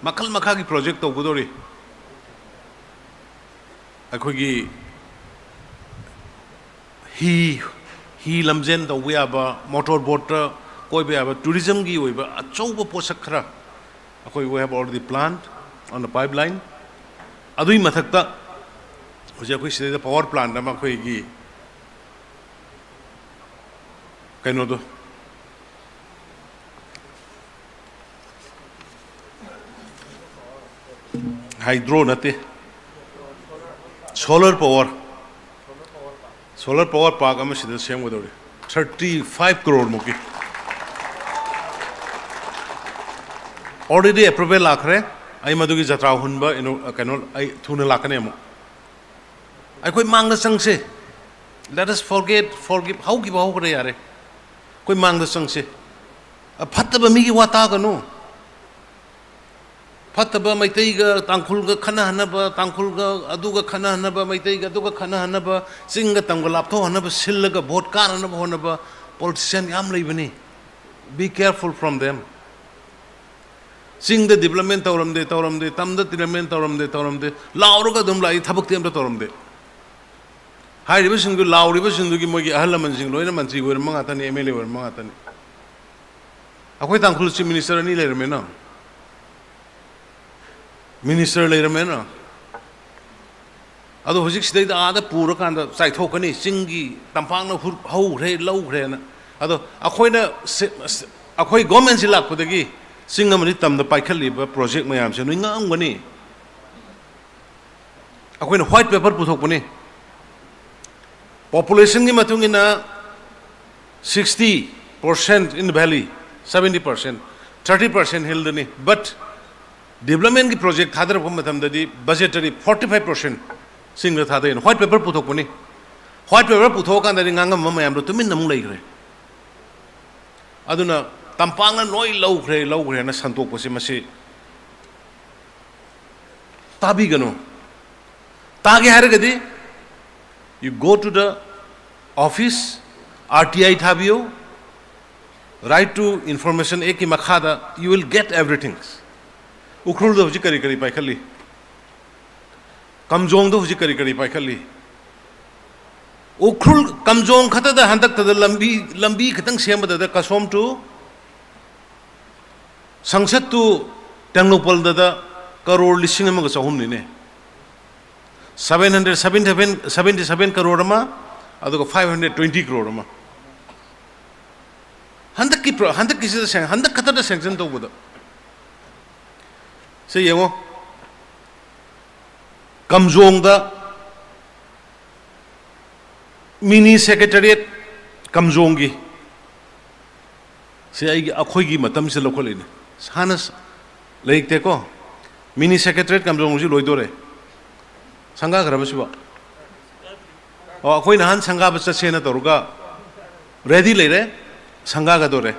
ꯃꯈꯜ ꯃꯈꯥꯒꯤ ꯄ꯭ꯔꯣꯖꯦꯛ ꯇꯧꯒꯗꯧꯔꯤ꯫ ꯑꯩꯈꯣꯏꯒꯤ ꯍꯤ, ꯍꯤ ꯂꯝꯖꯦꯟ ꯇꯧꯕ ꯌꯥꯕ, ꯃꯣꯇꯣꯔ ꯕꯣꯠꯇ ꯀꯣꯏꯕ ꯌꯥꯕ, ꯇꯨꯔꯤꯖꯝꯒꯤ ꯑꯣꯏꯕ ꯑꯆꯧꯕ ꯄꯣꯠꯁꯛ ꯈꯔ ꯑꯩꯈꯣꯏ, we have already planned on the pipeline. ꯑꯗꯨꯒꯤ ꯃꯊꯛꯇ ꯍꯧꯖꯤꯛ ꯑꯩꯈꯣꯏ ꯁꯤꯗꯩꯗ ꯄꯋꯥꯔ ꯄ꯭ꯂꯥꯟꯠ ꯑꯃ ꯑꯩꯈꯣꯏꯒꯤ ꯀꯩꯅꯣꯗꯣ, ꯍꯥꯏꯗ꯭ꯔꯣ ꯅꯠꯇꯦ, solar power, solar power park ꯑꯃ ꯁꯤꯗ ꯁꯦꯝꯒꯗꯧꯔꯤ, ꯊꯥꯔꯇꯤ ꯐꯥꯏꯚ ꯀ꯭ꯔꯣꯔ ꯃꯨꯛꯀꯤ꯫ Already approval ꯂꯥꯛꯈ꯭ꯔꯦ꯫ ꯑꯩ ꯃꯗꯨꯒꯤ ꯖꯇ꯭ꯔꯥ ꯍꯨꯟꯕ ꯏꯅꯣ-, ꯀꯩꯅꯣ, ꯑꯩ ꯊꯨꯅ ꯂꯥꯛꯀꯅꯤ ꯑꯃꯨꯛ꯫ ꯑꯩꯈꯣꯏ ꯃꯥꯡꯗ ꯆꯪꯁꯦ꯫ Let us forget, forgive꯫ ꯍꯧꯈꯤꯕ ꯍꯧꯈ꯭ꯔꯦ, ꯌꯥꯔꯦ꯫ ꯑꯩꯈꯣꯏ ꯃꯥꯡꯗ ꯆꯪꯁꯦ꯫ ꯑ, ꯐꯠꯇꯕ ꯃꯤꯒꯤ ꯋꯥ ꯇꯥꯒꯅꯨ꯫ ꯐꯠꯇꯕ ꯃꯩꯇꯩꯒ ꯇꯥꯡꯈꯨꯜꯒ ꯈꯠꯅꯍꯟꯅꯕ, ꯇꯥꯡꯈꯨꯜꯒ ꯑꯗꯨꯒ ꯈꯠꯅꯍꯟꯅꯕ, ꯃꯩꯇꯩꯒ ꯑꯗꯨꯒ ꯈꯠꯅꯍꯟꯅꯕ, ꯆꯤꯡꯒ ꯇꯝꯒ ꯂꯥꯞꯊꯣꯛꯍꯟꯅꯕ ꯁꯤꯜꯂꯒ vote ꯀꯥꯅꯅꯕ ꯍꯣꯠꯅꯕ politician ꯌꯥꯝ ꯂꯩꯕꯅꯤ꯫ Be careful from them꯫ ꯆꯤꯡꯗ development ꯇꯧꯔꯝꯗꯦ, ꯇꯧꯔꯝꯗꯦ, ꯇꯝꯗ development ꯇꯧꯔꯝꯗꯦ, ꯇꯧꯔꯝꯗꯦ, ꯂꯥꯎꯔꯒ ꯑꯗꯨꯝ ꯂꯥꯛꯏ, ꯊꯕꯛꯇꯤ ꯑꯝꯇ ꯇꯧꯔꯝꯗꯦ꯫ ꯍꯥꯏꯔꯤꯕꯁꯤꯡꯗꯨ, ꯂꯥꯎꯔꯤꯕꯁꯤꯡꯗꯨꯒꯤ ꯃꯣꯏꯒꯤ ꯑꯍꯜ ꯂꯃꯟꯁꯤꯡ ꯂꯣꯏꯅ ꯃꯟꯇ꯭ꯔꯤ ꯑꯣꯏꯔꯝꯕ ꯉꯥꯛꯇꯅꯤ, MLA ꯑꯣꯏꯔꯝꯕ ꯉꯥꯛꯇꯅꯤ꯫ ꯑꯩꯈꯣꯏ ꯇꯥꯡꯈꯨꯜ chief minister ꯑꯅꯤ ꯂꯩꯔꯝꯃꯦꯅ, minister ꯂꯩꯔꯝꯃꯦꯅ꯫ ꯑꯗꯣ ꯍꯧꯖꯤꯛ ꯁꯤꯗꯩꯗ ꯑꯥꯗ ꯄꯨꯔꯀꯥꯟꯗ ꯆꯥꯏꯊꯣꯛꯀꯅꯤ, ꯆꯤꯡꯒꯤ ꯇꯝꯄꯥꯛꯅ ꯍꯨ-, ꯍꯧꯈ꯭ꯔꯦ, ꯂꯧꯈ꯭ꯔꯦꯅ꯫ ꯑꯗꯣ ꯑꯩꯈꯣꯏꯅ ꯁꯤ-, ꯁꯤ-, ꯑꯩꯈꯣꯏ governmentꯁꯤ ꯂꯥꯛꯄꯗꯒꯤ ꯆꯤꯡ ꯑꯃꯗꯤ ꯇꯝꯗ ꯄꯥꯏꯈꯠꯂꯤꯕ project ꯃꯌꯥꯝꯁꯦ ꯅꯣꯏ ꯉꯛꯑꯝꯒꯅꯤ꯫ ꯑꯩꯈꯣꯏꯅ white paper ꯄꯨꯊꯣꯛꯄꯅꯤ꯫ Populationꯒꯤ ꯃꯇꯨꯡ ꯏꯟꯅ sixty percent in valley, seventy percent, thirty percent hillꯗꯅꯤ꯫ But developmentꯀꯤ project ꯊꯥꯗꯔꯛꯄ ꯃꯇꯝꯗꯗꯤ budgetary forty five percent ꯆꯤꯡꯗ ꯊꯥꯗꯩꯅ white paper ꯄꯨꯊꯣꯛꯄꯅꯤ꯫ White paper ꯄꯨꯊꯣꯛꯑꯀꯥꯟꯗꯗꯤ ꯉꯥꯡꯉꯝꯕ ꯃꯌꯥꯝꯗꯣ ꯇꯨꯃꯤꯟꯅ ꯑꯃꯨꯛ ꯂꯩꯈ꯭ꯔꯦ꯫ ꯑꯗꯨꯅ ꯇꯝꯄꯥꯛꯅ ꯂꯣꯏ ꯂꯧꯈ꯭ꯔꯦ, ꯂꯧꯈ꯭ꯔꯦꯅ ꯁꯟꯗꯣꯛꯄꯁꯦ ꯃꯁꯤ ꯇꯥꯕꯤꯒꯅꯨ꯫ ꯇꯥꯒꯦ ꯍꯥꯏꯔꯒꯗꯤ you go to the office, RTI ꯊꯥꯕꯤꯌꯨ, Right to Information Actꯀꯤ ꯃꯈꯥꯗ you will get everything꯫ ꯎꯈ꯭ꯔꯨꯜꯗ ꯍꯧꯖꯤꯛ ꯀꯔꯤ ꯀꯔꯤ ꯄꯥꯏꯈꯠꯂꯤ? ꯀꯝꯖꯣꯡꯗ ꯍꯧꯖꯤꯛ ꯀꯔꯤ ꯀꯔꯤ ꯄꯥꯏꯈꯠꯂꯤ? ꯎꯈ꯭ꯔꯨꯜ ꯀꯝꯖꯣꯡ ꯈꯛꯇꯗ ꯍꯟꯗꯛꯇꯗ ꯂꯝꯕꯤ, ꯂꯝꯕꯤ ꯈꯛꯇꯪ ꯁꯦꯝꯕꯗꯗ ꯀꯁꯣꯝ to ꯁꯪꯁꯠ to ꯇꯦꯡꯅꯧꯄꯜꯗꯗ ꯀꯔꯣꯔ ꯂꯤꯁꯤꯡ ꯑꯃꯒ ꯆꯍꯨꯝꯅꯤꯅꯦ꯫ Seven hundred seventy seven, seventy seven crore ꯑꯃ, ꯑꯗꯨꯒ five hundred twenty ꯀꯔꯣꯔ ꯑꯃ꯫ ꯍꯟꯗꯛꯀꯤ ꯄ꯭ꯔꯣ-, ꯍꯟꯗꯛꯀꯤꯁꯤꯗ ꯁꯦꯡ-, ꯍꯟꯗꯛ ꯈꯛꯇꯗ sanction ꯇꯧꯕꯗ꯫ ꯁꯤ ꯌꯦꯡꯉꯣ꯫ ꯀꯝꯖꯣꯡꯗ mini secretariat ꯀꯝꯖꯣꯡꯒꯤ꯫ ꯁꯤ ꯑꯩꯒꯤ, ꯑꯩꯈꯣꯏꯒꯤ ꯃꯇꯝꯁꯤꯗ ꯂꯧꯈꯠꯂꯛꯏꯅꯦ꯫ ꯍꯥꯟꯅ ꯁ-, ꯂꯩꯇꯦꯀꯣ꯫ Mini Secretariat ꯀꯝꯖꯣꯡꯁꯤ ꯂꯣꯏꯗꯣꯔꯦ꯫ ꯁꯪꯒꯥꯈ꯭ꯔꯕ ꯁꯤꯕꯣ? ꯑꯣ, ꯑꯩꯈꯣꯏ ꯅꯍꯥꯟ ꯁꯪꯒꯥꯕ ꯆꯠꯁꯦꯅ ꯇꯧꯔꯒ ready ꯂꯩꯔꯦ, ꯁꯪꯒꯥꯒꯗꯣꯔꯦ꯫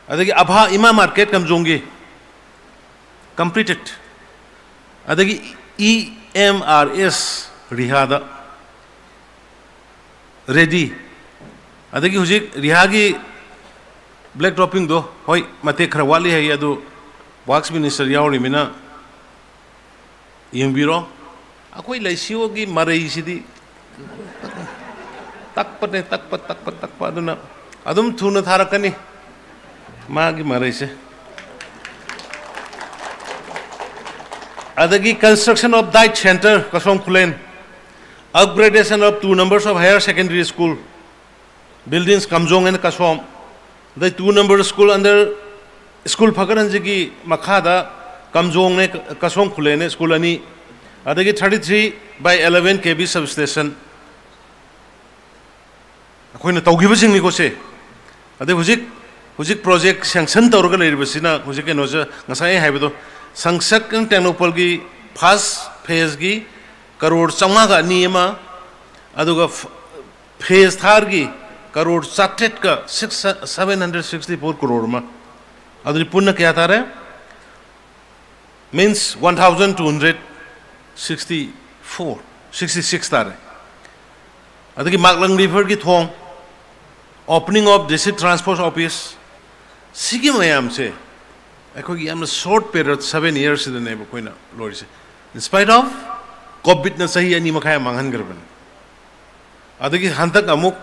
ꯑꯗꯒꯤ ꯑꯚꯥ ꯏꯃꯥ market ꯀꯝꯖꯣꯡꯒꯤ completed꯫ ꯑꯗꯒꯤ E M R S ꯔꯤꯍꯥꯗ ready꯫ ꯑꯗꯒꯤ ꯍꯧꯖꯤꯛ ꯔꯤꯍꯥꯒꯤ black toppingꯗꯣ, ꯍꯣꯏ, ꯃꯇꯦꯛ ꯈꯔ ꯋꯥꯠꯂꯤ ꯍꯥꯏ, ꯑꯗꯨ Works Minister ꯌꯥꯎꯔꯤꯃꯤꯅ ꯌꯦꯡꯕꯤꯔꯣ꯫ ꯑꯩꯈꯣꯏ ꯂꯩꯁꯤꯌꯣꯒꯤ ꯃꯔꯩꯁꯤꯗꯤ ꯇꯛꯄꯅꯦ, ꯇꯛꯄ, ꯇꯛꯄ, ꯇꯛꯄ꯫ ꯑꯗꯨꯅ ꯑꯗꯨꯝ ꯊꯨꯅ ꯊꯥꯔꯛꯀꯅꯤ ꯃꯥꯒꯤ ꯃꯔꯩꯁꯦ꯫ ꯑꯗꯒꯤ construction of diet center ꯀꯁꯣꯝ Khulen, upgradation of two numbers of higher secondary school buildings, ꯀꯝꯖꯣꯡ and ꯀꯁꯣꯝ꯫ ꯑꯗꯩ two number school under, school ꯐꯒꯠꯍꯟꯁꯤꯒꯤ ꯃꯈꯥꯗ ꯀꯝꯖꯣꯡꯅꯦ, ꯀꯁꯣꯝ ꯈꯨꯂꯦꯟꯅꯦ, school ꯑꯅꯤ꯫ ꯑꯗꯒꯤ thirty three by eleven K V substation꯫ ꯑꯩꯈꯣꯏꯅ ꯇꯧꯈꯤꯕꯁꯤꯡꯅꯤꯀꯣ ꯁꯦ꯫ ꯑꯗꯩ ꯍꯧꯖꯤꯛ, ꯍꯧꯖꯤꯛ project sanction ꯇꯧꯔꯒ ꯂꯩꯔꯤꯕꯁꯤꯅ ꯍꯧꯖꯤꯛ ꯀꯩꯅꯣꯁꯦ, ꯉꯁꯥꯏ ꯑꯩ ꯍꯥꯏꯕꯗꯣ, ꯁꯪꯁꯛ ꯇꯦꯡꯅꯧꯄꯜꯒꯤ first phaseꯀꯤ ꯀꯔꯣꯔ ꯆꯥꯝꯃꯉꯥꯒ ꯑꯅꯤ ꯑꯃ, ꯑꯗꯨꯒ phase ꯊꯥꯔꯒꯤ crore ꯆꯥꯇ꯭ꯔꯦꯠꯀ six, seven hundred sixty four crore ꯑꯃ꯫ ꯑꯗꯨꯗꯤ ꯄꯨꯟꯅ ꯀꯌꯥ ꯇꯥꯔꯦ? Means one thousand two hundred sixty four, sixty six ꯇꯥꯔꯦ꯫ ꯑꯗꯒꯤ ꯃꯥꯛꯂꯪ riverꯒꯤ ꯊꯣꯡ, opening of district transport office, ꯁꯤꯒꯤ ꯃꯌꯥꯝꯁꯦ ꯑꯩꯈꯣꯏꯒꯤ ꯌꯥꯝꯅ short period seven yearsꯁꯤꯗꯅꯦꯕ ꯑꯩꯈꯣꯏꯅ ꯂꯣꯏꯔꯤꯁꯦ꯫ In spite of COVIDꯅ ꯆꯍꯤ ꯑꯅꯤ ꯃꯈꯥꯏ ꯃꯥꯡꯍꯟꯈ꯭ꯔꯕꯅꯤ꯫ ꯑꯗꯒꯤ ꯍꯟꯗꯛ ꯑꯃꯨꯛ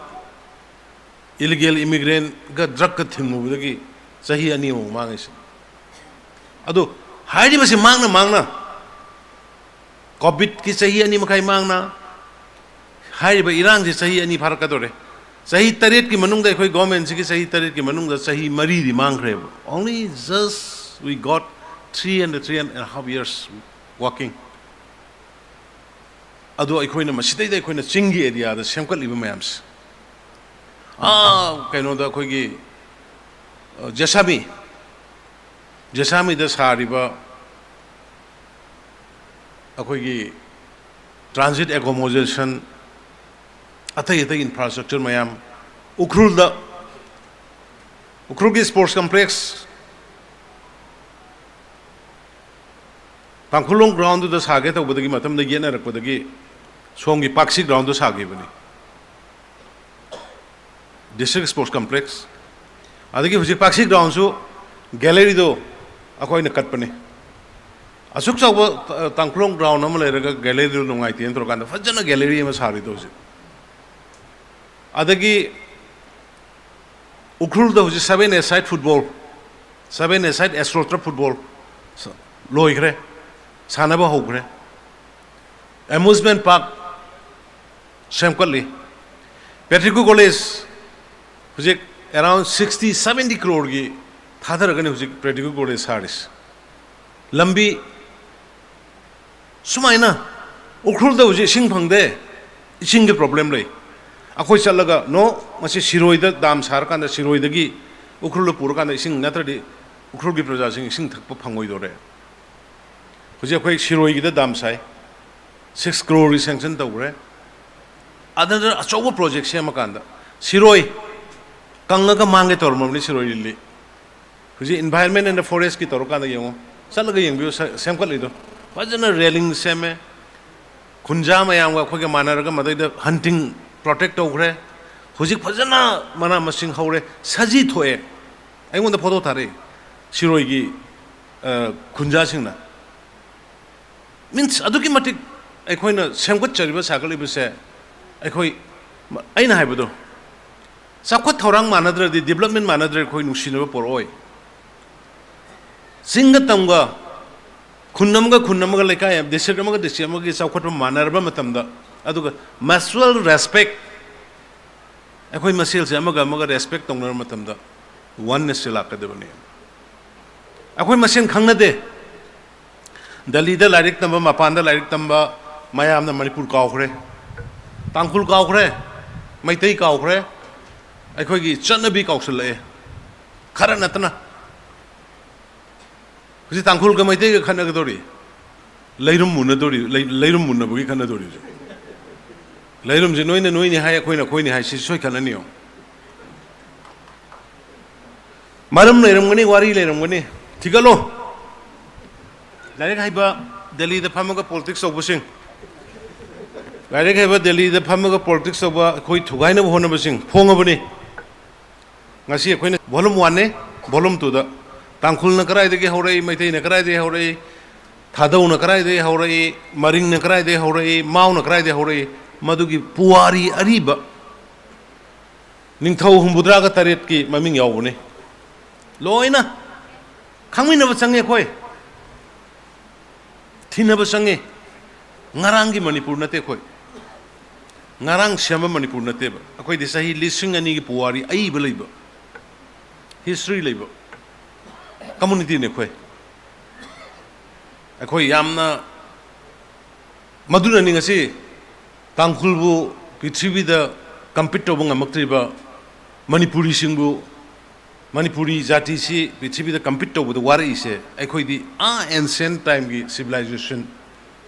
illegal immigrantꯒ drugꯀ ꯊꯤꯡꯉꯨꯕꯗꯒꯤ ꯆꯍꯤ ꯑꯅꯤꯃꯨꯛ ꯃꯥꯡꯉꯤꯁꯦ꯫ ꯑꯗꯨ ꯍꯥꯏꯔꯤꯕꯁꯤ ꯃꯥꯡꯅ ꯃꯥꯡꯅ, COVIDꯀꯤ ꯆꯍꯤ ꯑꯅꯤ ꯃꯈꯥꯏ ꯃꯥꯡꯅ, ꯍꯥꯏꯔꯤꯕ ꯏꯔꯥꯡꯁꯤ ꯆꯍꯤ ꯑꯅꯤ ꯐꯥꯔꯛꯀꯗꯧꯔꯦ꯫ ꯆꯍꯤ ꯇꯔꯦꯠꯀꯤ ꯃꯅꯨꯡꯗ, ꯑꯩꯈꯣꯏ governmentꯁꯤꯒꯤ ꯆꯍꯤ ꯇꯔꯦꯠꯀꯤ ꯃꯅꯨꯡꯗ ꯆꯍꯤ ꯃꯔꯤꯗꯤ ꯃꯥꯡꯈ꯭ꯔꯦꯕ꯫ Only just we got three and three and a half years working꯫ ꯑꯗꯣ ꯑꯩꯈꯣꯏꯅ ꯃꯁꯤꯗꯩꯗ ꯑꯩꯈꯣꯏꯅ ꯆꯤꯡꯒꯤ areaꯗ ꯁꯦꯝꯒꯠꯂꯤꯕ ꯃꯌꯥꯝꯁꯦ, ꯑꯥ, ꯀꯩꯅꯣꯗ ꯑꯩꯈꯣꯏꯒꯤ, ꯑ, ꯖꯦꯁꯥꯃꯤ, ꯖꯦꯁꯥꯃꯤꯗ ꯁꯥꯔꯤꯕ ꯑꯩꯈꯣꯏꯒꯤ transit accommodation, ꯑꯇꯩ ꯑꯇꯩ infrastructure ꯃꯌꯥꯝ, ꯎꯈ꯭ꯔꯨꯜꯗ, ꯎꯈ꯭ꯔꯨꯜꯒꯤ sports complex, ꯇꯥꯡꯈꯨꯜꯂꯣꯡ groundꯗꯨꯗ ꯁꯥꯒꯦ ꯇꯧꯕꯗꯒꯤ ꯃꯇꯝꯗ ꯌꯦꯠꯅꯔꯛꯄꯗꯒꯤ ꯁꯣꯝꯒꯤ ꯄꯥꯛꯁꯤ groundꯗ ꯁꯥꯈꯤꯕꯅꯤ꯫ District Sports Complex, ꯑꯗꯒꯤ ꯍꯧꯖꯤꯛ ꯄꯥꯛꯁꯤ groundꯁꯨ galleryꯗꯣ ꯑꯩꯈꯣꯏꯅ ꯀꯠꯄꯅꯤ꯫ ꯑꯁꯨꯛ ꯆꯥꯎꯕ, ꯑ, ꯇꯥꯡꯈꯨꯜꯂꯣꯡ ground ꯑꯃ ꯂꯩꯔꯒ galleryꯗꯨ ꯅꯨꯡꯉꯥꯏꯇꯦꯅ ꯇꯧꯔꯀꯥꯟꯗ ꯐꯖꯅ gallery ꯑꯃ ꯁꯥꯔꯤꯗꯣ ꯍꯧꯖꯤꯛ꯫ ꯑꯗꯒꯤ ꯎꯈ꯭ꯔꯨꯜꯗ ꯍꯧꯖꯤꯛ seven-a-side football, seven-a-side astroturf football ꯁ-, ꯂꯣꯏꯈ꯭ꯔꯦ, ꯁꯥꯟꯅꯕ ꯍꯧꯈ꯭ꯔꯦ꯫ Amusement park ꯁꯦꯝꯒꯠꯂꯤ꯫ Patrico College ꯍꯧꯖꯤꯛ around sixty seventy crore ꯒꯤ ꯊꯥꯗꯔꯒꯅꯤ ꯍꯧꯖꯤꯛ Patrico College ꯁꯥꯔꯤꯁꯦ꯫ ꯂꯝꯕꯤ ꯁꯨꯃꯥꯏꯅ ꯎꯈ꯭ꯔꯨꯜꯗ ꯍꯧꯖꯤꯛ ꯏꯁꯤꯡ ꯐꯪꯗꯦ, ꯏꯁꯤꯡꯒꯤ problem ꯂꯩ꯫ ꯑꯩꯈꯣꯏ ꯆꯠꯂꯒ, "No, ꯃꯁꯤ ꯁꯤꯔꯣꯏꯗ dam ꯁꯥꯔꯀꯥꯟꯗ ꯁꯤꯔꯣꯏꯗꯒꯤ ꯎꯈ꯭ꯔꯨꯜꯗ ꯄꯨꯔꯀꯥꯟꯗ ꯏꯁꯤꯡ ꯅꯠꯇ꯭ꯔꯗꯤ ꯎꯈ꯭ꯔꯨꯜꯒꯤ ꯄ꯭ꯔꯖꯥꯁꯤꯡ ꯏꯁꯤꯡ ꯊꯛꯄ ꯐꯪꯉꯣꯏꯗꯧꯔꯦ"꯫ ꯍꯧꯖꯤꯛ ꯑꯩꯈꯣꯏ ꯁꯤꯔꯣꯏꯒꯤꯗ dam ꯁꯥꯏ, six crore ꯒꯤ sanction ꯇꯧꯈ꯭ꯔꯦ꯫ ꯑꯗꯨꯗ ꯑꯆꯧꯕ project ꯁꯦꯝꯃꯀꯥꯟꯗ ꯁꯤꯔꯣꯏ ꯀꯪꯉꯒ ꯃꯥꯡꯒꯦ ꯇꯧꯔꯝꯃꯕꯅꯤ, ꯁꯤꯔꯣꯏ ꯂꯤꯂꯤ꯫ ꯍꯧꯖꯤꯛ Environment and Forest ꯀꯤ ꯇꯧꯔꯀꯥꯟꯗ ꯌꯦꯡꯉꯣ, ꯆꯠꯂꯒ ꯌꯦꯡꯕꯤꯌꯨ, ꯁꯦ-, ꯁꯦꯝꯒꯠꯂꯤꯗꯣ꯫ ꯐꯖꯅ railing ꯁꯦꯝꯃꯦ, ꯈꯨꯟꯖꯥ ꯃꯌꯥꯝꯒ ꯑꯩꯈꯣꯏꯒ ꯃꯥꯟꯅꯔꯒ ꯃꯗꯩꯗ hunting protect ꯇꯧꯈ꯭ꯔꯦ꯫ ꯍꯧꯖꯤꯛ ꯐꯖꯅ ꯃꯅꯥ ꯃꯁꯤꯡ ꯍꯧꯔꯦ, ꯁꯖꯤ ꯊꯣꯛꯑꯦ꯫ ꯑꯩꯉꯣꯟꯗ photo ꯊꯥꯔꯛꯏ ꯁꯤꯔꯣꯏꯒꯤ, ꯑ, ꯈꯨꯟꯖꯥꯁꯤꯡꯅ꯫ Means, ꯑꯗꯨꯛꯀꯤ ꯃꯇꯤꯛ ꯑꯩꯈꯣꯏꯅ ꯁꯦꯝꯒꯠꯆꯔꯤꯕ, ꯁꯥꯒꯠꯂꯤꯕꯁꯦ, ꯑꯩꯈꯣꯏ, ꯑꯩꯅ ꯍꯥꯏꯕꯗꯣ, ꯆꯥꯎꯈꯠ ꯊꯧꯔꯥꯡ ꯃꯥꯟꯅꯗ꯭ꯔꯗꯤ, development ꯃꯥꯟꯅꯗ꯭ꯔꯗꯤ ꯑꯩꯈꯣꯏ ꯅꯨꯡꯁꯤꯅꯕ ꯄꯣꯔꯛꯑꯣꯏ꯫ ꯆꯤꯡꯒ ꯇꯝꯒ, ꯈꯨꯟ ꯑꯃꯒ ꯈꯨꯟ ꯑꯃꯒ, ꯂꯩꯀꯥꯏ, district ꯑꯃꯒ district ꯑꯃꯒꯤ ꯆꯥꯎꯈꯠꯄ ꯃꯥꯟꯅꯔꯕ ꯃꯇꯝꯗ, ꯑꯗꯨꯒ mutual respect, ꯑꯩꯈꯣꯏ ꯃꯁꯦꯜꯁꯦ ꯑꯃꯒ ꯑꯃꯒ respect ꯇꯧꯅꯔꯕ ꯃꯇꯝꯗ oneness ꯁꯦ ꯂꯥꯛꯀꯗꯕꯅꯤ꯫ ꯑꯩꯈꯣꯏ ꯃꯁꯦꯟ ꯈꯪꯅꯗꯦ꯫ ꯗꯦꯜꯂꯤꯗ ꯂꯥꯏꯔꯤꯛ ꯇꯝꯕ, ꯃꯄꯥꯟꯗ ꯂꯥꯏꯔꯤꯛ ꯇꯝꯕ ꯃꯌꯥꯝꯅ ꯃꯅꯤꯄꯨꯔ ꯀꯥꯎꯈ꯭ꯔꯦ, ꯇꯥꯡꯈꯨꯜ ꯀꯥꯎꯈ꯭ꯔꯦ, ꯃꯩꯇꯩ ꯀꯥꯎꯈ꯭ꯔꯦ, ꯑꯩꯈꯣꯏꯒꯤ ꯆꯠꯅꯕꯤ ꯀꯥꯎꯁꯜꯂꯛꯑꯦ꯫ ꯈꯔ ꯅꯠꯇꯅ ꯍꯧꯖꯤꯛ ꯇꯥꯡꯈꯨꯜꯒ ꯃꯩꯇꯩꯒ ꯈꯠꯅꯒꯗꯧꯔꯤ꯫ ꯂꯩꯔꯨꯝ ꯃꯨꯟꯅꯗꯣꯔꯤ, ꯂꯩ-, ꯂꯩꯔꯨꯝ ꯃꯨꯟꯅꯕꯒꯤ ꯈꯠꯅꯗꯣꯔꯤꯕꯁꯦ꯫ ꯂꯩꯔꯨꯝꯁꯦ ꯅꯣꯏꯅ ꯅꯣꯏꯅꯤ ꯍꯥꯏ, ꯑꯩꯈꯣꯏꯅ ꯑꯩꯈꯣꯏꯅꯤ ꯍꯥꯏ, ꯁꯤ ꯁꯣꯏ ꯈꯠꯅꯅꯤ ꯌꯦꯡꯉꯣ꯫ ꯃꯔꯝ ꯂꯩꯔꯝꯒꯅꯤ, ꯋꯥꯔꯤ ꯂꯩꯔꯝꯒꯅꯤ, ꯊꯤꯒꯠꯂꯣ꯫ ꯂꯥꯏꯔꯤꯛ ꯍꯩꯕ ꯗꯦꯜꯂꯤꯗ ꯐꯝꯃꯒ ꯄꯣꯂꯤꯇꯤꯛꯁ ꯇꯧꯕꯁꯤꯡ, ꯂꯥꯏꯔꯤꯛ ꯍꯩꯕ ꯗꯦꯜꯂꯤꯗ ꯐꯝꯃꯒ ꯄꯣꯂꯤꯇꯤꯛꯁ ꯇꯧꯕ ꯑꯩꯈꯣꯏ ꯊꯨꯒꯥꯏꯅꯕ ꯍꯣꯠꯅꯕꯁꯤꯡ ꯐꯣꯡꯉꯕꯅꯤ꯫ ꯉꯁꯤ ꯑꯩꯈꯣꯏꯅ volume one ꯅꯦ, volume two ꯗ ꯇꯥꯡꯈꯨꯜꯅ ꯀꯗꯥꯏꯗꯒꯤ ꯍꯧꯔꯛꯏ, ꯃꯩꯇꯩꯅ ꯀꯗꯥꯏꯗꯒꯤ ꯍꯧꯔꯛꯏ, ꯊꯥꯗꯧꯅ ꯀꯗꯥꯏꯗꯒꯤ ꯍꯧꯔꯛꯏ, ꯃꯔꯤꯡꯅ ꯀꯗꯥꯏꯗꯒꯤ ꯍꯧꯔꯛꯏ, ꯃꯥꯎꯅ ꯀꯗꯥꯏꯗꯒꯤ ꯍꯧꯔꯛꯏ, ꯃꯗꯨꯒꯤ ꯄꯨꯋꯥꯔꯤ ꯑꯔꯤꯕ ꯅꯤꯡꯊꯧ ꯍꯨꯝꯐꯨꯇꯔꯥꯒ ꯇꯔꯦꯠꯀꯤ ꯃꯃꯤꯡ ꯌꯥꯎꯕꯅꯤ꯫ ꯂꯣꯏꯅ ꯈꯪꯃꯤꯟꯅꯕ ꯆꯪꯉꯦ ꯑꯩꯈꯣꯏ꯫ ꯊꯤꯅꯕ ꯆꯪꯉꯤ꯫ ꯉꯔꯥꯡꯒꯤ ꯃꯅꯤꯄꯨꯔ ꯅꯠꯇꯦ ꯑꯩꯈꯣꯏ꯫ ꯉꯔꯥꯡ ꯁꯦꯝꯕ ꯃꯅꯤꯄꯨꯔ ꯅꯠꯇꯦꯕ꯫ ꯑꯩꯈꯣꯏꯗꯤ ꯆꯍꯤ ꯂꯤꯁꯤꯡ ꯑꯅꯤꯒꯤ ꯄꯨꯋꯥꯔꯤ ꯑꯏꯕ ꯂꯩꯕ, history ꯂꯩꯕ community ꯅꯤ ꯑꯩꯈꯣꯏ꯫ ꯑꯩꯈꯣꯏ ꯌꯥꯝꯅ, ꯃꯗꯨꯅꯅꯤ ꯉꯁꯤ ꯇꯥꯡꯈꯨꯜꯕꯨ ꯄ꯭ꯔꯤꯊꯤꯕꯤꯗ compete ꯇꯧꯕ ꯉꯝꯃꯛꯇ꯭ꯔꯤꯕ, ꯃꯅꯤꯄꯨꯔꯤꯁꯤꯡꯕꯨ, ꯃꯅꯤꯄꯨꯔꯤ ꯖꯥꯇꯤꯁꯤ ꯄ꯭ꯔꯤꯊꯤꯕꯤꯗ compete ꯇꯧꯕꯗ ꯋꯥꯔꯛꯏꯁꯦ꯫ ꯑꯩꯈꯣꯏꯗꯤ ꯑꯥ ancient time ꯒꯤ civilization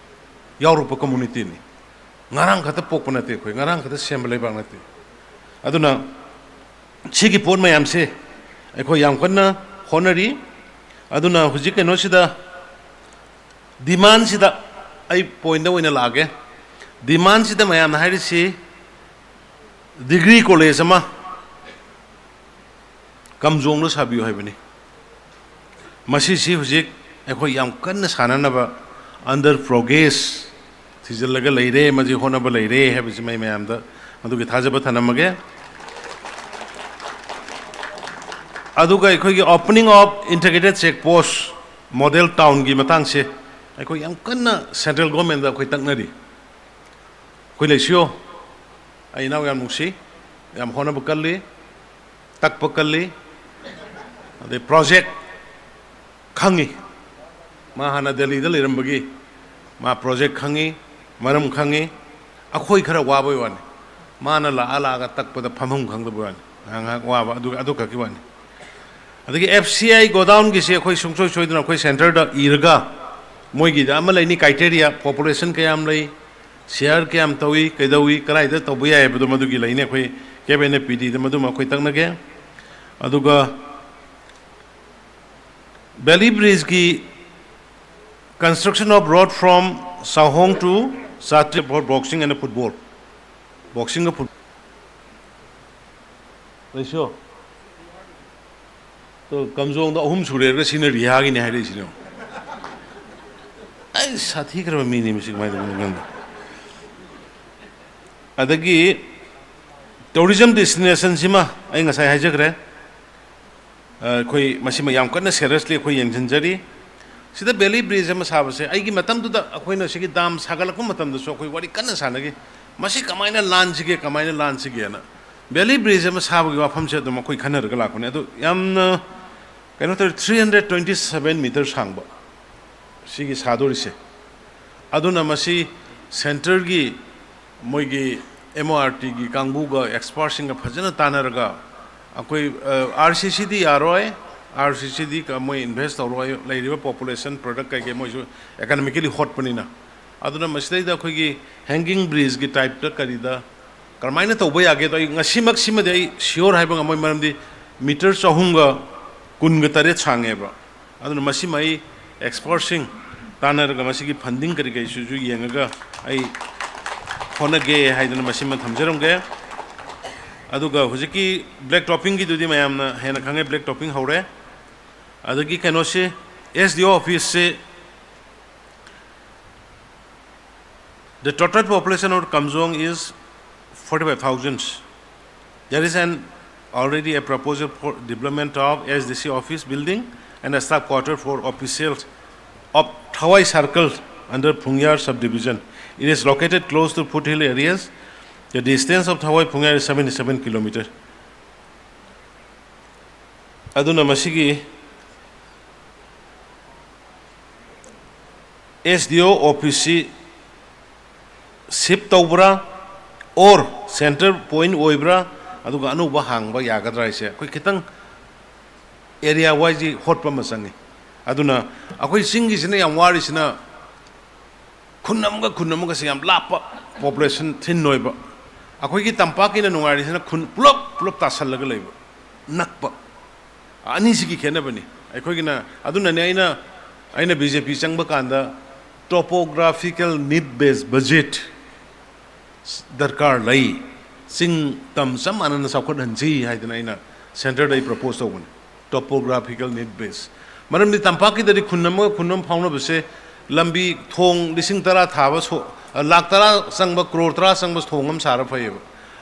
ꯌꯥꯎꯔꯛꯄ community ꯅꯤ꯫ ꯉꯔꯥꯡ ꯈꯛꯇ ꯄꯣꯛꯄ ꯅꯠꯇꯦ ꯑꯩꯈꯣꯏ, ꯉꯔꯥꯡ ꯈꯛꯇ ꯁꯦꯝꯕ ꯂꯩꯕꯥꯛ ꯅꯠꯇꯦ꯫ ꯑꯗꯨꯅ ꯁꯤꯒꯤ ꯄꯣꯠ ꯃꯌꯥꯝꯁꯦ ꯑꯩꯈꯣꯏ ꯌꯥꯝ ꯀꯟꯅ ꯍꯣꯠꯅꯔꯤ꯫ ꯑꯗꯨꯅ ꯍꯧꯖꯤꯛ ꯀꯩꯅꯣꯁꯤꯗ, demand ꯁꯤꯗ ꯑꯩ point ꯇ ꯑꯣꯏꯅ ꯂꯥꯛꯑꯒꯦ꯫ Demand ꯁꯤꯗ ꯃꯌꯥꯝꯅ ꯍꯥꯏꯔꯤꯁꯤ degree college ꯑꯃ ꯀꯝꯖꯣꯡꯗ ꯁꯥꯕꯤꯌꯨ ꯍꯥꯏꯕꯅꯤ꯫ ꯃꯁꯤꯁꯤ ꯍꯧꯖꯤꯛ ꯑꯩꯈꯣꯏ ꯌꯥꯝ ꯀꯟꯅ ꯁꯥꯟꯅꯅꯕ under progress ꯊꯤꯖꯤꯜꯂꯒ ꯂꯩꯔꯦ, ꯃꯁꯤ ꯍꯣꯠꯅꯕ ꯂꯩꯔꯦ ꯍꯥꯏꯕꯁꯤ ꯃꯩ ꯃꯌꯥꯝꯗ ꯃꯗꯨꯒꯤ ꯊꯥꯖꯕ ꯊꯅꯝꯃꯒꯦ꯫ ꯑꯗꯨꯒ ꯑꯩꯈꯣꯏꯒꯤ opening of integrated check post model town ꯒꯤ ꯃꯇꯥꯡꯁꯦ ꯑꯩꯈꯣꯏ ꯌꯥꯝ ꯀꯟꯅ central government ꯗ ꯑꯩꯈꯣꯏ ꯇꯛꯅꯔꯤ꯫ ꯑꯩꯈꯣꯏ ꯂꯩꯁꯤꯌꯣ, ꯑꯩ ꯏꯅꯥꯎ ꯌꯥꯝ ꯅꯨꯡꯁꯤ, ꯌꯥꯝ ꯍꯣꯠꯅꯕ ꯀꯜꯂꯤ, ꯇꯛꯄ ꯀꯜꯂꯤ, ꯑꯗꯩ project ꯈꯪꯉꯤ꯫ ꯃꯥ ꯍꯥꯟꯅ ꯗꯦꯜꯂꯤꯗ ꯂꯩꯔꯝꯕꯒꯤ ꯃꯥ project ꯈꯪꯉꯤ, ꯃꯔꯝ ꯈꯪꯉꯤ꯫ ꯑꯩꯈꯣꯏ ꯈꯔ ꯋꯥꯕꯩ ꯋꯥꯅꯤ, ꯃꯥꯅ ꯂꯥꯛꯑ ꯂꯥꯛꯑꯒ ꯇꯛꯄꯗ ꯐꯝꯐꯝ ꯈꯪꯗꯕꯩ ꯋꯥꯅꯤ, ꯉꯥꯏꯍꯥꯛ ꯉꯥꯏꯍꯥꯛ ꯋꯥꯕ, ꯑꯗꯨ, ꯑꯗꯨ ꯈꯛꯀꯤ ꯋꯥꯅꯤ꯫ ꯑꯗꯒꯤ F C I godown ꯒꯤꯁꯤ ꯑꯩꯈꯣꯏ ꯁꯨꯡꯁꯣꯏ ꯁꯣꯏꯗꯅ ꯑꯩꯈꯣꯏ centre ꯗ ꯏꯔꯒ ꯃꯣꯏꯒꯤꯗ ꯑꯃ ꯂꯩꯅꯤ, ꯀ꯭ꯔꯥꯏꯇꯦꯔꯤꯌꯥ, ꯄꯣꯄꯨꯂꯦꯁꯟ ꯀꯌꯥꯝ ꯂꯩ, ꯁꯤꯌꯥꯔ ꯀꯌꯥꯝ ꯇꯧꯏ, ꯀꯩꯗꯧꯏ, ꯀꯗꯥꯏꯗ ꯇꯧꯕ ꯌꯥꯏ ꯍꯥꯏꯕꯗꯣ ꯃꯗꯨꯒꯤ ꯂꯩꯅꯤ꯫ ꯑꯩꯈꯣꯏ ꯀꯦꯞ ꯑꯦꯟ ꯑꯦꯐ ꯄꯤ ꯗꯤꯗ ꯃꯗꯨꯃ ꯑꯩꯈꯣꯏ ꯇꯛꯅꯒꯦ꯫ ꯑꯗꯨꯒ valley ꯕ꯭ꯔꯤꯖꯀꯤ construction of road from Sahong to Chatri for boxing and football, boxing and football꯫ ꯂꯩꯁꯣ꯫ ꯇꯣ, ꯀꯝꯖꯣꯡꯗ ꯑꯍꯨꯝ ꯁꯨꯔꯦꯔꯒ ꯁꯤꯅ ꯔꯤꯍꯥꯒꯤꯅꯦ ꯍꯥꯏꯔꯛꯏꯁꯤꯅꯦ꯫ ꯑꯩ ꯁꯥꯊꯤꯈ꯭ꯔꯕ ꯃꯤꯅꯤ ꯃꯁꯤ, ꯀꯃꯥꯏꯅ ꯇꯧꯕꯅꯣ ꯈꯪꯗꯦ꯫ ꯑꯗꯒꯤ ꯇꯨꯔꯤꯖꯝ ꯗꯦꯁꯇꯤꯅꯦꯁꯟꯁꯤꯃ ꯑꯩ ꯉꯁꯥꯏ ꯍꯥꯏꯖꯈ꯭ꯔꯦ꯫ ꯑ, ꯑꯩꯈꯣꯏ ꯃꯁꯤꯃ ꯌꯥꯝ ꯀꯟꯅ ꯁꯦꯔꯤꯌꯁꯂꯤ ꯑꯩꯈꯣꯏ ꯌꯦꯡꯁꯤꯟꯖꯔꯤ꯫ ꯁꯤꯗ ꯕꯦꯂꯤ ꯕ꯭ꯔꯤꯖ ꯑꯃ ꯁꯥꯕꯁꯦ, ꯑꯩꯒꯤ ꯃꯇꯝꯗꯨꯗ ꯑꯩꯈꯣꯏꯅ ꯁꯤꯒꯤ ꯗꯥꯝ ꯁꯥꯒꯠꯂꯛꯄ ꯃꯇꯝꯗꯁꯨ ꯑꯩꯈꯣꯏ ꯋꯥꯔꯤ ꯀꯟꯅ ꯁꯥꯟꯅꯈꯤ꯫ ꯃꯁꯤ ꯀꯃꯥꯏꯅ ꯂꯥꯟꯁꯤꯒꯦ, ꯀꯃꯥꯏꯅ ꯂꯥꯟꯁꯤꯒꯦꯅ꯫ ꯕꯦꯂꯤ ꯕ꯭ꯔꯤꯖ ꯑꯃ ꯁꯥꯕꯒꯤ ꯋꯥꯐꯝꯁꯦ ꯑꯗꯨꯝ ꯑꯩꯈꯣꯏ ꯈꯟꯅꯔꯒ ꯂꯥꯛꯄꯅꯦ꯫ ꯑꯗꯨ ꯌꯥꯝꯅ ꯀꯩꯅꯣ ꯇꯧꯔꯦ, three hundred twenty seven metre ꯁꯥꯡꯕ ꯁꯤꯒꯤ ꯁꯥꯗꯣꯔꯤꯁꯦ꯫ ꯑꯗꯨꯅ ꯃꯁꯤ ꯁꯦꯟꯇꯔꯒꯤ ꯃꯣꯏꯒꯤ ꯑꯦꯝ ꯑꯣ ꯑꯥꯔ ꯇꯤꯒꯤ ꯀꯥꯡꯕꯨꯒ ꯑꯦꯛꯁꯄꯥꯔꯠꯁꯤꯡꯒ ꯐꯖꯅ ꯇꯥꯟꯅꯔꯒ, ꯑꯩꯈꯣꯏ, ꯑ, ꯑꯥꯔ ꯁꯤ ꯁꯤꯗꯤ ꯌꯥꯔꯣꯏ, ꯑꯥꯔ ꯁꯤ ꯁꯤꯗꯤ ꯀ-, ꯃꯣꯏ ꯏꯟꯚꯦꯁ ꯇꯧꯔꯣꯏ, ꯂꯩꯔꯤꯕ ꯄꯣꯄꯨꯂꯦꯁꯟ ꯄ꯭ꯔꯗꯛ ꯀꯩꯀꯩ ꯃꯣꯏꯁꯨ ꯏꯀꯅꯣꯃꯤꯀꯦꯂꯤ ꯍꯣꯠꯄꯅꯤꯅ꯫ ꯑꯗꯨꯅ ꯃꯁꯤꯗꯩꯗ ꯑꯩꯈꯣꯏꯒꯤ ꯍꯦꯡꯒꯤꯡ ꯕ꯭ꯔꯤꯖꯀꯤ ꯇꯥꯏꯞꯇ ꯀꯔꯤꯗ ꯀꯔꯝꯍꯥꯏꯅ ꯇꯧꯕ ꯌꯥꯒꯦꯗꯣ ꯑꯩ ꯉꯁꯤꯃꯛꯁꯤꯃꯗꯤ ꯑꯩ ꯁꯤꯌꯣꯔ ꯍꯥꯏꯕ ꯉꯝꯃꯣꯏ, ꯃꯔꯝꯗꯤ ꯃꯤꯇꯔ ꯆꯍꯨꯝꯒ ꯀꯨꯟꯒ ꯇꯔꯦꯠ ꯁꯥꯡꯉꯦꯕ꯫ ꯑꯗꯨꯅ ꯃꯁꯤꯃ ꯑꯩ ꯑꯦꯛꯁꯄꯔꯠꯁꯤꯡ ꯇꯥꯟꯅꯔꯒ ꯃꯁꯤꯒꯤ ꯐꯟꯗꯤꯡ ꯀꯔꯤ ꯀꯔꯤꯁꯤꯁꯨ ꯌꯦꯡꯉꯒ ꯑꯩ ꯍꯣꯠꯅꯒꯦ ꯍꯥꯏꯗꯅ ꯃꯁꯤꯃ ꯊꯝꯖꯔꯝꯒꯦ꯫ ꯑꯗꯨꯒ ꯍꯧꯖꯤꯛꯀꯤ ꯕ꯭ꯂꯦꯛ ꯇꯣꯞꯄꯤꯡꯒꯤꯗꯨꯗꯤ ꯃꯌꯥꯝꯅ ꯍꯦꯟꯅ ꯈꯪꯉꯦ, ꯕ꯭ꯂꯦꯛ ꯇꯣꯞꯄꯤꯡ ꯍꯧꯔꯦ꯫ ꯑꯗꯒꯤ ꯀꯩꯅꯣꯁꯤ, ꯑꯦꯁ ꯗꯤ ꯑꯣ ꯑꯣꯐꯤꯁꯁꯤ, the total population of Kamjong is forty-five thousand. There is an already a proposal for development of S D C office building and a staff quarter for officials of Thawai Circle under Phungyar subdivision. It is located close to foothill areas. The distance of Thawai Phungyar is seventy-seven kilometer. ꯑꯗꯨꯅ ꯃꯁꯤꯒꯤ S D ꯑꯣ ꯑꯣꯐꯤꯁꯁꯤ shift ꯇꯧꯕ꯭ꯔꯥ, or centre point ꯑꯣꯏꯕ꯭ꯔꯥ, ꯑꯗꯨꯒ ꯑꯅꯧꯕ ꯍꯥꯡꯕ ꯌꯥꯒꯗ꯭ꯔꯥ ꯍꯥꯏꯁꯦ ꯑꯩꯈꯣꯏ ꯈꯤꯇꯪ ꯑꯦꯔꯤꯌꯥ ꯋꯥꯏꯁꯁꯤ ꯍꯣꯠꯄ ꯑꯃ ꯆꯪꯉꯤ꯫ ꯑꯗꯨꯅ ꯑꯩꯈꯣꯏ ꯆꯤꯡꯒꯤꯁꯤꯅ ꯌꯥꯝ ꯋꯥꯔꯤꯁꯤꯅ ꯈꯨꯟ ꯑꯃꯒ ꯈꯨꯟ ꯑꯃꯒꯁꯦ ꯌꯥꯝ ꯂꯥꯞꯄ, population thin ꯑꯣꯏꯕ꯫ ꯑꯩꯈꯣꯏꯒꯤ ꯇꯝꯄꯥꯛꯀꯤꯅ ꯅꯨꯡꯉꯥꯏꯔꯤꯁꯤꯅ ꯈꯨꯟ ꯄꯨꯂꯞ ꯄꯨꯂꯞ ꯇꯥꯁꯜꯂꯒ ꯂꯩꯕ, ꯅꯛꯄ꯫ ꯑꯅꯤꯁꯤꯒꯤ ꯈꯦꯠꯅꯕꯅꯤ ꯑꯩꯈꯣꯏꯒꯤꯅ꯫ ꯑꯗꯨꯅꯅꯦ ꯑꯩꯅ, ꯑꯩꯅ BJP ꯆꯪꯕ ꯀꯥꯟꯗ topographical need based budget ꯗꯔꯀꯥꯔ ꯂꯩ, ꯆꯤꯡ ꯇꯝ ꯆꯞ ꯃꯥꯟꯅꯅ ꯆꯥꯎꯈꯠꯍꯟꯁꯤ ꯍꯥꯏꯗꯅ ꯑꯩꯅ centreꯗ ꯑꯩ propose ꯇꯧꯕꯅꯤ, topographical need base꯫ ꯃꯔꯝꯗꯤ ꯇꯝꯄꯥꯛꯀꯤꯗꯗꯤ ꯈꯨꯟ ꯑꯃꯒ ꯈꯨꯟ ꯑꯃ ꯐꯥꯎꯅꯕꯁꯦ ꯂꯝꯕꯤ, ꯊꯣꯡ ꯂꯤꯁꯤꯡ ꯇꯔꯥ ꯊꯥꯕ ꯁꯣ-, ꯂꯥꯛ ꯇꯔꯥ ꯆꯪꯕ, ꯀ꯭ꯔꯣꯔ ꯇꯔꯥ ꯆꯪꯕ ꯊꯣꯡ ꯑꯃ ꯁꯥꯔ ꯐꯩꯌꯦꯕ꯫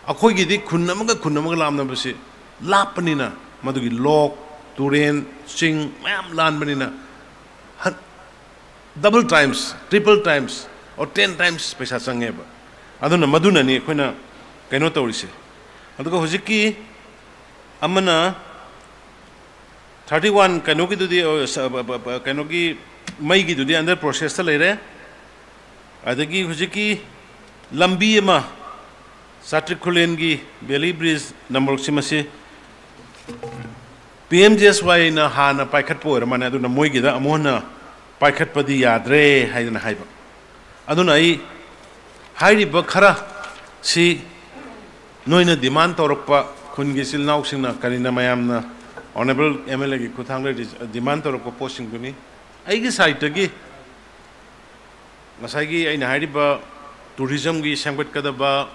ꯑꯩꯈꯣꯏꯒꯤꯗꯤ ꯈꯨꯟ ꯑꯃꯒ ꯈꯨꯟ ꯑꯃꯒ ꯂꯥꯞꯅꯕꯁꯤ ꯂꯥꯞꯄꯅꯤꯅ, ꯃꯗꯨꯒꯤ ꯂꯣꯛ, ꯇꯨꯔꯦꯟ, ꯆꯤꯡ ꯃꯌꯥꯝ ꯂꯥꯟꯕꯅꯤꯅ, ꯍꯟ-, double times, triple times, or ten times ꯄꯩꯁꯥ ꯆꯪꯉꯦꯕ꯫ ꯑꯗꯨꯅ ꯃꯗꯨꯅꯅꯤ ꯑꯩꯈꯣꯏꯅ ꯀꯩꯅꯣ ꯇꯧꯔꯤꯁꯦ꯫ ꯑꯗꯨꯒ ꯍꯧꯖꯤꯛꯀꯤ ꯑꯃꯅ thirty one ꯀꯩꯅꯣꯒꯤꯗꯨꯗꯤ, ꯑ, ꯁ-, ꯕ-, ꯕ-, ꯕ-, ꯀꯩꯅꯣꯒꯤ ꯃꯩꯒꯤꯗꯨꯗꯤ under processꯇ ꯂꯩꯔꯦ꯫ ꯑꯗꯒꯤ ꯍꯧꯖꯤꯛꯀꯤ ꯂꯝꯕꯤ ꯑꯃ, ꯆꯥꯇ꯭ꯔꯤꯛ ꯈꯨꯂꯦꯟꯒꯤ valley bridge number ꯁꯤ, ꯃꯁꯤ PMGSYꯅ ꯍꯥꯟꯅ ꯄꯥꯏꯈꯠꯄ ꯑꯣꯏꯔ ꯃꯥꯜꯂꯦ, ꯑꯗꯨꯅ ꯃꯣꯏꯒꯤꯗ ꯑꯃꯨꯛ ꯍꯟꯅ ꯄꯥꯏꯈꯠꯄꯗꯤ ꯌꯥꯗ꯭ꯔꯦ ꯍꯥꯏꯗꯅ ꯍꯥꯏꯕ꯫ ꯑꯗꯨꯅ ꯑꯩ ꯍꯥꯏꯔꯤꯕ ꯈꯔ ꯁꯤ ꯅꯣꯏꯅ demand ꯇꯧꯔꯛꯄ, ꯈꯨꯟꯒꯤ ꯏꯆꯤꯜ ꯏꯅꯥꯎꯁꯤꯡꯅ, ꯀꯔꯤꯅ, ꯃꯌꯥꯝꯅ honourable MLAꯒꯤ ꯈꯨꯠꯊꯥꯡꯗ demand ꯇꯧꯔꯛꯄ ꯄꯣꯠꯁꯤꯡꯗꯨꯅꯤ꯫ ꯑꯩꯒꯤ sideꯇꯒꯤ ꯉꯁꯥꯏꯒꯤ ꯑꯩꯅ ꯍꯥꯏꯔꯤꯕ tourismꯒꯤ ꯁꯦꯝꯒꯠꯀꯗꯕ,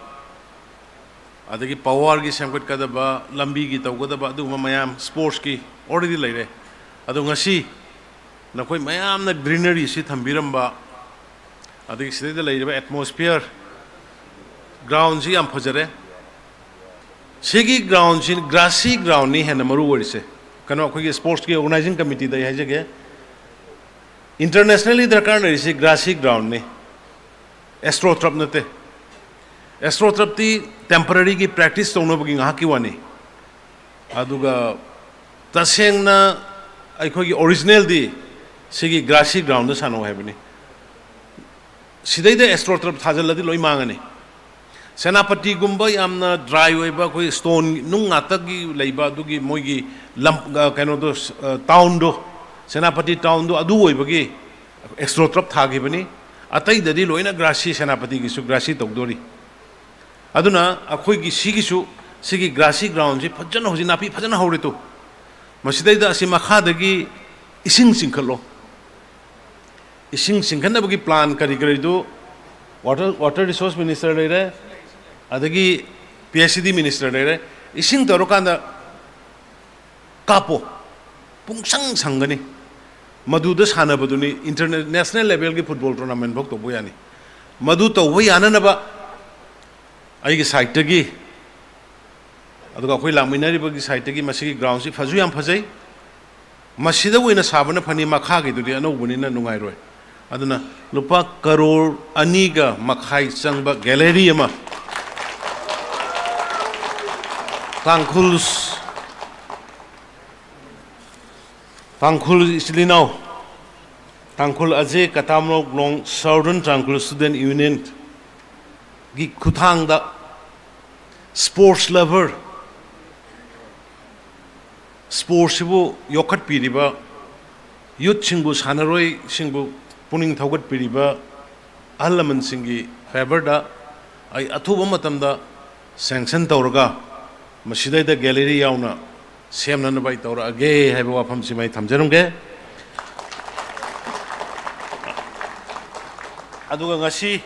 ꯑꯗꯒꯤ powerꯒꯤ ꯁꯦꯝꯒꯠꯀꯗꯕ, ꯂꯝꯕꯤꯒꯤ ꯇꯧꯒꯗꯕ, ꯑꯗꯨꯒꯨꯝꯕ ꯃꯌꯥꯝ, sportsꯀꯤ already ꯂꯩꯔꯦ꯫ ꯑꯗꯣ ꯉꯁꯤ ꯅꯈꯣꯏ ꯃꯌꯥꯝꯅ greeneryꯁꯤ ꯊꯝꯕꯤꯔꯝꯕ, ꯑꯗꯒꯤ ꯁꯤꯗꯩꯗ ꯂꯩꯔꯤꯕ atmosphere, groundꯁꯤ ꯌꯥꯝ ꯐꯖꯔꯦ꯫ ꯁꯤꯒꯤ groundꯁꯤ grassy groundꯅꯤ ꯍꯦꯟꯅ ꯃꯔꯨ ꯑꯣꯏꯔꯤꯁꯦ꯫ ꯀꯩꯅꯣ, ꯑꯩꯈꯣꯏꯒꯤ sportsꯀꯤ organising committeeꯗ ꯑꯩ ꯍꯥꯏꯖꯒꯦ, internationally ꯗꯔꯀꯥꯔ ꯂꯩꯔꯤꯁꯤ grassy groundꯅꯤ, AstroTurf ꯅꯠꯇꯦ꯫ AstroTurfꯇꯤ temporaryꯒꯤ practice ꯇꯧꯅꯕꯒꯤ ꯉꯥꯏꯍꯥꯛꯀꯤ ꯋꯥꯅꯤ꯫ ꯑꯗꯨꯒ ꯇꯁꯦꯡꯅ ꯑꯩꯈꯣꯏꯒꯤ originalꯗꯤ ꯁꯤꯒꯤ grassy groundꯗ ꯁꯥꯟꯅꯧ ꯍꯥꯏꯕꯅꯤ꯫ ꯁꯤꯗꯩꯗ AstroTurf ꯊꯥꯖꯤꯜꯂꯗꯤ ꯂꯣꯏ ꯃꯥꯡꯉꯅꯤ꯫ ꯁꯦꯅꯥꯄꯇꯤꯒꯨꯝꯕ ꯌꯥꯝꯅ dry ꯑꯣꯏꯕ, ꯑꯩꯈꯣꯏ stone ꯅꯨꯡ ꯉꯥꯛꯇꯒꯤ ꯂꯩꯕ ꯑꯗꯨꯒꯤ ꯃꯣꯏꯒꯤ ꯂꯝ, ꯑ, ꯀꯩꯅꯣꯗꯣ, ꯑ, townꯗꯣ, ꯁꯦꯅꯥꯄꯇꯤ ꯇꯥꯎꯟꯗꯣ ꯑꯗꯨ ꯑꯣꯏꯕꯒꯤ ꯑꯦꯛꯁꯇ꯭ꯔꯣ ꯇꯔꯞ ꯊꯥꯈꯤꯕꯅꯤ꯫ ꯑꯇꯩꯗꯗꯤ ꯂꯣꯏꯅ ꯒ꯭ꯔꯥꯁꯤ, ꯁꯦꯅꯥꯄꯇꯤꯒꯤꯁꯨ ꯒ꯭ꯔꯥꯁꯤ ꯇꯧꯗꯣꯔꯤ꯫ ꯑꯗꯨꯅ ꯑꯩꯈꯣꯏꯒꯤ ꯁꯤꯒꯤꯁꯨ, ꯁꯤꯒꯤ ꯒ꯭ꯔꯥꯁꯤ ꯒ꯭ꯔꯥꯎꯟꯁꯤ ꯐꯖꯅ, ꯍꯧꯖꯤꯛ ꯅꯥꯄꯤ ꯐꯖꯅ ꯍꯧꯔꯦ ꯇꯨ꯫ ꯃꯁꯤꯗꯩꯗ ꯑꯁꯤ ꯃꯈꯥꯗꯒꯤ ꯏꯁꯤꯡ ꯆꯤꯡꯈꯠꯂꯣ꯫ ꯏꯁꯤꯡ ꯆꯤꯡꯈꯠꯅꯕꯒꯤ ꯄ꯭ꯂꯥꯟ ꯀꯔꯤ ꯀꯔꯤꯗꯨ ꯋꯥꯇꯔ, ꯋꯥꯇꯔ ꯔꯤꯁꯣꯔꯁ ꯃꯤꯅꯤꯁꯇꯔ ꯂꯩꯔꯦ, ꯑꯗꯒꯤ ꯄꯤ ꯑꯩꯆ ꯏ ꯗꯤ ꯃꯤꯅꯤꯁꯇꯔ ꯂꯩꯔꯦ꯫ ꯏꯁꯤꯡ ꯇꯧꯔꯀꯥꯟꯗ ꯀꯥꯞꯄꯣ, ꯄꯨꯡꯁꯪ ꯁꯪꯒꯅꯤ꯫ ꯃꯗꯨꯗ ꯁꯥꯟꯅꯕꯗꯨꯅꯤ ꯏꯟꯇꯔꯅꯦ-, ꯅꯦꯁꯅꯦꯜ ꯂꯦꯚꯦꯜꯒꯤ ꯐꯨꯠꯕꯣꯜ ꯇꯣꯔꯅꯥꯃꯦꯟ ꯐꯥꯎ ꯇꯧꯕ ꯌꯥꯅꯤ꯫ ꯃꯗꯨ ꯇꯧꯕ ꯌꯥꯅꯅꯕ ꯑꯩꯒꯤ ꯁꯥꯏꯠꯇꯒꯤ, ꯑꯗꯨꯒ ꯑꯩꯈꯣꯏ ꯂꯥꯛꯃꯤꯟꯅꯔꯤꯕꯒꯤ ꯁꯥꯏꯠꯇꯒꯤ ꯃꯁꯤꯒꯤ ꯒ꯭ꯔꯥꯎꯟꯁꯤ ꯐꯁꯨ ꯌꯥꯝ ꯐꯖꯩ꯫ ꯃꯁꯤꯗ ꯑꯣꯏꯅ ꯁꯥꯕꯅ ꯐꯅꯤ, ꯃꯈꯥꯒꯤꯗꯨꯗꯤ ꯑꯅꯧꯕꯅꯤꯅ ꯅꯨꯡꯉꯥꯏꯔꯣꯏ꯫ ꯑꯗꯨꯅ ꯂꯨꯄꯥ ꯀꯔꯣꯔ ꯑꯅꯤꯒ ꯃꯈꯥꯏ ꯆꯪꯕ ꯒꯦꯂꯔꯤ ꯑꯃ ꯇꯥꯡꯈꯨꯜ, ꯇꯥꯡꯈꯨꯜ ꯏꯆꯤꯜ ꯏꯅꯥꯎ, ꯇꯥꯡꯈꯨꯜ ꯑꯖꯦ ꯀꯇꯥꯝꯔꯣꯛꯂꯣꯡ Southern Tangkhul Student Union ꯒꯤ ꯈꯨꯠꯊꯥꯡꯗ sports lover, ꯁ꯭ꯄꯣꯔꯠꯁꯤꯕꯨ ꯌꯣꯛꯈꯠꯄꯤꯔꯤꯕ, ꯌꯨꯠꯁꯤꯡꯕꯨ, ꯁꯥꯟꯅꯔꯣꯏꯁꯤꯡꯕꯨ ꯄꯨꯛꯅꯤꯡ ꯊꯧꯒꯠꯄꯤꯔꯤꯕ ꯑꯍꯜ ꯂꯃꯟꯁꯤꯡꯒꯤ ꯐꯦꯚꯔꯗ ꯑꯩ ꯑꯊꯨꯕ ꯃꯇꯝꯗ ꯁꯦꯡꯁꯟ ꯇꯧꯔꯒ ꯃꯁꯤꯗꯩꯗ ꯒꯦꯂꯔꯤ ꯌꯥꯎꯅ ꯁꯦꯝꯅꯅꯕ ꯑꯩ ꯇꯧꯔꯛꯑꯒꯦ ꯍꯥꯏꯕ ꯋꯥꯐꯝꯁꯤꯃ ꯑꯩ ꯊꯝꯖꯔꯝꯒꯦ꯫ ꯑꯗꯨꯒ ꯉꯁꯤ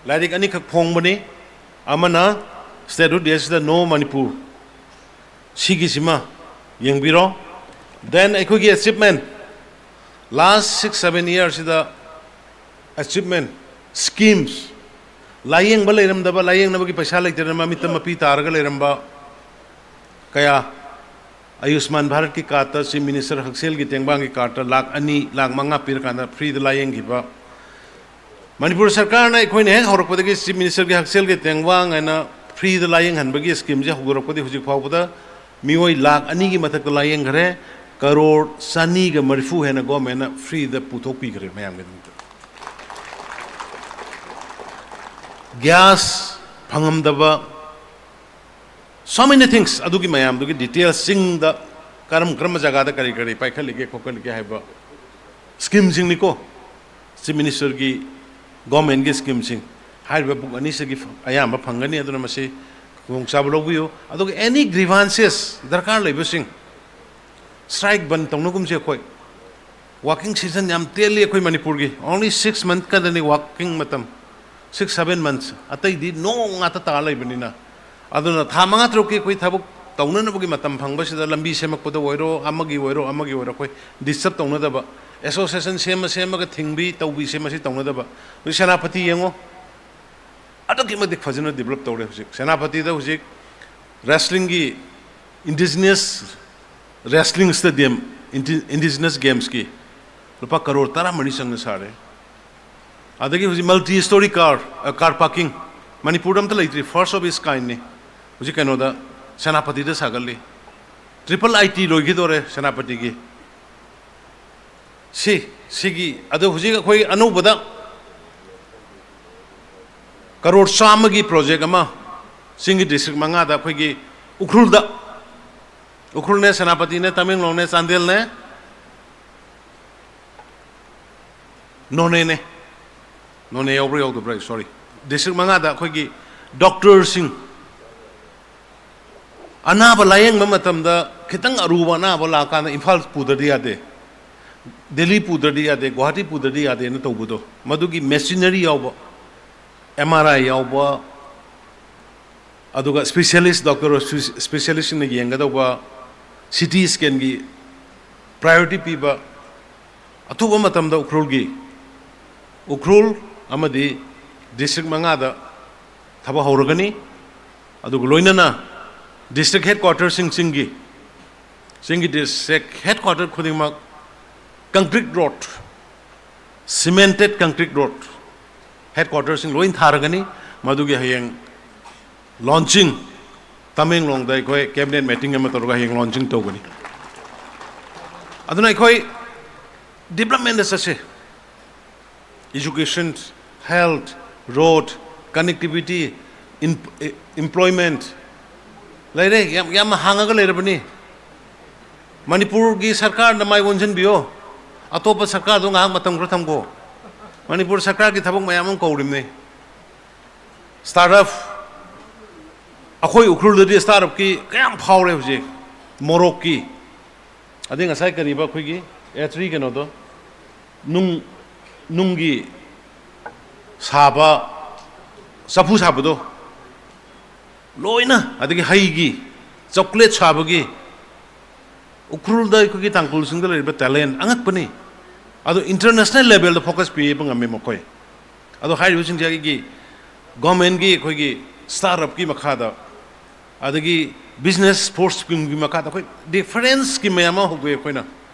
ꯂꯥꯏꯔꯤꯛ ꯑꯅꯤꯈꯛ ꯐꯣꯡꯕꯅꯤ꯫ ꯑꯃꯅ Statehood Day ꯑꯁꯤꯗ No Manipur, ꯁꯤꯒꯤꯁꯤꯃ ꯌꯦꯡꯕꯤꯔꯣ꯫ Then ꯑꯩꯈꯣꯏꯒꯤ achievement, last six seven year ꯁꯤꯗ achievement, schemes, ꯂꯥꯌꯦꯡꯕ ꯂꯩꯔꯝꯗꯕ, ꯂꯥꯌꯦꯡꯅꯕꯒꯤ ꯄꯩꯁꯥ ꯂꯩꯇꯗꯅ ꯃꯃꯤꯠꯇ ꯃꯄꯤ ꯇꯥꯔꯒ ꯂꯩꯔꯝꯕ ꯀꯌꯥ, ꯑꯌꯨꯁꯃꯥꯟ ꯚꯥꯔꯠꯀꯤ ꯀꯥꯔꯠꯇ, ꯆꯤꯐ ꯃꯤꯅꯤꯁꯇꯔ ꯍꯛꯁꯦꯜꯒꯤ ꯇꯦꯡꯕꯥꯡꯒꯤ ꯀꯥꯔꯠꯇ ꯂꯥꯈ ꯑꯅꯤ, ꯂꯥꯈ ꯃꯉꯥ ꯄꯤꯔꯀꯥꯟꯗ ꯐ꯭ꯔꯤꯗ ꯂꯥꯌꯦꯡꯈꯤꯕ꯫ ꯃꯅꯤꯄꯨꯔ ꯁꯔꯀꯥꯔꯅ ꯑꯩꯈꯣꯏꯅ ꯍꯦꯛ ꯍꯧꯔꯛꯄꯗꯒꯤ ꯆꯤꯐ ꯃꯤꯅꯤꯁꯇꯔꯒꯤ ꯍꯛꯁꯦꯜꯒꯤ ꯇꯦꯡꯕꯥꯡ ꯍꯥꯏꯅ ꯐ꯭ꯔꯤꯗ ꯂꯥꯌꯦꯡꯍꯟꯕꯒꯤ ꯁ꯭ꯀꯤꯝꯁꯦ ꯍꯧꯗꯣꯔꯛꯄꯗꯒꯤ ꯍꯧꯖꯤꯛ ꯐꯥꯎꯕꯗ ꯃꯤꯑꯣꯏ ꯂꯥꯈ ꯑꯅꯤꯒꯤ ꯃꯊꯛꯇ ꯂꯥꯌꯦꯡꯈ꯭ꯔꯦ꯫ ꯀꯔꯣꯔ ꯆꯅꯤꯒ ꯃꯔꯤꯐꯨ ꯍꯦꯟꯅ ꯒꯣꯔꯃꯦꯟꯅ ꯐ꯭ꯔꯤꯗ ꯄꯨꯊꯣꯛꯄꯤꯈ꯭ꯔꯦ ꯃꯌꯥꯝꯒꯤꯗꯃꯛꯇ꯫ ꯒ꯭ꯌꯥꯁ ꯐꯪꯉꯝꯗꯕ, so many things, ꯑꯗꯨꯒꯤ ꯃꯌꯥꯝꯗꯨꯒꯤ ꯗꯤꯇꯦꯜꯁꯁꯤꯡꯗ ꯀꯔꯝ ꯀꯔꯝꯕ ꯖꯒꯥꯗ ꯀꯔꯤ ꯀꯔꯤ ꯄꯥꯏꯈꯠꯂꯤꯒꯦ ꯈꯣꯠꯀꯠꯂꯤꯒꯦ ꯍꯥꯏꯕ ꯁ꯭ꯀꯤꯝꯁꯤꯡꯅꯤꯀꯣ꯫ ꯆꯤꯐ ꯃꯤꯅꯤꯁꯇꯔꯒꯤ ꯒꯣꯔꯃꯦꯟꯒꯤ ꯁ꯭ꯀꯤꯝꯁꯤꯡ ꯍꯥꯏꯔꯤꯕ ꯕꯨꯛ ꯑꯅꯤꯁꯤꯒꯤ ꯑꯌꯥꯝꯕ ꯐꯪꯒꯅꯤ꯫ ꯑꯗꯨꯅ ꯃꯁꯤ ꯈꯨꯗꯣꯡꯆꯥꯕ ꯂꯧꯕꯤꯌꯨ꯫ ꯑꯗꯨꯒ ꯑꯦꯅꯤ ꯒ꯭ꯔꯤꯚꯥꯟꯁꯦꯁ ꯗꯔꯀꯥꯔ ꯂꯩꯕꯁꯤꯡ, ꯁ꯭ꯇ꯭ꯔꯥꯏꯛ ꯕꯟ ꯇꯧꯅꯒꯨꯝꯁꯦ ꯑꯩꯈꯣꯏ꯫ ꯋꯥꯔꯀꯤꯡ ꯁꯤꯖꯟ ꯌꯥꯝ ꯇꯦꯜꯂꯤ ꯑꯩꯈꯣꯏ ꯃꯅꯤꯄꯨꯔꯒꯤ꯫ Only six month ꯈꯛꯇꯅꯤ ꯋꯥꯔꯀꯤꯡ ꯃꯇꯝ, six seven months꯫ ꯑꯇꯩꯗꯤ ꯅꯣꯡ ꯉꯥꯛꯇ ꯇꯥꯔ ꯂꯩꯕꯅꯤꯅ꯫ ꯑꯗꯨꯅ ꯊꯥ ꯃꯉꯥ ꯇꯔꯨꯛꯀꯤ ꯑꯩꯈꯣꯏ ꯊꯕꯛ ꯇꯧꯅꯅꯕꯒꯤ ꯃꯇꯝ ꯐꯪꯕꯁꯤꯗ ꯂꯝꯕꯤ ꯁꯦꯝꯃꯛꯄꯗ ꯑꯣꯏꯔꯣ, ꯑꯃꯒꯤ ꯑꯣꯏꯔꯣ, ꯑꯃꯒꯤ ꯑꯣꯏꯔꯣ, ꯑꯩꯈꯣꯏ ꯗꯤꯁꯇꯔꯕ ꯇꯧꯅꯗꯕ, ꯑꯦꯁꯣꯁꯤꯌꯦꯁꯟ ꯁꯦꯝꯃ ꯁꯦꯝꯃꯒ ꯊꯤꯡꯕꯤ ꯇꯧꯕꯤꯁꯦ ꯃꯁꯤ ꯇꯧꯅꯗꯕ꯫ ꯍꯧꯖꯤꯛ ꯁꯦꯅꯥꯄꯇꯤ ꯌꯦꯡꯉꯣ, ꯑꯗꯨꯛꯀꯤ ꯃꯇꯤꯛ ꯐꯖꯅ ꯗꯤꯕꯂꯞ ꯇꯧꯔꯦ꯫ ꯍꯧꯖꯤꯛ ꯁꯦꯅꯥꯄꯇꯤꯗ ꯍꯧꯖꯤꯛ ꯔꯦꯁꯂꯤꯡꯒꯤ, ꯏꯟꯗꯤꯖꯤꯅꯁ ꯔꯦꯁꯂꯤꯡ ꯁ꯭ꯇꯦꯗꯤꯌꯝ, ꯏꯟꯗꯤꯖꯤꯅꯁ ꯒꯦꯝꯁꯀꯤ ꯂꯨꯄꯥ ꯀꯔꯣꯔ ꯇꯔꯥꯃꯔꯤ ꯆꯪꯅ ꯁꯥꯔꯦ꯫ ꯑꯗꯒꯤ ꯍꯧꯖꯤꯛ multi story car, car parking ꯃꯅꯤꯄꯨꯔꯗ ꯑꯝꯇ ꯂꯩꯇ꯭ꯔꯤ, ꯐꯥꯔꯁ ꯑꯣꯐ ꯏꯠꯁ ꯀꯥꯏꯟꯅꯤ꯫ ꯍꯧꯖꯤꯛ ꯀꯩꯅꯣꯗ, ꯁꯦꯅꯥꯄꯇꯤꯗ ꯁꯥꯒꯠꯂꯤ꯫ ꯇ꯭ꯔꯤꯄꯜ ꯑꯥꯏ ꯇꯤ ꯂꯣꯏꯈꯤꯗꯣꯔꯦ ꯁꯦꯅꯥꯄꯇꯤꯒꯤ꯫ ꯁꯤ, ꯁꯤꯒꯤ, ꯑꯗꯣ ꯍꯧꯖꯤꯛ ꯑꯩꯈꯣꯏ ꯑꯅꯧꯕꯗ ꯀꯔꯣꯔ ꯆꯥꯝꯃꯒꯤ ꯄ꯭ꯔꯣꯖꯦꯛ ꯑꯃ ꯆꯤꯡꯒꯤ ꯗꯤꯁꯇ꯭ꯔꯤꯛ ꯃꯉꯥꯗ, ꯑꯩꯈꯣꯏꯒꯤ ꯎꯈ꯭ꯔꯨꯜꯗ, ꯎꯈ꯭ꯔꯨꯜꯅꯦ, ꯁꯦꯅꯥꯄꯇꯤꯅꯦ, ꯇꯃꯦꯡꯂꯣꯡꯅꯦ, ꯆꯥꯟꯗꯦꯜꯅꯦ, ꯅꯣꯅꯦꯅꯦ꯫ ꯅꯣꯅꯦ ꯌꯥꯎꯕ꯭ꯔꯥ ꯌꯥꯎꯗꯕ꯭ꯔꯥ? ꯁꯣꯔꯤ꯫ ꯗꯤꯁꯇ꯭ꯔꯤꯛ ꯃꯉꯥꯗ ꯑꯩꯈꯣꯏꯒꯤ ꯗꯣꯛꯇꯔꯁꯤꯡ, ꯑꯅꯥꯕ ꯂꯥꯌꯦꯡꯕ ꯃꯇꯝꯗ ꯈꯤꯇꯪ ꯑꯔꯨꯕ ꯑꯅꯥꯕ ꯂꯥꯛꯑꯀꯥꯟꯗ ꯏꯝꯐꯥꯜ ꯄꯨꯗ꯭ꯔꯗꯤ ꯌꯥꯗꯦ, ꯗꯦꯜꯂꯤ ꯄꯨꯗ꯭ꯔꯗꯤ ꯌꯥꯗꯦ, ꯒꯨꯋꯥꯍꯥꯇꯤ ꯄꯨꯗ꯭ꯔꯗꯤ ꯌꯥꯗꯦꯅ ꯇꯧꯕꯗꯣ, ꯃꯗꯨꯒꯤ ꯃꯦꯆꯤꯅꯔꯤ ꯌꯥꯎꯕ, ꯑꯦꯝ ꯑꯥꯔ ꯑꯥꯏ ꯌꯥꯎꯕ, ꯑꯗꯨꯒ specialist, doctor ꯁ꯭ꯄꯦꯁꯤꯌꯦꯂꯤꯁꯁꯤꯡꯅ ꯌꯦꯡꯒꯗꯧꯕ, C T ꯁ꯭ꯀꯦꯟꯒꯤ priority ꯄꯤꯕ, ꯑꯊꯨꯕ ꯃꯇꯝꯗ ꯎꯈ꯭ꯔꯨꯜꯒꯤ, ꯎꯈ꯭ꯔꯨꯜ ꯑꯃꯗꯤ ꯗꯤꯁꯇ꯭ꯔꯤꯛ ꯃꯉꯥꯗ ꯊꯕꯛ ꯍꯧꯔꯒꯅꯤ꯫ ꯑꯗꯨꯒ ꯂꯣꯏꯅꯅ ꯗꯤꯁꯇ꯭ꯔꯤꯛ ꯍꯦꯗꯀ꯭ꯋꯥꯇꯔꯁꯤꯡ, ꯆꯤꯡꯒꯤ, ꯆꯤꯡꯒꯤ ꯗꯤꯁꯇ꯭ꯔꯤꯛ ꯍꯦꯗꯀ꯭ꯋꯥꯇꯔ ꯈꯨꯗꯤꯡꯃꯛ concrete road, cemented concrete road, ꯍꯦꯗꯀ꯭ꯋꯥꯇꯔꯁꯤꯡ ꯂꯣꯏ ꯊꯥꯔꯒꯅꯤ꯫ ꯃꯗꯨꯒꯤ ꯍꯌꯦꯡ ꯂꯣꯟꯆꯤꯡ, ꯇꯃꯦꯡꯂꯣꯡꯗ ꯑꯩꯈꯣꯏ ꯀꯦꯕꯤꯅꯦꯠ ꯃꯤꯇꯤꯡ ꯑꯃ ꯇꯧꯔꯒ ꯍꯌꯦꯡ ꯂꯣꯟꯆꯤꯡ ꯇꯧꯒꯅꯤ꯫ ꯑꯗꯨꯅ ꯑꯩꯈꯣꯏ ꯗꯤꯕꯂꯞꯃꯦꯟꯗ ꯆꯠꯁꯦ꯫ Education, health, road, connectivity, employment ꯂꯩꯔꯦ, ꯌꯥꯝ, ꯌꯥꯝꯅ ꯍꯥꯡꯉꯒ ꯂꯩꯔꯕꯅꯤ꯫ ꯃꯅꯤꯄꯨꯔꯒꯤ ꯁꯔꯀꯥꯔꯅ ꯃꯥꯏ ꯑꯣꯟꯁꯤꯟꯕꯤꯌꯣ, ꯑꯇꯣꯞꯄ ꯁꯔꯀꯥꯔꯗꯣ ꯉꯥꯏꯍꯥꯛ ꯃꯇꯝ ꯈꯔ ꯊꯝꯈꯣ꯫ ꯃꯅꯤꯄꯨꯔ ꯁꯔꯀꯥꯔꯒꯤ ꯊꯕꯛ ꯃꯌꯥꯝ ꯑꯃ ꯀꯧꯔꯤꯕꯅꯤ꯫ ꯁ꯭ꯇꯥꯔꯠ ꯑꯞ, ꯑꯩꯈꯣꯏ ꯎꯈ꯭ꯔꯨꯜꯗꯗꯤ ꯁ꯭ꯇꯥꯔꯠ ꯑꯞꯀꯤ ꯀꯌꯥꯝ ꯐꯥꯎꯔꯦ ꯍꯧꯖꯤꯛ꯫ ꯃꯣꯔꯣꯛꯀꯤ, ꯑꯗꯩ ꯉꯁꯥꯏ ꯀꯔꯤꯕ ꯑꯩꯈꯣꯏꯒꯤ ꯑꯦꯇ꯭ꯔꯤ ꯀꯩꯅꯣꯗꯣ, ꯅꯨꯡ, ꯅꯨꯡꯒꯤ ꯁꯥꯕ, ꯆꯐꯨ ꯁꯥꯕꯗꯣ ꯂꯣꯏꯅ, ꯑꯗꯒꯤ ꯍꯩꯒꯤ, ꯆꯣꯀ꯭ꯂꯦꯠ ꯁꯥꯕꯒꯤ, ꯎꯈ꯭ꯔꯨꯜꯗ ꯑꯩꯈꯣꯏꯒꯤ ꯇꯥꯡꯈꯨꯜꯁꯤꯡꯗ ꯂꯩꯔꯤꯕ ꯇꯦꯂꯦꯟ ꯑꯉꯛꯄꯅꯤ꯫ ꯑꯗꯣ ꯏꯟꯇꯔꯅꯦꯁꯅꯦꯜ ꯂꯦꯚꯦꯜꯗ ꯐꯣꯀꯁ ꯄꯤꯕ ꯉꯝꯃꯤ ꯃꯈꯣꯏ꯫ ꯑꯗꯣ ꯍꯥꯏꯔꯤꯕꯁꯤꯡꯁꯦ ꯑꯩꯒꯤ ꯒꯣꯔꯃꯦꯟꯒꯤ ꯑꯩꯈꯣꯏꯒꯤ ꯁ꯭ꯇꯥꯔꯠ ꯑꯞꯀꯤ ꯃꯈꯥꯗ, ꯑꯗꯒꯤ ꯕꯤꯖꯤꯅꯦꯁ ꯐꯣꯔꯁ ꯁ꯭ꯀꯤꯝꯒꯤ ꯃꯈꯥꯗ ꯑꯩꯈꯣꯏ ꯗꯤꯐꯔꯦꯟꯁ ꯁ꯭ꯀꯤꯝ ꯃꯌꯥꯝ ꯑꯃ ꯍꯧꯗꯣꯛꯑꯦ ꯑꯩꯈꯣꯏꯅ꯫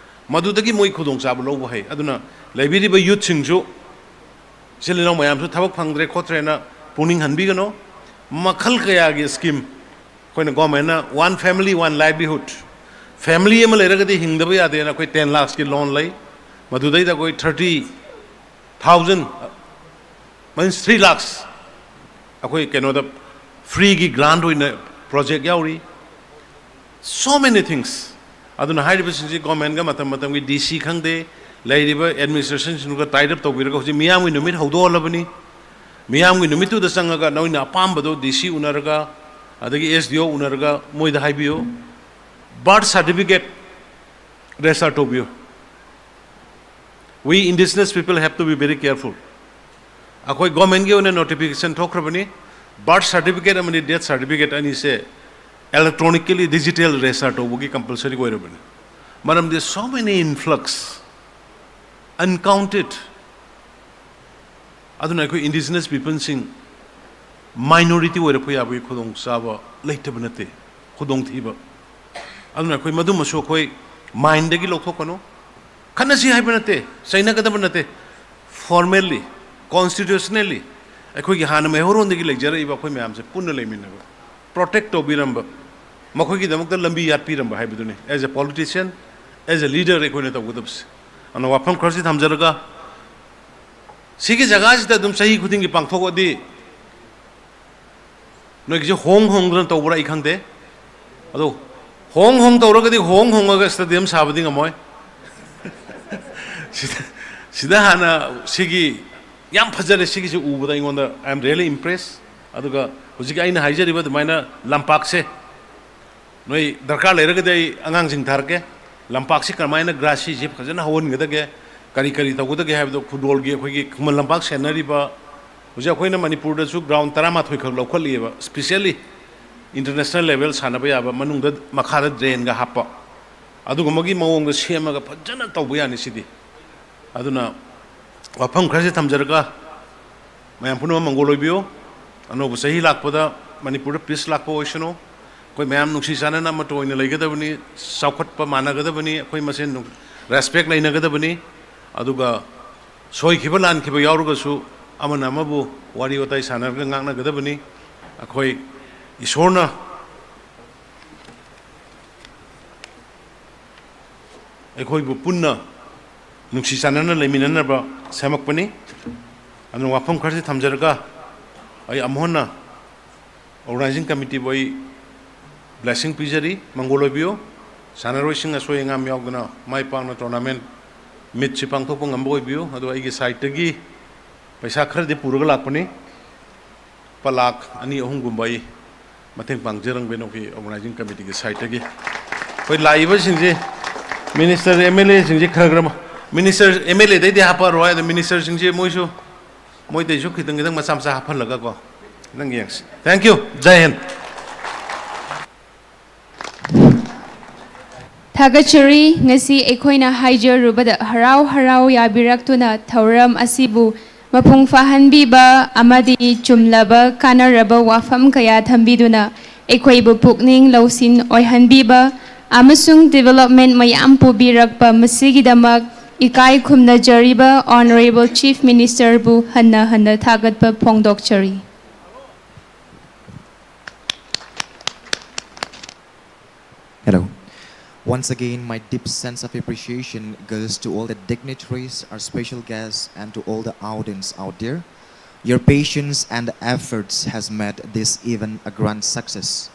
ꯃꯗꯨꯗꯒꯤ ꯃꯣꯏ ꯈꯨꯗꯣꯡꯆꯥꯕ ꯂꯧꯕ ꯍꯩ꯫ ꯑꯗꯨꯅ ꯂꯩꯕꯤꯔꯤꯕ ꯌꯨꯠꯁꯤꯡꯁꯨ, ꯏꯆꯤꯜ ꯏꯅꯥꯎ ꯃꯌꯥꯝꯁꯨ ꯊꯕꯛ ꯐꯪꯗ꯭ꯔꯦ ꯈꯣꯠꯇ꯭ꯔꯦꯅ ꯄꯨꯛꯅꯤꯡ ꯍꯟꯕꯤꯒꯅꯨ꯫ ꯃꯈꯜ ꯀꯌꯥꯒꯤ ꯁ꯭ꯀꯤꯝ ꯑꯩꯈꯣꯏꯅ ꯒꯣꯔꯃꯦꯟꯅ One Family One Livelihood, family ꯑꯃ ꯂꯩꯔꯒꯗꯤ ꯍꯤꯡꯗꯕ ꯌꯥꯗꯦꯅ ꯑꯩꯈꯣꯏ ꯇꯦꯟ ꯂꯥꯛꯁꯀꯤ ꯂꯣꯟ ꯂꯩ꯫ ꯃꯗꯨꯗꯩꯗ ꯑꯩꯈꯣꯏ thirty thousand, means three lakhs ꯑꯩꯈꯣꯏ ꯀꯩꯅꯣꯗ ꯐ꯭ꯔꯤꯒꯤ ꯒ꯭ꯔꯥꯟꯠ ꯑꯣꯏꯅ ꯄ꯭ꯔꯣꯖꯦꯛ ꯌꯥꯎꯔꯤ꯫ So many things. ꯑꯗꯨꯅ ꯍꯥꯏꯔꯤꯕꯁꯤꯡꯁꯤ ꯒꯣꯔꯃꯦꯟꯒ ꯃꯇꯝ ꯃꯇꯝꯒꯤ ꯗꯤ ꯁꯤ ꯈꯪꯗꯦ, ꯂꯩꯔꯤꯕ ꯑꯦꯗꯃꯤꯅꯤꯁꯇ꯭ꯔꯦꯁꯟꯁꯤꯡꯗꯨꯒ ꯇꯥꯏꯠ ꯑꯞ ꯇꯧꯕꯤꯔꯒ ꯍꯧꯖꯤꯛ ꯃꯤꯌꯥꯝꯒꯤ ꯅꯨꯃꯤꯠ ꯍꯧꯗꯣꯛꯍꯜꯂꯕꯅꯤ꯫ ꯃꯤꯌꯥꯝꯒꯤ ꯅꯨꯃꯤꯠꯇꯨꯗ ꯆꯪꯉꯒ ꯅꯣꯏꯅ ꯑꯄꯥꯝꯕꯗꯣ ꯗꯤ ꯁꯤ ꯎꯅꯔꯒ, ꯑꯗꯒꯤ ꯑꯦꯁ ꯗꯤ ꯑꯣ ꯎꯅꯔꯒ ꯃꯣꯏꯗ ꯍꯥꯏꯕꯤꯌꯨ꯫ ꯕꯥꯔꯊ ꯁꯥꯔꯇꯤꯐꯤꯀꯦꯠ ꯔꯦꯖꯤꯁꯇꯔ ꯇꯧꯕꯤꯌꯨ꯫ We indigenous people have to be very careful. ꯑꯩꯈꯣꯏ ꯒꯣꯔꯃꯦꯟꯒꯤ ꯑꯣꯏꯅ ꯅꯣꯇꯤꯐꯤꯀꯦꯁꯟ ꯊꯣꯛꯈ꯭ꯔꯕꯅꯤ, ꯕꯥꯔꯊ ꯁꯥꯔꯇꯤꯐꯤꯀꯦꯠ ꯑꯃꯗꯤ ꯗꯦꯠ ꯁꯥꯔꯇꯤꯐꯤꯀꯦꯠ ꯑꯅꯤꯁꯦ ꯏꯂꯦꯛꯇ꯭ꯔꯣꯅꯤꯀꯦꯜꯂꯤ ꯗꯤꯖꯤꯇꯦꯜ ꯔꯦꯖꯤꯁꯇꯔ ꯇꯧꯕꯒꯤ ꯀꯝꯄꯜꯁꯔꯤ ꯑꯣꯏꯔꯕꯅꯤ꯫ ꯃꯔꯝꯗꯤ so many influx, uncounted, ꯑꯗꯨꯅ ꯑꯩꯈꯣꯏ ꯏꯟꯗꯤꯖꯤꯅꯁ ꯄꯤꯄꯜꯁꯤꯡ ꯃꯥꯏꯅꯣꯔꯤꯇꯤ ꯑꯣꯏꯔꯛꯄ ꯌꯥꯕꯒꯤ ꯈꯨꯗꯣꯡꯆꯥꯕ ꯂꯩꯇꯕ ꯅꯠꯇꯦ, ꯈꯨꯗꯣꯡꯊꯤꯕ꯫ ꯑꯗꯨꯅ ꯑꯩꯈꯣꯏ ꯃꯗꯨꯃꯁꯨ ꯑꯩꯈꯣꯏ ꯃꯥꯏꯟꯗꯒꯤ ꯂꯧꯊꯣꯛꯀꯅꯨ꯫ ꯈꯠꯅꯁꯤ ꯍꯥꯏꯕ ꯅꯠꯇꯦ, ꯆꯩꯅꯒꯗꯕ ꯅꯠꯇꯦ꯫ ꯐꯣꯔꯃꯦꯜꯂꯤ, ꯀꯣꯟꯁꯇꯤꯇ꯭ꯌꯨꯁꯅꯦꯜꯂꯤ ꯑꯩꯈꯣꯏꯒꯤ ꯍꯥꯟꯅ ꯃꯩꯍꯧꯔꯣꯟꯗꯒꯤ ꯂꯩꯖꯔꯛꯏꯕ ꯑꯩꯈꯣꯏ ꯃꯌꯥꯝꯁꯦ ꯄꯨꯟꯅ ꯂꯩꯃꯤꯟꯅꯕ, ꯄ꯭ꯔꯣꯇꯦꯛ ꯇꯧꯕꯤꯔꯝꯕ, ꯃꯈꯣꯏꯒꯤꯗꯃꯛꯇ ꯂꯝꯕꯤ ꯌꯥꯠꯄꯤꯔꯝꯕ ꯍꯥꯏꯕꯗꯨꯅꯤ as a politician, as a leader ꯑꯩꯈꯣꯏꯅ ꯇꯧꯒꯗꯕꯁꯦ꯫ ꯑꯗꯨꯅ ꯋꯥꯐꯝ ꯈꯔꯁꯤ ꯊꯝꯖꯔꯒ, ꯁꯤꯒꯤ ꯖꯒꯥꯁꯤꯗ ꯑꯗꯨꯝ ꯆꯍꯤ ꯈꯨꯗꯤꯡꯒꯤ ꯄꯥꯡꯊꯣꯛꯑꯗꯤ, ꯅꯣꯏꯒꯤꯁꯦ ꯍꯣꯡ ꯍꯣꯡꯗꯅ ꯇꯧꯕ꯭ꯔꯥ ꯑꯩ ꯈꯪꯗꯦ, ꯑꯗꯣ ꯍꯣꯡ ꯍꯣꯡ ꯇꯧꯔꯒꯗꯤ ꯍꯣꯡ ꯍꯣꯡꯉꯒ stadium ꯁꯥꯕꯗꯤ ꯉꯝꯃꯣꯏ꯫ ꯁꯤꯗ, ꯁꯤꯗ ꯍꯥꯟꯅ ꯁꯤꯒꯤ ꯌꯥꯝ ꯐꯖꯔꯦ, ꯁꯤꯒꯤꯁꯤ ꯎꯕꯗ ꯑꯩꯉꯣꯟꯗ I am really impressed꯫ ꯑꯗꯨꯒ ꯍꯧꯖꯤꯛ ꯑꯩꯅ ꯍꯥꯏꯖꯔꯤꯕ ꯑꯗꯨꯃꯥꯏꯅ ꯂꯝꯄꯥꯛꯁꯦ ꯅꯣꯏ ꯗꯔꯀꯥꯔ ꯂꯩꯔꯒꯗꯤ ꯑꯩ ꯑꯉꯥꯡꯁꯤꯡ ꯊꯥꯔꯛꯀꯦ꯫ ꯂꯝꯄꯥꯛꯁꯤ ꯀꯔꯝꯍꯥꯏꯅ grass ꯁꯤ ꯐꯖꯅ ꯍꯧꯍꯟꯒꯗꯒꯦ, ꯀꯔꯤ ꯀꯔꯤ ꯇꯧꯒꯗꯒꯦ ꯍꯥꯏꯕꯗꯣ, ꯈꯨꯗꯣꯜꯒꯤ ꯑꯩꯈꯣꯏꯒꯤ ꯈꯨꯃꯟ ꯂꯝꯄꯥꯛ ꯁꯦꯟꯅꯔꯤꯕ, ꯍꯧꯖꯤꯛ ꯑꯩꯈꯣꯏꯅ ꯃꯅꯤꯄꯨꯔꯗꯁꯨ ground ꯇꯔꯥꯃꯥꯊꯣꯏ ꯈꯛ ꯂꯧꯈꯠꯂꯤꯑꯕ, specially international level ꯁꯥꯟꯅꯕ ꯌꯥꯕ, ꯃꯅꯨꯡꯗ ꯃꯈꯥꯗ drain ꯒ ꯍꯥꯞꯄ, ꯑꯗꯨꯒꯨꯝꯕꯒꯤ ꯃꯑꯣꯡꯗ ꯁꯦꯝꯃꯒ ꯐꯖꯅ ꯇꯧꯕ ꯌꯥꯅꯤ ꯁꯤꯗꯤ꯫ ꯑꯗꯨꯅ ꯋꯥꯐꯝ ꯈꯔꯁꯤ ꯊꯝꯖꯔꯒ ꯃꯌꯥꯝ ꯄꯨꯝꯅꯃꯛ ꯃꯪꯒꯣꯜ ꯑꯣꯏꯕꯤꯌꯨ꯫ ꯑꯅꯧꯕ ꯆꯍꯤ ꯂꯥꯛꯄꯗ ꯃꯅꯤꯄꯨꯔꯗ peace ꯂꯥꯛꯄ ꯑꯣꯏꯁꯅꯨ꯫ ꯑꯩꯈꯣꯏ ꯃꯌꯥꯝ ꯅꯨꯡꯁꯤ ꯆꯥꯟꯅꯅ ꯑꯃꯠꯇ ꯑꯣꯏꯅ ꯂꯩꯒꯗꯕꯅꯤ, ꯆꯥꯎꯈꯠꯄ ꯃꯥꯟꯅꯒꯗꯕꯅꯤ, ꯑꯩꯈꯣꯏ ꯃꯁꯦꯟ ꯅꯨꯡ-, respect ꯂꯩꯅꯒꯗꯕꯅꯤ꯫ ꯑꯗꯨꯒ ꯁꯣꯏꯈꯤꯕ ꯂꯥꯟꯈꯤꯕ ꯌꯥꯎꯔꯒꯁꯨ ꯑꯃꯅ ꯑꯃꯕꯨ ꯋꯥꯔꯤ ꯋꯥꯇꯥꯏ ꯁꯥꯟꯅꯔꯒ ꯉꯥꯛꯅꯒꯗꯕꯅꯤ꯫ ꯑꯩꯈꯣꯏ ꯏꯁꯣꯔꯅ ꯑꯩꯈꯣꯏꯕꯨ ꯄꯨꯟꯅ ꯅꯨꯡꯁꯤ ꯆꯥꯟꯅꯅ ꯂꯩꯃꯤꯟꯅꯅꯕ ꯁꯦꯝꯃꯛꯄꯅꯤ꯫ ꯑꯗꯨꯅ ꯋꯥꯐꯝ ꯈꯔꯁꯤ ꯊꯝꯖꯔꯒ ꯑꯩ ꯑꯃꯨꯛ ꯍꯟꯅ organizing committee ꯕꯨ ꯑꯩ blessing ꯄꯤꯖꯔꯤ꯫ ꯃꯪꯒꯣꯜ ꯑꯣꯏꯕꯤꯌꯨ꯫ ꯁꯥꯟꯅꯔꯣꯏꯁꯤꯡ ꯑꯁꯣꯏ ꯑꯉꯥꯝ ꯌꯥꯎꯗꯅ ꯃꯥꯏ ꯄꯥꯛꯅ tournament, meet ꯁꯤ ꯄꯥꯡꯊꯣꯛꯄ ꯉꯝꯕ ꯑꯣꯏꯕꯤꯌꯨ꯫ ꯑꯗꯣ ꯑꯩꯒꯤ side ꯇꯒꯤ ꯄꯩꯁꯥ ꯈꯔꯗꯤ ꯄꯨꯔꯒ ꯂꯥꯛꯄꯅꯤ꯫ ꯂꯨꯄꯥ ꯂꯥꯈ ꯑꯅꯤ ꯑꯍꯨꯝꯒꯨꯝꯕ ꯑꯩ ꯃꯇꯦꯡ ꯄꯥꯡꯖꯔꯝꯒꯦ ꯅꯈꯣꯏꯒꯤ organizing committee ꯒꯤ side ꯇꯒꯤ꯫ ꯑꯩꯈꯣꯏ ꯂꯥꯛꯏꯕꯁꯤꯡꯁꯦ, minister, MLA ꯁꯤꯡꯁꯦ ꯈꯔ ꯈꯔ, minister, MLA ꯗꯩꯗꯤ ꯍꯥꯞꯄꯛꯑꯔꯣꯏ, ꯑꯗꯣ minister ꯁꯤꯡꯁꯦ ꯃꯣꯏꯁꯨ, ꯃꯣꯏꯗꯩꯁꯨ ꯈꯤꯇꯪ ꯈꯤꯇꯪ ꯃꯆꯥ ꯃꯆꯥ ꯍꯥꯞꯍꯜꯂꯒꯀꯣ, ꯈꯤꯇꯪ ꯌꯦꯡꯁꯤ꯫ Thank you꯫ ꯖꯥꯏ ꯍꯤꯟꯗ꯫ ꯊꯥꯒꯠꯆꯔꯤ꯫ ꯉꯁꯤ ꯑꯩꯈꯣꯏꯅ ꯍꯥꯏꯖꯔꯨꯕꯗ ꯍꯔꯥꯎ ꯍꯔꯥꯎ ꯌꯥꯕꯤꯔꯛꯇꯨꯅ ꯊꯧꯔꯝ ꯑꯁꯤꯕꯨ ꯃꯄꯨꯡ ꯐꯥꯍꯟꯕꯤꯕ ꯑꯃꯗꯤ ꯆꯨꯝꯂꯕ ꯀꯥꯟꯅꯔꯕ ꯋꯥꯐꯝ ꯀꯌꯥ ꯊꯝꯕꯤꯗꯨꯅ ꯑꯩꯈꯣꯏꯕꯨ ꯄꯨꯛꯅꯤꯡ ꯂꯧꯁꯤꯡ ꯑꯣꯏꯍꯟꯕꯤꯕ ꯑꯃꯁꯨꯡ development ꯃꯌꯥꯝ ꯄꯨꯕꯤꯔꯛꯄ ꯃꯁꯤꯒꯤꯗꯃꯛ ꯏꯀꯥꯏ ꯈꯨꯝꯅꯖꯔꯤꯕ Honourable Chief Minister ꯕꯨ ꯍꯟꯅ ꯍꯟꯅ ꯊꯥꯒꯠꯄ ꯐꯣꯡꯗꯣꯛꯆꯔꯤ꯫ Hello. Once again, my deep sense of appreciation goes to all the dignitaries, our special guests, and to all the audience out there. Your patience and efforts has made this event a grand success.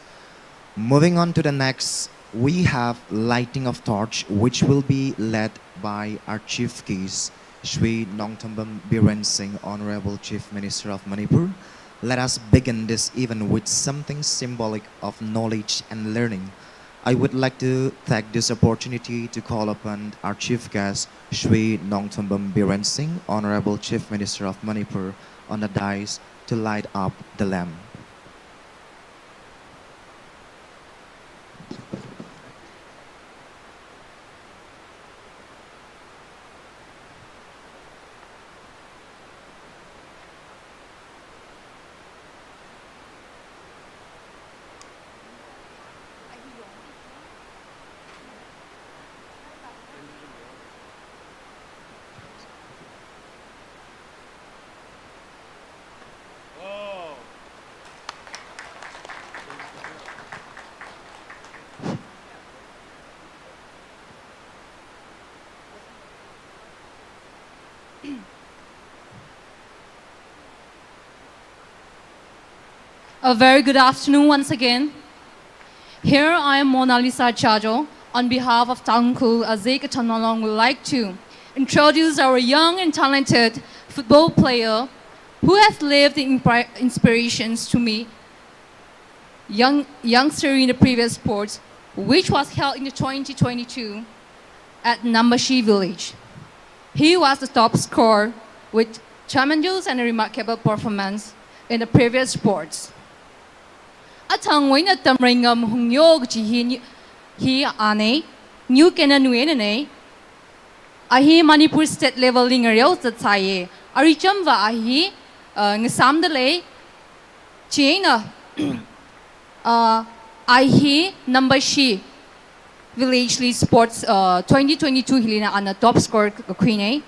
Moving on to the next We have lighting of torch, which will be led by our chief guest, Shri Nongthombam Biren Singh, Honorable Chief Minister of Manipur. Let us begin this event with something symbolic of knowledge and learning. I would like to take this opportunity to call upon our chief guest, Shri Nongthombam Biren Singh, Honorable Chief Minister of Manipur, on the dais to light up the lamp. A very good afternoon once again. Here I am, Mona Lisa Chajo. On behalf of Tangkhul, Azek Atanalong would like to introduce our young and talented football player who has lived the impri- inspirations to me, young youngster in the previous sports, which was held in the twenty twenty-two at Nambashi village. He was the top scorer with tremendous and remarkable performance in the previous sports. Athang waina tamrei ngam hungyo kachi hi ni- hi ane, New Kena Nuenane. Ahi Manipur state level ling ariau zatsaye. Arichamva ahi, uh, ngasam dale. Chena, uh, ahi Nambashi village li sports, uh, twenty twenty-two hilina ana top score queen.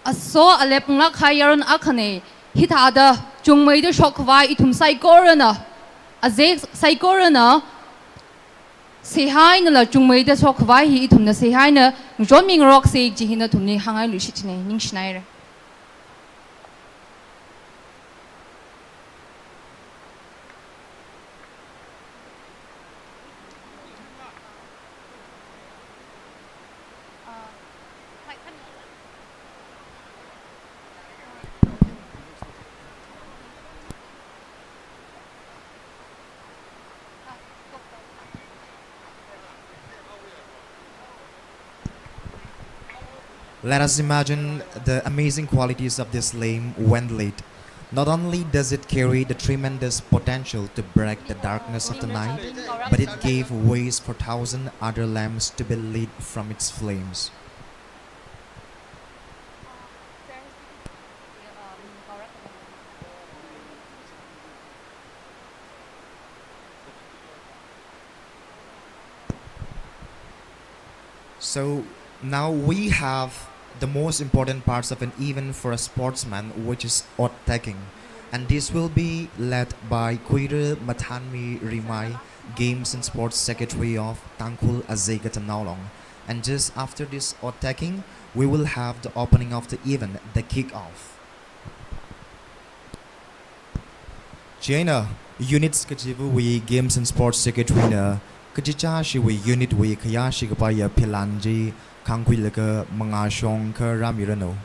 Aso alep ngak hayaron akane. Hithada chungmei da shok vai ithum saikorana. Azek saikorana. Sehaina la chungmei da shok vai hi ithum na sehaina. John Ming Rock se jihina tumni hangai lushitine. Ning shinaire. Let us imagine the amazing qualities of this flame when lit. Not only does it carry the tremendous potential to break the darkness of the night, but it gave ways for thousand other lamps to be lit from its flames. So now we have the most important parts of an event for a sportsman, which is oath taking. And this will be led by Kuire Mathanmi Rimai, Games and Sports Secretary of Tangkhul Azega Tanaulong. And just after this oath taking, we will have the opening of the event, the kick-off. China, units kachivu wi Games and Sports Secretary na kachicha shi wi unit wi kaya shi kapaya philanji kangkui laga manga shong ka ramirano.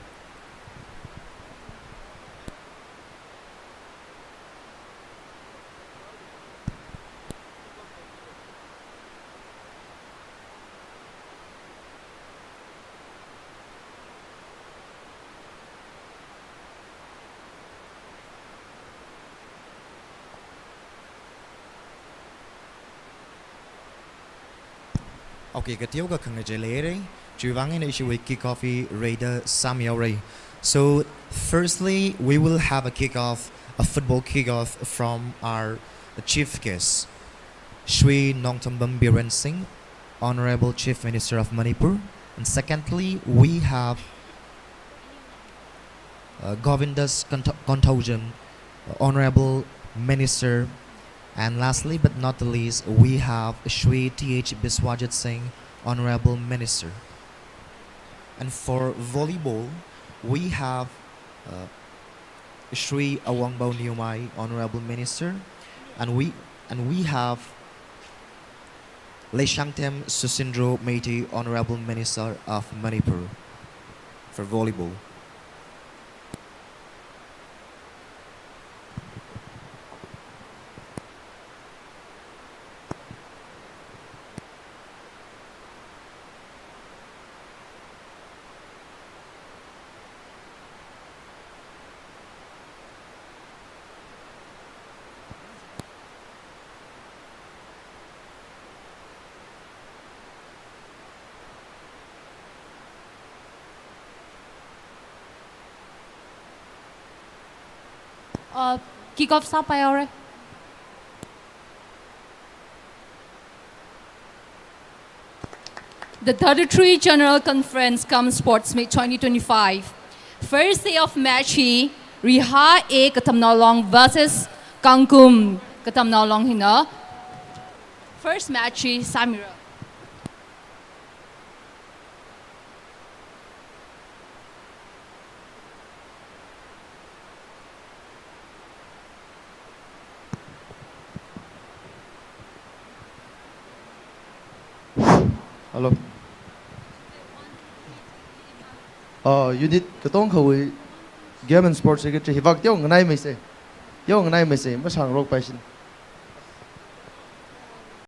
Okay, katio ka kanga jelere, chuvangi na ishi wi kick-off i Raider Samuel Ray. So, firstly, we will have a kick-off, a football kick-off from our chief guest, Shri Nongthombam Biren Singh, Honorable Chief Minister of Manipur. And secondly, we have uh, Govindas Konthoujam, Honorable Minister. And lastly but not the least, we have Shri T H Biswajit Singh, Honorable Minister. And for volleyball, we have uh, Shri Awangbau Newmai, Honorable Minister, and we and we have Leishangtem Susindro Meitei, Honorable Minister of Manipur, for volleyball. Kick off ꯁꯥꯄ ꯌꯥꯎꯔꯦ. The thirty-three General Conference cum Sports Meet twenty twenty-five. First day of match hi Riha A Katamnaolong versus Kangkum Katamnaolong hina. First match hi Samira. Hello. Uh, unit katong khawi Game and Sports Secretary hivak tiong nganai mai se. Tiong nganai mai se, masang rok paisin.